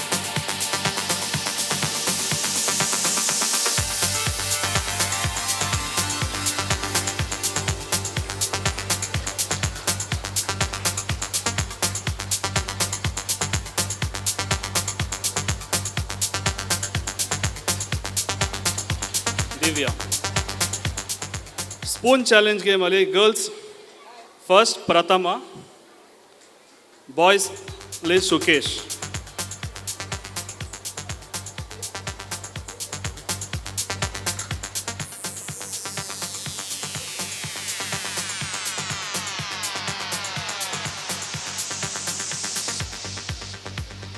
Divya. Spoon challenge game ali girls first Pratama, boys Liz Sukesh.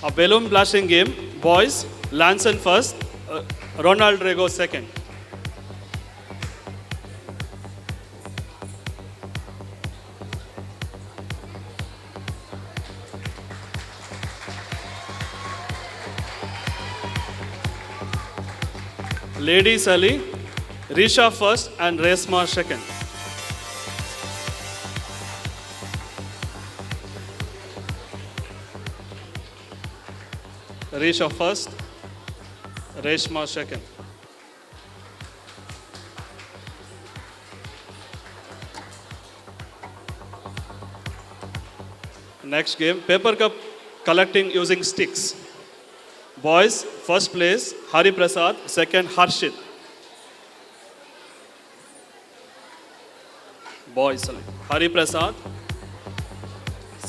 A balloon blasting game, boys, Lanson first, Ronald Rego second. Ladies Ali, Risha first and Resma second. Risha first, Reshma second. Next game, paper cup collecting using sticks. Boys, first place, Hari Prasad, second, Harshit. Boys, sorry. Hari Prasad,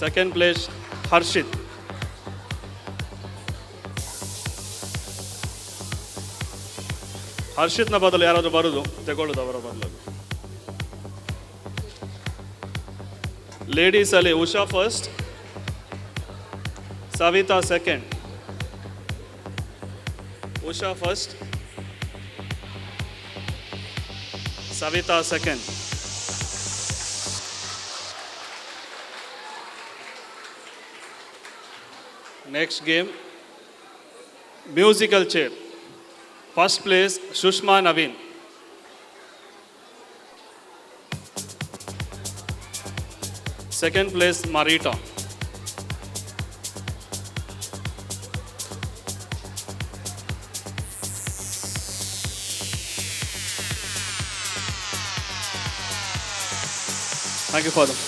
second place, Harshit. ಹರ್ಷಿತ್ನ ಬದಲು ಯಾರಾದರೂ ಬರೋದು ತಗೊಳ್ಳೋದು ಅವರ ಬದಲು. Ladies ಅಲ್ಲಿ Usha first, Savita second. Usha first, Savita second. Next game, musical chair. First place, Sushma Naveen. Second place, Marita. Thank you, Father.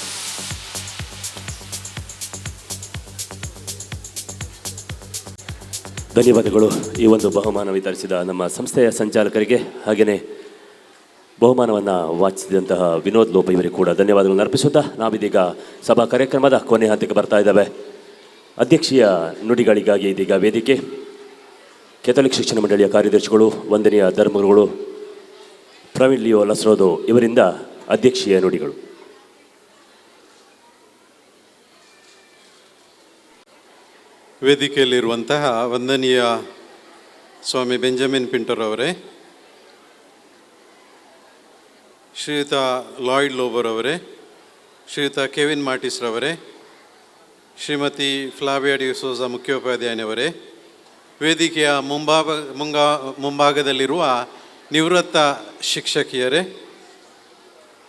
ಧನ್ಯವಾದಗಳು ಈ ಒಂದು ಬಹುಮಾನ ವಿತರಿಸಿದ ನಮ್ಮ ಸಂಸ್ಥೆಯ ಸಂಚಾಲಕರಿಗೆ, ಹಾಗೆಯೇ ಬಹುಮಾನವನ್ನು ವಾಚಿಸಿದಂತಹ ವಿನೋದ್ ಲೋಪ ಇವರಿಗೆ ಕೂಡ ಧನ್ಯವಾದಗಳನ್ನು ಅರ್ಪಿಸುತ್ತಾ ನಾವಿದೀಗ ಸಭಾ ಕಾರ್ಯಕ್ರಮದ ಕೊನೆ ಹಂತಕ್ಕೆ ಬರ್ತಾ ಇದ್ದೇವೆ. ಅಧ್ಯಕ್ಷೀಯ ನುಡಿಗಳಿಗಾಗಿ ಇದೀಗ ವೇದಿಕೆ ಕೆಥೋಲಿಕ್ ಶಿಕ್ಷಣ ಮಂಡಳಿಯ ಕಾರ್ಯದರ್ಶಿಗಳು, ವಂದನೀಯ ಧರ್ಮಗುರುಗಳು ಪ್ರವೀಣ್ ಲಿಯೋ ಲಸ್ರೋದು ಇವರಿಂದ ಅಧ್ಯಕ್ಷೀಯ ನುಡಿಗಳು. ವೇದಿಕೆಯಲ್ಲಿರುವಂತಹ ವಂದನೀಯ ಸ್ವಾಮಿ ಬೆಂಜಮಿನ್ ಪಿಂಟೋರವರೇ, ಶ್ರೀಯುತ ಲಾಯ್ಡ್ ಲೋಬರ್ ಅವರೇ, ಶ್ರೀಯುತ ಕೆವಿನ್ ಮಾರ್ಟಿಸ್ರವರೇ, ಶ್ರೀಮತಿ ಫ್ಲಾವಿಯಾ ಡಿಸೋಜಾ ಮುಖ್ಯೋಪಾಧ್ಯಾಯನವರೇ, ವೇದಿಕೆಯ ಮುಂಭಾಗದಲ್ಲಿರುವ ನಿವೃತ್ತ ಶಿಕ್ಷಕಿಯರೇ,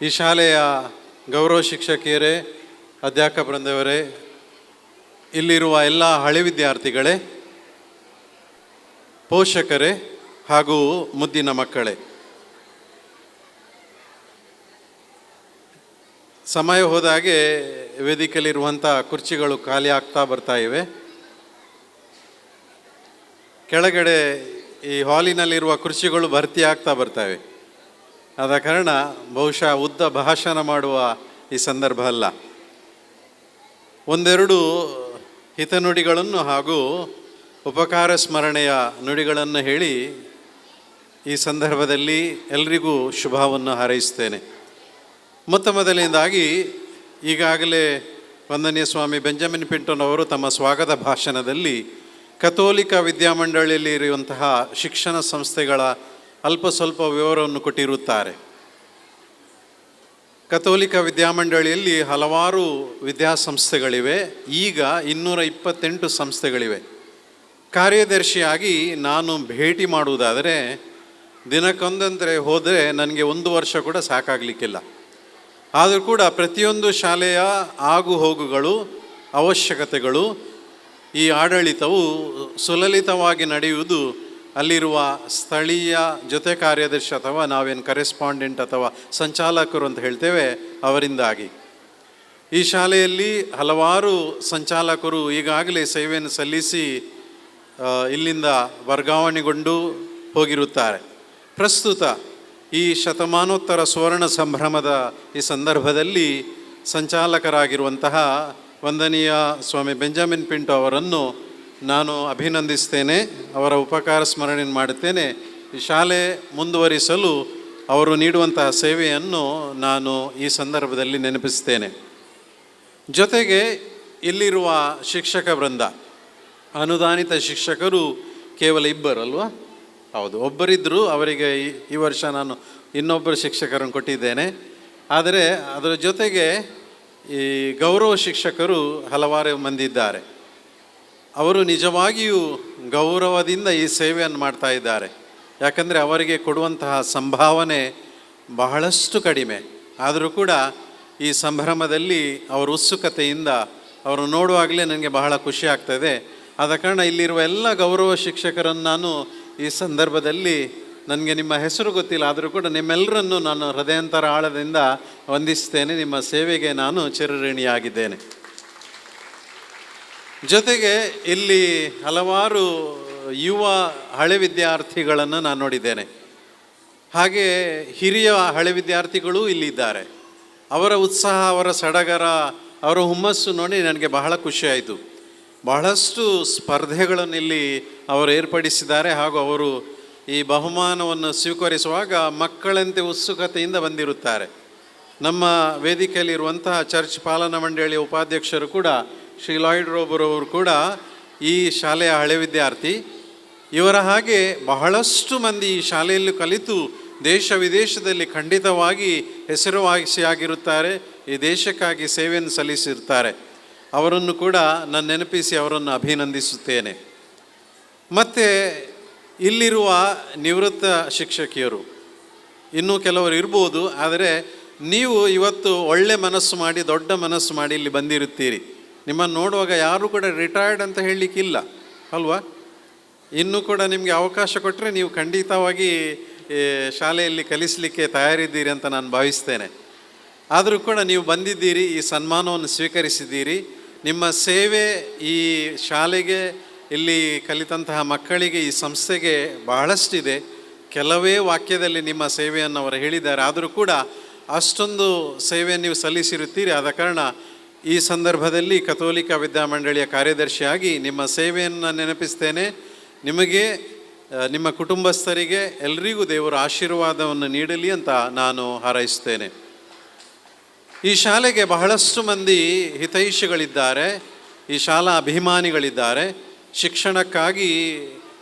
ಈ ಶಾಲೆಯ ಗೌರವ ಶಿಕ್ಷಕಿಯರೇ, ಅಧ್ಯಾಪಕ ವೃಂದವರೇ, ಇಲ್ಲಿರುವ ಎಲ್ಲ ಹಳೆ ವಿದ್ಯಾರ್ಥಿಗಳೇ, ಪೋಷಕರೇ ಹಾಗೂ ಮುದ್ದಿನ ಮಕ್ಕಳೇ, ಸಮಯ ಹೋದಾಗೆ ವೇದಿಕೆಯಲ್ಲಿರುವಂಥ ಕುರ್ಚಿಗಳು ಖಾಲಿ ಆಗ್ತಾ ಬರ್ತಾ ಇವೆ. ಕೆಳಗಡೆ ಈ ಹಾಲಿನಲ್ಲಿರುವ ಕುರ್ಚಿಗಳು ಭರ್ತಿ ಆಗ್ತಾ ಬರ್ತಾವೆ. ಆದ ಕಾರಣ ಬಹುಶಃ ಉದ್ದ ಭಾಷಣ ಮಾಡುವ ಈ ಸಂದರ್ಭ ಅಲ್ಲ. ಒಂದೆರಡು ಹಿತನುಡಿಗಳನ್ನು ಹಾಗೂ ಉಪಕಾರ ಸ್ಮರಣೆಯ ನುಡಿಗಳನ್ನು ಹೇಳಿ ಈ ಸಂದರ್ಭದಲ್ಲಿ ಎಲ್ರಿಗೂ ಶುಭವನ್ನು ಹಾರೈಸ್ತೇನೆ. ಮೊತ್ತ ಮೊದಲನೇದಾಗಿ ಈಗಾಗಲೇ ವಂದನೀಯ ಸ್ವಾಮಿ ಬೆಂಜಮಿನ್ ಪಿಂಟೋನವರು ತಮ್ಮ ಸ್ವಾಗತ ಭಾಷಣದಲ್ಲಿ ಕಥೋಲಿಕ ವಿದ್ಯಾಮಂಡಳಿಯಲ್ಲಿ ಇರುವಂತಹ ಶಿಕ್ಷಣ ಸಂಸ್ಥೆಗಳ ಅಲ್ಪ ಸ್ವಲ್ಪ ವಿವರವನ್ನು ಕೊಟ್ಟಿರುತ್ತಾರೆ. ಕಥೋಲಿಕ ವಿದ್ಯಾಮಂಡಳಿಯಲ್ಲಿ ಹಲವಾರು ವಿದ್ಯಾಸಂಸ್ಥೆಗಳಿವೆ. ಈಗ 228 ಸಂಸ್ಥೆಗಳಿವೆ. ಕಾರ್ಯದರ್ಶಿಯಾಗಿ ನಾನು ಭೇಟಿ ಮಾಡುವುದಾದರೆ ದಿನಕ್ಕೊಂದಂದರೆ ಹೋದರೆ ನನಗೆ ಒಂದು ವರ್ಷ ಕೂಡ ಸಾಕಾಗಲಿಕ್ಕಿಲ್ಲ. ಆದರೂ ಕೂಡ ಪ್ರತಿಯೊಂದು ಶಾಲೆಯ ಆಗು ಹೋಗುಗಳು, ಅವಶ್ಯಕತೆಗಳು, ಈ ಆಡಳಿತವು ಸುಲಲಿತವಾಗಿ ನಡೆಯುವುದು ಅಲ್ಲಿರುವ ಸ್ಥಳೀಯ ಜೊತೆ ಕಾರ್ಯದರ್ಶಿ ಅಥವಾ ನಾವೇನು ಕರೆಸ್ಪಾಂಡೆಂಟ್ ಅಥವಾ ಸಂಚಾಲಕರು ಅಂತ ಹೇಳ್ತೇವೆ ಅವರಿಂದಾಗಿ. ಈ ಶಾಲೆಯಲ್ಲಿ ಹಲವಾರು ಸಂಚಾಲಕರು ಈಗಾಗಲೇ ಸೇವೆಯನ್ನು ಸಲ್ಲಿಸಿ ಇಲ್ಲಿಂದ ವರ್ಗಾವಣೆಗೊಂಡು ಹೋಗಿರುತ್ತಾರೆ. ಪ್ರಸ್ತುತ ಈ ಶತಮಾನೋತ್ತರ ಸುವರ್ಣ ಸಂಭ್ರಮದ ಈ ಸಂದರ್ಭದಲ್ಲಿ ಸಂಚಾಲಕರಾಗಿರುವಂತಹ ವಂದನೀಯ ಸ್ವಾಮಿ ಬೆಂಜಮಿನ್ ಪಿಂಟೋ ಅವರನ್ನು ನಾನು ಅಭಿನಂದಿಸ್ತೇನೆ, ಅವರ ಉಪಕಾರ ಸ್ಮರಣೆ ಮಾಡುತ್ತೇನೆ. ಈ ಶಾಲೆ ಮುಂದುವರಿಸಲು ಅವರು ನೀಡುವಂತಹ ಸೇವೆಯನ್ನು ನಾನು ಈ ಸಂದರ್ಭದಲ್ಲಿ ನೆನಪಿಸ್ತೇನೆ. ಜೊತೆಗೆ ಇಲ್ಲಿರುವ ಶಿಕ್ಷಕ ವೃಂದ, ಅನುದಾನಿತ ಶಿಕ್ಷಕರು ಕೇವಲ ಇಬ್ಬರು ಅಲ್ವಾ? ಹೌದು, ಒಬ್ಬರಿದ್ದರು. ಅವರಿಗೆ ಈ ವರ್ಷ ನಾನು ಇನ್ನೊಬ್ಬರು ಶಿಕ್ಷಕರನ್ನು ಕೊಟ್ಟಿದ್ದೇನೆ. ಆದರೆ ಅದರ ಜೊತೆಗೆ ಈ ಗೌರವ ಶಿಕ್ಷಕರು ಹಲವಾರು ಮಂದಿ ಇದ್ದಾರೆ. ಅವರು ನಿಜವಾಗಿಯೂ ಗೌರವದಿಂದ ಈ ಸೇವೆಯನ್ನು ಮಾಡ್ತಾ ಇದ್ದಾರೆ. ಯಾಕಂದರೆ ಅವರಿಗೆ ಕೊಡುವಂತಹ ಸಂಭಾವನೆ ಬಹಳಷ್ಟು ಕಡಿಮೆ. ಆದರೂ ಕೂಡ ಈ ಸಂಭ್ರಮದಲ್ಲಿ ಅವರ ಉತ್ಸುಕತೆಯಿಂದ ಅವರು ನೋಡುವಾಗಲೇ ನನಗೆ ಬಹಳ ಖುಷಿ ಆಗ್ತದೆ. ಆದ ಕಾರಣ ಇಲ್ಲಿರುವ ಎಲ್ಲ ಗೌರವ ಶಿಕ್ಷಕರನ್ನು ನಾನು ಈ ಸಂದರ್ಭದಲ್ಲಿ, ನನಗೆ ನಿಮ್ಮ ಹೆಸರು ಗೊತ್ತಿಲ್ಲ, ಆದರೂ ಕೂಡ ನಿಮ್ಮೆಲ್ಲರನ್ನು ನಾನು ಹೃದಯಾಂತರ ಆಳದಿಂದ ವಂದಿಸ್ತೇನೆ. ನಿಮ್ಮ ಸೇವೆಗೆ ನಾನು ಚಿರಋಣಿಯಾಗಿದ್ದೇನೆ. ಜೊತೆಗೆ ಇಲ್ಲಿ ಹಲವಾರು ಯುವ ಹಳೆ ವಿದ್ಯಾರ್ಥಿಗಳನ್ನು ನಾನು ನೋಡಿದ್ದೇನೆ. ಹಾಗೆ ಹಿರಿಯ ಹಳೆ ವಿದ್ಯಾರ್ಥಿಗಳೂ ಇಲ್ಲಿದ್ದಾರೆ. ಅವರ ಉತ್ಸಾಹ, ಅವರ ಸಡಗರ, ಅವರ ಹುಮ್ಮಸ್ಸು ನೋಡಿ ನನಗೆ ಬಹಳ ಖುಷಿಯಾಯಿತು. ಬಹಳಷ್ಟು ಸ್ಪರ್ಧೆಗಳನ್ನು ಇಲ್ಲಿ ಅವರು ಏರ್ಪಡಿಸಿದ್ದಾರೆ. ಹಾಗೂ ಅವರು ಈ ಬಹುಮಾನವನ್ನು ಸ್ವೀಕರಿಸುವಾಗ ಮಕ್ಕಳಂತೆ ಉತ್ಸುಕತೆಯಿಂದ ಬಂದಿರುತ್ತಾರೆ. ನಮ್ಮ ವೇದಿಕೆಯಲ್ಲಿರುವಂತಹ ಚರ್ಚ್ ಪಾಲನಾ ಮಂಡಳಿಯ ಉಪಾಧ್ಯಕ್ಷರು ಕೂಡ ಶ್ರೀ ಲಾಯ್ಡ್ ರೋಬರ್ ಅವರು ಕೂಡ ಈ ಶಾಲೆಯ ಹಳೆ ವಿದ್ಯಾರ್ಥಿ. ಇವರ ಹಾಗೆ ಬಹಳಷ್ಟು ಮಂದಿ ಈ ಶಾಲೆಯಲ್ಲಿ ಕಲಿತು ದೇಶ ವಿದೇಶದಲ್ಲಿ ಖಂಡಿತವಾಗಿ ಹೆಸರುವಾಸಿಯಾಗಿರುತ್ತಾರೆ, ಈ ದೇಶಕ್ಕಾಗಿ ಸೇವೆಯನ್ನು ಸಲ್ಲಿಸಿರ್ತಾರೆ. ಅವರನ್ನು ಕೂಡ ನಾನು ನೆನಪಿಸಿ ಅವರನ್ನು ಅಭಿನಂದಿಸುತ್ತೇನೆ. ಮತ್ತು ಇಲ್ಲಿರುವ ನಿವೃತ್ತ ಶಿಕ್ಷಕಿಯರು ಇನ್ನೂ ಕೆಲವರು ಇರ್ಬೋದು, ಆದರೆ ನೀವು ಇವತ್ತು ಒಳ್ಳೆ ಮನಸ್ಸು ಮಾಡಿ, ದೊಡ್ಡ ಮನಸ್ಸು ಮಾಡಿ ಇಲ್ಲಿ ಬಂದಿರುತ್ತೀರಿ. ನಿಮ್ಮನ್ನು ನೋಡುವಾಗ ಯಾರೂ ಕೂಡ ರಿಟೈರ್ಡ್ ಅಂತ ಹೇಳಲಿಕ್ಕಿಲ್ಲ ಅಲ್ವಾ? ಇನ್ನೂ ಕೂಡ ನಿಮಗೆ ಅವಕಾಶ ಕೊಟ್ಟರೆ ನೀವು ಖಂಡಿತವಾಗಿ ಶಾಲೆಯಲ್ಲಿ ಕಲಿಸಲಿಕ್ಕೆ ತಯಾರಿದ್ದೀರಿ ಅಂತ ನಾನು ಭಾವಿಸ್ತೇನೆ. ಆದರೂ ಕೂಡ ನೀವು ಬಂದಿದ್ದೀರಿ, ಈ ಸನ್ಮಾನವನ್ನು ಸ್ವೀಕರಿಸಿದ್ದೀರಿ. ನಿಮ್ಮ ಸೇವೆ ಈ ಶಾಲೆಗೆ, ಇಲ್ಲಿ ಕಲಿತಂತಹ ಮಕ್ಕಳಿಗೆ, ಈ ಸಂಸ್ಥೆಗೆ ಬಹಳಷ್ಟಿದೆ. ಕೆಲವೇ ವಾಕ್ಯದಲ್ಲಿ ನಿಮ್ಮ ಸೇವೆಯನ್ನು ಅವರು ಹೇಳಿದ್ದಾರೆ, ಆದರೂ ಕೂಡ ಅಷ್ಟೊಂದು ಸೇವೆಯನ್ನು ನೀವು ಸಲ್ಲಿಸಿರುತ್ತೀರಿ. ಆದ ಕಾರಣ ಈ ಸಂದರ್ಭದಲ್ಲಿ ಕಥೋಲಿಕ ವಿದ್ಯಾಮಂಡಳಿಯ ಕಾರ್ಯದರ್ಶಿಯಾಗಿ ನಿಮ್ಮ ಸೇವೆಯನ್ನು ನೆನಪಿಸ್ತೇನೆ. ನಿಮಗೆ, ನಿಮ್ಮ ಕುಟುಂಬಸ್ಥರಿಗೆ, ಎಲ್ರಿಗೂ ದೇವರ ಆಶೀರ್ವಾದವನ್ನು ನೀಡಲಿ ಅಂತ ನಾನು ಹಾರೈಸ್ತೇನೆ. ಈ ಶಾಲೆಗೆ ಬಹಳಷ್ಟು ಮಂದಿ ಹಿತೈಷಿಗಳಿದ್ದಾರೆ, ಈ ಶಾಲಾ ಅಭಿಮಾನಿಗಳಿದ್ದಾರೆ, ಶಿಕ್ಷಣಕ್ಕಾಗಿ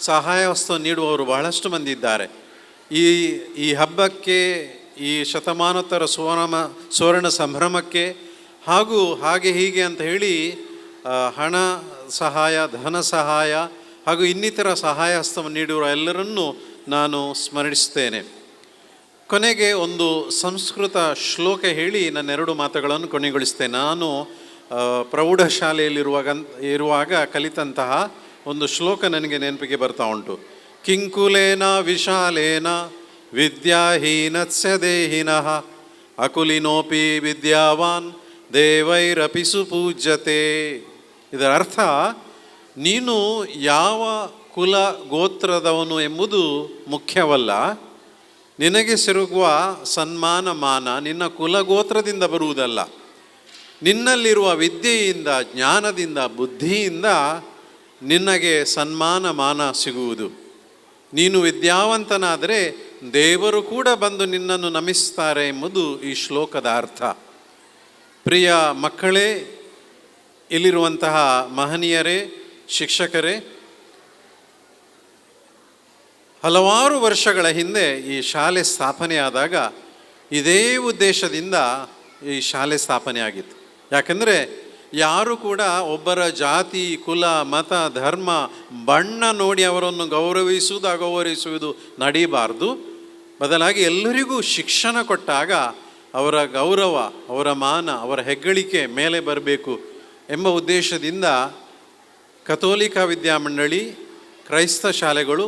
ಸಹಾಯ ವಸ್ತು ನೀಡುವವರು ಬಹಳಷ್ಟು ಮಂದಿ ಇದ್ದಾರೆ. ಈ ಈ ಹಬ್ಬಕ್ಕೆ, ಈ ಶತಮಾನೋತ್ತರ ಸುವರ್ಣ ಸಂಭ್ರಮಕ್ಕೆ ಹಾಗೂ ಹಾಗೆ ಹೀಗೆ ಅಂತ ಹೇಳಿ ಹಣ ಸಹಾಯ, ಧನ ಸಹಾಯ ಹಾಗೂ ಇನ್ನಿತರ ಸಹಾಯ ಹಸ್ತವನ್ನು ನೀಡುವ ಎಲ್ಲರನ್ನೂ ನಾನು ಸ್ಮರಿಸ್ತೇನೆ. ಕೊನೆಗೆ ಒಂದು ಸಂಸ್ಕೃತ ಶ್ಲೋಕ ಹೇಳಿ ನನ್ನೆರಡು ಮಾತುಗಳನ್ನು ಕೊನೆಗೊಳಿಸ್ತೇನೆ. ನಾನು ಪ್ರೌಢಶಾಲೆಯಲ್ಲಿರುವಾಗ ಕಲಿತಂತಹ ಒಂದು ಶ್ಲೋಕ ನನಗೆ ನೆನಪಿಗೆ ಬರ್ತಾ ಉಂಟು. ಕಿಂಕುಲೇನ ವಿಶಾಲೇನ ವಿದ್ಯಾಹೀನಸ್ಯ ದೇಹಿನಃ ಅಕುಲಿನೋಪಿ ವಿದ್ಯಾವಾನ್ ದೇವೈರಪಿ ಸುಪೂಜ್ಯತೆ. ಇದರ ಅರ್ಥ, ನೀನು ಯಾವ ಕುಲ ಗೋತ್ರದವನು ಎಂಬುದು ಮುಖ್ಯವಲ್ಲ, ನಿನಗೆ ಸಿರುಗುವ ಸನ್ಮಾನ ಮಾನ ನಿನ್ನ ಕುಲಗೋತ್ರದಿಂದ ಬರುವುದಲ್ಲ, ನಿನ್ನಲ್ಲಿರುವ ವಿದ್ಯೆಯಿಂದ, ಜ್ಞಾನದಿಂದ, ಬುದ್ಧಿಯಿಂದ ನಿನಗೆ ಸನ್ಮಾನ ಮಾನ ಸಿಗುವುದು. ನೀನು ವಿದ್ಯಾವಂತನಾದರೆ ದೇವರು ಕೂಡ ಬಂದು ನಿನ್ನನ್ನು ನಮಿಸ್ತಾರೆ ಎಂಬುದು ಈ ಶ್ಲೋಕದ ಅರ್ಥ. ಪ್ರಿಯ ಮಕ್ಕಳೇ, ಇಲ್ಲಿರುವಂತಹ ಮಹನೀಯರೇ, ಶಿಕ್ಷಕರೇ, ಹಲವಾರು ವರ್ಷಗಳ ಹಿಂದೆ ಈ ಶಾಲೆ ಸ್ಥಾಪನೆಯಾದಾಗ ಇದೇ ಉದ್ದೇಶದಿಂದ ಈ ಶಾಲೆ ಸ್ಥಾಪನೆಯಾಗಿತ್ತು. ಯಾಕೆಂದರೆ ಯಾರು ಕೂಡ ಒಬ್ಬರ ಜಾತಿ, ಕುಲ, ಮತ, ಧರ್ಮ, ಬಣ್ಣ ನೋಡಿ ಅವರನ್ನು ಗೌರವಿಸುವುದು, ಅಗೌರವಿಸುವುದು ನಡೀಬಾರ್ದು. ಬದಲಾಗಿ ಎಲ್ಲರಿಗೂ ಶಿಕ್ಷಣ ಕೊಟ್ಟಾಗ ಅವರ ಗೌರವ, ಅವರ ಮಾನ, ಅವರ ಹೆಗ್ಗಳಿಕೆ ಮೇಲೆ ಬರಬೇಕು ಎಂಬ ಉದ್ದೇಶದಿಂದ ಕಥೋಲಿಕ ವಿದ್ಯಾಮಂಡಳಿ, ಕ್ರೈಸ್ತ ಶಾಲೆಗಳು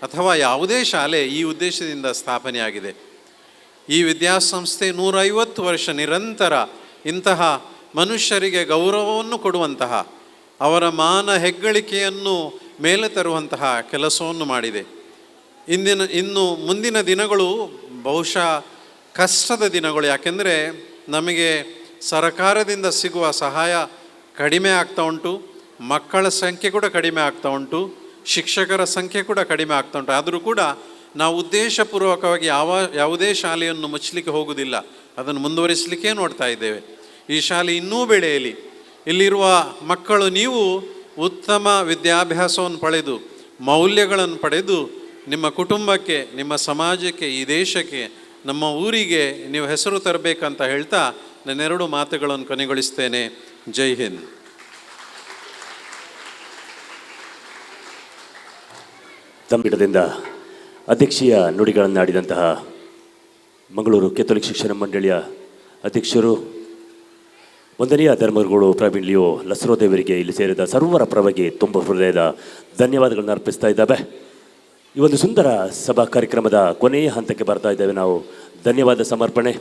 ಅಥವಾ ಯಾವುದೇ ಶಾಲೆ ಈ ಉದ್ದೇಶದಿಂದ ಸ್ಥಾಪನೆಯಾಗಿದೆ. ಈ ವಿದ್ಯಾಸಂಸ್ಥೆ 150 ವರ್ಷ ನಿರಂತರ ಇಂತಹ ಮನುಷ್ಯರಿಗೆ ಗೌರವವನ್ನು ಕೊಡುವಂತಹ, ಅವರ ಮಾನ ಹೆಗ್ಗಳಿಕೆಯನ್ನು ಮೇಲೆ ತರುವಂತಹ ಕೆಲಸವನ್ನು ಮಾಡಿದೆ. ಇನ್ನು ಮುಂದಿನ ದಿನಗಳು ಬಹುಶಃ ಕಷ್ಟದ ದಿನಗಳು. ಯಾಕೆಂದರೆ ನಮಗೆ ಸರಕಾರದಿಂದ ಸಿಗುವ ಸಹಾಯ ಕಡಿಮೆ ಆಗ್ತಾ ಉಂಟು, ಮಕ್ಕಳ ಸಂಖ್ಯೆ ಕೂಡ ಕಡಿಮೆ ಆಗ್ತಾ ಉಂಟು, ಶಿಕ್ಷಕರ ಸಂಖ್ಯೆ ಕೂಡ ಕಡಿಮೆ ಆಗ್ತಾ ಉಂಟು. ಆದರೂ ಕೂಡ ನಾವು ಉದ್ದೇಶಪೂರ್ವಕವಾಗಿ ಯಾವುದೇ ಶಾಲೆಯನ್ನು ಮುಚ್ಚಲಿಕ್ಕೆ ಹೋಗುವುದಿಲ್ಲ, ಅದನ್ನು ಮುಂದುವರಿಸಲಿಕ್ಕೆ ನೋಡ್ತಾ ಇದ್ದೇವೆ. ಈ ಶಾಲೆ ಇನ್ನೂ ಬೆಳೆಯಲಿ. ಇಲ್ಲಿರುವ ಮಕ್ಕಳು ನೀವು ಉತ್ತಮ ವಿದ್ಯಾಭ್ಯಾಸವನ್ನು ಪಡೆದು ಮೌಲ್ಯಗಳನ್ನು ಪಡೆದು ನಿಮ್ಮ ಕುಟುಂಬಕ್ಕೆ, ನಿಮ್ಮ ಸಮಾಜಕ್ಕೆ, ಈ ದೇಶಕ್ಕೆ, ನಮ್ಮ ಊರಿಗೆ ನೀವು ಹೆಸರು ತರಬೇಕಂತ ಹೇಳ್ತಾ ನನ್ನೆರಡು ಮಾತುಗಳನ್ನು ಕೊನೆಗೊಳಿಸ್ತೇನೆ. ಜೈ ಹಿಂದ್. ತಮ್ಮಿಡದಿಂದ ಅಧ್ಯಕ್ಷೀಯ ನುಡಿಗಳನ್ನಾಡಿದಂತಹ ಮಂಗಳೂರು ಕೆಥೋಲಿಕ್ ಶಿಕ್ಷಣ ಮಂಡಳಿಯ ಅಧ್ಯಕ್ಷರು ವಂದನೀಯ ಧರ್ಮಗುರು ಪ್ರವೀಣ್ ಲಿಯೋ ಲಸ್ರೋದೇವರಿಗೆ ಇಲ್ಲಿ ಸೇರಿದ ಸರ್ವರ ಪರವಾಗಿ ತುಂಬ ಹೃದಯದ ಧನ್ಯವಾದಗಳನ್ನು ಅರ್ಪಿಸ್ತಾ ಇದ್ದಾವೆ. ಈ ಒಂದು ಸುಂದರ ಸಭಾ ಕಾರ್ಯಕ್ರಮದ ಕೊನೆಯ ಹಂತಕ್ಕೆ ಬರ್ತಾ ಇದ್ದೇವೆ ನಾವು, ಧನ್ಯವಾದ ಸಮರ್ಪಣೆ.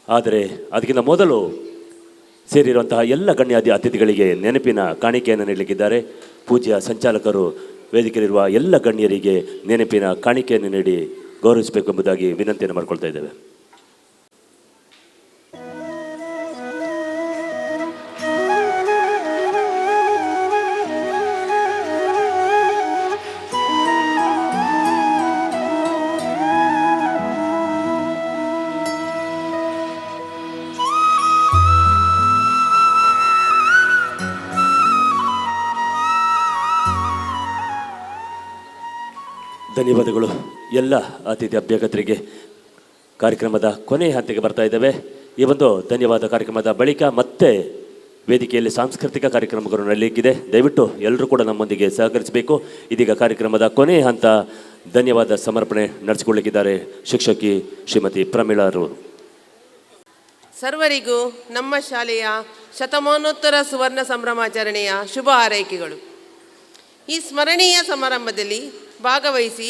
ಆದರೆ ಅದಕ್ಕಿಂತ ಮೊದಲು ಸೇರಿರುವಂತಹ ಎಲ್ಲ ಗಣ್ಯಾದಿ ಅತಿಥಿಗಳಿಗೆ ನೆನಪಿನ ಕಾಣಿಕೆಯನ್ನು ನೀಡಲಿಕ್ಕಿದ್ದಾರೆ. ಪೂಜ್ಯ ಸಂಚಾಲಕರು ವೇದಿಕೆಯಲ್ಲಿರುವ ಎಲ್ಲ ಗಣ್ಯರಿಗೆ ನೆನಪಿನ ಕಾಣಿಕೆಯನ್ನು ನೀಡಿ ಗೌರವಿಸಬೇಕು ಎಂಬುದಾಗಿ ವಿನಂತಿಯನ್ನು ಮಾಡಿಕೊಳ್ತಾ ಇದ್ದೇವೆ. ಧನ್ಯವಾದಗಳು ಎಲ್ಲ ಅತಿಥಿ ಅಭ್ಯಾಗತರಿಗೆ. ಕಾರ್ಯಕ್ರಮದ ಕೊನೆಯ ಹಂತಕ್ಕೆ ಬರ್ತಾ ಇದ್ದೇವೆ. ಈ ಒಂದು ಧನ್ಯವಾದ ಕಾರ್ಯಕ್ರಮದ ಬಳಿಕ ಮತ್ತೆ ವೇದಿಕೆಯಲ್ಲಿ ಸಾಂಸ್ಕೃತಿಕ ಕಾರ್ಯಕ್ರಮಗಳು ನಡೆಯಲಿಕ್ಕಿದೆ. ದಯವಿಟ್ಟು ಎಲ್ಲರೂ ಕೂಡ ನಮ್ಮೊಂದಿಗೆ ಸಹಕರಿಸಬೇಕು. ಇದೀಗ ಕಾರ್ಯಕ್ರಮದ ಕೊನೆಯ ಹಂತ ಧನ್ಯವಾದ ಸಮರ್ಪಣೆ ನಡೆಸಿಕೊಳ್ಳಲಿಕ್ಕಿದ್ದಾರೆ ಶಿಕ್ಷಕಿ ಶ್ರೀಮತಿ ಪ್ರಮೀಳಾರವರು. ಸರ್ವರಿಗೂ ನಮ್ಮ ಶಾಲೆಯ ಶತಮಾನೋತ್ತರ ಸುವರ್ಣ ಸಂಭ್ರಮಾಚರಣೆಯ ಶುಭ ಹಾರೈಕೆಗಳು. ಈ ಸ್ಮರಣೀಯ ಸಮಾರಂಭದಲ್ಲಿ ಭಾಗವಹಿಸಿ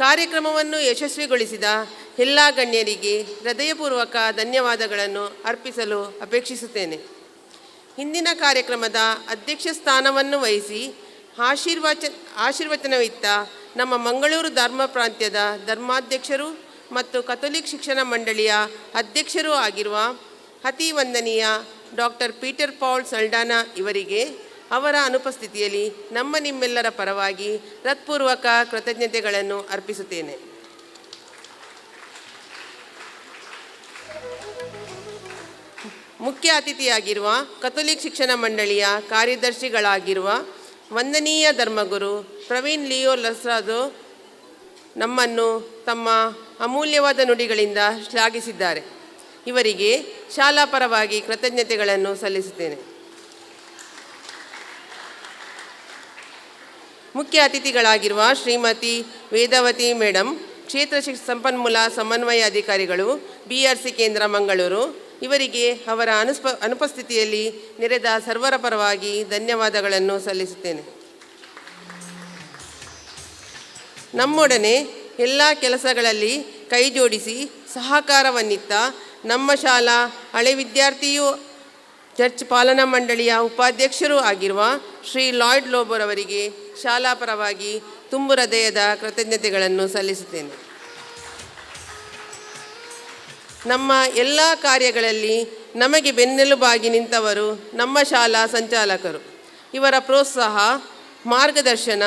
ಕಾರ್ಯಕ್ರಮವನ್ನು ಯಶಸ್ವಿಗೊಳಿಸಿದ ಎಲ್ಲ ಗಣ್ಯರಿಗೆ ಹೃದಯಪೂರ್ವಕ ಧನ್ಯವಾದಗಳನ್ನು ಅರ್ಪಿಸಲು ಅಪೇಕ್ಷಿಸುತ್ತೇನೆ. ಹಿಂದಿನ ಕಾರ್ಯಕ್ರಮದ ಅಧ್ಯಕ್ಷ ಸ್ಥಾನವನ್ನು ವಹಿಸಿ ಆಶೀರ್ವಚನವಿತ್ತ ನಮ್ಮ ಮಂಗಳೂರು ಧರ್ಮ ಪ್ರಾಂತ್ಯದ ಧರ್ಮಾಧ್ಯಕ್ಷರು ಮತ್ತು ಕಥೋಲಿಕ್ ಶಿಕ್ಷಣ ಮಂಡಳಿಯ ಅಧ್ಯಕ್ಷರೂ ಆಗಿರುವ ಅತಿ ವಂದನೀಯ ಡಾಕ್ಟರ್ ಪೀಟರ್ ಪಾಲ್ ಸಲ್ಡಾನಾ ಇವರಿಗೆ ಅವರ ಅನುಪಸ್ಥಿತಿಯಲ್ಲಿ ನಮ್ಮ ನಿಮ್ಮೆಲ್ಲರ ಪರವಾಗಿ ಹೃತ್ಪೂರ್ವಕ ಕೃತಜ್ಞತೆಗಳನ್ನು ಅರ್ಪಿಸುತ್ತೇನೆ. ಮುಖ್ಯ ಅತಿಥಿಯಾಗಿರುವ ಕಥೋಲಿಕ್ ಶಿಕ್ಷಣ ಮಂಡಳಿಯ ಕಾರ್ಯದರ್ಶಿಗಳಾಗಿರುವ ವಂದನೀಯ ಧರ್ಮಗುರು ಪ್ರವೀಣ್ ಲಿಯೋ ಲಸ್ರಾಜೋ ನಮ್ಮನ್ನು ತಮ್ಮ ಅಮೂಲ್ಯವಾದ ನುಡಿಗಳಿಂದ ಶ್ಲಾಘಿಸಿದ್ದಾರೆ. ಇವರಿಗೆ ಶಾಲಾ ಪರವಾಗಿ ಕೃತಜ್ಞತೆಗಳನ್ನು ಸಲ್ಲಿಸುತ್ತೇನೆ. ಮುಖ್ಯ ಅತಿಥಿಗಳಾಗಿರುವ ಶ್ರೀಮತಿ ವೇದಾವತಿ ಮೇಡಮ್, ಕ್ಷೇತ್ರ ಸಂಪನ್ಮೂಲ ಸಮನ್ವಯ ಅಧಿಕಾರಿಗಳು, BRC ಕೇಂದ್ರ ಮಂಗಳೂರು, ಇವರಿಗೆ ಅವರ ಅನುಪಸ್ಥಿತಿಯಲ್ಲಿ ನೆರೆದ ಸರ್ವರ ಪರವಾಗಿ ಧನ್ಯವಾದಗಳನ್ನು ಸಲ್ಲಿಸುತ್ತೇನೆ. ನಮ್ಮೊಡನೆ ಎಲ್ಲ ಕೆಲಸಗಳಲ್ಲಿ ಕೈಜೋಡಿಸಿ ಸಹಕಾರವನ್ನಿತ್ತ ನಮ್ಮ ಶಾಲಾ ಹಳೆ ವಿದ್ಯಾರ್ಥಿಯೂ ಚರ್ಚ್ ಪಾಲನಾ ಮಂಡಳಿಯ ಉಪಾಧ್ಯಕ್ಷರೂ ಆಗಿರುವ ಶ್ರೀ ಲಾಯ್ಡ್ ಲೋಬೋರವರಿಗೆ ಶಾಲಾ ಪರವಾಗಿ ತುಂಬು ಹೃದಯದ ಕೃತಜ್ಞತೆಗಳನ್ನು ಸಲ್ಲಿಸುತ್ತೇನೆ. ನಮ್ಮ ಎಲ್ಲ ಕಾರ್ಯಗಳಲ್ಲಿ ನಮಗೆ ಬೆನ್ನೆಲುಬಾಗಿ ನಿಂತವರು ನಮ್ಮ ಶಾಲಾ ಸಂಚಾಲಕರು. ಇವರ ಪ್ರೋತ್ಸಾಹ, ಮಾರ್ಗದರ್ಶನ,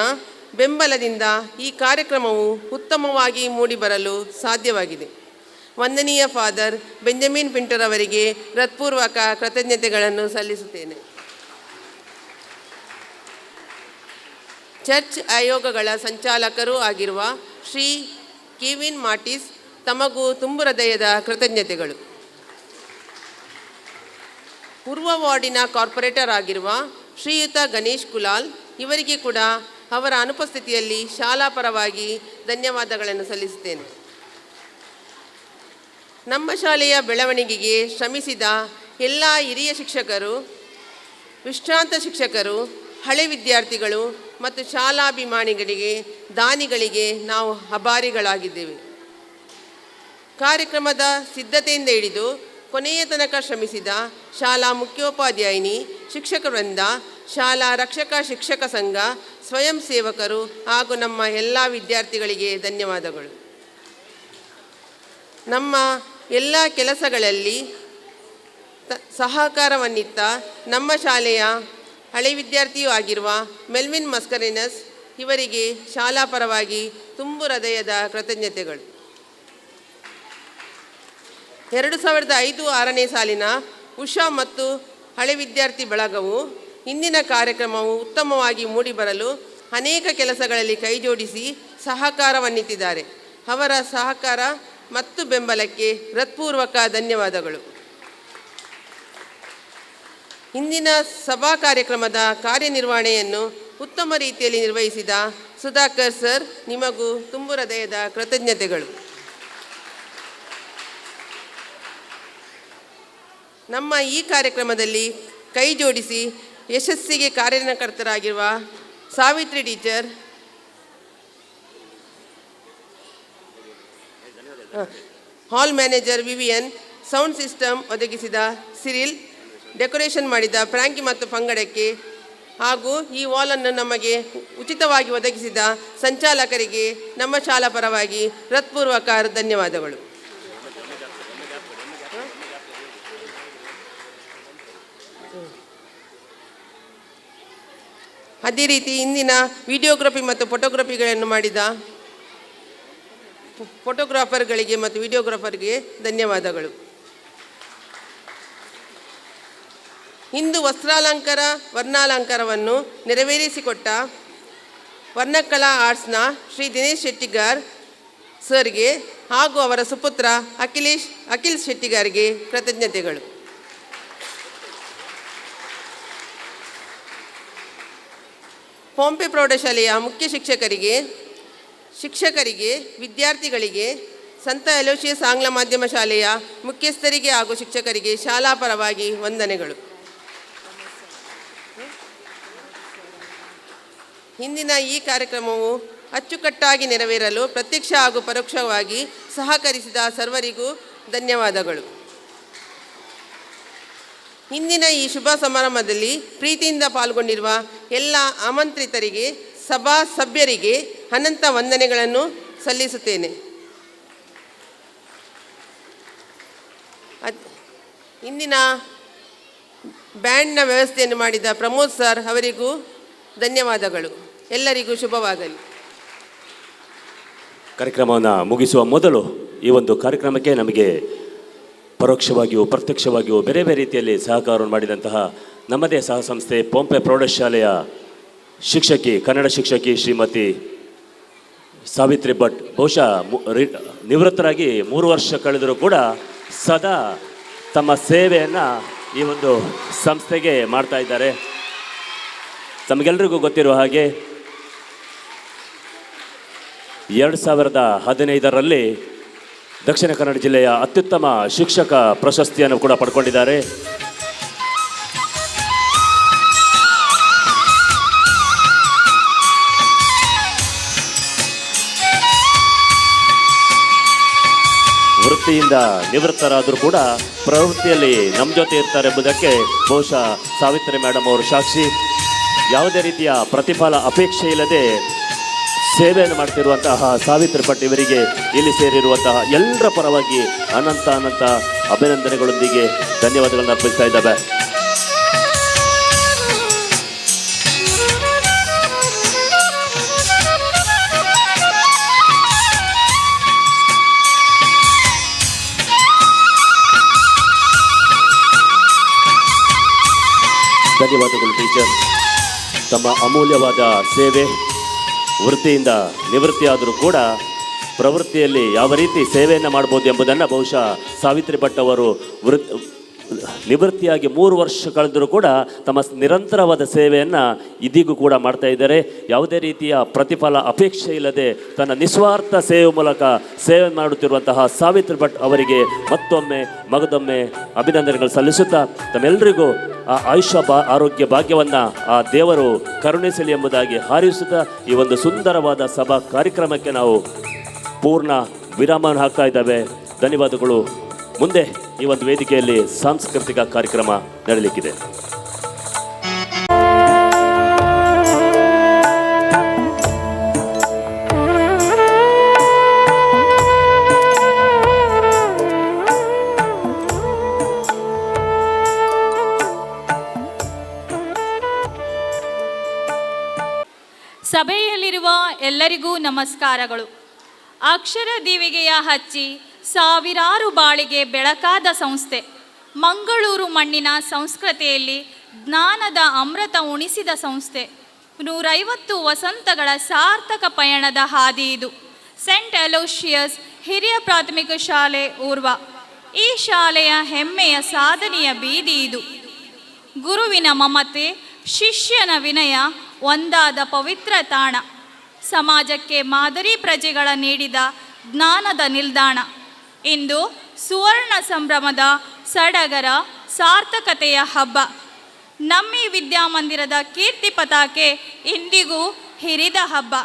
ಬೆಂಬಲದಿಂದ ಈ ಕಾರ್ಯಕ್ರಮವು ಉತ್ತಮವಾಗಿ ಮೂಡಿಬರಲು ಸಾಧ್ಯವಾಗಿದೆ. ವಂದನೀಯ ಫಾದರ್ ಬೆಂಜಮಿನ್ ಪಿಂಟರ್ ಅವರಿಗೆ ಹೃತ್ಪೂರ್ವಕ ಕೃತಜ್ಞತೆಗಳನ್ನು ಸಲ್ಲಿಸುತ್ತೇನೆ. ಚರ್ಚ್ ಆಯೋಗಗಳ ಸಂಚಾಲಕರೂ ಆಗಿರುವ ಶ್ರೀ ಕೆವಿನ್ ಮಾರ್ಟಿಸ್ ತಮಗೂ ತುಂಬು ಹೃದಯದ ಕೃತಜ್ಞತೆಗಳು. ಪೂರ್ವ ವಾರ್ಡಿನ ಕಾರ್ಪೊರೇಟರ್ ಆಗಿರುವ ಶ್ರೀಯುತ ಗಣೇಶ್ ಕುಲಾಲ್ ಇವರಿಗೆ ಕೂಡ ಅವರ ಅನುಪಸ್ಥಿತಿಯಲ್ಲಿ ಶಾಲಾ ಪರವಾಗಿ ಧನ್ಯವಾದಗಳನ್ನು ಸಲ್ಲಿಸುತ್ತೇನೆ. ನಮ್ಮ ಶಾಲೆಯ ಬೆಳವಣಿಗೆಗೆ ಶ್ರಮಿಸಿದ ಎಲ್ಲ ಹಿರಿಯ ಶಿಕ್ಷಕರು, ವಿಶ್ರಾಂತ ಶಿಕ್ಷಕರು, ಹಳೆ ವಿದ್ಯಾರ್ಥಿಗಳು ಮತ್ತು ಶಾಲಾಭಿಮಾನಿಗಳಿಗೆ, ದಾನಿಗಳಿಗೆ ನಾವು ಅಭಾರಿಗಳಾಗಿದ್ದೇವೆ. ಕಾರ್ಯಕ್ರಮದ ಸಿದ್ಧತೆಯಿಂದ ಹಿಡಿದು ಕೊನೆಯ ತನಕ ಶ್ರಮಿಸಿದ ಶಾಲಾ ಮುಖ್ಯೋಪಾಧ್ಯಾಯಿನಿ, ಶಿಕ್ಷಕ ವೃಂದ, ಶಾಲಾ ರಕ್ಷಕ ಶಿಕ್ಷಕ ಸಂಘ, ಸ್ವಯಂ ಸೇವಕರು ಹಾಗೂ ನಮ್ಮ ಎಲ್ಲ ವಿದ್ಯಾರ್ಥಿಗಳಿಗೆ ಧನ್ಯವಾದಗಳು. ನಮ್ಮ ಎಲ್ಲ ಕೆಲಸಗಳಲ್ಲಿ ಸಹಕಾರವನ್ನಿತ್ತ ನಮ್ಮ ಶಾಲೆಯ ಹಳೆ ವಿದ್ಯಾರ್ಥಿಯೂ ಆಗಿರುವ ಮೆಲ್ವಿನ್ ಮಸ್ಕರಿನಸ್ ಇವರಿಗೆ ಶಾಲಾ ಪರವಾಗಿ ತುಂಬು ಹೃದಯದ ಕೃತಜ್ಞತೆಗಳು. 2005-6ನೇ ಸಾಲಿನ ಉಷಾ ಮತ್ತು ಹಳೆ ವಿದ್ಯಾರ್ಥಿ ಬಳಗವು ಇಂದಿನ ಕಾರ್ಯಕ್ರಮವು ಉತ್ತಮವಾಗಿ ಮೂಡಿಬರಲು ಅನೇಕ ಕೆಲಸಗಳಲ್ಲಿ ಕೈಜೋಡಿಸಿ ಸಹಕಾರವನ್ನಿತ್ತಿದ್ದಾರೆ. ಅವರ ಸಹಕಾರ ಮತ್ತು ಬೆಂಬಲಕ್ಕೆ ಹೃತ್ಪೂರ್ವಕ ಧನ್ಯವಾದಗಳು. ಇಂದಿನ ಸಭಾ ಕಾರ್ಯಕ್ರಮದ ಕಾರ್ಯನಿರ್ವಹಣೆಯನ್ನು ಉತ್ತಮ ರೀತಿಯಲ್ಲಿ ನಿರ್ವಹಿಸಿದ ಸುಧಾಕರ್ ಸರ್, ನಿಮಗೂ ತುಂಬು ಹೃದಯದ ಕೃತಜ್ಞತೆಗಳು. ನಮ್ಮ ಈ ಕಾರ್ಯಕ್ರಮದಲ್ಲಿ ಕೈ ಜೋಡಿಸಿ ಯಶಸ್ಸಿಗೆ ಕಾರ್ಯಕರ್ತರಾಗಿರುವ Savitri teacher, hall manager Vivian, sound system ಒದಗಿಸಿದ ಸಿರಿಲ್, ಡೆಕೋರೇಷನ್ ಮಾಡಿದ ಫ್ರಾಂಕಿ ಮತ್ತು ಪಂಗಡಕ್ಕೆ ಹಾಗೂ ಈ ವಾಲನ್ನು ನಮಗೆ ಉಚಿತವಾಗಿ ಒದಗಿಸಿದ ಸಂಚಾಲಕರಿಗೆ ನಮ್ಮ ಶಾಲಾ ಪರವಾಗಿ ಹೃತ್ಪೂರ್ವಕ ಧನ್ಯವಾದಗಳು. ಅದೇ ರೀತಿ ಇಂದಿನ ವಿಡಿಯೋಗ್ರಫಿ ಮತ್ತು ಫೋಟೋಗ್ರಫಿಗಳನ್ನು ಮಾಡಿದ ಫೋಟೋಗ್ರಾಫರ್ಗಳಿಗೆ ಮತ್ತು ವಿಡಿಯೋಗ್ರಾಫರ್ಗೆ ಧನ್ಯವಾದಗಳು. ಇಂದು ವಸ್ತ್ರಾಲಂಕಾರ ವರ್ಣಾಲಂಕಾರವನ್ನು ನೆರವೇರಿಸಿಕೊಟ್ಟ ವರ್ಣಕಲಾ ಆರ್ಟ್ಸ್ನ ಶ್ರೀ ದಿನೇಶ್ ಶೆಟ್ಟಿಗಾರ್ ಸರ್ಗೆ ಹಾಗೂ ಅವರ ಸುಪುತ್ರ ಅಖಿಲ್ ಶೆಟ್ಟಿಗಾರ್ಗೆ ಕೃತಜ್ಞತೆಗಳು. ಪೊಂಪೆ ಪ್ರೌಢಶಾಲೆಯ ಮುಖ್ಯ ಶಿಕ್ಷಕರಿಗೆ, ವಿದ್ಯಾರ್ಥಿಗಳಿಗೆ, ಸಂತ ಅಲೋಶಿಯಸ್ ಆಂಗ್ಲ ಮಾಧ್ಯಮ ಶಾಲೆಯ ಮುಖ್ಯಸ್ಥರಿಗೆ ಹಾಗೂ ಶಿಕ್ಷಕರಿಗೆ ಶಾಲಾ ಪರವಾಗಿ ವಂದನೆಗಳು. ಇಂದಿನ ಈ ಕಾರ್ಯಕ್ರಮವು ಅಚ್ಚುಕಟ್ಟಾಗಿ ನೆರವೇರಲು ಪ್ರತ್ಯಕ್ಷ ಹಾಗೂ ಪರೋಕ್ಷವಾಗಿ ಸಹಕರಿಸಿದ ಸರ್ವರಿಗೂ ಧನ್ಯವಾದಗಳು. ಇಂದಿನ ಈ ಶುಭ ಸಮಾರಂಭದಲ್ಲಿ ಪ್ರೀತಿಯಿಂದ ಪಾಲ್ಗೊಂಡಿರುವ ಎಲ್ಲ ಆಮಂತ್ರಿತರಿಗೆ, ಸಭಾ ಸಭ್ಯರಿಗೆ ಅನಂತ ವಂದನೆಗಳನ್ನು ಸಲ್ಲಿಸುತ್ತೇನೆ. ಇಂದಿನ ಬ್ಯಾಂಡ್ನ ವ್ಯವಸ್ಥೆಯನ್ನು ಮಾಡಿದ ಪ್ರಮೋದ್ ಸರ್ ಅವರಿಗೂ ಧನ್ಯವಾದಗಳು. ಎಲ್ಲರಿಗೂ ಶುಭವಾಗಲಿ. ಕಾರ್ಯಕ್ರಮವನ್ನು ಮುಗಿಸುವ ಮೊದಲು ಈ ಒಂದು ಕಾರ್ಯಕ್ರಮಕ್ಕೆ ನಮಗೆ ಪರೋಕ್ಷವಾಗಿಯೂ ಪ್ರತ್ಯಕ್ಷವಾಗಿಯೂ ಬೇರೆ ಬೇರೆ ರೀತಿಯಲ್ಲಿ ಸಹಕಾರವನ್ನು ಮಾಡಿದಂತಹ ನಮ್ಮದೇ ಸಹ ಸಂಸ್ಥೆ ಪೊಂಪೆ ಪ್ರೌಢಶಾಲೆಯ ಶಿಕ್ಷಕಿ, ಕನ್ನಡ ಶಿಕ್ಷಕಿ ಶ್ರೀಮತಿ ಸಾವಿತ್ರಿ ಭಟ್, ಬಹುಶಃ ನಿವೃತ್ತರಾಗಿ 3 ವರ್ಷ ಕಳೆದರೂ ಕೂಡ ಸದಾ ತಮ್ಮ ಸೇವೆಯನ್ನು ಈ ಒಂದು ಸಂಸ್ಥೆಗೆ ಮಾಡ್ತಾ ಇದ್ದಾರೆ. ತಮಗೆಲ್ಲರಿಗೂ ಗೊತ್ತಿರುವ ಹಾಗೆ 2015ರಲ್ಲಿ ದಕ್ಷಿಣ ಕನ್ನಡ ಜಿಲ್ಲೆಯ ಅತ್ಯುತ್ತಮ ಶಿಕ್ಷಕ ಪ್ರಶಸ್ತಿಯನ್ನು ಕೂಡ ಪಡ್ಕೊಂಡಿದ್ದಾರೆ. ವೃತ್ತಿಯಿಂದ ನಿವೃತ್ತರಾದರೂ ಕೂಡ ಪ್ರವೃತ್ತಿಯಲ್ಲಿ ನಮ್ಮ ಜೊತೆ ಇರ್ತಾರೆ ಎಂಬುದಕ್ಕೆ ಬಹುಶಃ ಸಾವಿತ್ರಿ ಮೇಡಮ್ ಅವರು ಸಾಕ್ಷಿ. ಯಾವುದೇ ರೀತಿಯ ಪ್ರತಿಫಲ ಅಪೇಕ್ಷೆ ಇಲ್ಲದೆ ಸೇವೆಯನ್ನು ಮಾಡ್ತಿರುವಂತಹ ಸಾವಿತ್ರಿ ಭಟ್ ಇವರಿಗೆ ಇಲ್ಲಿ ಸೇರಿರುವಂತಹ ಎಲ್ಲರ ಪರವಾಗಿ ಅನಂತ ಅನಂತ ಅಭಿನಂದನೆಗಳೊಂದಿಗೆ ಧನ್ಯವಾದಗಳನ್ನು ಅರ್ಪಿಸ್ತಾ ಇದ್ದಾವೆ. ಧನ್ಯವಾದಗಳು ಟೀಚರ್. ತಮ್ಮ ಅಮೂಲ್ಯವಾದ ಸೇವೆ, ವೃತ್ತಿಯಿಂದ ನಿವೃತ್ತಿಯಾದರೂ ಕೂಡ ಪ್ರವೃತ್ತಿಯಲ್ಲಿ ಯಾವ ರೀತಿ ಸೇವೆಯನ್ನು ಮಾಡ್ಬೋದು ಎಂಬುದನ್ನು ಬಹುಶಃ ಸಾವಿತ್ರಿ ಭಟ್ ಅವರು ನಿವೃತ್ತಿಯಾಗಿ 3 ವರ್ಷ ಕಳೆದರೂ ಕೂಡ ತಮ್ಮ ನಿರಂತರವಾದ ಸೇವೆಯನ್ನು ಇದೀಗೂ ಕೂಡ ಮಾಡ್ತಾ ಇದ್ದಾರೆ. ಯಾವುದೇ ರೀತಿಯ ಪ್ರತಿಫಲ ಅಪೇಕ್ಷೆ ಇಲ್ಲದೆ ತನ್ನ ನಿಸ್ವಾರ್ಥ ಸೇವೆ ಮೂಲಕ ಸೇವೆ ಮಾಡುತ್ತಿರುವಂತಹ ಸಾವಿತ್ರಿ ಭಟ್ ಅವರಿಗೆ ಮತ್ತೊಮ್ಮೆ ಮಗದೊಮ್ಮೆ ಅಭಿನಂದನೆಗಳು ಸಲ್ಲಿಸುತ್ತಾ ತಮ್ಮೆಲ್ಲರಿಗೂ ಆ ಆಯುಷ್ಯ ಆರೋಗ್ಯ ಭಾಗ್ಯವನ್ನು ಆ ದೇವರು ಕರುಣಿಸಲಿ ಎಂಬುದಾಗಿ ಹಾರೈಸುತ್ತಾ ಈ ಒಂದು ಸುಂದರವಾದ ಸಭಾ ಕಾರ್ಯಕ್ರಮಕ್ಕೆ ನಾವು ಪೂರ್ಣ ವಿರಾಮವನ್ನು ಹಾಕ್ತಾ ಇದ್ದೇವೆ. ಧನ್ಯವಾದಗಳು. ಮುಂದೆ ಈ ಒಂದು ವೇದಿಕೆಯಲ್ಲಿ ಸಾಂಸ್ಕೃತಿಕ ಕಾರ್ಯಕ್ರಮ ನಡೆಯಲಿಕ್ಕಿದೆ. ಸಭೆಯಲ್ಲಿರುವ ಎಲ್ಲರಿಗೂ ನಮಸ್ಕಾರಗಳು. ಅಕ್ಷರ ದೀವಿಗೆಯ ಹಚ್ಚಿ ಸಾವಿರಾರು ಬಾಳಿಗೆ ಬೆಳಕಾದ ಸಂಸ್ಥೆ ಮಂಗಳೂರು ಮಣ್ಣಿನ ಸಂಸ್ಕೃತಿಯಲ್ಲಿ ಜ್ಞಾನದ ಅಮೃತ ಉಣಿಸಿದ ಸಂಸ್ಥೆ. 150 ವಸಂತಗಳ ಸಾರ್ಥಕ ಪಯಣದ ಹಾದಿ ಇದು. ಸೆಂಟ್ ಅಲೋಶಿಯಸ್ ಹಿರಿಯ ಪ್ರಾಥಮಿಕ ಶಾಲೆ ಊರ್ವ. ಈ ಶಾಲೆಯ ಹೆಮ್ಮೆಯ ಸಾಧನೆಯ ಬೀದಿ ಇದು. ಗುರುವಿನ ಮಮತೆ, ಶಿಷ್ಯನ ವಿನಯ ಒಂದಾದ ಪವಿತ್ರ ತಾಣ. ಸಮಾಜಕ್ಕೆ ಮಾದರಿ ಪ್ರಜೆಗಳ ನೀಡಿದ ಜ್ಞಾನದ ನಿಲ್ದಾಣ. ಇಂದು ಸುವರ್ಣ ಸಂಭ್ರಮದ ಸಡಗರ ಸಾರ್ಥಕತೆಯ ಹಬ್ಬ. ನಮ್ಮಿ ವಿದ್ಯಾಮಂದಿರದ ಕೀರ್ತಿ ಪತಾಕೆ ಇಂದಿಗೂ ಹಿರಿದ ಹಬ್ಬ.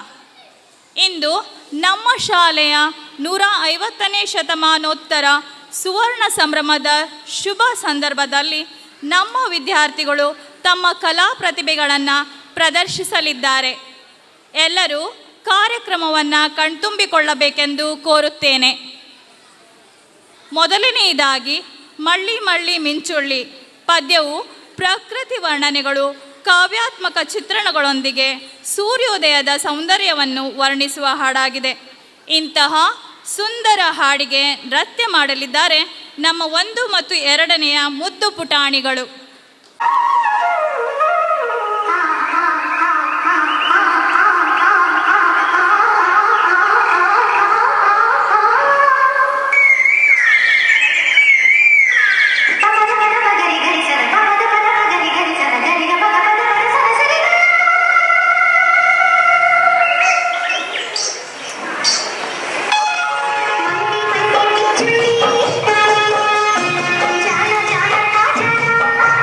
ಇಂದು ನಮ್ಮ ಶಾಲೆಯ 150ನೇ ಶತಮಾನೋತ್ತರ ಸುವರ್ಣ ಸಂಭ್ರಮದ ಶುಭ ಸಂದರ್ಭದಲ್ಲಿ ನಮ್ಮ ವಿದ್ಯಾರ್ಥಿಗಳು ತಮ್ಮ ಕಲಾ ಪ್ರತಿಭೆಗಳನ್ನು ಪ್ರದರ್ಶಿಸಲಿದ್ದಾರೆ. ಎಲ್ಲರೂ ಕಾರ್ಯಕ್ರಮವನ್ನು ಕಣ್ತುಂಬಿಕೊಳ್ಳಬೇಕೆಂದು ಕೋರುತ್ತೇನೆ. ಮೊದಲನೆಯದಾಗಿ ಮಳ್ಳಿ ಮಳ್ಳಿ ಮಿಂಚುಳ್ಳಿ ಪದ್ಯವು ಪ್ರಕೃತಿ ವರ್ಣನೆಗಳು, ಕಾವ್ಯಾತ್ಮಕ ಚಿತ್ರಣಗಳೊಂದಿಗೆ ಸೂರ್ಯೋದಯದ ಸೌಂದರ್ಯವನ್ನು ವರ್ಣಿಸುವ ಹಾಡಾಗಿದೆ. ಇಂತಹ ಸುಂದರ ಹಾಡಿಗೆ ನೃತ್ಯ ಮಾಡಲಿದ್ದಾರೆ ನಮ್ಮ 1 ಮತ್ತು 2ನೆಯ ಮುದ್ದು ಪುಟಾಣಿಗಳು. ಜಾನ ಜಾನ ಜಾನ.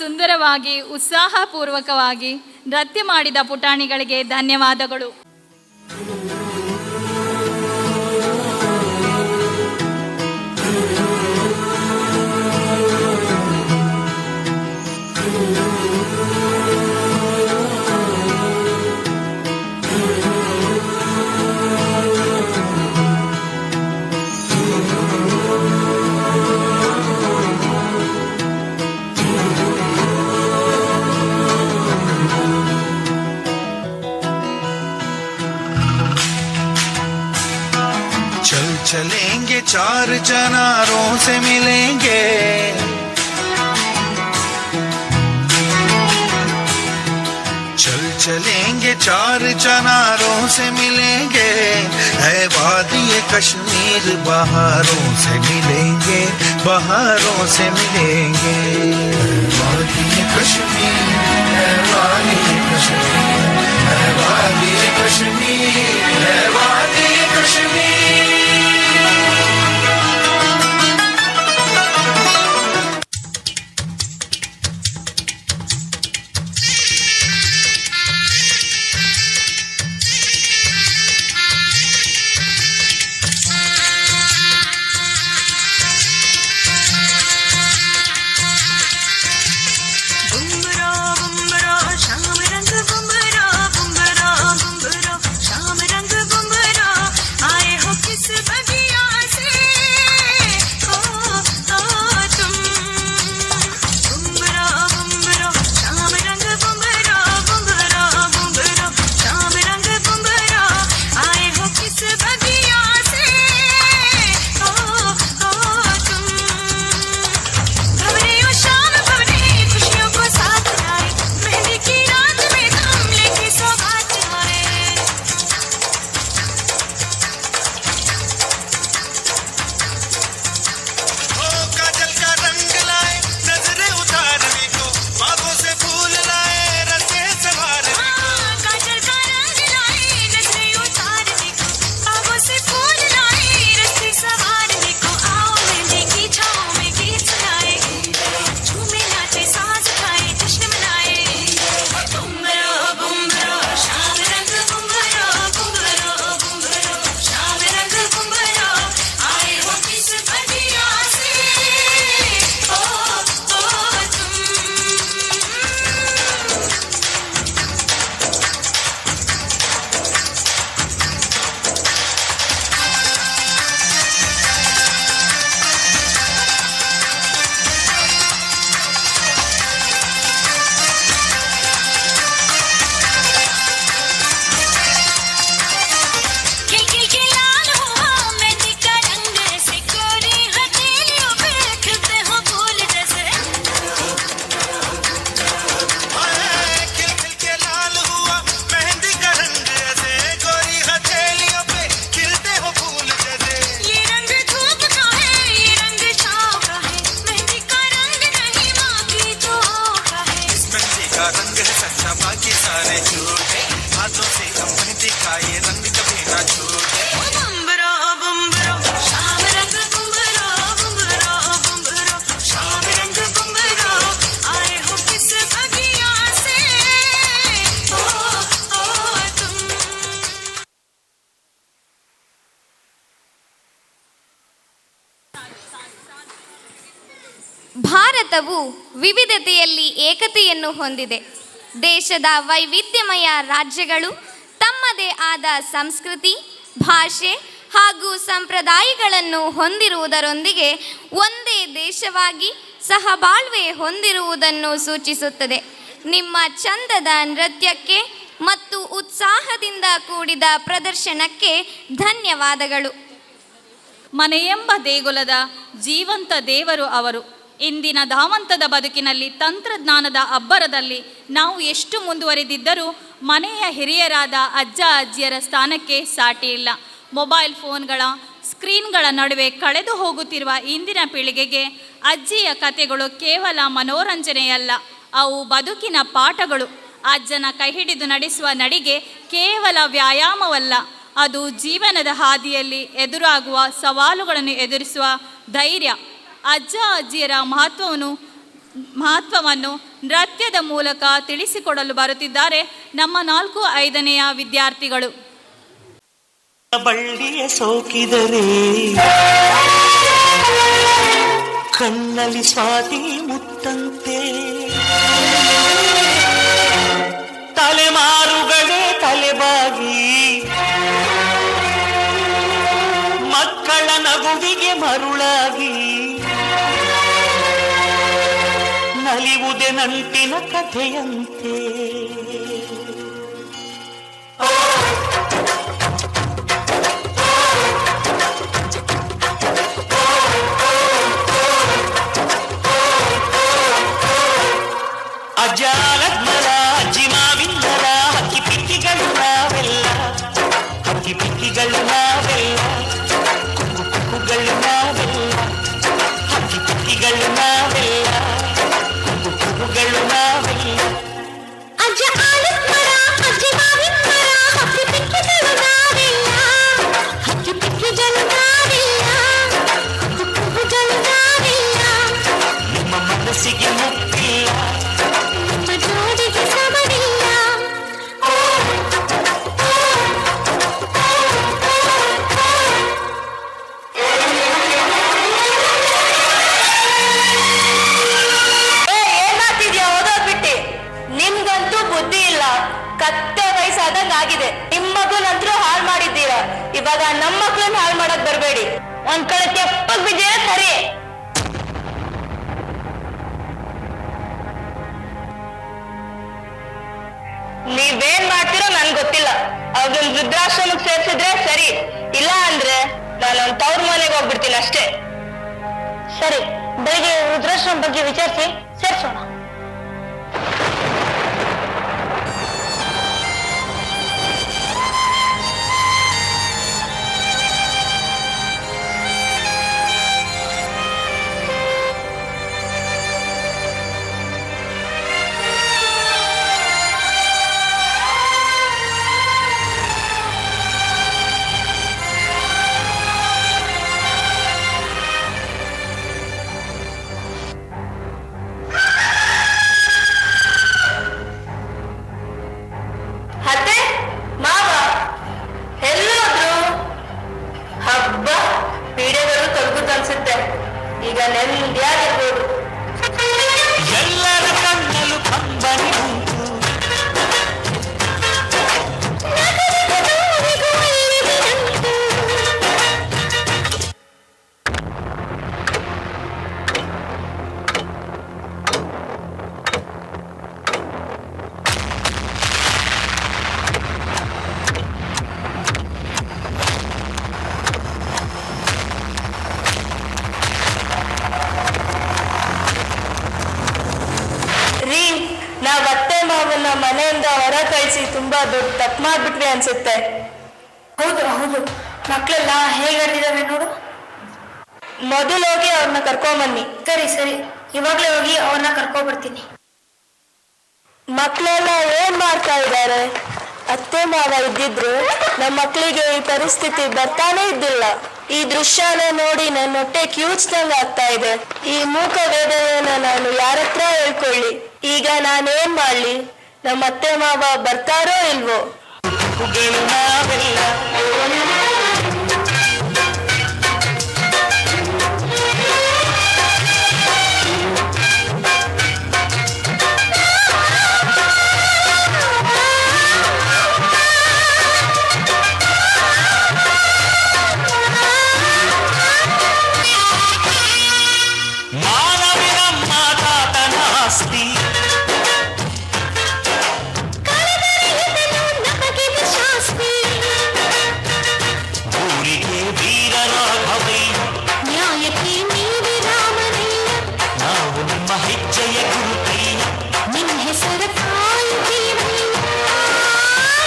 ಸುಂದರವಾಗಿ ಉತ್ಸಾಹಪೂರ್ವಕವಾಗಿ ನೃತ್ಯ ಮಾಡಿದ ಪುಟಾಣಿಗಳಿಗೆ ಧನ್ಯವಾದಗಳು. चल चलेंगे चार चनारों से मिलेंगे, चल चलेंगे चार चनारों से मिलेंगे, है वादी कश्मीर बहारों से मिलेंगे, बहारों से मिलेंगे। वादी कश्मीर, है वादी कश्मीर, है वादी कश्मीर, है वादी कश्मीर। बुमरो बुमरो श्याम रंग बुमरो बुमरो बुमरो श्याम रंग बुमरो आए हो किस बगिया से ओ ओ तुम। बुमरो बुमरो श्याम रंग बुमरो बुमरो बुमरो श्याम रंग बुमरो आए हो किस बगिया से ओ ओ तुम। भंवरे ओ श्याम भंवरे खुशियों को साथ लाए, मेहंदी की रात में तुम लेके सौगात आए। ओ काजल का रंग लाए नजरें उतारने को, बागों से फूल लाए रस्ते संवारने को। काजल का रंग लाए नजरें उतारने को, बागों से फूल लाए रस्ते संवारने को। आओ मेहंदी की छाँव में गीत सुनाए, झूमे नाचे साज गाए जश्न मनाए। बुमरो बुमरो श्याम रंग बुमरो बुमरो बुमरो श्याम रंग बुमरो आए हो किस बगिया से ओ ओ तुम। खिल खिल के लाल हुआ मेहंदी का रंग ऐसे, कोरी हथेलियों पे खिलते हो फूल जैसे। खिल खिल के लाल हुआ मेहंदी का रंग ऐसे, गोरी हथेलियों पे खिलते हो फूल जैसे। ये रंग धूप का है ये रंग छाँव का है, मेहंदी का रंग नहीं माँ की दुआओं का है। इस मेहंदी का रंग है सच्चा बाकी सारे झूठे, हाथों से हम मेहंदी का ये रंग कभी ना छूटे। बुमरो बुमरो श्याम रंग बुमरो बुमरो बुमरो श्याम रंग बुमरो आए हो किस बगिया से ओ ओ तुम। ಭಾರತವು ವಿವಿಧತೆಯಲ್ಲಿ ಏಕತೆಯನ್ನು ಹೊಂದಿದೆ. ದೇಶದ ವೈವಿಧ್ಯಮಯ ರಾಜ್ಯಗಳು ತಮ್ಮದೇ ಆದ ಸಂಸ್ಕೃತಿ, ಭಾಷೆ ಹಾಗೂ ಸಂಪ್ರದಾಯಗಳನ್ನು ಹೊಂದಿರುವುದರೊಂದಿಗೆ ಒಂದೇ ದೇಶವಾಗಿ ಸಹಬಾಳ್ವೆ ಹೊಂದಿರುವುದನ್ನು ಸೂಚಿಸುತ್ತದೆ. ನಿಮ್ಮ ಚಂದದ ನೃತ್ಯಕ್ಕೆ ಮತ್ತು ಉತ್ಸಾಹದಿಂದ ಕೂಡಿದ ಪ್ರದರ್ಶನಕ್ಕೆ ಧನ್ಯವಾದಗಳು. ಮನೆಯೆಂಬ ದೇಗುಲದ ಜೀವಂತ ದೇವರು ಅವರು. ಇಂದಿನ ಧಾವಂತದ ಬದುಕಿನಲ್ಲಿ ತಂತ್ರಜ್ಞಾನದ ಅಬ್ಬರದಲ್ಲಿ ನಾವು ಎಷ್ಟು ಮುಂದುವರಿದಿದ್ದರೂ ಮನೆಯ ಹಿರಿಯರಾದ ಅಜ್ಜ ಅಜ್ಜಿಯರ ಸ್ಥಾನಕ್ಕೆ ಸಾಟಿ ಇಲ್ಲ. ಮೊಬೈಲ್ ಫೋನ್ಗಳ ಸ್ಕ್ರೀನ್ಗಳ ನಡುವೆ ಕಳೆದು ಹೋಗುತ್ತಿರುವ ಇಂದಿನ ಪೀಳಿಗೆಗೆ ಅಜ್ಜಿಯ ಕತೆಗಳು ಕೇವಲ ಮನೋರಂಜನೆಯಲ್ಲ, ಅವು ಬದುಕಿನ ಪಾಠಗಳು. ಅಜ್ಜನ ಕೈ ಹಿಡಿದು ನಡೆಸುವ ನಡಿಗೆ ಕೇವಲ ವ್ಯಾಯಾಮವಲ್ಲ, ಅದು ಜೀವನದ ಹಾದಿಯಲ್ಲಿ ಎದುರಾಗುವ ಸವಾಲುಗಳನ್ನು ಎದುರಿಸುವ ಧೈರ್ಯ. ಅಜ್ಜ ಅಜ್ಜಿಯರ ಮಹತ್ವವನ್ನು ಮಹತ್ವವನ್ನು ನೃತ್ಯದ ಮೂಲಕ ತಿಳಿಸಿಕೊಡಲು ಬರುತ್ತಿದ್ದಾರೆ ನಮ್ಮ 4, 5ನೆಯ ವಿದ್ಯಾರ್ಥಿಗಳು. ಬಳ್ಳಿಯ ಸೋಕಿದರೆ ಕಣ್ಣಲ್ಲಿ ಸ್ವಾತಿ ಮುತ್ತಂತೆ, ತಲೆಮಾರುಗಳೇ ತಲೆಬಾಗಿ ಮಕ್ಕಳ ನಗುವಿಗೆ ಮರುಳಾಗಿ ನಲಿವುದೆ ನಂಟಿನ ಕಥೆಯಂತೆ. ಅಜ್ಜಾಲದ್ಮರ ಅಜ್ಜಿ ಮಾವಿಂದರ ಹಕ್ಕಿ ಪಿಕ್ಕಿಗಳು ನಾವೆಲ್ಲ, ಹಕ್ಕಿ ಪಿಕ್ಕಿಗಳು ನಾವೆಲ್ಲ, ಕುಕ್ಕು ಕುಕ್ಕುಗಳು ನಾವೆಲ್ಲ, ಹಕ್ಕಿ ಪಿಕ್ಕಿಗಳು ನಾವೆಲ್ಲ, ಕುಕ್ಕು ಕುಕ್ಕುಗಳು ನಾವೆಲ್ಲ. ಅಜ್ಜ ಆಲದ ಅಜ್ಜಿ ಮಾವಿನ ಮರ ಹಕ್ಕಿ ಪಿಕ್ಕಿಗಳು ನಾವೆಲ್ಲ, ಹಕ್ಕಿ ಪಿಕ್ಕಿಗಳು ನಾವೆಲ್ಲ, ಕುಕ್ಕು ಕುಕ್ಕುಗಳು ನಾವೆಲ್ಲ. ನಿಮ್ಮ ಮನಸ್ಸಿಗೆ ಮುಪ್ಪಿಲ್ಲ, ನಿಮ್ಮ ಜೋಡಿಗೆ ಸಮವಿಲ್ಲ. ಏನ್ ಮಾಡ್ತಿದ್ಯಾ ಓದೋದ್ಬಿಟ್ಟಿ? ನಿಮ್ಗಂತೂ ಬುದ್ಧಿ ಇಲ್ಲ, ಕತ್ತೆ ವಯಸ್ಸಾದಂಗ್ ಆಗಿದೆ. ನಿಮ್ ಮಗುನಂತರೂ ಹಾಳು ಮಾಡಿದ್ದೀರಾ, ಇವಾಗ ನಮ್ ಮಕ್ಳನ್ನ ಹಾಳು ಮಾಡಕ್ ಬರ್ಬೇಡಿ. ಒಂದ್ ಕಡೆ ತೆಪ್ಪಗ್ ಬಿದ್ದಿರ ಸರಿ. ನೀವೇನ್ ಮಾಡ್ತೀರೋ ನನ್ ಗೊತ್ತಿಲ್ಲ. ಅವ್ರನ್ನ ವೃದ್ಧಾಶ್ರಮಕ್ಕೆ ಸೇರ್ಸಿದ್ರೆ ಸರಿ, ಇಲ್ಲ ಅಂದ್ರೆ ನಾನು ಅವ್ನ ತವ್ರ ಮನೆಗೆ ಹೋಗ್ಬಿಡ್ತೀನಿ ಅಷ್ಟೇ. ಸರಿ, ಬೆಳಿಗ್ಗೆ ವೃದ್ಧಾಶ್ರಮ ಬಗ್ಗೆ ವಿಚಾರಿಸಿ ಸೇರ್ಸೋಣ. ಅತ್ತೆ ಮಾವ ಎಲ್ಲೋದ್ರು? ಹಬ್ಬ ಪೀಡೆಗಳು ತೊಲಗುತ್ತ ಅನ್ಸುತ್ತೆ, ಈಗ ನೆಮ್ಮದಿಯಾಗಿರ್ಬೋದು. ಎಲ್ಲರ ಕಣ್ಣಲ್ಲೂ ಕಂಬನಿ ಉಂಟು, ರೀ, ನಾವ್ ಅತ್ತೆ ಮಾವನ್ನ ಮನೆಯಿಂದ ಹೊರ ಕಳಿಸಿ ತುಂಬಾ ದೊಡ್ಡ ತಪ್ಪು ಮಾಡ್ಬಿಟ್ವಿ ಅನ್ಸುತ್ತೆ. ಹೌದು ಹೌದು, ಮಕ್ಳೆಲ್ಲ ಹೇಗೆ ಆಡ್ತಿದಾವೆ ನೋಡು. ಮೊದಲು ಹೋಗಿ ಅವ್ರನ್ನ ಕರ್ಕೊಂಬನ್ನಿ. ಸರಿ ಸರಿ, ಇವಾಗ್ಲೇ ಹೋಗಿ ಅವ್ರನ್ನ ಕರ್ಕೊಂಡ್ಬರ್ತೀನಿ. ಮಕ್ಳೆಲ್ಲ ಏನ್ ಮಾಡ್ತಾ ಇದ್ದಾರೆ? ಅತ್ತೆ ಮಾವ ಇದ್ದಿದ್ರು ನಮ್ಮ ಮಕ್ಳಿಗೆ ಈ ಪರಿಸ್ಥಿತಿ ಬರ್ತಾನೆ ಇದ್ದಿಲ್ಲ. ಈ ದೃಶ್ಯನ ನೋಡಿ ನನ್ನ ಹೊಟ್ಟೆ ಕ್ಯೂಚ್ದಂಗ್ ಆಗ್ತಾ ಇದೆ. ಈ ಮೂಕ ವೇದನೆಯನ್ನ ನಾನು ಯಾರತ್ರ ಹೇಳ್ಕೊಳ್ಳಿ? ಈಗ ನಾನೇನ್ ಮಾಡ್ಲಿ? ನಮ್ಮ ಅತ್ತೆ ಮಾವ ಬರ್ತಾರೋ ಇಲ್ವೋ? ಕುಕ್ಕುಗಳು ನಾವೆಲ್ಲ. ಮಾನವಿ ನಮ್ಮ ತಾತನ ಆಸ್ತಿ, ಊರಿಗೆ ವೀರ ರಾಘವಯ್ಯ, ನ್ಯಾಯಕ್ಕೆ ನೀವೇ ರಾಮನಯ್ಯ, ನಾವು ನಿಮ್ಮ ಹೆಜ್ಜೆಯ ಗುರುತಯ್ಯ, ನಿಮ್ಮ ಹೆಸರ ಕಾಯುತ್ತೀವಯ್ಯ.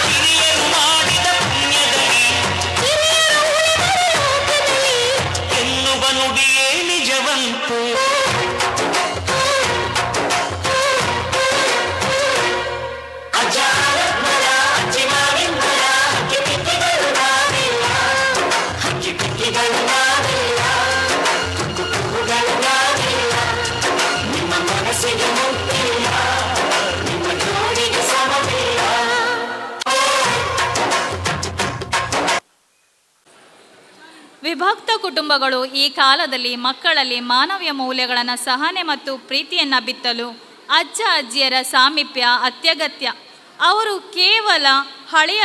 ಹಿರಿಯರು ಮಾಡಿದ ಪುಣ್ಯದಲ್ಲಿ ಹಿರಿಯರು ಉಳಿದರೆ ಲೋಕದಲ್ಲಿ ಎನ್ನುವ ನುಡಿಯೇ ನಿಜವಂತೆ. ಅಜ್ಜಾಲದ್ಮರ ಅಜ್ಜಿ ಮಾವಿನ ಮರ ಹಕ್ಕಿ ಪಿಕ್ಕಿಗಳು ನಾವೆಲ್ಲ, ಹಕ್ಕಿ ಪಿಕ್ಕಿಗಳು ನಾವೆಲ್ಲ, ಕುಕ್ಕು ಕುಕ್ಕುಗಳು ನಾವೆಲ್ಲ, ನಿಮ್ಮ ಮನಸ್ಸಿಗೆ ವಿಭಕ್ತ ಕುಟುಂಬಗಳು ಈ ಕಾಲದಲ್ಲಿ ಮಕ್ಕಳಲ್ಲಿ ಮಾನವೀಯ ಮೌಲ್ಯಗಳನ್ನು, ಸಹನೆ ಮತ್ತು ಪ್ರೀತಿಯನ್ನು ಬಿತ್ತಲು ಅಜ್ಜ ಅಜ್ಜಿಯರ ಸಾಮೀಪ್ಯ ಅತ್ಯಗತ್ಯ. ಅವರು ಕೇವಲ ಹಳೆಯ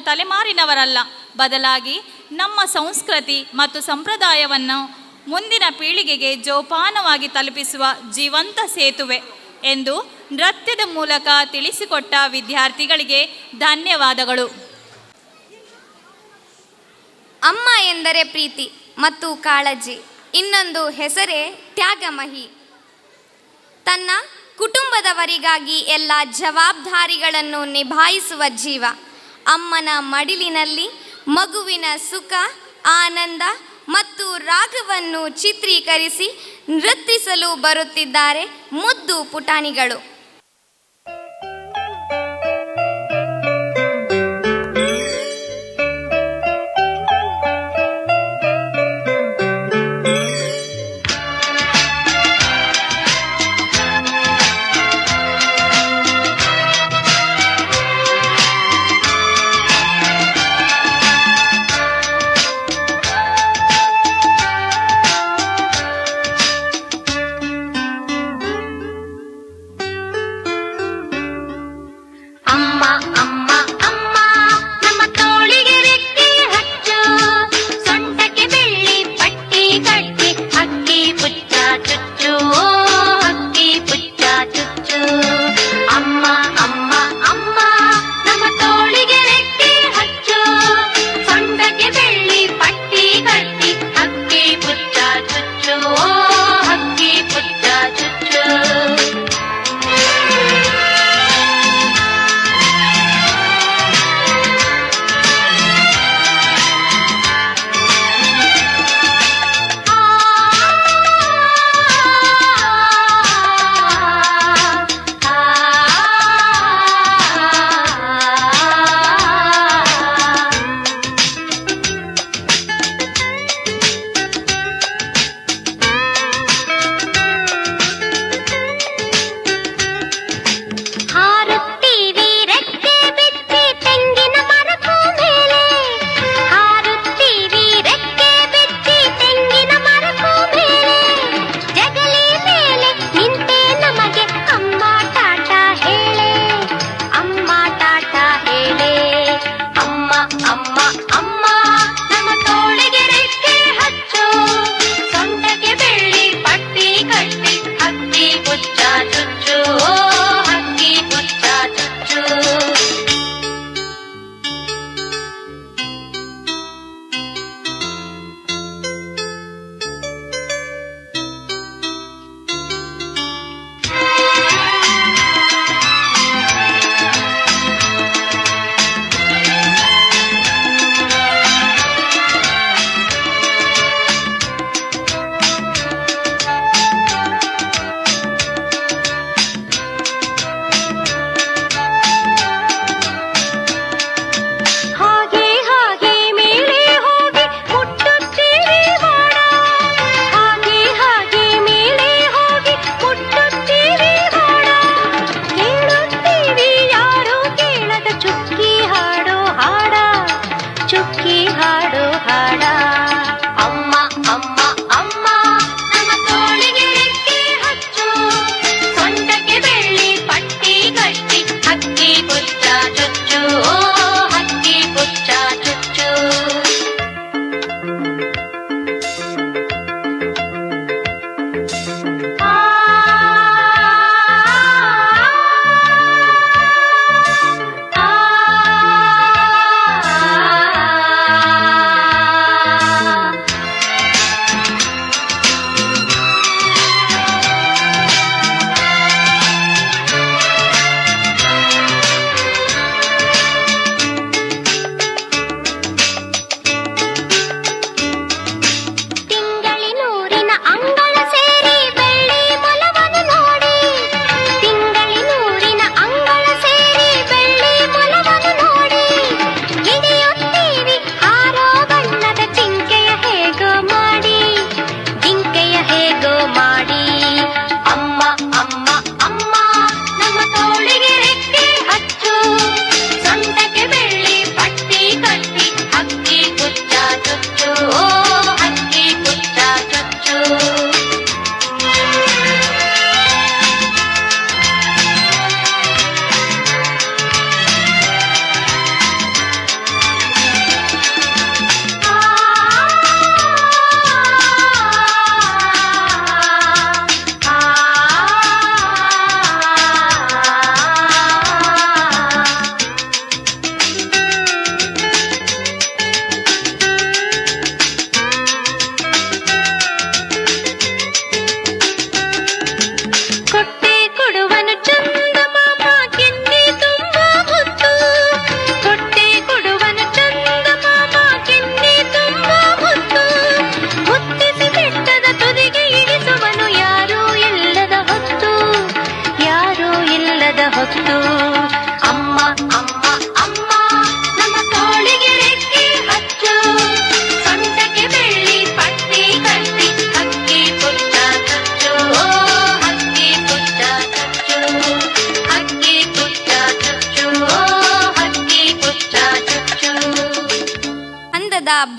ತಲೆಮಾರಿನವರಲ್ಲ, ಬದಲಾಗಿ ನಮ್ಮ ಸಂಸ್ಕೃತಿ ಮತ್ತು ಸಂಪ್ರದಾಯವನ್ನು ಮುಂದಿನ ಪೀಳಿಗೆಗೆ ಜೋಪಾನವಾಗಿ ತಲುಪಿಸುವ ಜೀವಂತ ಸೇತುವೆ ಎಂದು ನೃತ್ಯದ ಮೂಲಕ ತಿಳಿಸಿಕೊಟ್ಟ ವಿದ್ಯಾರ್ಥಿಗಳಿಗೆ ಧನ್ಯವಾದಗಳು. ಅಮ್ಮ ಎಂದರೆ ಪ್ರೀತಿ ಮತ್ತು ಕಾಳಜಿ, ಇನ್ನೊಂದು ಹೆಸರೇ ತ್ಯಾಗಮಹಿ. ತನ್ನ ಕುಟುಂಬದವರಿಗಾಗಿ ಎಲ್ಲ ಜವಾಬ್ದಾರಿಗಳನ್ನು ನಿಭಾಯಿಸುವ ಜೀವ. ಅಮ್ಮನ ಮಡಿಲಿನಲ್ಲಿ ಮಗುವಿನ ಸುಖ, ಆನಂದ ಮತ್ತು ರಾಗವನ್ನು ಚಿತ್ರೀಕರಿಸಿ ನೃತ್ತಿಸಲು ಬರುತ್ತಿದ್ದಾರೆ ಮುದ್ದು ಪುಟಾಣಿಗಳು.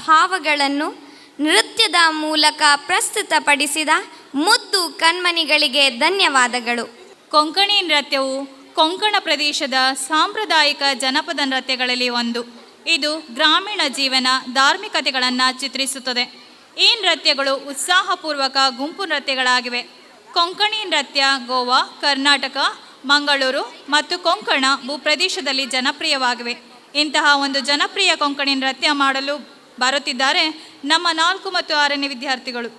ಭಾವಗಳನ್ನು ನೃತ್ಯದ ಮೂಲಕ ಪ್ರಸ್ತುತಪಡಿಸಿದ ಮುದ್ದು ಕಣ್ಮಣಿಗಳಿಗೆ ಧನ್ಯವಾದಗಳು. ಕೊಂಕಣಿ ನೃತ್ಯವು ಕೊಂಕಣ ಪ್ರದೇಶದ ಸಾಂಪ್ರದಾಯಿಕ ಜನಪದ ನೃತ್ಯಗಳಲ್ಲಿ ಒಂದು. ಇದು ಗ್ರಾಮೀಣ ಜೀವನ, ಧಾರ್ಮಿಕತೆಗಳನ್ನು ಚಿತ್ರಿಸುತ್ತದೆ. ಈ ನೃತ್ಯಗಳು ಉತ್ಸಾಹಪೂರ್ವಕ ಗುಂಪು ನೃತ್ಯಗಳಾಗಿವೆ. ಕೊಂಕಣಿ ನೃತ್ಯ ಗೋವಾ, ಕರ್ನಾಟಕ, ಮಂಗಳೂರು ಮತ್ತು ಕೊಂಕಣ ಭೂಪ್ರದೇಶದಲ್ಲಿ ಜನಪ್ರಿಯವಾಗಿವೆ. ಇಂತಹ ಒಂದು ಜನಪ್ರಿಯ ಕೊಂಕಣಿ ನೃತ್ಯ ಮಾಡಲು ಬರುತ್ತಿದ್ದಾರೆ ನಮ್ಮ 4 ಮತ್ತು 6ನೇ ವಿದ್ಯಾರ್ಥಿಗಳು.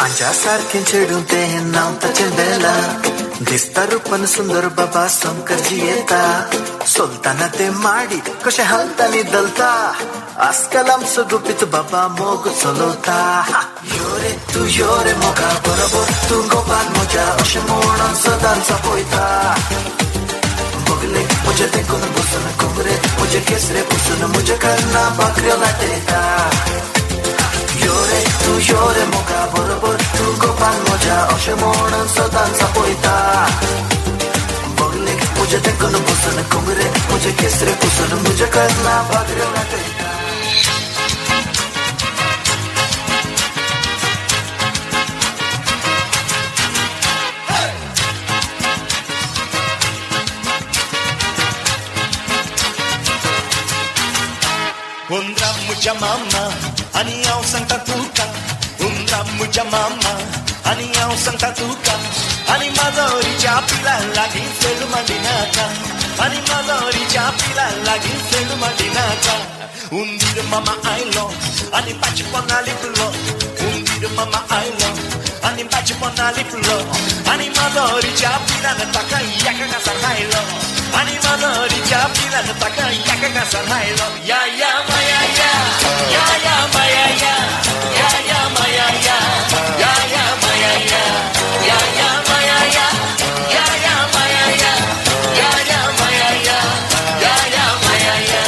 आंजा सारखें चेडूं तें नांव ताचें बेला दिसता रूपान सुंदर बाबा सोमकर जियेता सोलताना ते माडी कशें हालता न्ही दलता आजकाल आमचो गुपीत बाबा मोग चलवता यो रे तूं यो रे मोगा बरोबर तूं गोपाल म्हज्या अशें म्हणून सदांच पळयता बगले म्हजे तेंकून बसून कोंबरे म्हजे केसरे पुसून म्हज्या कन्ना भाकऱ्यो लाटयता यो रे तूं यो रे मोगा बरोबर तूं गोपाल म्हज्या अशें म्हणून सदांच पळयता बगले म्हजे तेंकून बसून कोंबरे म्हजे केसरे पुसून म्हज्या कन्ना भाकऱ्यो लाटयता. हुंदरा मुझ्या मामा आनी हांव सांगता तुका हुंदरा मुझ्या मामा आनी हांव सांगता तुका आनी माजोरीच्या पिला लागीं सेलू मांडिनाका आनी माजोरीच्या पिला लागीं सेलू मांडिनाका. हुंदीर मामा आयलो आनी पांच पोना लिपलो हुंदीर मामा आयलो आनी पांच पोना लिपलो आनी माजोरीच्या पिलान ताका एका घासान खायलो आनी माजोरीच्या पिलान ताका एका घासान खायलो. या या माया या या या माया या या या माया या या या माया या या या माया या या या माया या या या माया या या या माया या.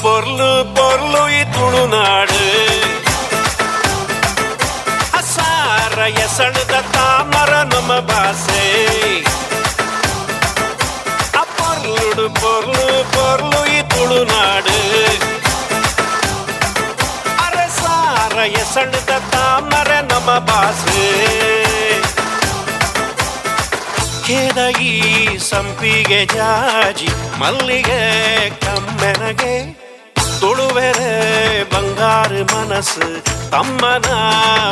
ಪೊರ್ಲು ಪೊರ್ಲು ಈ ತುಳುನಾಡು ಅಸಾರ ಎಸಣದ ತಾಮರ ನಮ್ಮ ಭಾಷೆ ಪೊರ್ಲುಡು ಪೊರ್ಲು ಪೊರ್ಲು ಈ ತುಳುನಾಡು ಅರಸಾರ ಎಸಣದ ತಾಮರ ನಮ್ಮ ಭಾಷೆ ಕೇದಗಿ ಸಂಪಿಗೆ ಜಾಜಿ ಮಲ್ಲಿಗೆ ಕಮ್ಮೆನಗೆ ತುಳುವೆರೆ ಬಂಗಾರು ಮನಸ್ಸು ತಮ್ಮನ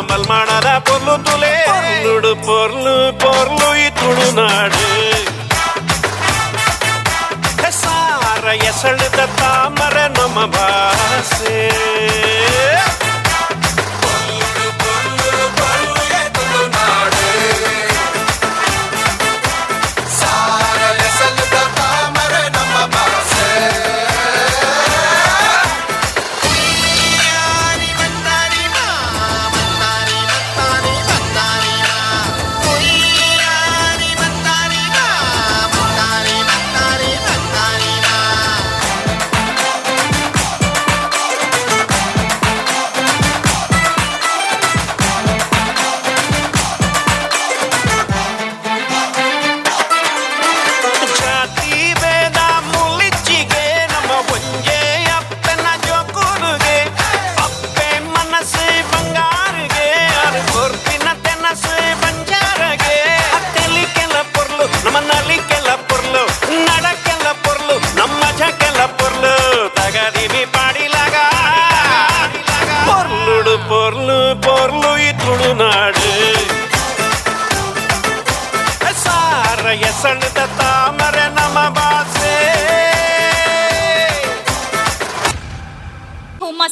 ಮಲ್ಮಾಣದ ಪೊರ್ಲು ತುಲೆ ಪೊರ್ಲುಡು ಪೊರ್ಲು ಪೊರ್ಲು ಈ ತುಳುನಾಡು ಸಾರ ಎಸಳದ ತಾಮರ ನಮ್ಮ ಭಾಷೆ.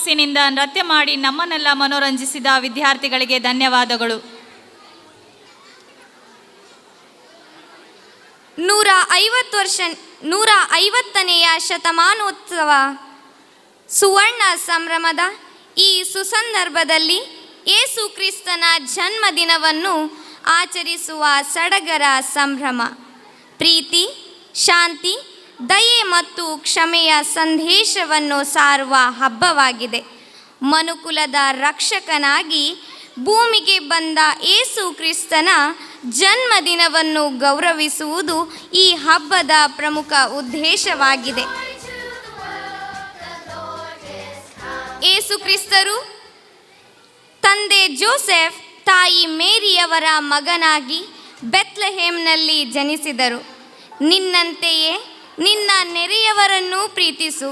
ಹುಮ್ಮಸ್ಸಿನಿಂದ ನೃತ್ಯ ಮಾಡಿ ನಮ್ಮನ್ನೆಲ್ಲ ಮನೋರಂಜಿಸಿದ ವಿದ್ಯಾರ್ಥಿಗಳಿಗೆ ಧನ್ಯವಾದಗಳು. 150 ವರ್ಷ 150ನೆಯ ಶತಮಾನೋತ್ಸವ ಸುವರ್ಣ ಸಂಭ್ರಮದ ಈ ಸುಸಂದರ್ಭದಲ್ಲಿ ಯೇಸು ಕ್ರಿಸ್ತನ ಜನ್ಮದಿನವನ್ನು ಆಚರಿಸುವ ಸಡಗರ ಸಂಭ್ರಮ, ಪ್ರೀತಿ, ಶಾಂತಿ, ದಯೆ ಮತ್ತು ಕ್ಷಮೆಯ ಸಂದೇಶವನ್ನು ಸಾರುವ ಹಬ್ಬವಾಗಿದೆ. ಮನುಕುಲದ ರಕ್ಷಕನಾಗಿ ಭೂಮಿಗೆ ಬಂದ ಯೇಸು ಕ್ರಿಸ್ತನ ಜನ್ಮದಿನವನ್ನು ಗೌರವಿಸುವುದು ಈ ಹಬ್ಬದ ಪ್ರಮುಖ ಉದ್ದೇಶವಾಗಿದೆ. ಯೇಸು ಕ್ರಿಸ್ತರು ತಂದೆ ಜೋಸೆಫ್, ತಾಯಿ ಮೇರಿಯವರ ಮಗನಾಗಿ ಬೆತ್ಲೆಹೇಮ್ನಲ್ಲಿ ಜನಿಸಿದರು. ನಿನ್ನಂತೆಯೇ ನಿನ್ನ ನೆರೆಯವರನ್ನು ಪ್ರೀತಿಸು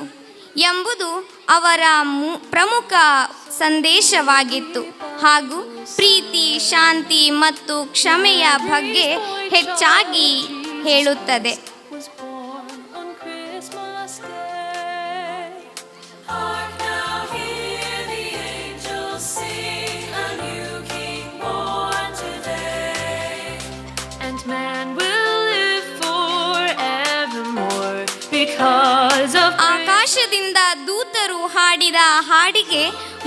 ಎಂಬುದು ಅವರ ಪ್ರಮುಖ ಸಂದೇಶವಾಗಿತ್ತು ಹಾಗೂ ಪ್ರೀತಿ, ಶಾಂತಿ ಮತ್ತು ಕ್ಷಮೆಯ ಬಗ್ಗೆ ಹೆಚ್ಚಾಗಿ ಹೇಳುತ್ತದೆ. ಆಕಾಶದಿಂದ ದೂತರು ಹಾಡಿದ ಹಾಡಿಗೆ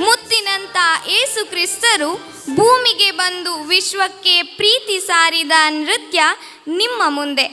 ಮುತ್ತಿನಂತ ಯೇಸು ಕ್ರಿಸ್ತರು ಭೂಮಿಗೆ ಬಂದು ವಿಶ್ವಕ್ಕೆ ಪ್ರೀತಿ ಸಾರಿದ ನೃತ್ಯ ನಿಮ್ಮ ಮುಂದೆ.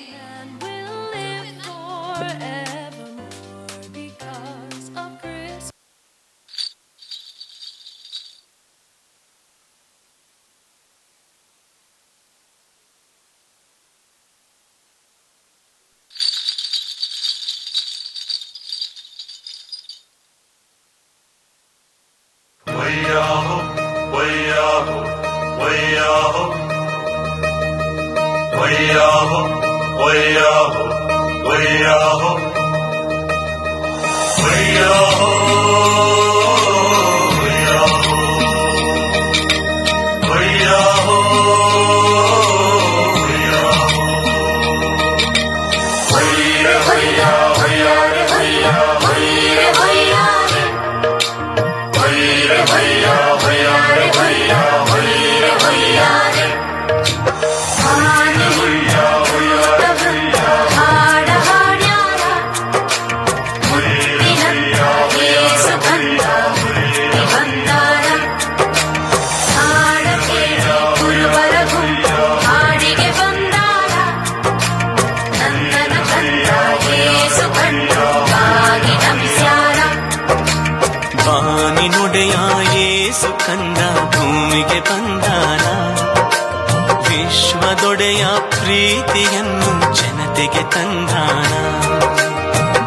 ವಿಶ್ವದೊಡೆಯ ಪ್ರೀತಿಯನ್ನು ಜನತೆಗೆ ತಂದಾನ.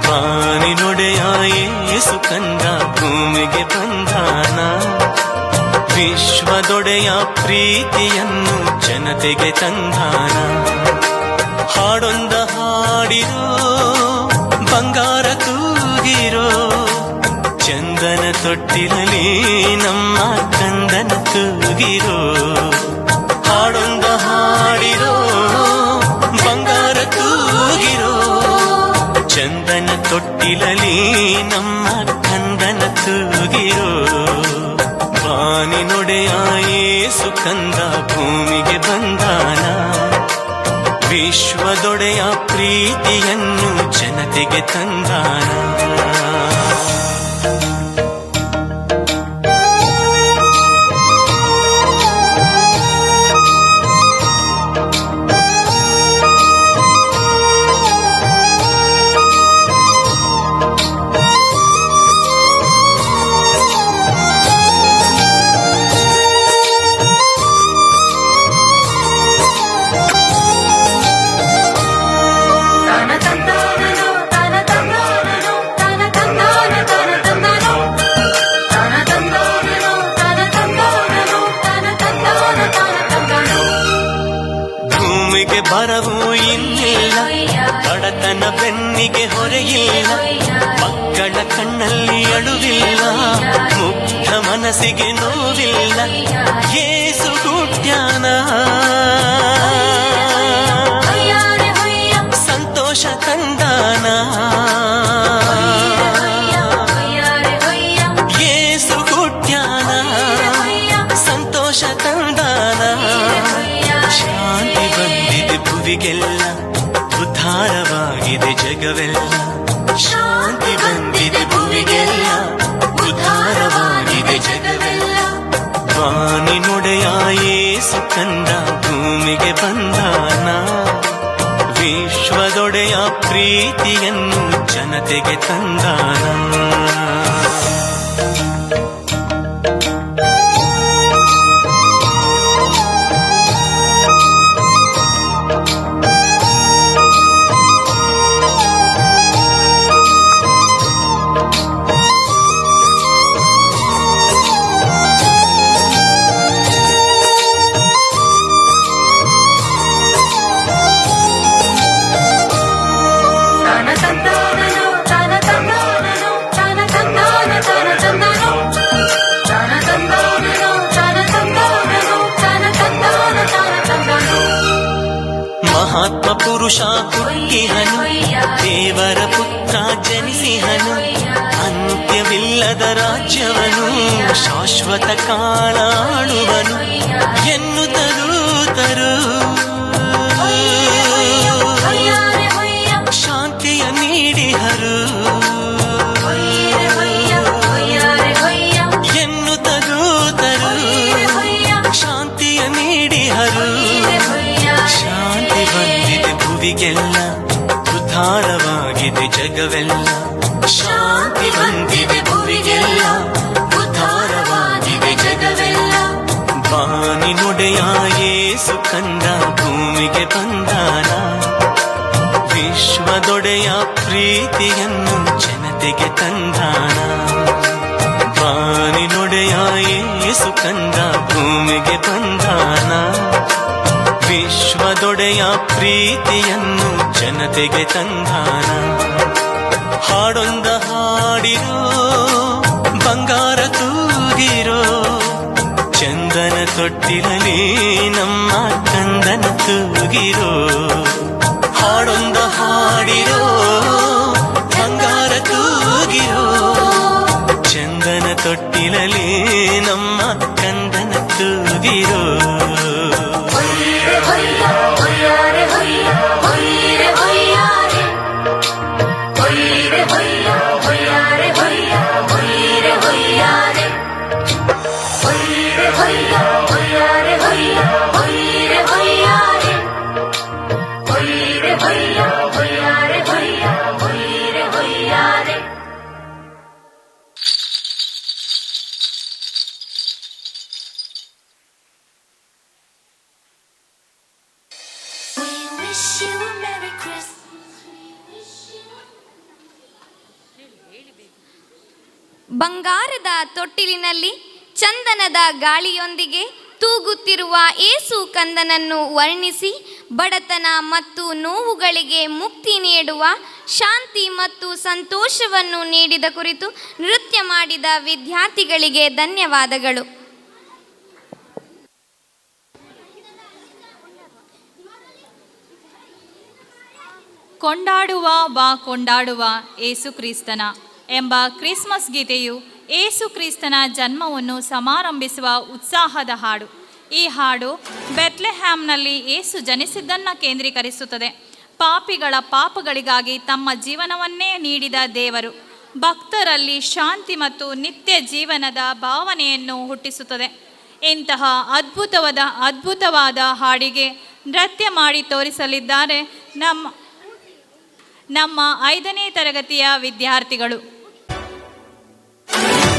ಬಾನಿನೊಡೆಯ ಯೇಸು ಕಂದ ಭೂಮಿಗೆ ಬಂದಾನ. ವಿಶ್ವದೊಡೆಯ ಪ್ರೀತಿಯನ್ನು ಜನತೆಗೆ ತಂದಾನ. ಹಾಡೊಂದ ಹಾಡಿರೋ ಬಂಗಾರ ತೂಗಿರೋ, ಚಂದನ ತೊಟ್ಟಿರಲಿ ನಮ್ಮ ಕಂದನ ತೂಗಿರೋ. ಹಾಡೊಂದ ಹಾಡಿರೋ ಬಂಗಾರ ತೂಗಿರೋ, ಚಂದನ ತೊಟ್ಟಿಲಲಿ ನಮ್ಮ ಕಂದನ ತೂಗಿರೋ. ಬಾನಿನೊಡೆಯ ಯೇಸು ಕಂದ ಭೂಮಿಗೆ ಬಂದಾನ. ವಿಶ್ವದೊಡೆಯ ಪ್ರೀತಿಯನ್ನು ಜನತೆಗೆ ತಂದಾನ. ಬರವೂ ಇನ್ನಿಲ್ಲ, ಬಡತನ ಬೆನ್ನಿಗೆ ಹೊರೆಯಿಲ್ಲ, ಮಕ್ಕಳ ಕಣ್ಣಲ್ಲಿ ಅಳುವಿಲ್ಲ, ಮುಗ್ಧ ಮನಸ್ಸಿಗೆ ನೋವಿಲ್ಲ. ಯೇಸು ಹುಟ್ಟ್ಯಾನ ಸಂತೋಷ ತಂದಾನ. ಯೇಸು ಉದ್ಧಾರವಾಗಿದೆ ಜಗವೆಲ್ಲ, ಶಾಂತಿ ಬಂದಿದೆ ಭುವಿಗೆಲ್ಲ, ಉದ್ಧಾರವಾಗಿದೆ ಜಗವೆಲ್ಲ. ಬಾನಿನೊಡೆಯ ಯೇಸು ಕಂದ ಭೂಮಿಗೆ ಬಂದಾನ, ವಿಶ್ವದೊಡೆಯ ಪ್ರೀತಿಯನ್ನು ಜನತೆಗೆ ತಂದಾನ. ಮಹಾತ್ಮ ಪುರುಷ ಹುಟ್ಟಿಹನು, ದೇವರ ಪುತ್ರ ಜನಿಸಿಹನು, ಅಂತ್ಯವಿಲ್ಲದ ರಾಜ್ಯವನು ಶಾಶ್ವತ ಕಾಲ ಆಳುವನು ಎನ್ನುತ್ತ ದೂತರು. ಶಾಂತಿಯ ನೀಡಿಹರು ಎನ್ನುತ್ತ ದೂತರು, ಶಾಂತಿಯ ನೀಡಿಹರು. ಶಾಂತಿ ಬಂದಿದೆ ಭುವಿಗೆಲ್ಲ, ಉದ್ಧಾರವಾಗಿದೆ ಜಗವೆಲ್ಲ, ಶಾಂತಿ ಬಂದಿದೆ ಭುವಿಗೆಲ್ಲ, ಉದ್ಧಾರವಾಗಿದೆ ಜಗವೆಲ್ಲ. ಬಾನಿನೊಡೆಯ ಯೇಸು ಕಂದ ಭೂಮಿಗೆ ಬಂದಾನ, ವಿಶ್ವದೊಡೆಯ ಪ್ರೀತಿಯನ್ನು ಜನತೆಗೆ ತಂದಾನ. ಬಾನಿನೊಡೆಯ ಯೇಸು ಕಂದ ಭೂಮಿಗೆ ಬಂದಾನ, ವಿಶ್ವದೊಡೆಯ ಪ್ರೀತಿಯನ್ನು ಜನತೆಗೆ ತಂದಾನ. ಹಾಡೊಂದ ಹಾಡಿರೋ ಬಂಗಾರ ತೂಗಿರೋ, ಚಂದನ ತೊಟ್ಟಿಲಲಿ ನಮ್ಮ ಕಂದನ ತೂಗಿರೋ. ಹಾಡೊಂದ ಹಾಡಿರೋ ಬಂಗಾರ ತೂಗಿರೋ, ಚಂದನ ತೊಟ್ಟಿಲಲಿ ನಮ್ಮ ಕಂದನ ತೂಗಿರೋ. ಬಂಗಾರದ ತೊಟ್ಟಿಲಿನಲ್ಲಿ ಚಂದನದ ಗಾಳಿಯೊಂದಿಗೆ ತೂಗುತ್ತಿರುವ ಏಸು ಕಂದನನ್ನು ವರ್ಣಿಸಿ ಬಡತನ ಮತ್ತು ನೋವುಗಳಿಗೆ ಮುಕ್ತಿ ನೀಡುವ ಶಾಂತಿ ಮತ್ತು ಸಂತೋಷವನ್ನು ನೀಡಿದ ಕುರಿತು ನೃತ್ಯ ಮಾಡಿದ ವಿದ್ಯಾರ್ಥಿಗಳಿಗೆ ಧನ್ಯವಾದಗಳು. ಕೊಂಡಾಡುವ ಬಾ ಕೊಂಡಾಡುವ ಏಸು ಕ್ರಿಸ್ತನ ಎಂಬ ಕ್ರಿಸ್ಮಸ್ ಗೀತೆಯು ಏಸು ಕ್ರಿಸ್ತನ ಜನ್ಮವನ್ನು ಸಮಾರಂಭಿಸುವ ಉತ್ಸಾಹದ ಹಾಡು. ಈ ಹಾಡು ಬೆತ್ಲೆಹ್ಯಾಮ್ನಲ್ಲಿ ಏಸು ಜನಿಸಿದ್ದನ್ನು ಕೇಂದ್ರೀಕರಿಸುತ್ತದೆ. ಪಾಪಿಗಳ ಪಾಪಗಳಿಗಾಗಿ ತಮ್ಮ ಜೀವನವನ್ನೇ ನೀಡಿದ ದೇವರು ಭಕ್ತರಲ್ಲಿ ಶಾಂತಿ ಮತ್ತು ನಿತ್ಯ ಜೀವನದ ಭಾವನೆಯನ್ನು ಹುಟ್ಟಿಸುತ್ತದೆ. ಇಂತಹ ಅದ್ಭುತವಾದ ಹಾಡಿಗೆ ನೃತ್ಯ ಮಾಡಿ ತೋರಿಸಲಿದ್ದಾರೆ ನಮ್ಮ 5ನೇ ತರಗತಿಯ ವಿದ್ಯಾರ್ಥಿಗಳು. Thank you.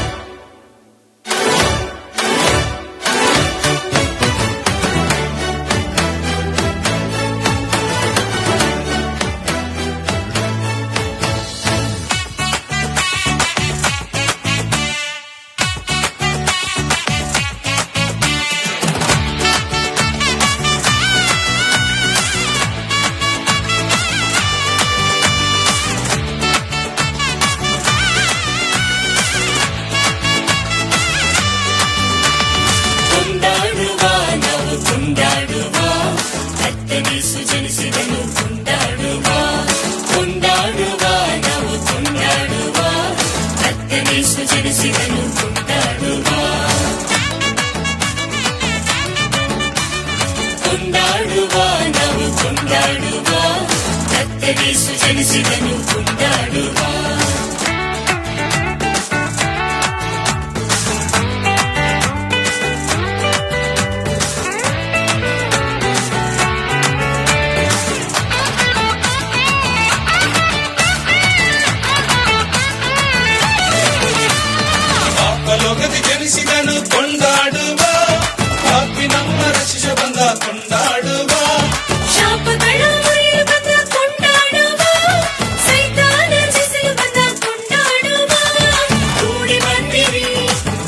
ಕರ್ತನೇಸು ಜನಿಸಿದನು ಕೊಂಡಾಡುವ. ಪಾಪಲೋಕದಿ ಜನಿಸಿದನು ಕೊಂಡಾಡುವ, ಪಾಪಿ ನಮ್ಮ ರಕ್ಷಿಸ ಬಂದ ಕೊಂಡಾಡುವ. ಶಾಪಗಳ ಮುರಿಯಲು ಬಂದ ಕೊಂಡಾಡುವ, ಸೈತಾನ ಜಯಿಸಲು ಬಂದ ಕೊಂಡಾಡುವ. ಕೂಡಿ ಬಂದಿರಿ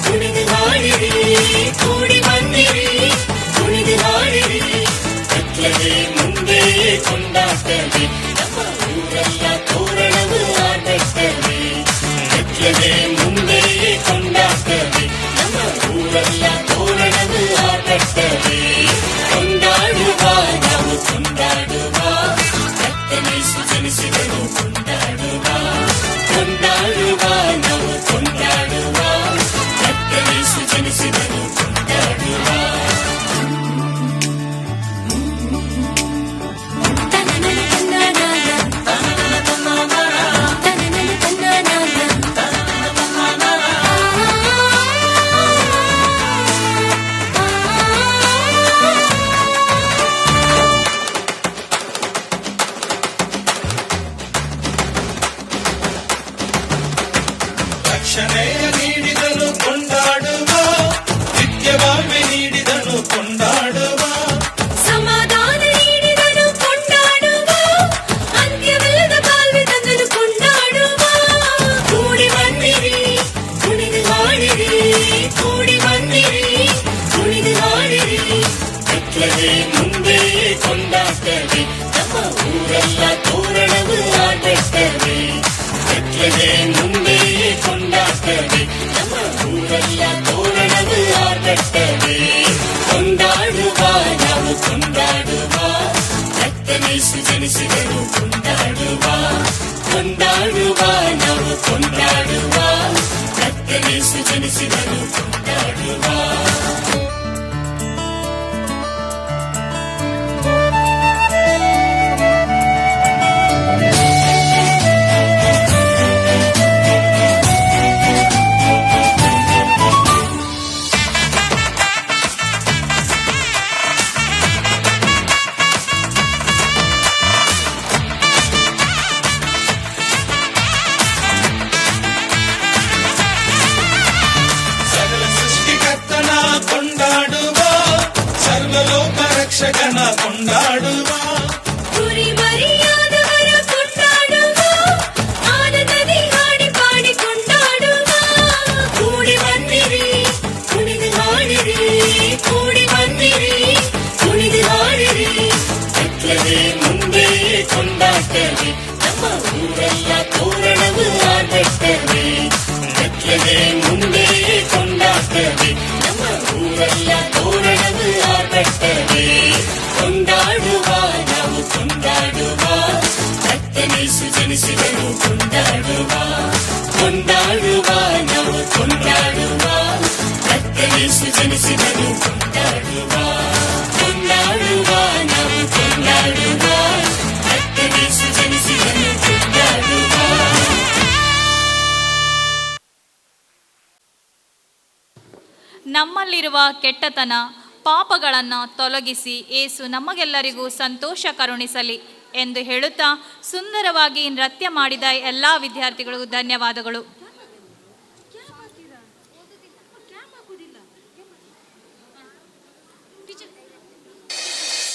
ಕುಣಿದು ಹಾಡಿರಿ, ಕೂಡಿ ಬಂದಿರಿ ಕುಣಿದು ಹಾಡಿರಿ. ಕತ್ಲದೆ ಮುಂದೆ ಕೊಂಡಾಟವೇ, ನಮ್ಮ ಊರೆಲ್ಲ ತೋರಣವು ಆಟಟ್ಟವೇ. ಕತ್ಲದೆ ಮುಂದೆ ಕೊಂಡಾಟವೇ, ನಮ್ಮ ಊರೆಲ್ಲ ತೋರಣವು ಆಟಟ್ಟವೇ. ಕೊಂಡಾಡುವ ನಾವು ಕೊಂಡಾಡುವ, ಕರ್ತನೇಸು ಜನಿಸಿದನು ಕೊಂಡಾಡುವ. ಕೊಂಡಾಡುವ ನಾವು ಕೊಂಡಾಡುವ, ಕರ್ತನೇಸು ಜನಿಸಿದನು ಕೊಂಡಾಡುವ. ರಕ್ಷಣೆಯ ನೀಡಿದನು ಕೊಂಡಾಡುವ, ನಿತ್ಯವಾಳ್ವೆ ನೀಡಿದನು ಕೊಂಡಾಡುವ. ಸಮಾಧಾನ ನೀಡಿದನು ಕೊಂಡಾಡುವ, ಅಂತ್ಯವಿಲ್ಲದ ಬಾಳ್ವೆ ತಂದನು ಕೊಂಡಾಡುವ. ಕೂಡಿ ಬಂದಿರಿ ಕುಣಿದು ಹಾಡಿರಿ, ಕೂಡಿ ಬಂದಿರಿ ಕುಣಿದು ಹಾಡಿರಿ. ಕತ್ಲದೆ ಮುಂದೆ ಕೊಂಡಾಟವೇ, ನಮ್ಮ ಊರೆಲ್ಲ ತೋರಣವು ಆಟಟ್ಟವೇ. ಕತ್ಲದೆ ಮುಂದೆ ಕೊಂಡಾಟವೇ, ನಮ್ಮ ಊರೆಲ್ಲ ತೋರಣವು ಆಟಟ್ಟವೇ. ಕೊಂಡಾಡುವ ನಾವು ಕೊಂಡಾಡುವ, ಕರ್ತನೇಸು ಜನಿಸಿದನು ಕೊಂಡಾಡುವ. ಕೊಂಡಾಡುವ ನಾವು ಕೊಂಡಾಡುವ, ಕರ್ತನೇಸು ಜನಿಸಿದನು ಕೊಂಡಾಡುವ. ಸಕಲ ಸೃಷ್ಟಿಕರ್ತನ ಕೊಂಡಾಡುವ, ಸರ್ವಲೋಕ ರಕ್ಷಕನ ಕೊಂಡಾಡುವ. ಕುರಿ ಮರಿಯಾದವರ ಕೊಂಡಾಡುವ, ಆನಂದದಿ ಹಾಡಿ ಪಾಡಿ ಕೊಂಡಾಡುವ. ಕೂಡಿ ಬಂದಿರಿ ಕುಣಿದು ಹಾಡಿರಿ, ಕೂಡಿ ಬಂದಿರಿ ಕುಣಿದು ಹಾಡಿರಿ. ಕತ್ಲದೆ ಮುಂದೆ ಕೊಂಡಾಟವೇ, ನಮ್ಮ ಊರೆಲ್ಲ ತೋರಣವು ಆಟಟ್ಟವೇ. ಕತ್ಲದೆ ಮುಂದೆ ಕೊಂಡಾಟವೇ, ನಮ್ಮ ಊರೆಲ್ಲ ತೋರಣವು ಆಟಟ್ಟವೇ. ಕೊಂಡಾಡುವ ನಾವು ಕೊಂಡಾಡುವ, ಕರ್ತನೇಸು ಜನಿಸಿದನು ಕೊಂಡಾಡುವ. ಕೊಂಡಾಡುವ ನಾವು ಕೊಂಡಾಡುವ, ಕರ್ತನೇಸು ಜನಿಸಿದನು ಕೊಂಡಾಡುವ. ಕೊಂಡಾಡುವ ನಾವು ಕೊಂಡಾಡುವ, ಕರ್ತನೇಸು ಜನಿಸಿದನು ಕೊಂಡಾಡುವ. ನಮ್ಮಲ್ಲಿರುವ ಕೆಟ್ಟತನ ಪಾಪಗಳನ್ನು ತೊಲಗಿಸಿ ಏಸು ನಮಗೆಲ್ಲರಿಗೂ ಸಂತೋಷ ಕರುಣಿಸಲಿ ಎಂದು ಹೇಳುತ್ತಾ ಸುಂದರವಾಗಿ ನೃತ್ಯ ಮಾಡಿದ ಎಲ್ಲ ವಿದ್ಯಾರ್ಥಿಗಳಿಗೂ ಧನ್ಯವಾದಗಳು.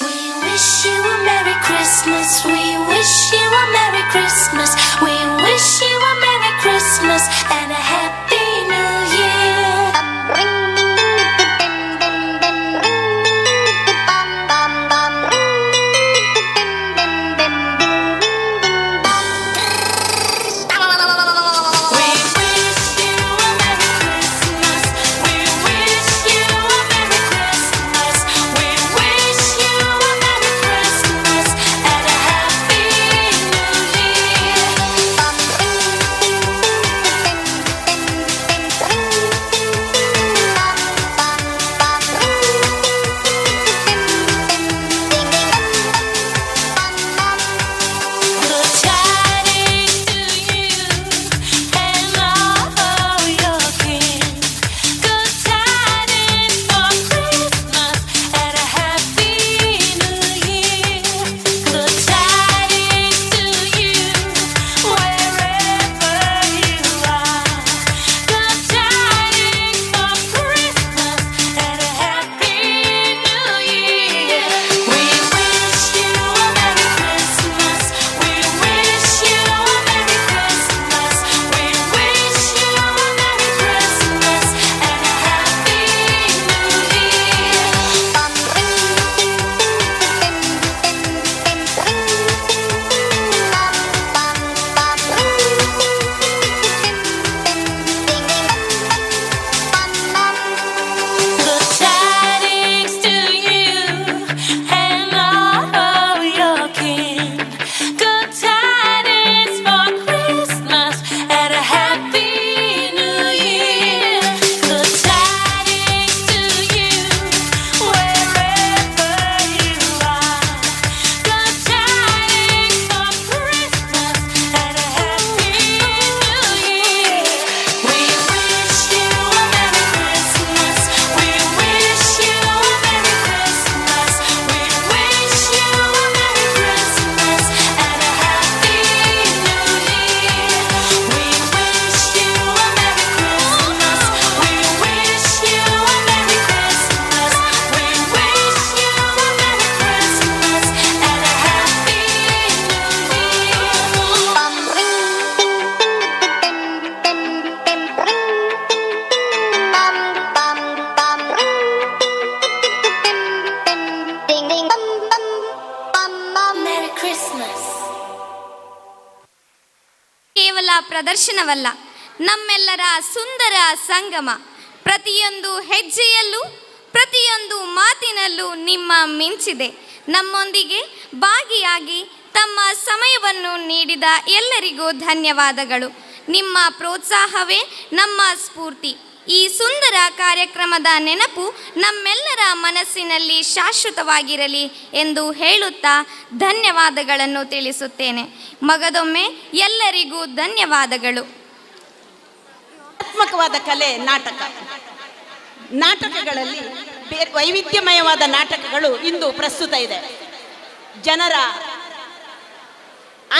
We wish you a Merry Christmas. We wish you a Merry Christmas. We wish you a Merry Christmas and a Happy New Year. We wish you a Merry Christmas. We wish you a Merry Christmas. We wish you a Merry Christmas and a Happy New Year. ಪ್ರದರ್ಶನವಲ್ಲ, ನಮ್ಮೆಲ್ಲರ ಸುಂದರ ಸಂಗಮ. ಪ್ರತಿಯೊಂದು ಹೆಜ್ಜೆಯಲ್ಲೂ ಪ್ರತಿಯೊಂದು ಮಾತಿನಲ್ಲೂ ನಿಮ್ಮ ಮಿಂಚಿದೆ. ನಮ್ಮೊಂದಿಗೆ ಭಾಗಿಯಾಗಿ ತಮ್ಮ ಸಮಯವನ್ನು ನೀಡಿದ ಎಲ್ಲರಿಗೂ ಧನ್ಯವಾದಗಳು. ನಿಮ್ಮ ಪ್ರೋತ್ಸಾಹವೇ ನಮ್ಮ ಸ್ಫೂರ್ತಿ. ಈ ಸುಂದರ ಕಾರ್ಯಕ್ರಮದ ನೆನಪು ನಮ್ಮೆಲ್ಲರ ಮನಸ್ಸಿನಲ್ಲಿ ಶಾಶ್ವತವಾಗಿರಲಿ ಎಂದು ಹೇಳುತ್ತಾ ಧನ್ಯವಾದಗಳನ್ನು ತಿಳಿಸುತ್ತೇನೆ. ಮಗದೊಮ್ಮೆ ಎಲ್ಲರಿಗೂ ಧನ್ಯವಾದಗಳು. ಆತ್ಮಕವಾದ ಕಲೆ ನಾಟಕ. ನಾಟಕಗಳಲ್ಲಿ ಬೇರೆ ವೈವಿಧ್ಯಮಯವಾದ ನಾಟಕಗಳು ಇಂದು ಪ್ರಸ್ತುತ ಇದೆ. ಜನರ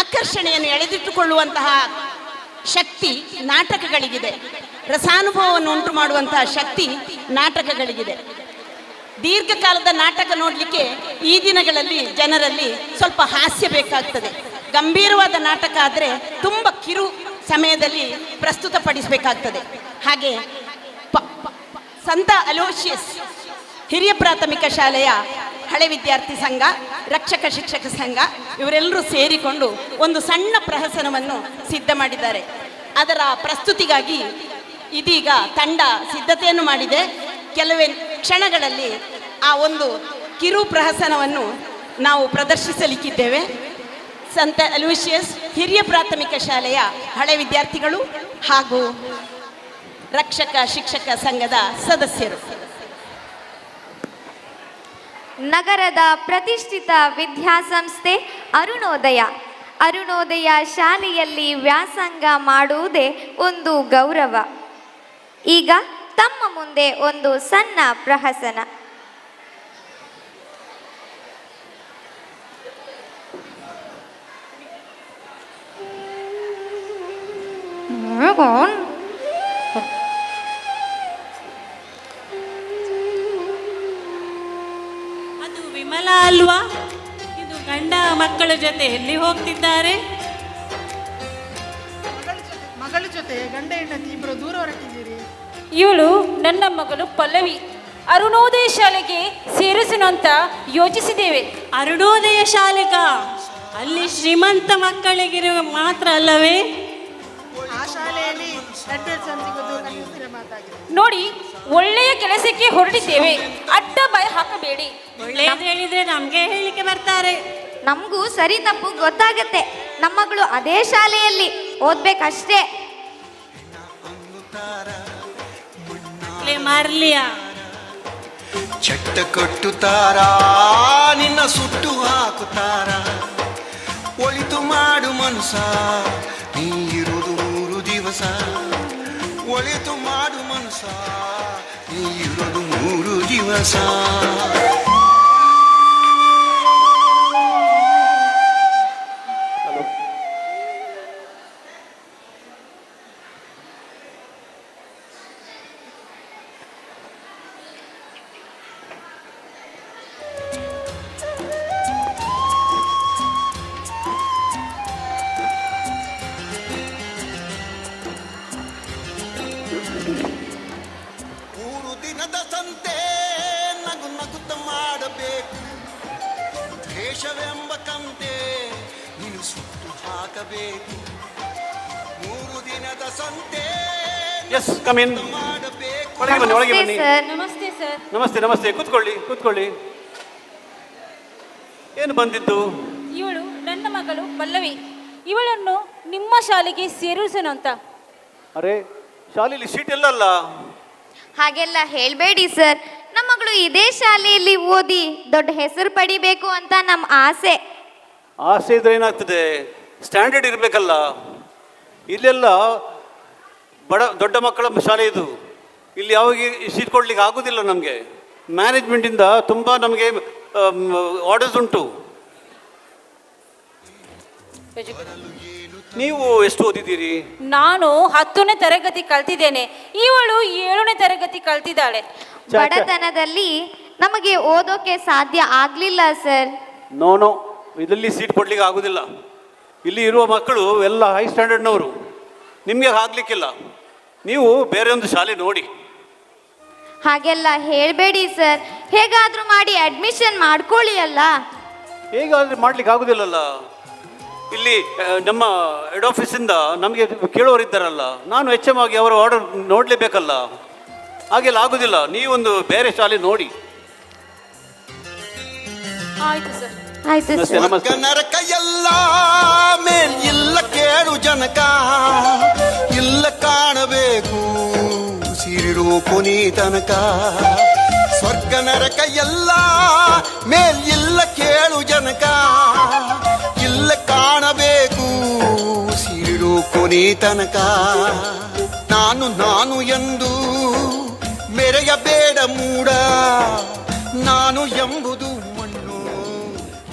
ಆಕರ್ಷಣೆಯನ್ನು ಎಳೆದಿಟ್ಟುಕೊಳ್ಳುವಂತಹ ಶಕ್ತಿ ನಾಟಕಗಳಿಗಿದೆ. ರಸಾನುಭವವನ್ನು ಉಂಟು ಮಾಡುವಂತಹ ಶಕ್ತಿ ನಾಟಕಗಳಿಗಿದೆ. ದೀರ್ಘಕಾಲದ ನಾಟಕ ನೋಡಲಿಕ್ಕೆ ಈ ದಿನಗಳಲ್ಲಿ ಜನರಲ್ಲಿ ಸ್ವಲ್ಪ ಹಾಸ್ಯ ಬೇಕಾಗ್ತದೆ. ಗಂಭೀರವಾದ ನಾಟಕ ಆದರೆ ತುಂಬ ಕಿರು ಸಮಯದಲ್ಲಿ ಪ್ರಸ್ತುತಪಡಿಸಬೇಕಾಗ್ತದೆ. ಹಾಗೆ ಸಂತ ಅಲೋಶಿಯಸ್ ಹಿರಿಯ ಪ್ರಾಥಮಿಕ ಶಾಲೆಯ ಹಳೆ ವಿದ್ಯಾರ್ಥಿ ಸಂಘ, ರಕ್ಷಕ ಶಿಕ್ಷಕ ಸಂಘ ಇವರೆಲ್ಲರೂ ಸೇರಿಕೊಂಡು ಒಂದು ಸಣ್ಣ ಪ್ರಹಸನವನ್ನು ಸಿದ್ಧ ಮಾಡಿದ್ದಾರೆ. ಅದರ ಪ್ರಸ್ತುತಿಗಾಗಿ ಇದೀಗ ತಂಡ ಸಿದ್ಧತೆಯನ್ನು ಮಾಡಿದೆ. ಕೆಲವೇ ಕ್ಷಣಗಳಲ್ಲಿ ಆ ಒಂದು ಕಿರು ಪ್ರಹಸನವನ್ನು ನಾವು ಪ್ರದರ್ಶಿಸಲಿಕ್ಕಿದ್ದೇವೆ. ಸಂತ ಅಲೋಶಿಯಸ್ ಹಿರಿಯ ಪ್ರಾಥಮಿಕ ಶಾಲೆಯ ಹಳೆ ವಿದ್ಯಾರ್ಥಿಗಳು ಹಾಗೂ ರಕ್ಷಕ ಶಿಕ್ಷಕ ಸಂಘದ ಸದಸ್ಯರು. ನಗರದ ಪ್ರತಿಷ್ಠಿತ ವಿದ್ಯಾಸಂಸ್ಥೆ ಅರುಣೋದಯ. ಅರುಣೋದಯ ಶಾಲೆಯಲ್ಲಿ ವ್ಯಾಸಂಗ ಮಾಡುವುದೇ ಒಂದು ಗೌರವ. ಈಗ ತಮ್ಮ ಮುಂದೆ ಒಂದು ಸಣ್ಣ ಪ್ರಹಸನ. ಅದು ವಿಮಲಾ ಅಲ್ವಾ? ಇದು ಗಂಡ ಮಕ್ಕಳ ಜೊತೆ ಎಲ್ಲಿ ಹೋಗ್ತಿದ್ದಾರೆ? ಮಗಳ ಜೊತೆ ಗಂಡ ಹೆಂಡತಿ ಇಬ್ಬರು ದೂರ ಹೊರಟಿದ್ದೀರಿ. ಇವಳು ನನ್ನ ಮಗಳು ಪಲ್ಲವಿ. ಅರುಣೋದಯ ಶಾಲೆಗೆ ಸೇರಿಸೋಣ ಅಂತ ಯೋಚಿಸಿದ್ದೇವೆ. ಅರುಣೋದಯ ಶಾಲೆಗ? ಅಲ್ಲಿ ಶ್ರೀಮಂತ ಮಕ್ಕಳಿಗಿರುವ ಮಾತ್ರ ಅಲ್ಲವೇ? ಆ ಶಾಲೆಯಲ್ಲಿ ಅಡ್ಮಿಷನ್ ಸಿಗೋದು ಕನಸಿನ ಮಾತಾಗಿದೆ. ನೋಡಿ, ಒಳ್ಳೆಯ ಕೆಲಸಕ್ಕೆ ಹೊರಟಿದ್ದೇವೆ, ಅಡ್ಡ ಭಯ ಹಾಕಬೇಡಿ. ಒಳ್ಳೆಯದು ಹೇಳಿದ್ರೆ ನಮಗೆ ಹೇಳಿಕೆ ಬರ್ತಾರೆ. ನಮಗೂ ಸರಿ ತಪ್ಪು ಗೊತ್ತಾಗತ್ತೆ. ನಮ್ಮಗಳು ಅದೇ ಶಾಲೆಯಲ್ಲಿ ಓದ್ಬೇಕಷ್ಟೇ. ಮಾರ್ಲಿಯಾ ಚಟ್ಟ ಕಟ್ಟುತ್ತಾರ, ನಿನ್ನ ಸುಟ್ಟು ಹಾಕುತ್ತಾರ. ಒಳಿತು ಮಾಡು ಮನುಸ, ನೀ ಇರುವುದು 3 ದಿವಸ. ಒಳಿತು ಮಾಡು ಮನುಸ, ನೀ ಇರುವುದು 3 ದಿವಸ. ಒಳಗೆ ಬನ್ನಿ, ಒಳಗೆ ಬನ್ನಿ. ನಮಸ್ತೆ ಸರ್. ನಮಸ್ತೆ ನಮಸ್ತೆ, ಕೂತ್ಕೊಳ್ಳಿ ಕೂತ್ಕೊಳ್ಳಿ. ಏನು ಬಂದಿದ್ದು? ಇವಳು ನನ್ನ ಮಗಳು ಪಲ್ಲವಿ. ಇವಳನ್ನು ನಿಮ್ಮ ಶಾಲೆಗೆ ಸೇರಿಸೋಣ ಅಂತ. ಅರೆ, ಶಾಲೆಯಲ್ಲಿ ಸೀಟ್ ಎಲ್ಲ ಅಲ್ಲ. ಹಾಗೆಲ್ಲ ಹೇಳಬೇಡಿ ಸರ್. ನಮ್ಮ ಮಗಳು ಇದೇ ಶಾಲೆಯಲ್ಲಿ ಓದಿ ದೊಡ್ಡ ಹೆಸರು ಪಡಿಬೇಕು ಅಂತ ನಮ್ಮ ಆಸೆ. ಆಸೆ ಇದ್ರೆ ಏನಾಗ್ತದೆ, ಸ್ಟ್ಯಾಂಡರ್ಡ್ ಇರಬೇಕಲ್ಲ. ಇಲ್ಲೆಲ್ಲ ಬಡ ದೊಡ್ಡ ಮಕ್ಕಳ ಶಾಲೆ ಇದು. ಇಲ್ಲಿ ಯಾವಾಗ ಸೀಟ್ ಕೊಡಲಿಕ್ಕೆ ಆಗೋದಿಲ್ಲ ನಮಗೆ. ಮ್ಯಾನೇಜ್ಮೆಂಟಿಂದ ತುಂಬ ನಮಗೆ ಆರ್ಡರ್ಸ್ ಉಂಟು. ನೀವು ಎಷ್ಟು ಓದಿದ್ದೀರಿ? ನಾನು 10ನೇ ತರಗತಿ ಕಲ್ತಿದ್ದೇನೆ. ಇವಳು 7ನೇ ತರಗತಿ ಕಲ್ತಿದ್ದಾಳೆ. ಬಡತನದಲ್ಲಿ ನಮಗೆ ಓದೋಕೆ ಸಾಧ್ಯ ಆಗಲಿಲ್ಲ ಸರ್. ನೋ ನೋ, ಇದರಲ್ಲಿ ಸೀಟ್ ಕೊಡಲಿಕ್ಕೆ ಆಗೋದಿಲ್ಲ. ಇಲ್ಲಿ ಇರುವ ಮಕ್ಕಳು ಎಲ್ಲ ಹೈ ಸ್ಟ್ಯಾಂಡರ್ಡ್ನವರು, ನಿಮಗೆ ಆಗಲಿಕ್ಕಿಲ್ಲ. ನೀವು ಬೇರೆ ಒಂದು ಶಾಲೆ ನೋಡಿ. ಹಾಗೆಲ್ಲ ಹೇಳಬೇಡಿ ಸರ್, ಹೇಗಾದರೂ ಮಾಡಿ ಅಡ್ಮಿಷನ್ ಮಾಡ್ಕೊಳ್ಳಿ ಅಲ್ಲ. ಹೇಗಾದರೂ ಮಾಡ್ಲಿಕ್ಕೆ ಆಗೋದಿಲ್ಲಲ್ಲ. ಇಲ್ಲಿ ನಮ್ಮ ಹೆಡ್ ಆಫೀಸಿಂದ ನಮಗೆ ಕೇಳೋರಿದ್ದಾರಲ್ಲ, ನಾನು ಎಚ್ ಎಮ್ ಆಗಿ ಅವರ ಆರ್ಡರ್ ನೋಡಲೇಬೇಕಲ್ಲ. ಹಾಗೆಲ್ಲ ಆಗೋದಿಲ್ಲ, ನೀವೊಂದು ಬೇರೆ ಶಾಲೆ ನೋಡಿ. ಆಯ್ತು ಸರ್. ಆಯ್ತು. ನಮಸ್ತೆ, ನಮಸ್ತೆ. ನರಕ ಎಲ್ಲ ಮೇಲ್ ಇಲ್ಲ ಕೇಳು ಜನಕ, ಇಲ್ಲ ಕಾಣಬೇಕು ಸಿರಿರು ಕೊನಿ ತನಕ. ಸ್ವರ್ಗ ನರಕ ಎಲ್ಲ ಮೇಲ್ ಇಲ್ಲ ಕೇಳು ಜನಕ, ಇಲ್ಲ ಕಾಣಬೇಕು ಸಿರಿರು ಕೊನಿ ತನಕ. ನಾನು ನಾನು ಎಂದು ಮೆರೆಯಬೇಡ ಮೂಡ, ನಾನು ಎಂಬುದು ಮಣ್ಣು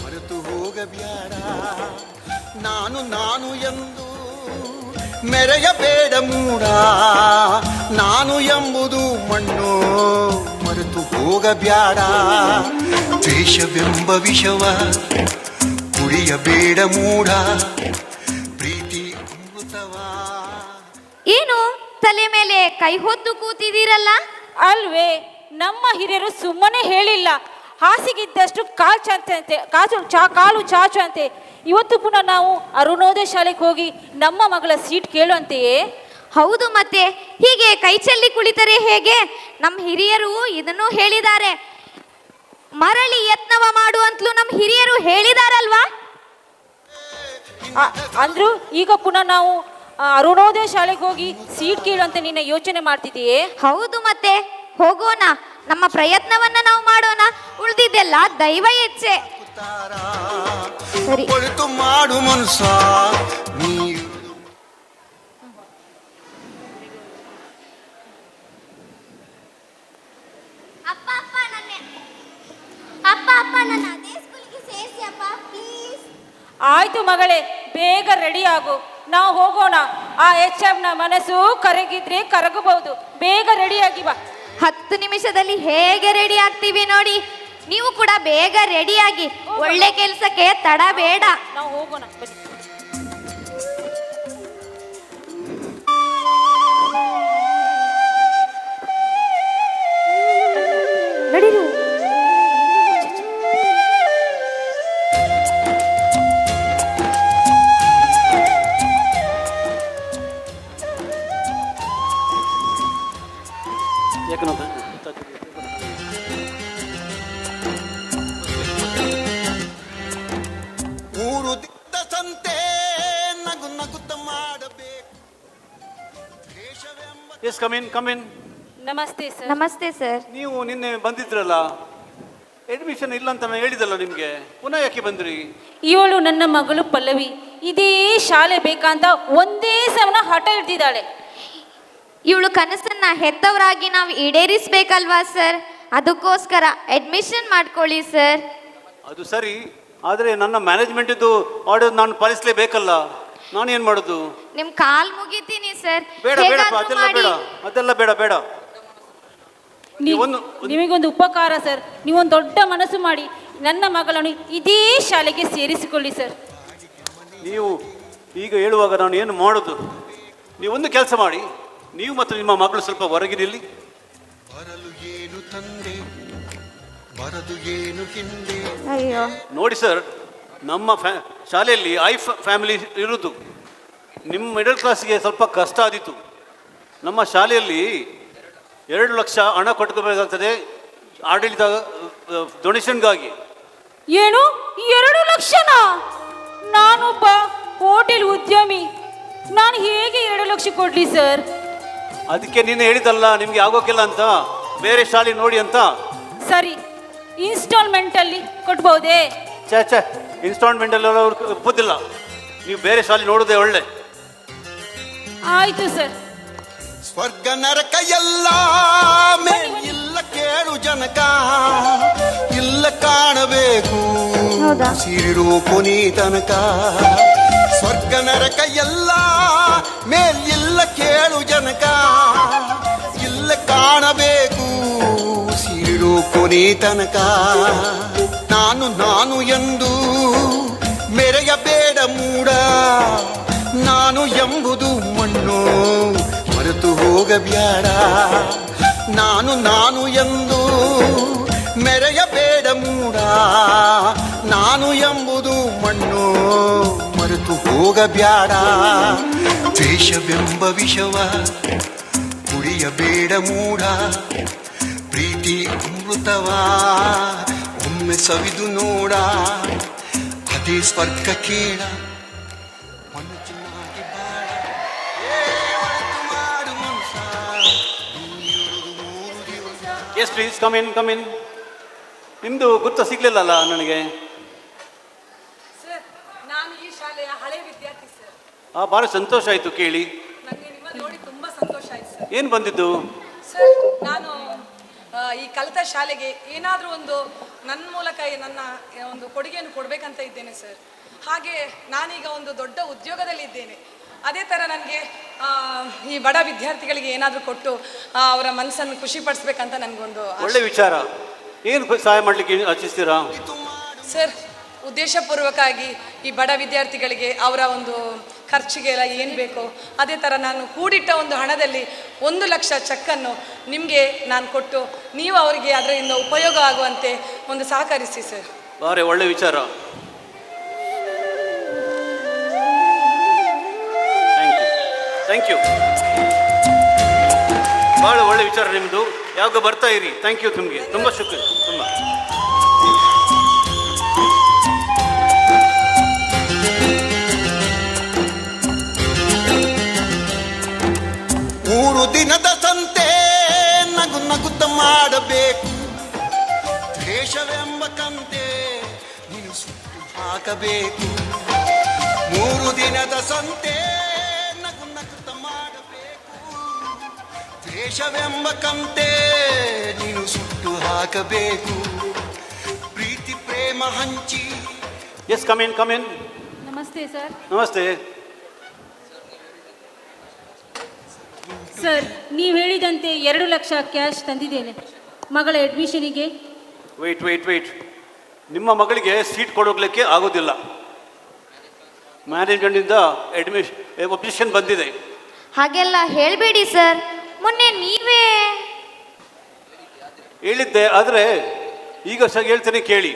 ಮರೆತು ಹೋಗಬ್ಯಾಡ. ನಾನು ನಾನು ಎಂದು ಮೆರೆಯಬೇಡ ಮೂಡ, ನಾನು ಎಂಬುದು ಮಣ್ಣು ಮರೆತು ಹೋಗಬ್ಯಾಡ. ದ್ವೇಷವೆಂಬ ವಿಷವ ಕುಡಿಯಬೇಡ ಮೂಢ, ಪ್ರೀತಿ ಅಮೃತವಾ. ಏನು ತಲೆ ಮೇಲೆ ಕೈ ಹೊತ್ತು ಕೂತಿದ್ದೀರಲ್ಲ? ಅಲ್ವೇ, ನಮ್ಮ ಹಿರಿಯರು ಸುಮ್ಮನೆ ಹೇಳಿಲ್ಲ, ಹಾಸಿಗಿದ್ದಷ್ಟು ಕಾಲು ಚಾಚಂತೆ, ಕಾಲು ಚಾಚು ಅಂತೆ. ಇವತ್ತು ಪುನಃ ನಾವು ಅರುಣೋದಯ ಶಾಲೆಗೆ ಹೋಗಿ ನಮ್ಮ ಮಗಳ ಸೀಟ್ ಕೇಳುವಂತೆಯೇ? ಹೌದು, ಮತ್ತೆ ಹೀಗೆ ಕೈ ಚೆಲ್ಲಿ ಕುಳಿತರೆ ಹೇಗೆ? ನಮ್ಮ ಹಿರಿಯರು ಇದನ್ನು ಹೇಳಿದ್ದಾರೆ, ಮರಳಿ ಯತ್ನವ ಮಾಡುವಂತಲೂ ನಮ್ಮ ಹಿರಿಯರು ಹೇಳಿದಾರಲ್ವಾ? ಅಂದ್ರು ಈಗ ಪುನಃ ನಾವು ಅರುಣೋದಯ ಶಾಲೆಗೆ ಹೋಗಿ ಸೀಟ್ ಕೇಳುವಂತ ನಿನ್ನ ಯೋಚನೆ ಮಾಡ್ತಿದೀಯೇ? ಹೌದು, ಮತ್ತೆ ಹೋಗೋಣ, ನಮ್ಮ ಪ್ರಯತ್ನವನ್ನ ನಾವು ಮಾಡೋಣ, ಉಳಿದಿದ್ದೆಲ್ಲ ದೈವ ಇಚ್ಛೆ. ಸರಿ. ಒಳಿತು ಮಾಡು ಮನುಷ್ಯ ನೀ. ಅಪ್ಪ ಅಪ್ಪ ನನ್ನ ಅಪ್ಪ ಅಪ್ಪ ನನ್ನ ಅದೇ ಸ್ಕೂಲಿಗೆ ಸೇರಿಸಿ ಅಪ್ಪ, ಪ್ಲೀಸ್. ಆಯ್ತು ಮಗಳೇ, ಬೇಗ ರೆಡಿ ಆಗು, ನಾವು ಹೋಗೋಣ. ಆ ಎಚ್ ಎಂ ನ ಮನಸ್ಸು ಕರಗಿದ್ರೆ ಕರಗಬಹುದು, ಬೇಗ ರೆಡಿಯಾಗಿ ಬಾ. 10 ನಿಮಿಷದಲ್ಲಿ ಹೇಗೆ ರೆಡಿ ಆಗ್ತೀವಿ ನೋಡಿ. ನೀವು ಕೂಡ ಬೇಗ ರೆಡಿಯಾಗಿ, ಒಳ್ಳೆ ಕೆಲಸಕ್ಕೆ ತಡ ಬೇಡ. ನಾವು ಹೋಗೋಣ ಬನ್ನಿ. ನಡೀರಿ. ಊರು ದಿಟ್ಟ ಸಂತೆ ನಗು ನಗುತ್ತ ಮಾಡಬೇಕು. Yes, come in, come in. ನಮಸ್ತೆ ಸರ್. ನಮಸ್ತೆ ಸರ್. ನೀವು ನಿನ್ನೆ ಬಂದಿದ್ರಲ್ಲ, ಅಡ್ಮಿಷನ್ ಇಲ್ಲ ಅಂತ ನಾನು ಹೇಳಿದಲ್ಲ ನಿಮಗೆ, ಪುನಃ ಯಾಕೆ ಬಂದ್ರಿ? ಇವಳು ನನ್ನ ಮಗಳು ಪಲ್ಲವಿ, ಇದೇ ಶಾಲೆ ಬೇಕಂತ ಒಂದೇ ಸಮನ ಹಠ ಹಿಡ್ದಿದ್ದಾಳೆ. ಇವಳು ಕನಸನ್ನ ಹೆತ್ತವರಾಗಿ ನಾವು ಈಡೇರಿಸ್ಬೇಕಲ್ವಾ ಸರ್? ಅದಕ್ಕೋಸ್ಕರ ಅಡ್ಮಿಷನ್ ಮಾಡ್ಕೊಳ್ಳಿ ಸರ್. ಅದು ಸರಿ, ಆದರೆ ನನ್ನ ಮ್ಯಾನೇಜ್ಮೆಂಟಿದ್ದು ಆರ್ಡರ್ ನಾನು ಪಾಲಿಸಲೇಬೇಕಲ್ಲ, ನಾನೇನು ಮಾಡೋದು? ನಿಮ್ ಕಾಲ್ ಮುಗಿತೀನಿ ಸರ್. ಬೇಡ ಬೇಡ, ಅದೆಲ್ಲ ಬೇಡ, ಅದೆಲ್ಲ ಬೇಡ ಬೇಡ. ನಿಮಗೊಂದು ಉಪಕಾರ ಸರ್, ನೀವೊಂದು ದೊಡ್ಡ ಮನಸ್ಸು ಮಾಡಿ ನನ್ನ ಮಗಳನ್ನು ಇದೇ ಶಾಲೆಗೆ ಸೇರಿಸಿಕೊಳ್ಳಿ ಸರ್. ನೀವು ಈಗ ಹೇಳುವಾಗ ನಾನು ಏನು ಮಾಡೋದು? ನೀವೊಂದು ಕೆಲಸ ಮಾಡಿ, ನೀವು ಮತ್ತು ನಿಮ್ಮ ಮಗಳು ಸ್ವಲ್ಪ ಹೊರಗೆ ನಿಲ್ಲಿ. ಬರಲು ಏನು ತಂದೆ, ಬರದು ಏನು ಹಿಂದೆ. ಅಯ್ಯೋ ನೋಡಿ ಸರ್, ನಮ್ಮ ಶಾಲೆಯಲ್ಲಿ I family ಇರುವುದು. ನಿಮ್ಮ ಮಿಡಲ್ ಕ್ಲಾಸ್ಗೆ ಸ್ವಲ್ಪ ಕಷ್ಟ ಆದೀತು. ನಮ್ಮ ಶಾಲೆಯಲ್ಲಿ 2 ಲಕ್ಷ ಹಣ ಕೊಟ್ಕೋಬೇಕಾಗ್ತದೆ ಆಡಳಿತ ಡೊನೇಷನ್ಗಾಗಿ. ಏನು 2 ಲಕ್ಷನಾ? ನಾನೊಬ್ಬ ಹೋಟೆಲ್ ಉದ್ಯಮಿ, ನಾನು ಹೇಗೆ 2 ಲಕ್ಷ ಕೊಡ್ಲಿ ಸರ್? ಅದಕ್ಕೆ ನೀನು ಹೇಳಿದಲ್ಲ ನಿಮಗೆ ಆಗೋಕಿಲ್ಲ ಅಂತ, ಬೇರೆ ಶಾಲೆ ನೋಡಿ ಅಂತ. ಸರಿ, ಇನ್ಸ್ಟಾಲ್ಮೆಂಟಲ್ಲಿ ಕೊಡ್ಬೋದೇ? ಛೇ ಛೇ, ಇನ್ಸ್ಟಾಲ್ಮೆಂಟಲ್ಲಿ ಅವ್ರು ಒಪ್ಪೋದಿಲ್ಲ. ನೀವು ಬೇರೆ ಶಾಲೆ ನೋಡೋದೇ ಒಳ್ಳೆ. ಆಯ್ತು ಸರ್. ಸ್ವರ್ಗ ನರಕ ಎಲ್ಲ ಮೇಲ್ ಇಲ್ಲ ಕೇಳು ಜನಕ, ಇಲ್ಲ ಕಾಣಬೇಕು ಸಿರಿರು ಕೊನಿ ತನಕ. ಸ್ವರ್ಗ ನರಕ ಎಲ್ಲ ಮೇಲ್ ಇಲ್ಲ ಕೇಳು ಜನಕ, ಇಲ್ಲ ಕಾಣಬೇಕು ಸಿರಿರು ಕೊನಿ ತನಕ. ನಾನು ನಾನು ಎಂದು ಮೆರೆಯಬೇಡ ಮೂಡ, ನಾನು ಎಂಬುದು ಮಣ್ಣು ಮರೆತು ಹೋಗಬ್ಯಾಡ. ನಾನು ನಾನು ಎಂದು ಮೆರೆಯಬೇಡ ಮೂಡ, ನಾನು ಎಂಬುದು ಮಣ್ಣು. ಮರೆತು ಹೋಗಬ್ಯಾಡ. ದ್ವೇಷವೆಂಬ ವಿಷವ ಕುಡಿಯಬೇಡ ಮೂಢ, ಪ್ರೀತಿ ಅಮೃತವ ಒಮ್ಮೆ ಸವಿದು ನೋಡ, ಅದೇ ಸ್ವರ್ಗ ಕೇಳ. Yes please, come in, come in. ನಿಮ್ಮದು ಗುರ್ತು ಸಿಗಲಿಲ್ಲಲ್ಲ ನನಗೆ. ಸರ್, ನಾನು ಈ ಶಾಲೆಯ ಹಳೆ ವಿದ್ಯಾರ್ಥಿ ಸರ್. ಭಾಳ ಸಂತೋಷ ಆಯಿತು ಕೇಳಿ. ನನಗೆ ನಿಮ್ಮ ನೋಡಿ ತುಂಬ ಸಂತೋಷ ಆಯಿತು ಸರ್. ಏನು ಬಂದಿದ್ದು ಸರ್? ನಾನು ಈ ಕಲಿತ ಶಾಲೆಗೆ ಏನಾದರೂ ಒಂದು ನನ್ನ ಮೂಲಕ ನನ್ನ ಒಂದು ಕೊಡುಗೆಯನ್ನು ಕೊಡಬೇಕಂತ ಇದ್ದೇನೆ ಸರ್. ಹಾಗೆ ನಾನೀಗ ಒಂದು ದೊಡ್ಡ ಉದ್ಯೋಗದಲ್ಲಿ ಇದ್ದೇನೆ. ಅದೇ ಥರ ನನಗೆ ಈ ಬಡ ವಿದ್ಯಾರ್ಥಿಗಳಿಗೆ ಏನಾದರೂ ಕೊಟ್ಟು ಅವರ ಮನಸ್ಸನ್ನು ಖುಷಿಪಡಿಸ್ಬೇಕಂತ ನನಗೊಂದು ಒಳ್ಳೆ ವಿಚಾರ. ಏನು ಸಹಾಯ ಮಾಡಲಿಕ್ಕೆ ಆಚಿಸ್ತೀರಾ ಸರ್? ಉದ್ದೇಶಪೂರ್ವಕವಾಗಿ ಈ ಬಡ ವಿದ್ಯಾರ್ಥಿಗಳಿಗೆ ಅವರ ಒಂದು ಖರ್ಚಿಗೆಲ್ಲ ಏನು ಬೇಕೋ ಅದೇ ಥರ ನಾನು ಕೂಡಿಟ್ಟ ಒಂದು ಹಣದಲ್ಲಿ 1 ಲಕ್ಷ ಚೆಕ್ಕನ್ನು ನಿಮಗೆ ನಾನು ಕೊಟ್ಟು ನೀವು ಅವರಿಗೆ ಅದರಿಂದ ಉಪಯೋಗ ಆಗುವಂತೆ ಒಂದು ಸಹಕರಿಸಿ ಸರ್. ಬಾರೆ, ಒಳ್ಳೆ ವಿಚಾರ. Thank you, thank you. ಭಾಳ ಒಳ್ಳೆ ವಿಚಾರ ನಿಮ್ಮದು. ಯಾವಾಗ ಬರ್ತಾ ಇರಿ. Thank you ನಿಮಗೆ, ತುಂಬ ಶುಕ್ರಿಯ, ತುಂಬ. ಮೂರು ದಿನದ ಸಂತೆ ನಗು ನಗುತ್ತ ಮಾಡಬೇಕು, ದ್ವೇಷವೆಂಬ ಕಂತೆ ನೀನು ಸುಟ್ಟು ಹಾಕಬೇಕು. 3 ದಿನದ ಸಂತೆ ನಗು ನಗುತ್ತ ಮಾಡಬೇಕು, ದ್ವೇಷವೆಂಬ ಕಂತೆ ನೀನು ಸುಟ್ಟು ಹಾಕಬೇಕು. ಪ್ರೀತಿ ಪ್ರೇಮ ಹಂಚಿ. Yes, come in, come in. ನಮಸ್ತೆ ಸರ್. ನಮಸ್ತೆ ಸರ್. ನೀವು ಹೇಳಿದಂತೆ 2 ಲಕ್ಷ ಕ್ಯಾಶ್ ತಂದಿದ್ದೇನೆ ಮಗಳ ಅಡ್ಮಿಷನಿಗೆ. ವೆಯ್ಟ್ ವೆಯ್ಟ್ ವೆಯ್ಟ್, ನಿಮ್ಮ ಮಗಳಿಗೆ ಸೀಟ್ ಕೊಡೋಗ್ಲಿಕ್ಕೆ ಆಗೋದಿಲ್ಲ. ಮ್ಯಾನೇಜ್ಮೆಂಟಿಂದ ಅಬ್ಜೆಕ್ಷನ್ ಬಂದಿದೆ. ಹಾಗೆಲ್ಲ ಹೇಳಬೇಡಿ ಸರ್, ಮೊನ್ನೆ ನೀವೇ ಹೇಳಿದ್ದೆ. ಆದರೆ ಈಗ ಸಹ ಹೇಳ್ತೇನೆ ಕೇಳಿ.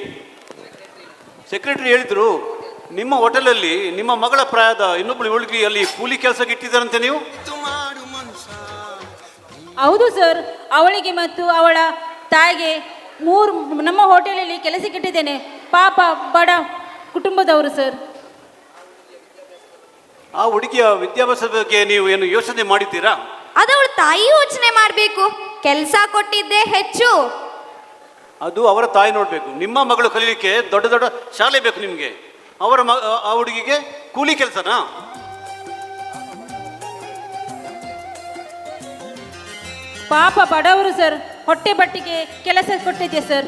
ಸೆಕ್ರೆಟರಿ ಹೇಳಿದರು ನಿಮ್ಮ ಹೋಟೆಲಲ್ಲಿ ನಿಮ್ಮ ಮಗಳ ಪ್ರಾಯದ ಇನ್ನೊಬ್ಬಳು ಹುಡುಗಿ ಅಲ್ಲಿ ಕೂಲಿ ಕೆಲಸಕ್ಕೆ ಇಟ್ಟಿದ್ದಾರಂತೆ ನೀವು. ಹೌದು ಸರ್, ಅವಳಿಗೆ ಮತ್ತು ಅವಳ ತಾಯಿಗೆ 3 ನಮ್ಮ ಹೋಟೆಲಲ್ಲಿ ಕೆಲಸಕ್ಕೆ ಇಟ್ಟಿದ್ದೇನೆ. ಪಾಪ ಬಡ ಕುಟುಂಬದವರು ಸರ್. ಆ ಹುಡುಗಿಯ ವಿದ್ಯಾಭ್ಯಾಸದ ಬಗ್ಗೆ ನೀವು ಏನು ಯೋಚನೆ ಮಾಡಿದ್ದೀರಾ? ಅದು ಅವಳ ತಾಯಿ ಯೋಚನೆ ಮಾಡಬೇಕು. ಕೆಲಸ ಕೊಟ್ಟಿದ್ದೇ ಹೆಚ್ಚು. ಅದು ಅವರ ತಾಯಿ ನೋಡಬೇಕು. ನಿಮ್ಮ ಮಗಳು ಕಲೀಲಿಕ್ಕೆ ದೊಡ್ಡ ದೊಡ್ಡ ಶಾಲೆ ಬೇಕು ನಿಮಗೆ. ಅವರ ಆ ಹುಡುಗಿಗೆ ಕೂಲಿ ಕೆಲಸನಾ? ಪಾಪ ಬಡವರು ಸರ್, ಹೊಟ್ಟೆ ಬಟ್ಟಿಗೆ ಕೆಲಸ ಕೊಟ್ಟಿದ್ದೆ ಸರ್.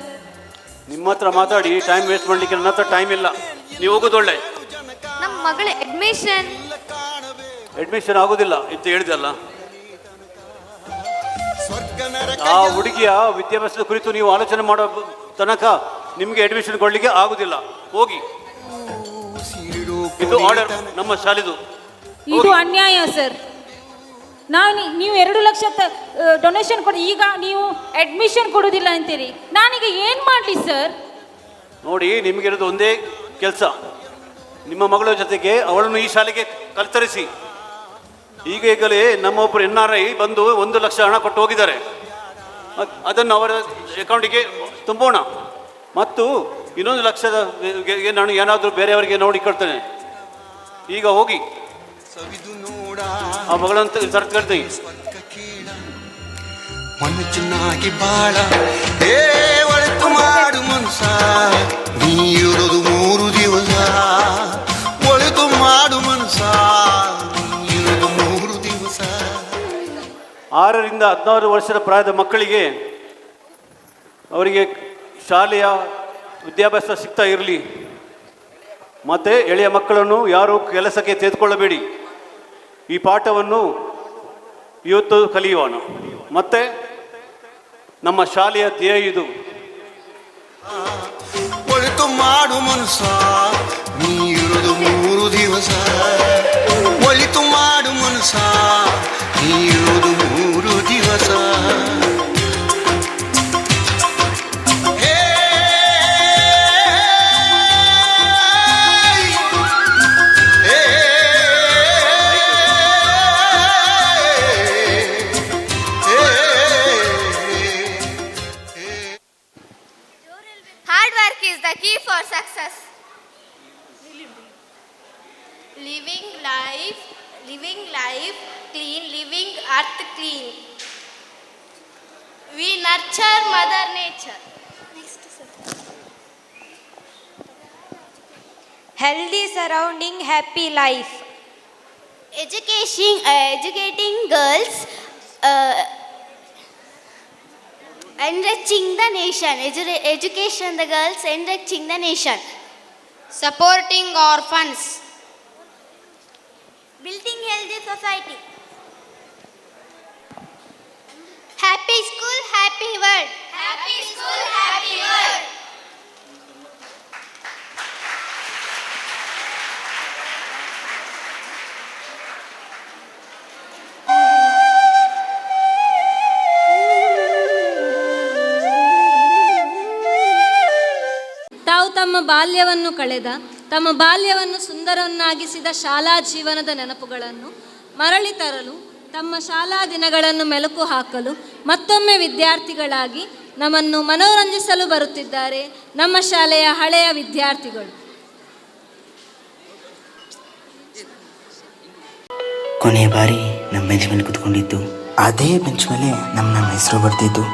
ನಿಮ್ಮ ಹತ್ರ ಮಾತಾಡಿ ಟೈಮ್ ವೇಸ್ಟ್ ಮಾಡಲಿಕ್ಕೆ ನನ್ನ ಹತ್ರ ಟೈಮ್ ಇಲ್ಲ. ನೀವು ಹೋಗೋದೊಳ್ಳೆ. ನಮ್ಮ ಮಗಳ ಅಡ್ಮಿಷನ್ ಅಡ್ಮಿಷನ್ ಆಗೋದಿಲ್ಲ ಅಂತ ಹೇಳಿದಲ್ಲ. ಆ ಹುಡುಗಿಯ ವಿದ್ಯಾಭ್ಯಾಸದ ಕುರಿತು ನೀವು ಆಲೋಚನೆ ಮಾಡೋ ತನಕ ನಿಮಗೆ ಅಡ್ಮಿಷನ್ ಕೊಡಲಿಕ್ಕೆ ಆಗುದಿಲ್ಲ. ಹೋಗಿ, ಇದು ಆರ್ಡರ್ ನಮ್ಮ ಶಾಲೆದು. ಇದು ಅನ್ಯಾಯ ಸರ್. ನಾನು ನೀವು 2 ಲಕ್ಷ ಡೊನೇಷನ್ ಕೊಡಿ, ಈಗ ನೀವು ಅಡ್ಮಿಷನ್ ಕೊಡುವುದಿಲ್ಲ ಅಂತೀರಿ. ನಾನೀಗ ಏನು ಮಾಡಲಿ ಸರ್? ನೋಡಿ, ನಿಮಗಿರೋದು ಒಂದೇ ಕೆಲಸ, ನಿಮ್ಮ ಮಗಳ ಜೊತೆಗೆ ಅವಳನ್ನು ಈ ಶಾಲೆಗೆ ಕಲ್ತರಿಸಿ. ಈಗ ಈಗಲೇ ನಮ್ಮೊಬ್ಬರು NRI ಬಂದು 1 ಲಕ್ಷ ಹಣ ಕೊಟ್ಟು ಹೋಗಿದ್ದಾರೆ. ಅದನ್ನು ಅವರ ಅಕೌಂಟಿಗೆ ತುಂಬೋಣ. ಮತ್ತು 1 ಲಕ್ಷದ ನಾನು ಏನಾದರೂ ಬೇರೆಯವರಿಗೆ ನೋಡಿಕೊಳ್ತೇನೆ. ಈಗ ಹೋಗಿ ಆ ಮಗಳಂತ ಸರ್ಕೊಳ್ತೀನಿ. ಮನಸ್ಸಿನಾಗಿ ಬಾಳ ಏ ಒಳಿತು ಮಾಡು ಮನುಷ್ಯ, ನೀ ಇರೋದು 3 ದಿವಸ. ಒಳಿತು ಮಾಡು ಮನುಷ್ಯ, ನೀ ಇರೋದು 3 ದಿವಸ. 6 ರಿಂದ 16 ವರ್ಷದ ಪ್ರಾಯದ ಮಕ್ಕಳಿಗೆ ಅವರಿಗೆ ಶಾಲೆಯ ವಿದ್ಯಾಭ್ಯಾಸ ಸಿಗ್ತಾ ಇರಲಿ. ಮತ್ತು ಎಳೆಯ ಮಕ್ಕಳನ್ನು ಯಾರೂ ಕೆಲಸಕ್ಕೆ ತೆಗೆದುಕೊಳ್ಳಬೇಡಿ. ಈ ಪಾಠವನ್ನು ಇವತ್ತು ಕಲಿಯೋಣ. ಮತ್ತು ನಮ್ಮ ಶಾಲೆಯ ಧ್ಯೇಯ ಇದು. ಒಳಿತು ಮಾಡು ಮನುಷ್ಯ, ನೀ ಇರೋದು 3 ದಿವಸ. ಒಳಿತು ಮಾಡು ಮನುಷ್ಯ, ನೀ ಇರೋದು 3 ದಿವಸ. ಹೇ Living life clean, living earth clean. We nurture mother nature. Next, sir. Healthy surrounding, happy life. Education, educating girls, enriching the nation. Education the girls, enriching the nation. Supporting orphans. Building healthy society. Happy school, happy world. Happy school, happy world. ತಾವು ತಮ್ಮ ಬಾಲ್ಯವನ್ನು ಕಳೆದ, ತಮ್ಮ ಬಾಲ್ಯವನ್ನು ಸುಂದರವನ್ನಾಗಿಸಿದ ಶಾಲಾ ಜೀವನದ ನೆನಪುಗಳನ್ನು ಮರಳಿ ತರಲು, ತಮ್ಮ ಶಾಲಾ ದಿನಗಳನ್ನು ಮೆಲುಕು ಹಾಕಲು ಮತ್ತೊಮ್ಮೆ ವಿದ್ಯಾರ್ಥಿಗಳಾಗಿ ನಮ್ಮನ್ನು ಮನೋರಂಜಿಸಲು ಬರುತ್ತಿದ್ದಾರೆ ನಮ್ಮ ಶಾಲೆಯ ಹಳೆಯ ವಿದ್ಯಾರ್ಥಿಗಳು. ಕೊನೆಯ ಬಾರಿ ನಮ್ಮ ಬೆಂಚ್ ಮೇಲೆ ಕುತ್ಕೊಂಡಿದ್ದು, ಅದೇ ಬೆಂಚ್ ಮೇಲೆ ನಮ್ಮ ನಮ್ಮ ಹೆಸರು ಬರ್ತಿದ್ದು.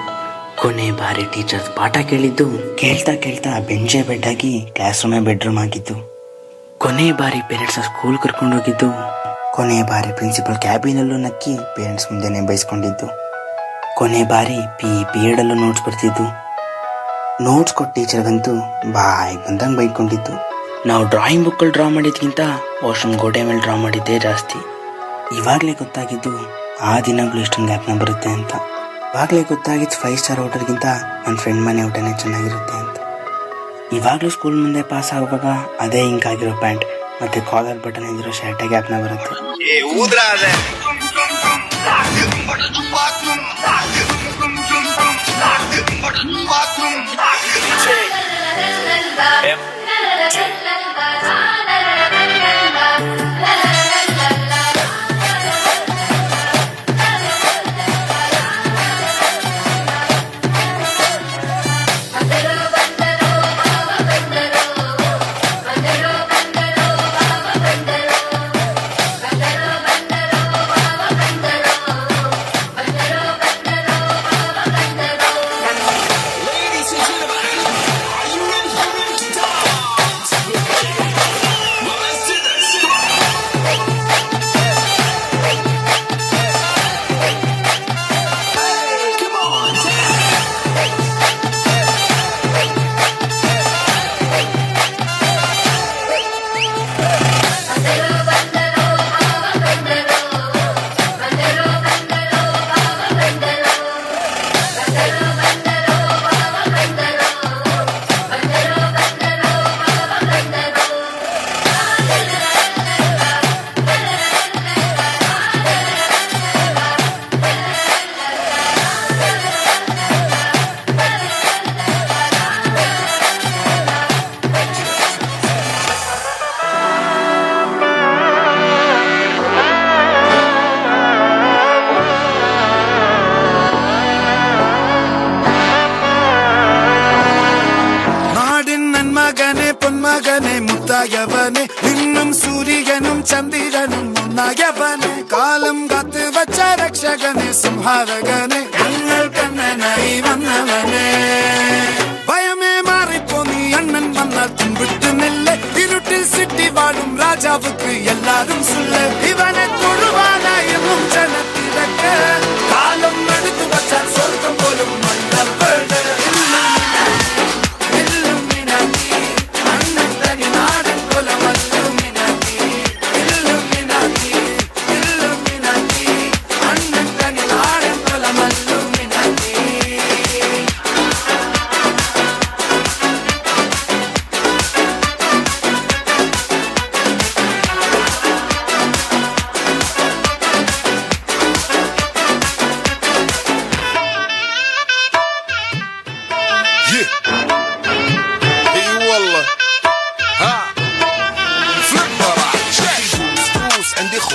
ಕೊನೆ ಬಾರಿ ಟೀಚರ್ಸ್ ಪಾಠ ಕೇಳಿದ್ದು, ಕೇಳ್ತಾ ಕೇಳ್ತಾ ಬೆಂಚೇ ಬೆಡ್ ಆಗಿ ಕ್ಲಾಸ್ ರೂಮೇ ಬೆಡ್ರೂಮ್ ಆಗಿದ್ದು. ಕೊನೆ ಬಾರಿ ಪೇರೆಂಟ್ಸ್ನ ಸ್ಕೂಲ್ ಕರ್ಕೊಂಡೋಗಿದ್ದು, ಕೊನೆ ಬಾರಿ ಪ್ರಿನ್ಸಿಪಲ್ ಕ್ಯಾಬಿನಲ್ಲೂ ನಕ್ಕಿ ಪೇರೆಂಟ್ಸ್ ಮುಂದೆನೇ ಬೈಸ್ಕೊಂಡಿದ್ದು. ಕೊನೆ ಬಾರಿ ಪಿ ಪಿರಿಯಡಲ್ಲೂ ನೋಟ್ಸ್ ಬರ್ತಿದ್ದು, ನೋಟ್ಸ್ ಕೊಟ್ಟ ಟೀಚರ್ಗಂತೂ ಬಾಯಿಗೆ ಬಂದಂಗೆ ಬೈಕೊಂಡಿದ್ದು. ನಾವು ಡ್ರಾಯಿಂಗ್ ಬುಕ್ಕಲ್ಲಿ ಡ್ರಾ ಮಾಡಿದ್ಕಿಂತ ವಾಶ್ರೂಮ್ ಗೋಡೆ ಮೇಲೆ ಡ್ರಾ ಮಾಡಿದ್ದೇ ಜಾಸ್ತಿ. ಇವಾಗಲೇ ಗೊತ್ತಾಗಿದ್ದು ಆ ದಿನಗಳು ಎಷ್ಟೊಂದು ಜ್ಞಾಪನ ಬರುತ್ತೆ ಅಂತ. ಇವಾಗಲೇ ಗೊತ್ತಾಗಿದ್ದು 5 ಸ್ಟಾರ್ ಹೋಟೆಲ್ಗಿಂತ ನನ್ನ ಫ್ರೆಂಡ್ ಮನೆ ಊಟನೇ ಚೆನ್ನಾಗಿರುತ್ತೆ ಅಂತ. ಇವಾಗಲೂ ಸ್ಕೂಲ್ ಮುಂದೆ ಪಾಸ್ ಆಗುವಾಗ ಅದೇ ಇಂಕ್ ಆಗಿರೋ ಪ್ಯಾಂಟ್ ಮತ್ತು ಕಾಲರ್ ಬಟನ್ ಇದ್ದಿರೋ ಶರ್ಟೇ ಜ್ಞಾಪನ ಬರುತ್ತೆ. പൊന്മകനെ മുത്തായവനെ നിന്നും സൂര്യനും ചന്ദ്രനും ഒന്നായവനെ കാലം കാത്തു വച്ച രക്ഷകനെ സംഹാരകനെ ഞങ്ങൾ കണ്ണനായി വന്നവനെ ഭയമേ മാറിപ്പോ നീ അണ്ണൻ വന്നാൽ തുമ്പിട്ട് നില്ല് ഇരുട്ടിൽ സിറ്റി വാഴും രാജാവുക്ക് എല്ലാരും സുല്ല് ഇവനെ തൊഴുവാനായെന്നും ജനത്തിരക്ക് കാലം എടുത്തു വച്ചാൽ സ്വർഗം പോലും മണ്ണപ്പെട്.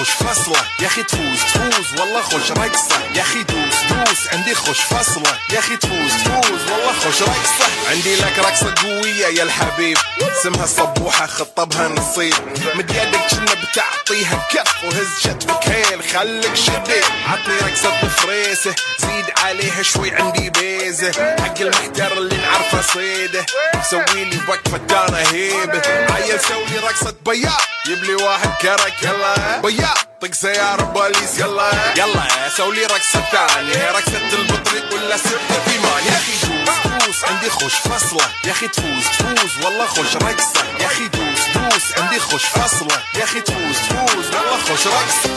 خوش فصلة يا أخي تفوز تفوز والله خوش رقصة يا أخي دوس دوس عندي خوش فصلة يا أخي تفوز تفوز والله خوش رقصة. عندي لك رقصة قوية يا الحبيب اسمها صبوحة خطبها نصيب، مد يدك كنا بتعطيها كف وهز شتفك هيل خلك شديد. عطني رقصة بفريسة زيد عليها شوي عندي بيزة، حق المحتر اللي نعرفه صيده سوي لي وقفة دانا هيبة. عيل سوي لي رقصة بياع جيب لي واحد كرك يلا بياع طق سيارة بوليس يلا يلا سوي لي رقصة ثانية رقصة البطريق ولا سبتة في مان. يا أخي دوس دوس عندي خوش فصلة يا أخي تفوز تفوز والله خوش رقصة يا أخي دوس دوس عندي خوش فصلة يا أخي تفوز تفوز والله خوش رقصة.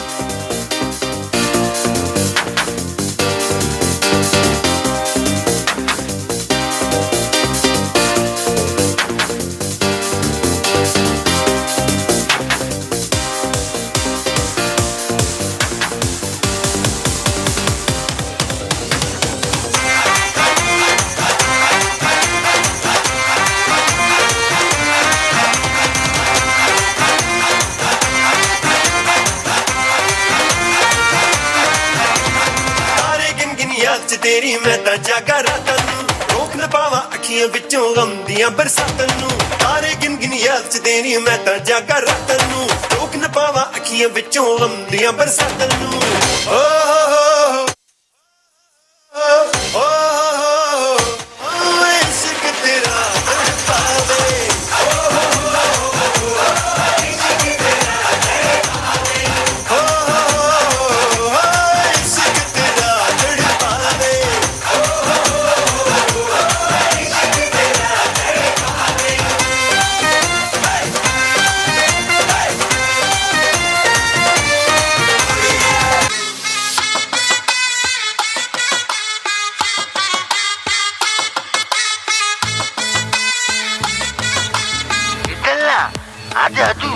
ਤੇਰੀ ਮੈਂ ਤਾਂ ਜਾਗਾ ਰਾਤਾਂ ਨੂੰ ਰੋਕ ਨਾ ਪਾਵਾਂ ਅੱਖੀਆਂ ਵਿੱਚੋਂ ਗਮ ਦੀਆਂ ਬਰਸਾਤਾਂ ਨੂੰ, ਤਾਰੇ ਗਿਣ ਗਿਣ ਯਾਦ ਚ ਤੇਰੀ ਮੈਂ ਤਾਂ ਜਾਗਾ ਰਾਤਾਂ ਨੂੰ ਰੋਕ ਨਾ ਪਾਵਾਂ ਅੱਖੀਆਂ ਵਿੱਚੋਂ ਗਮ ਦੀਆਂ ਬਰਸਾਤਾਂ ਨੂੰ। ਓ ਹੋ ਹੋ ਹੋ ਹੋ ਇਸ਼ਕ ਤੇਰਾ ਤੜਪਾਵੇ, ਓ ਹੋ ਹੋ ਇਸ਼ਕ ਤੇਰਾ ਤੜਪਾਵੇ, ਹੋ ਹੋ ਇਸ਼ਕ ਤੇਰਾ ਤੜਪਾਵੇ। ಇದಲ್ಲ ಅದು ಅದು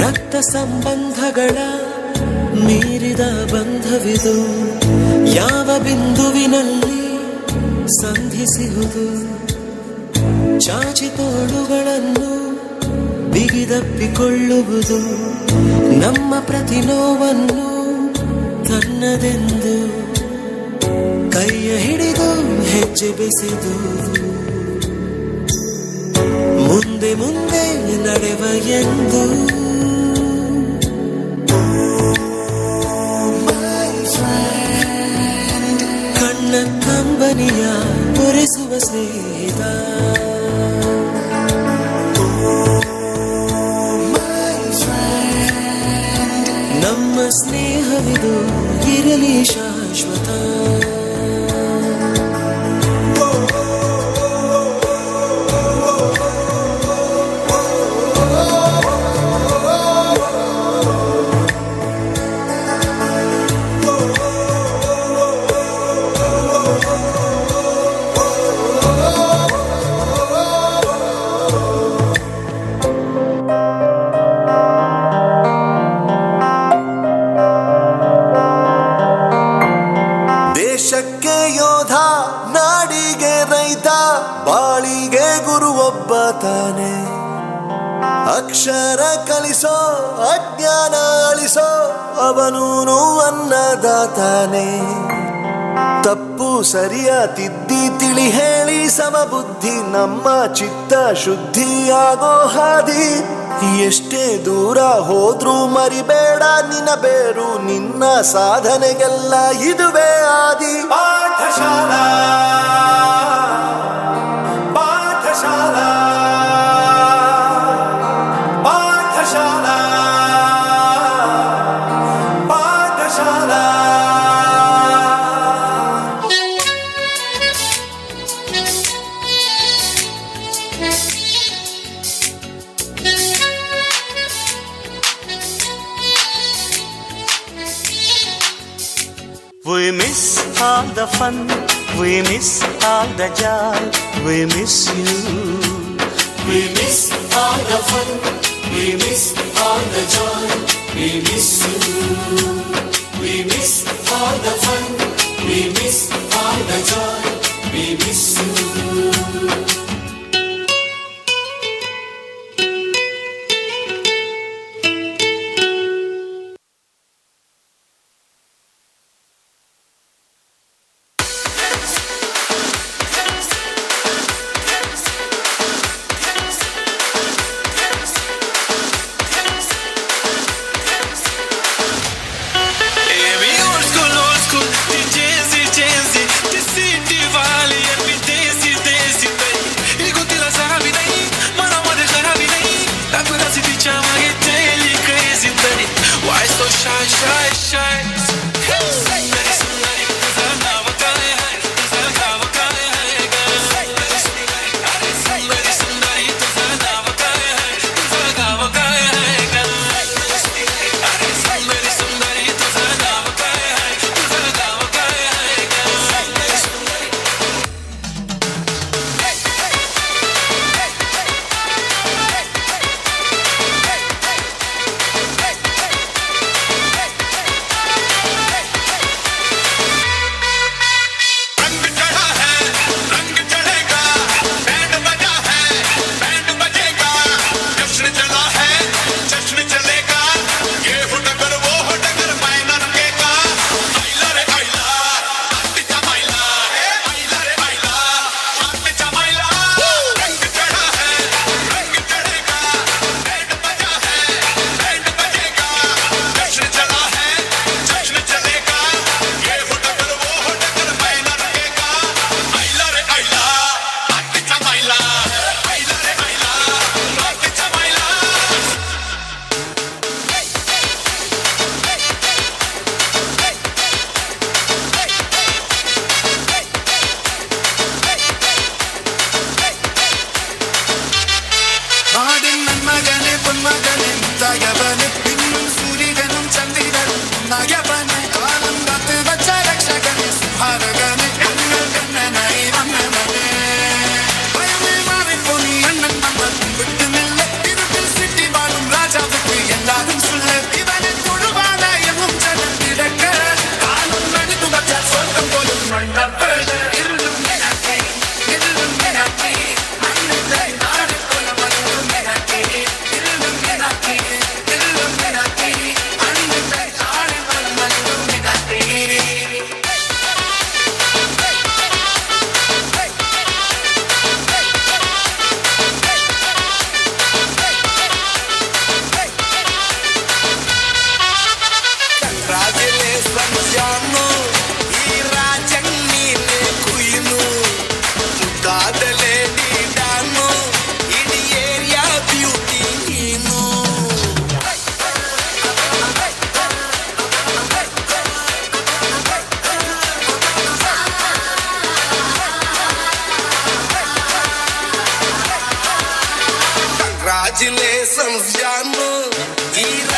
ರಕ್ತ ಸಂಬಂಧಗಳ ಮೀರಿದ ಬಂಧವಿದು ಯಾವ ಬಿಂದುವಿನಲ್ಲಿ ಸಂಧಿಸುವುದು, ಚಾಚಿ ತೋಳುಗಳನ್ನು ಬಿಗಿದಪ್ಪಿಕೊಳ್ಳುವುದು ನಮ್ಮ ಪ್ರತಿ ನೋವನ್ನು ತನ್ನದೆಂದು ಕೈಯ ಹಿಡಿದು ಹೆಜ್ಜೆ ಬೆಸೆದು ಮುಂದೆ ಮುಂದೆ ನಡೆವ ಎಂದು. ಕಣ್ಣ ಕಂಬನಿಯ ಪೊರೆಸುವ ಸ್ನೇಹಿತ, ನಮ್ಮ ಸ್ನೇಹವಿದು ಇರಲಿ ಶಾಶ್ವತ. ದೇಶಕ್ಕೆ ಯೋಧ, ನಾಡಿಗೆ ರೈತ, ಬಾಳಿಗೆ ಗುರುವೊಬ್ಬ ತಾನೆ. ಅಕ್ಷರ ಕಲಿಸೋ, ಅಜ್ಞಾನ ಅಳಿಸೋ ಅವನೂನು ಅನ್ನದಾತಾನೆ. ತಪ್ಪು ಸರಿಯ ತಿದ್ದಿ ತಿಳಿ ಹೇಳಿ ಸಮಬುದ್ಧಿ ನಮ್ಮ ಚಿತ್ತ ಶುದ್ಧಿಯಾಗೋ ಹಾದಿ. ಎಷ್ಟೇ ದೂರ ಹೋದ್ರೂ ಮರಿಬೇಡ ನಿನ್ನ ಬೇರು, ನಿನ್ನ ಸಾಧನೆಗೆಲ್ಲ ಇದುವೇ ಆದಿ. Pathshala. We miss all the fun, we miss all the joy, we miss you. We miss all the fun, we miss all the joy, we miss you. We miss all the fun, we miss all the joy, we miss you. Congratulations, Janu.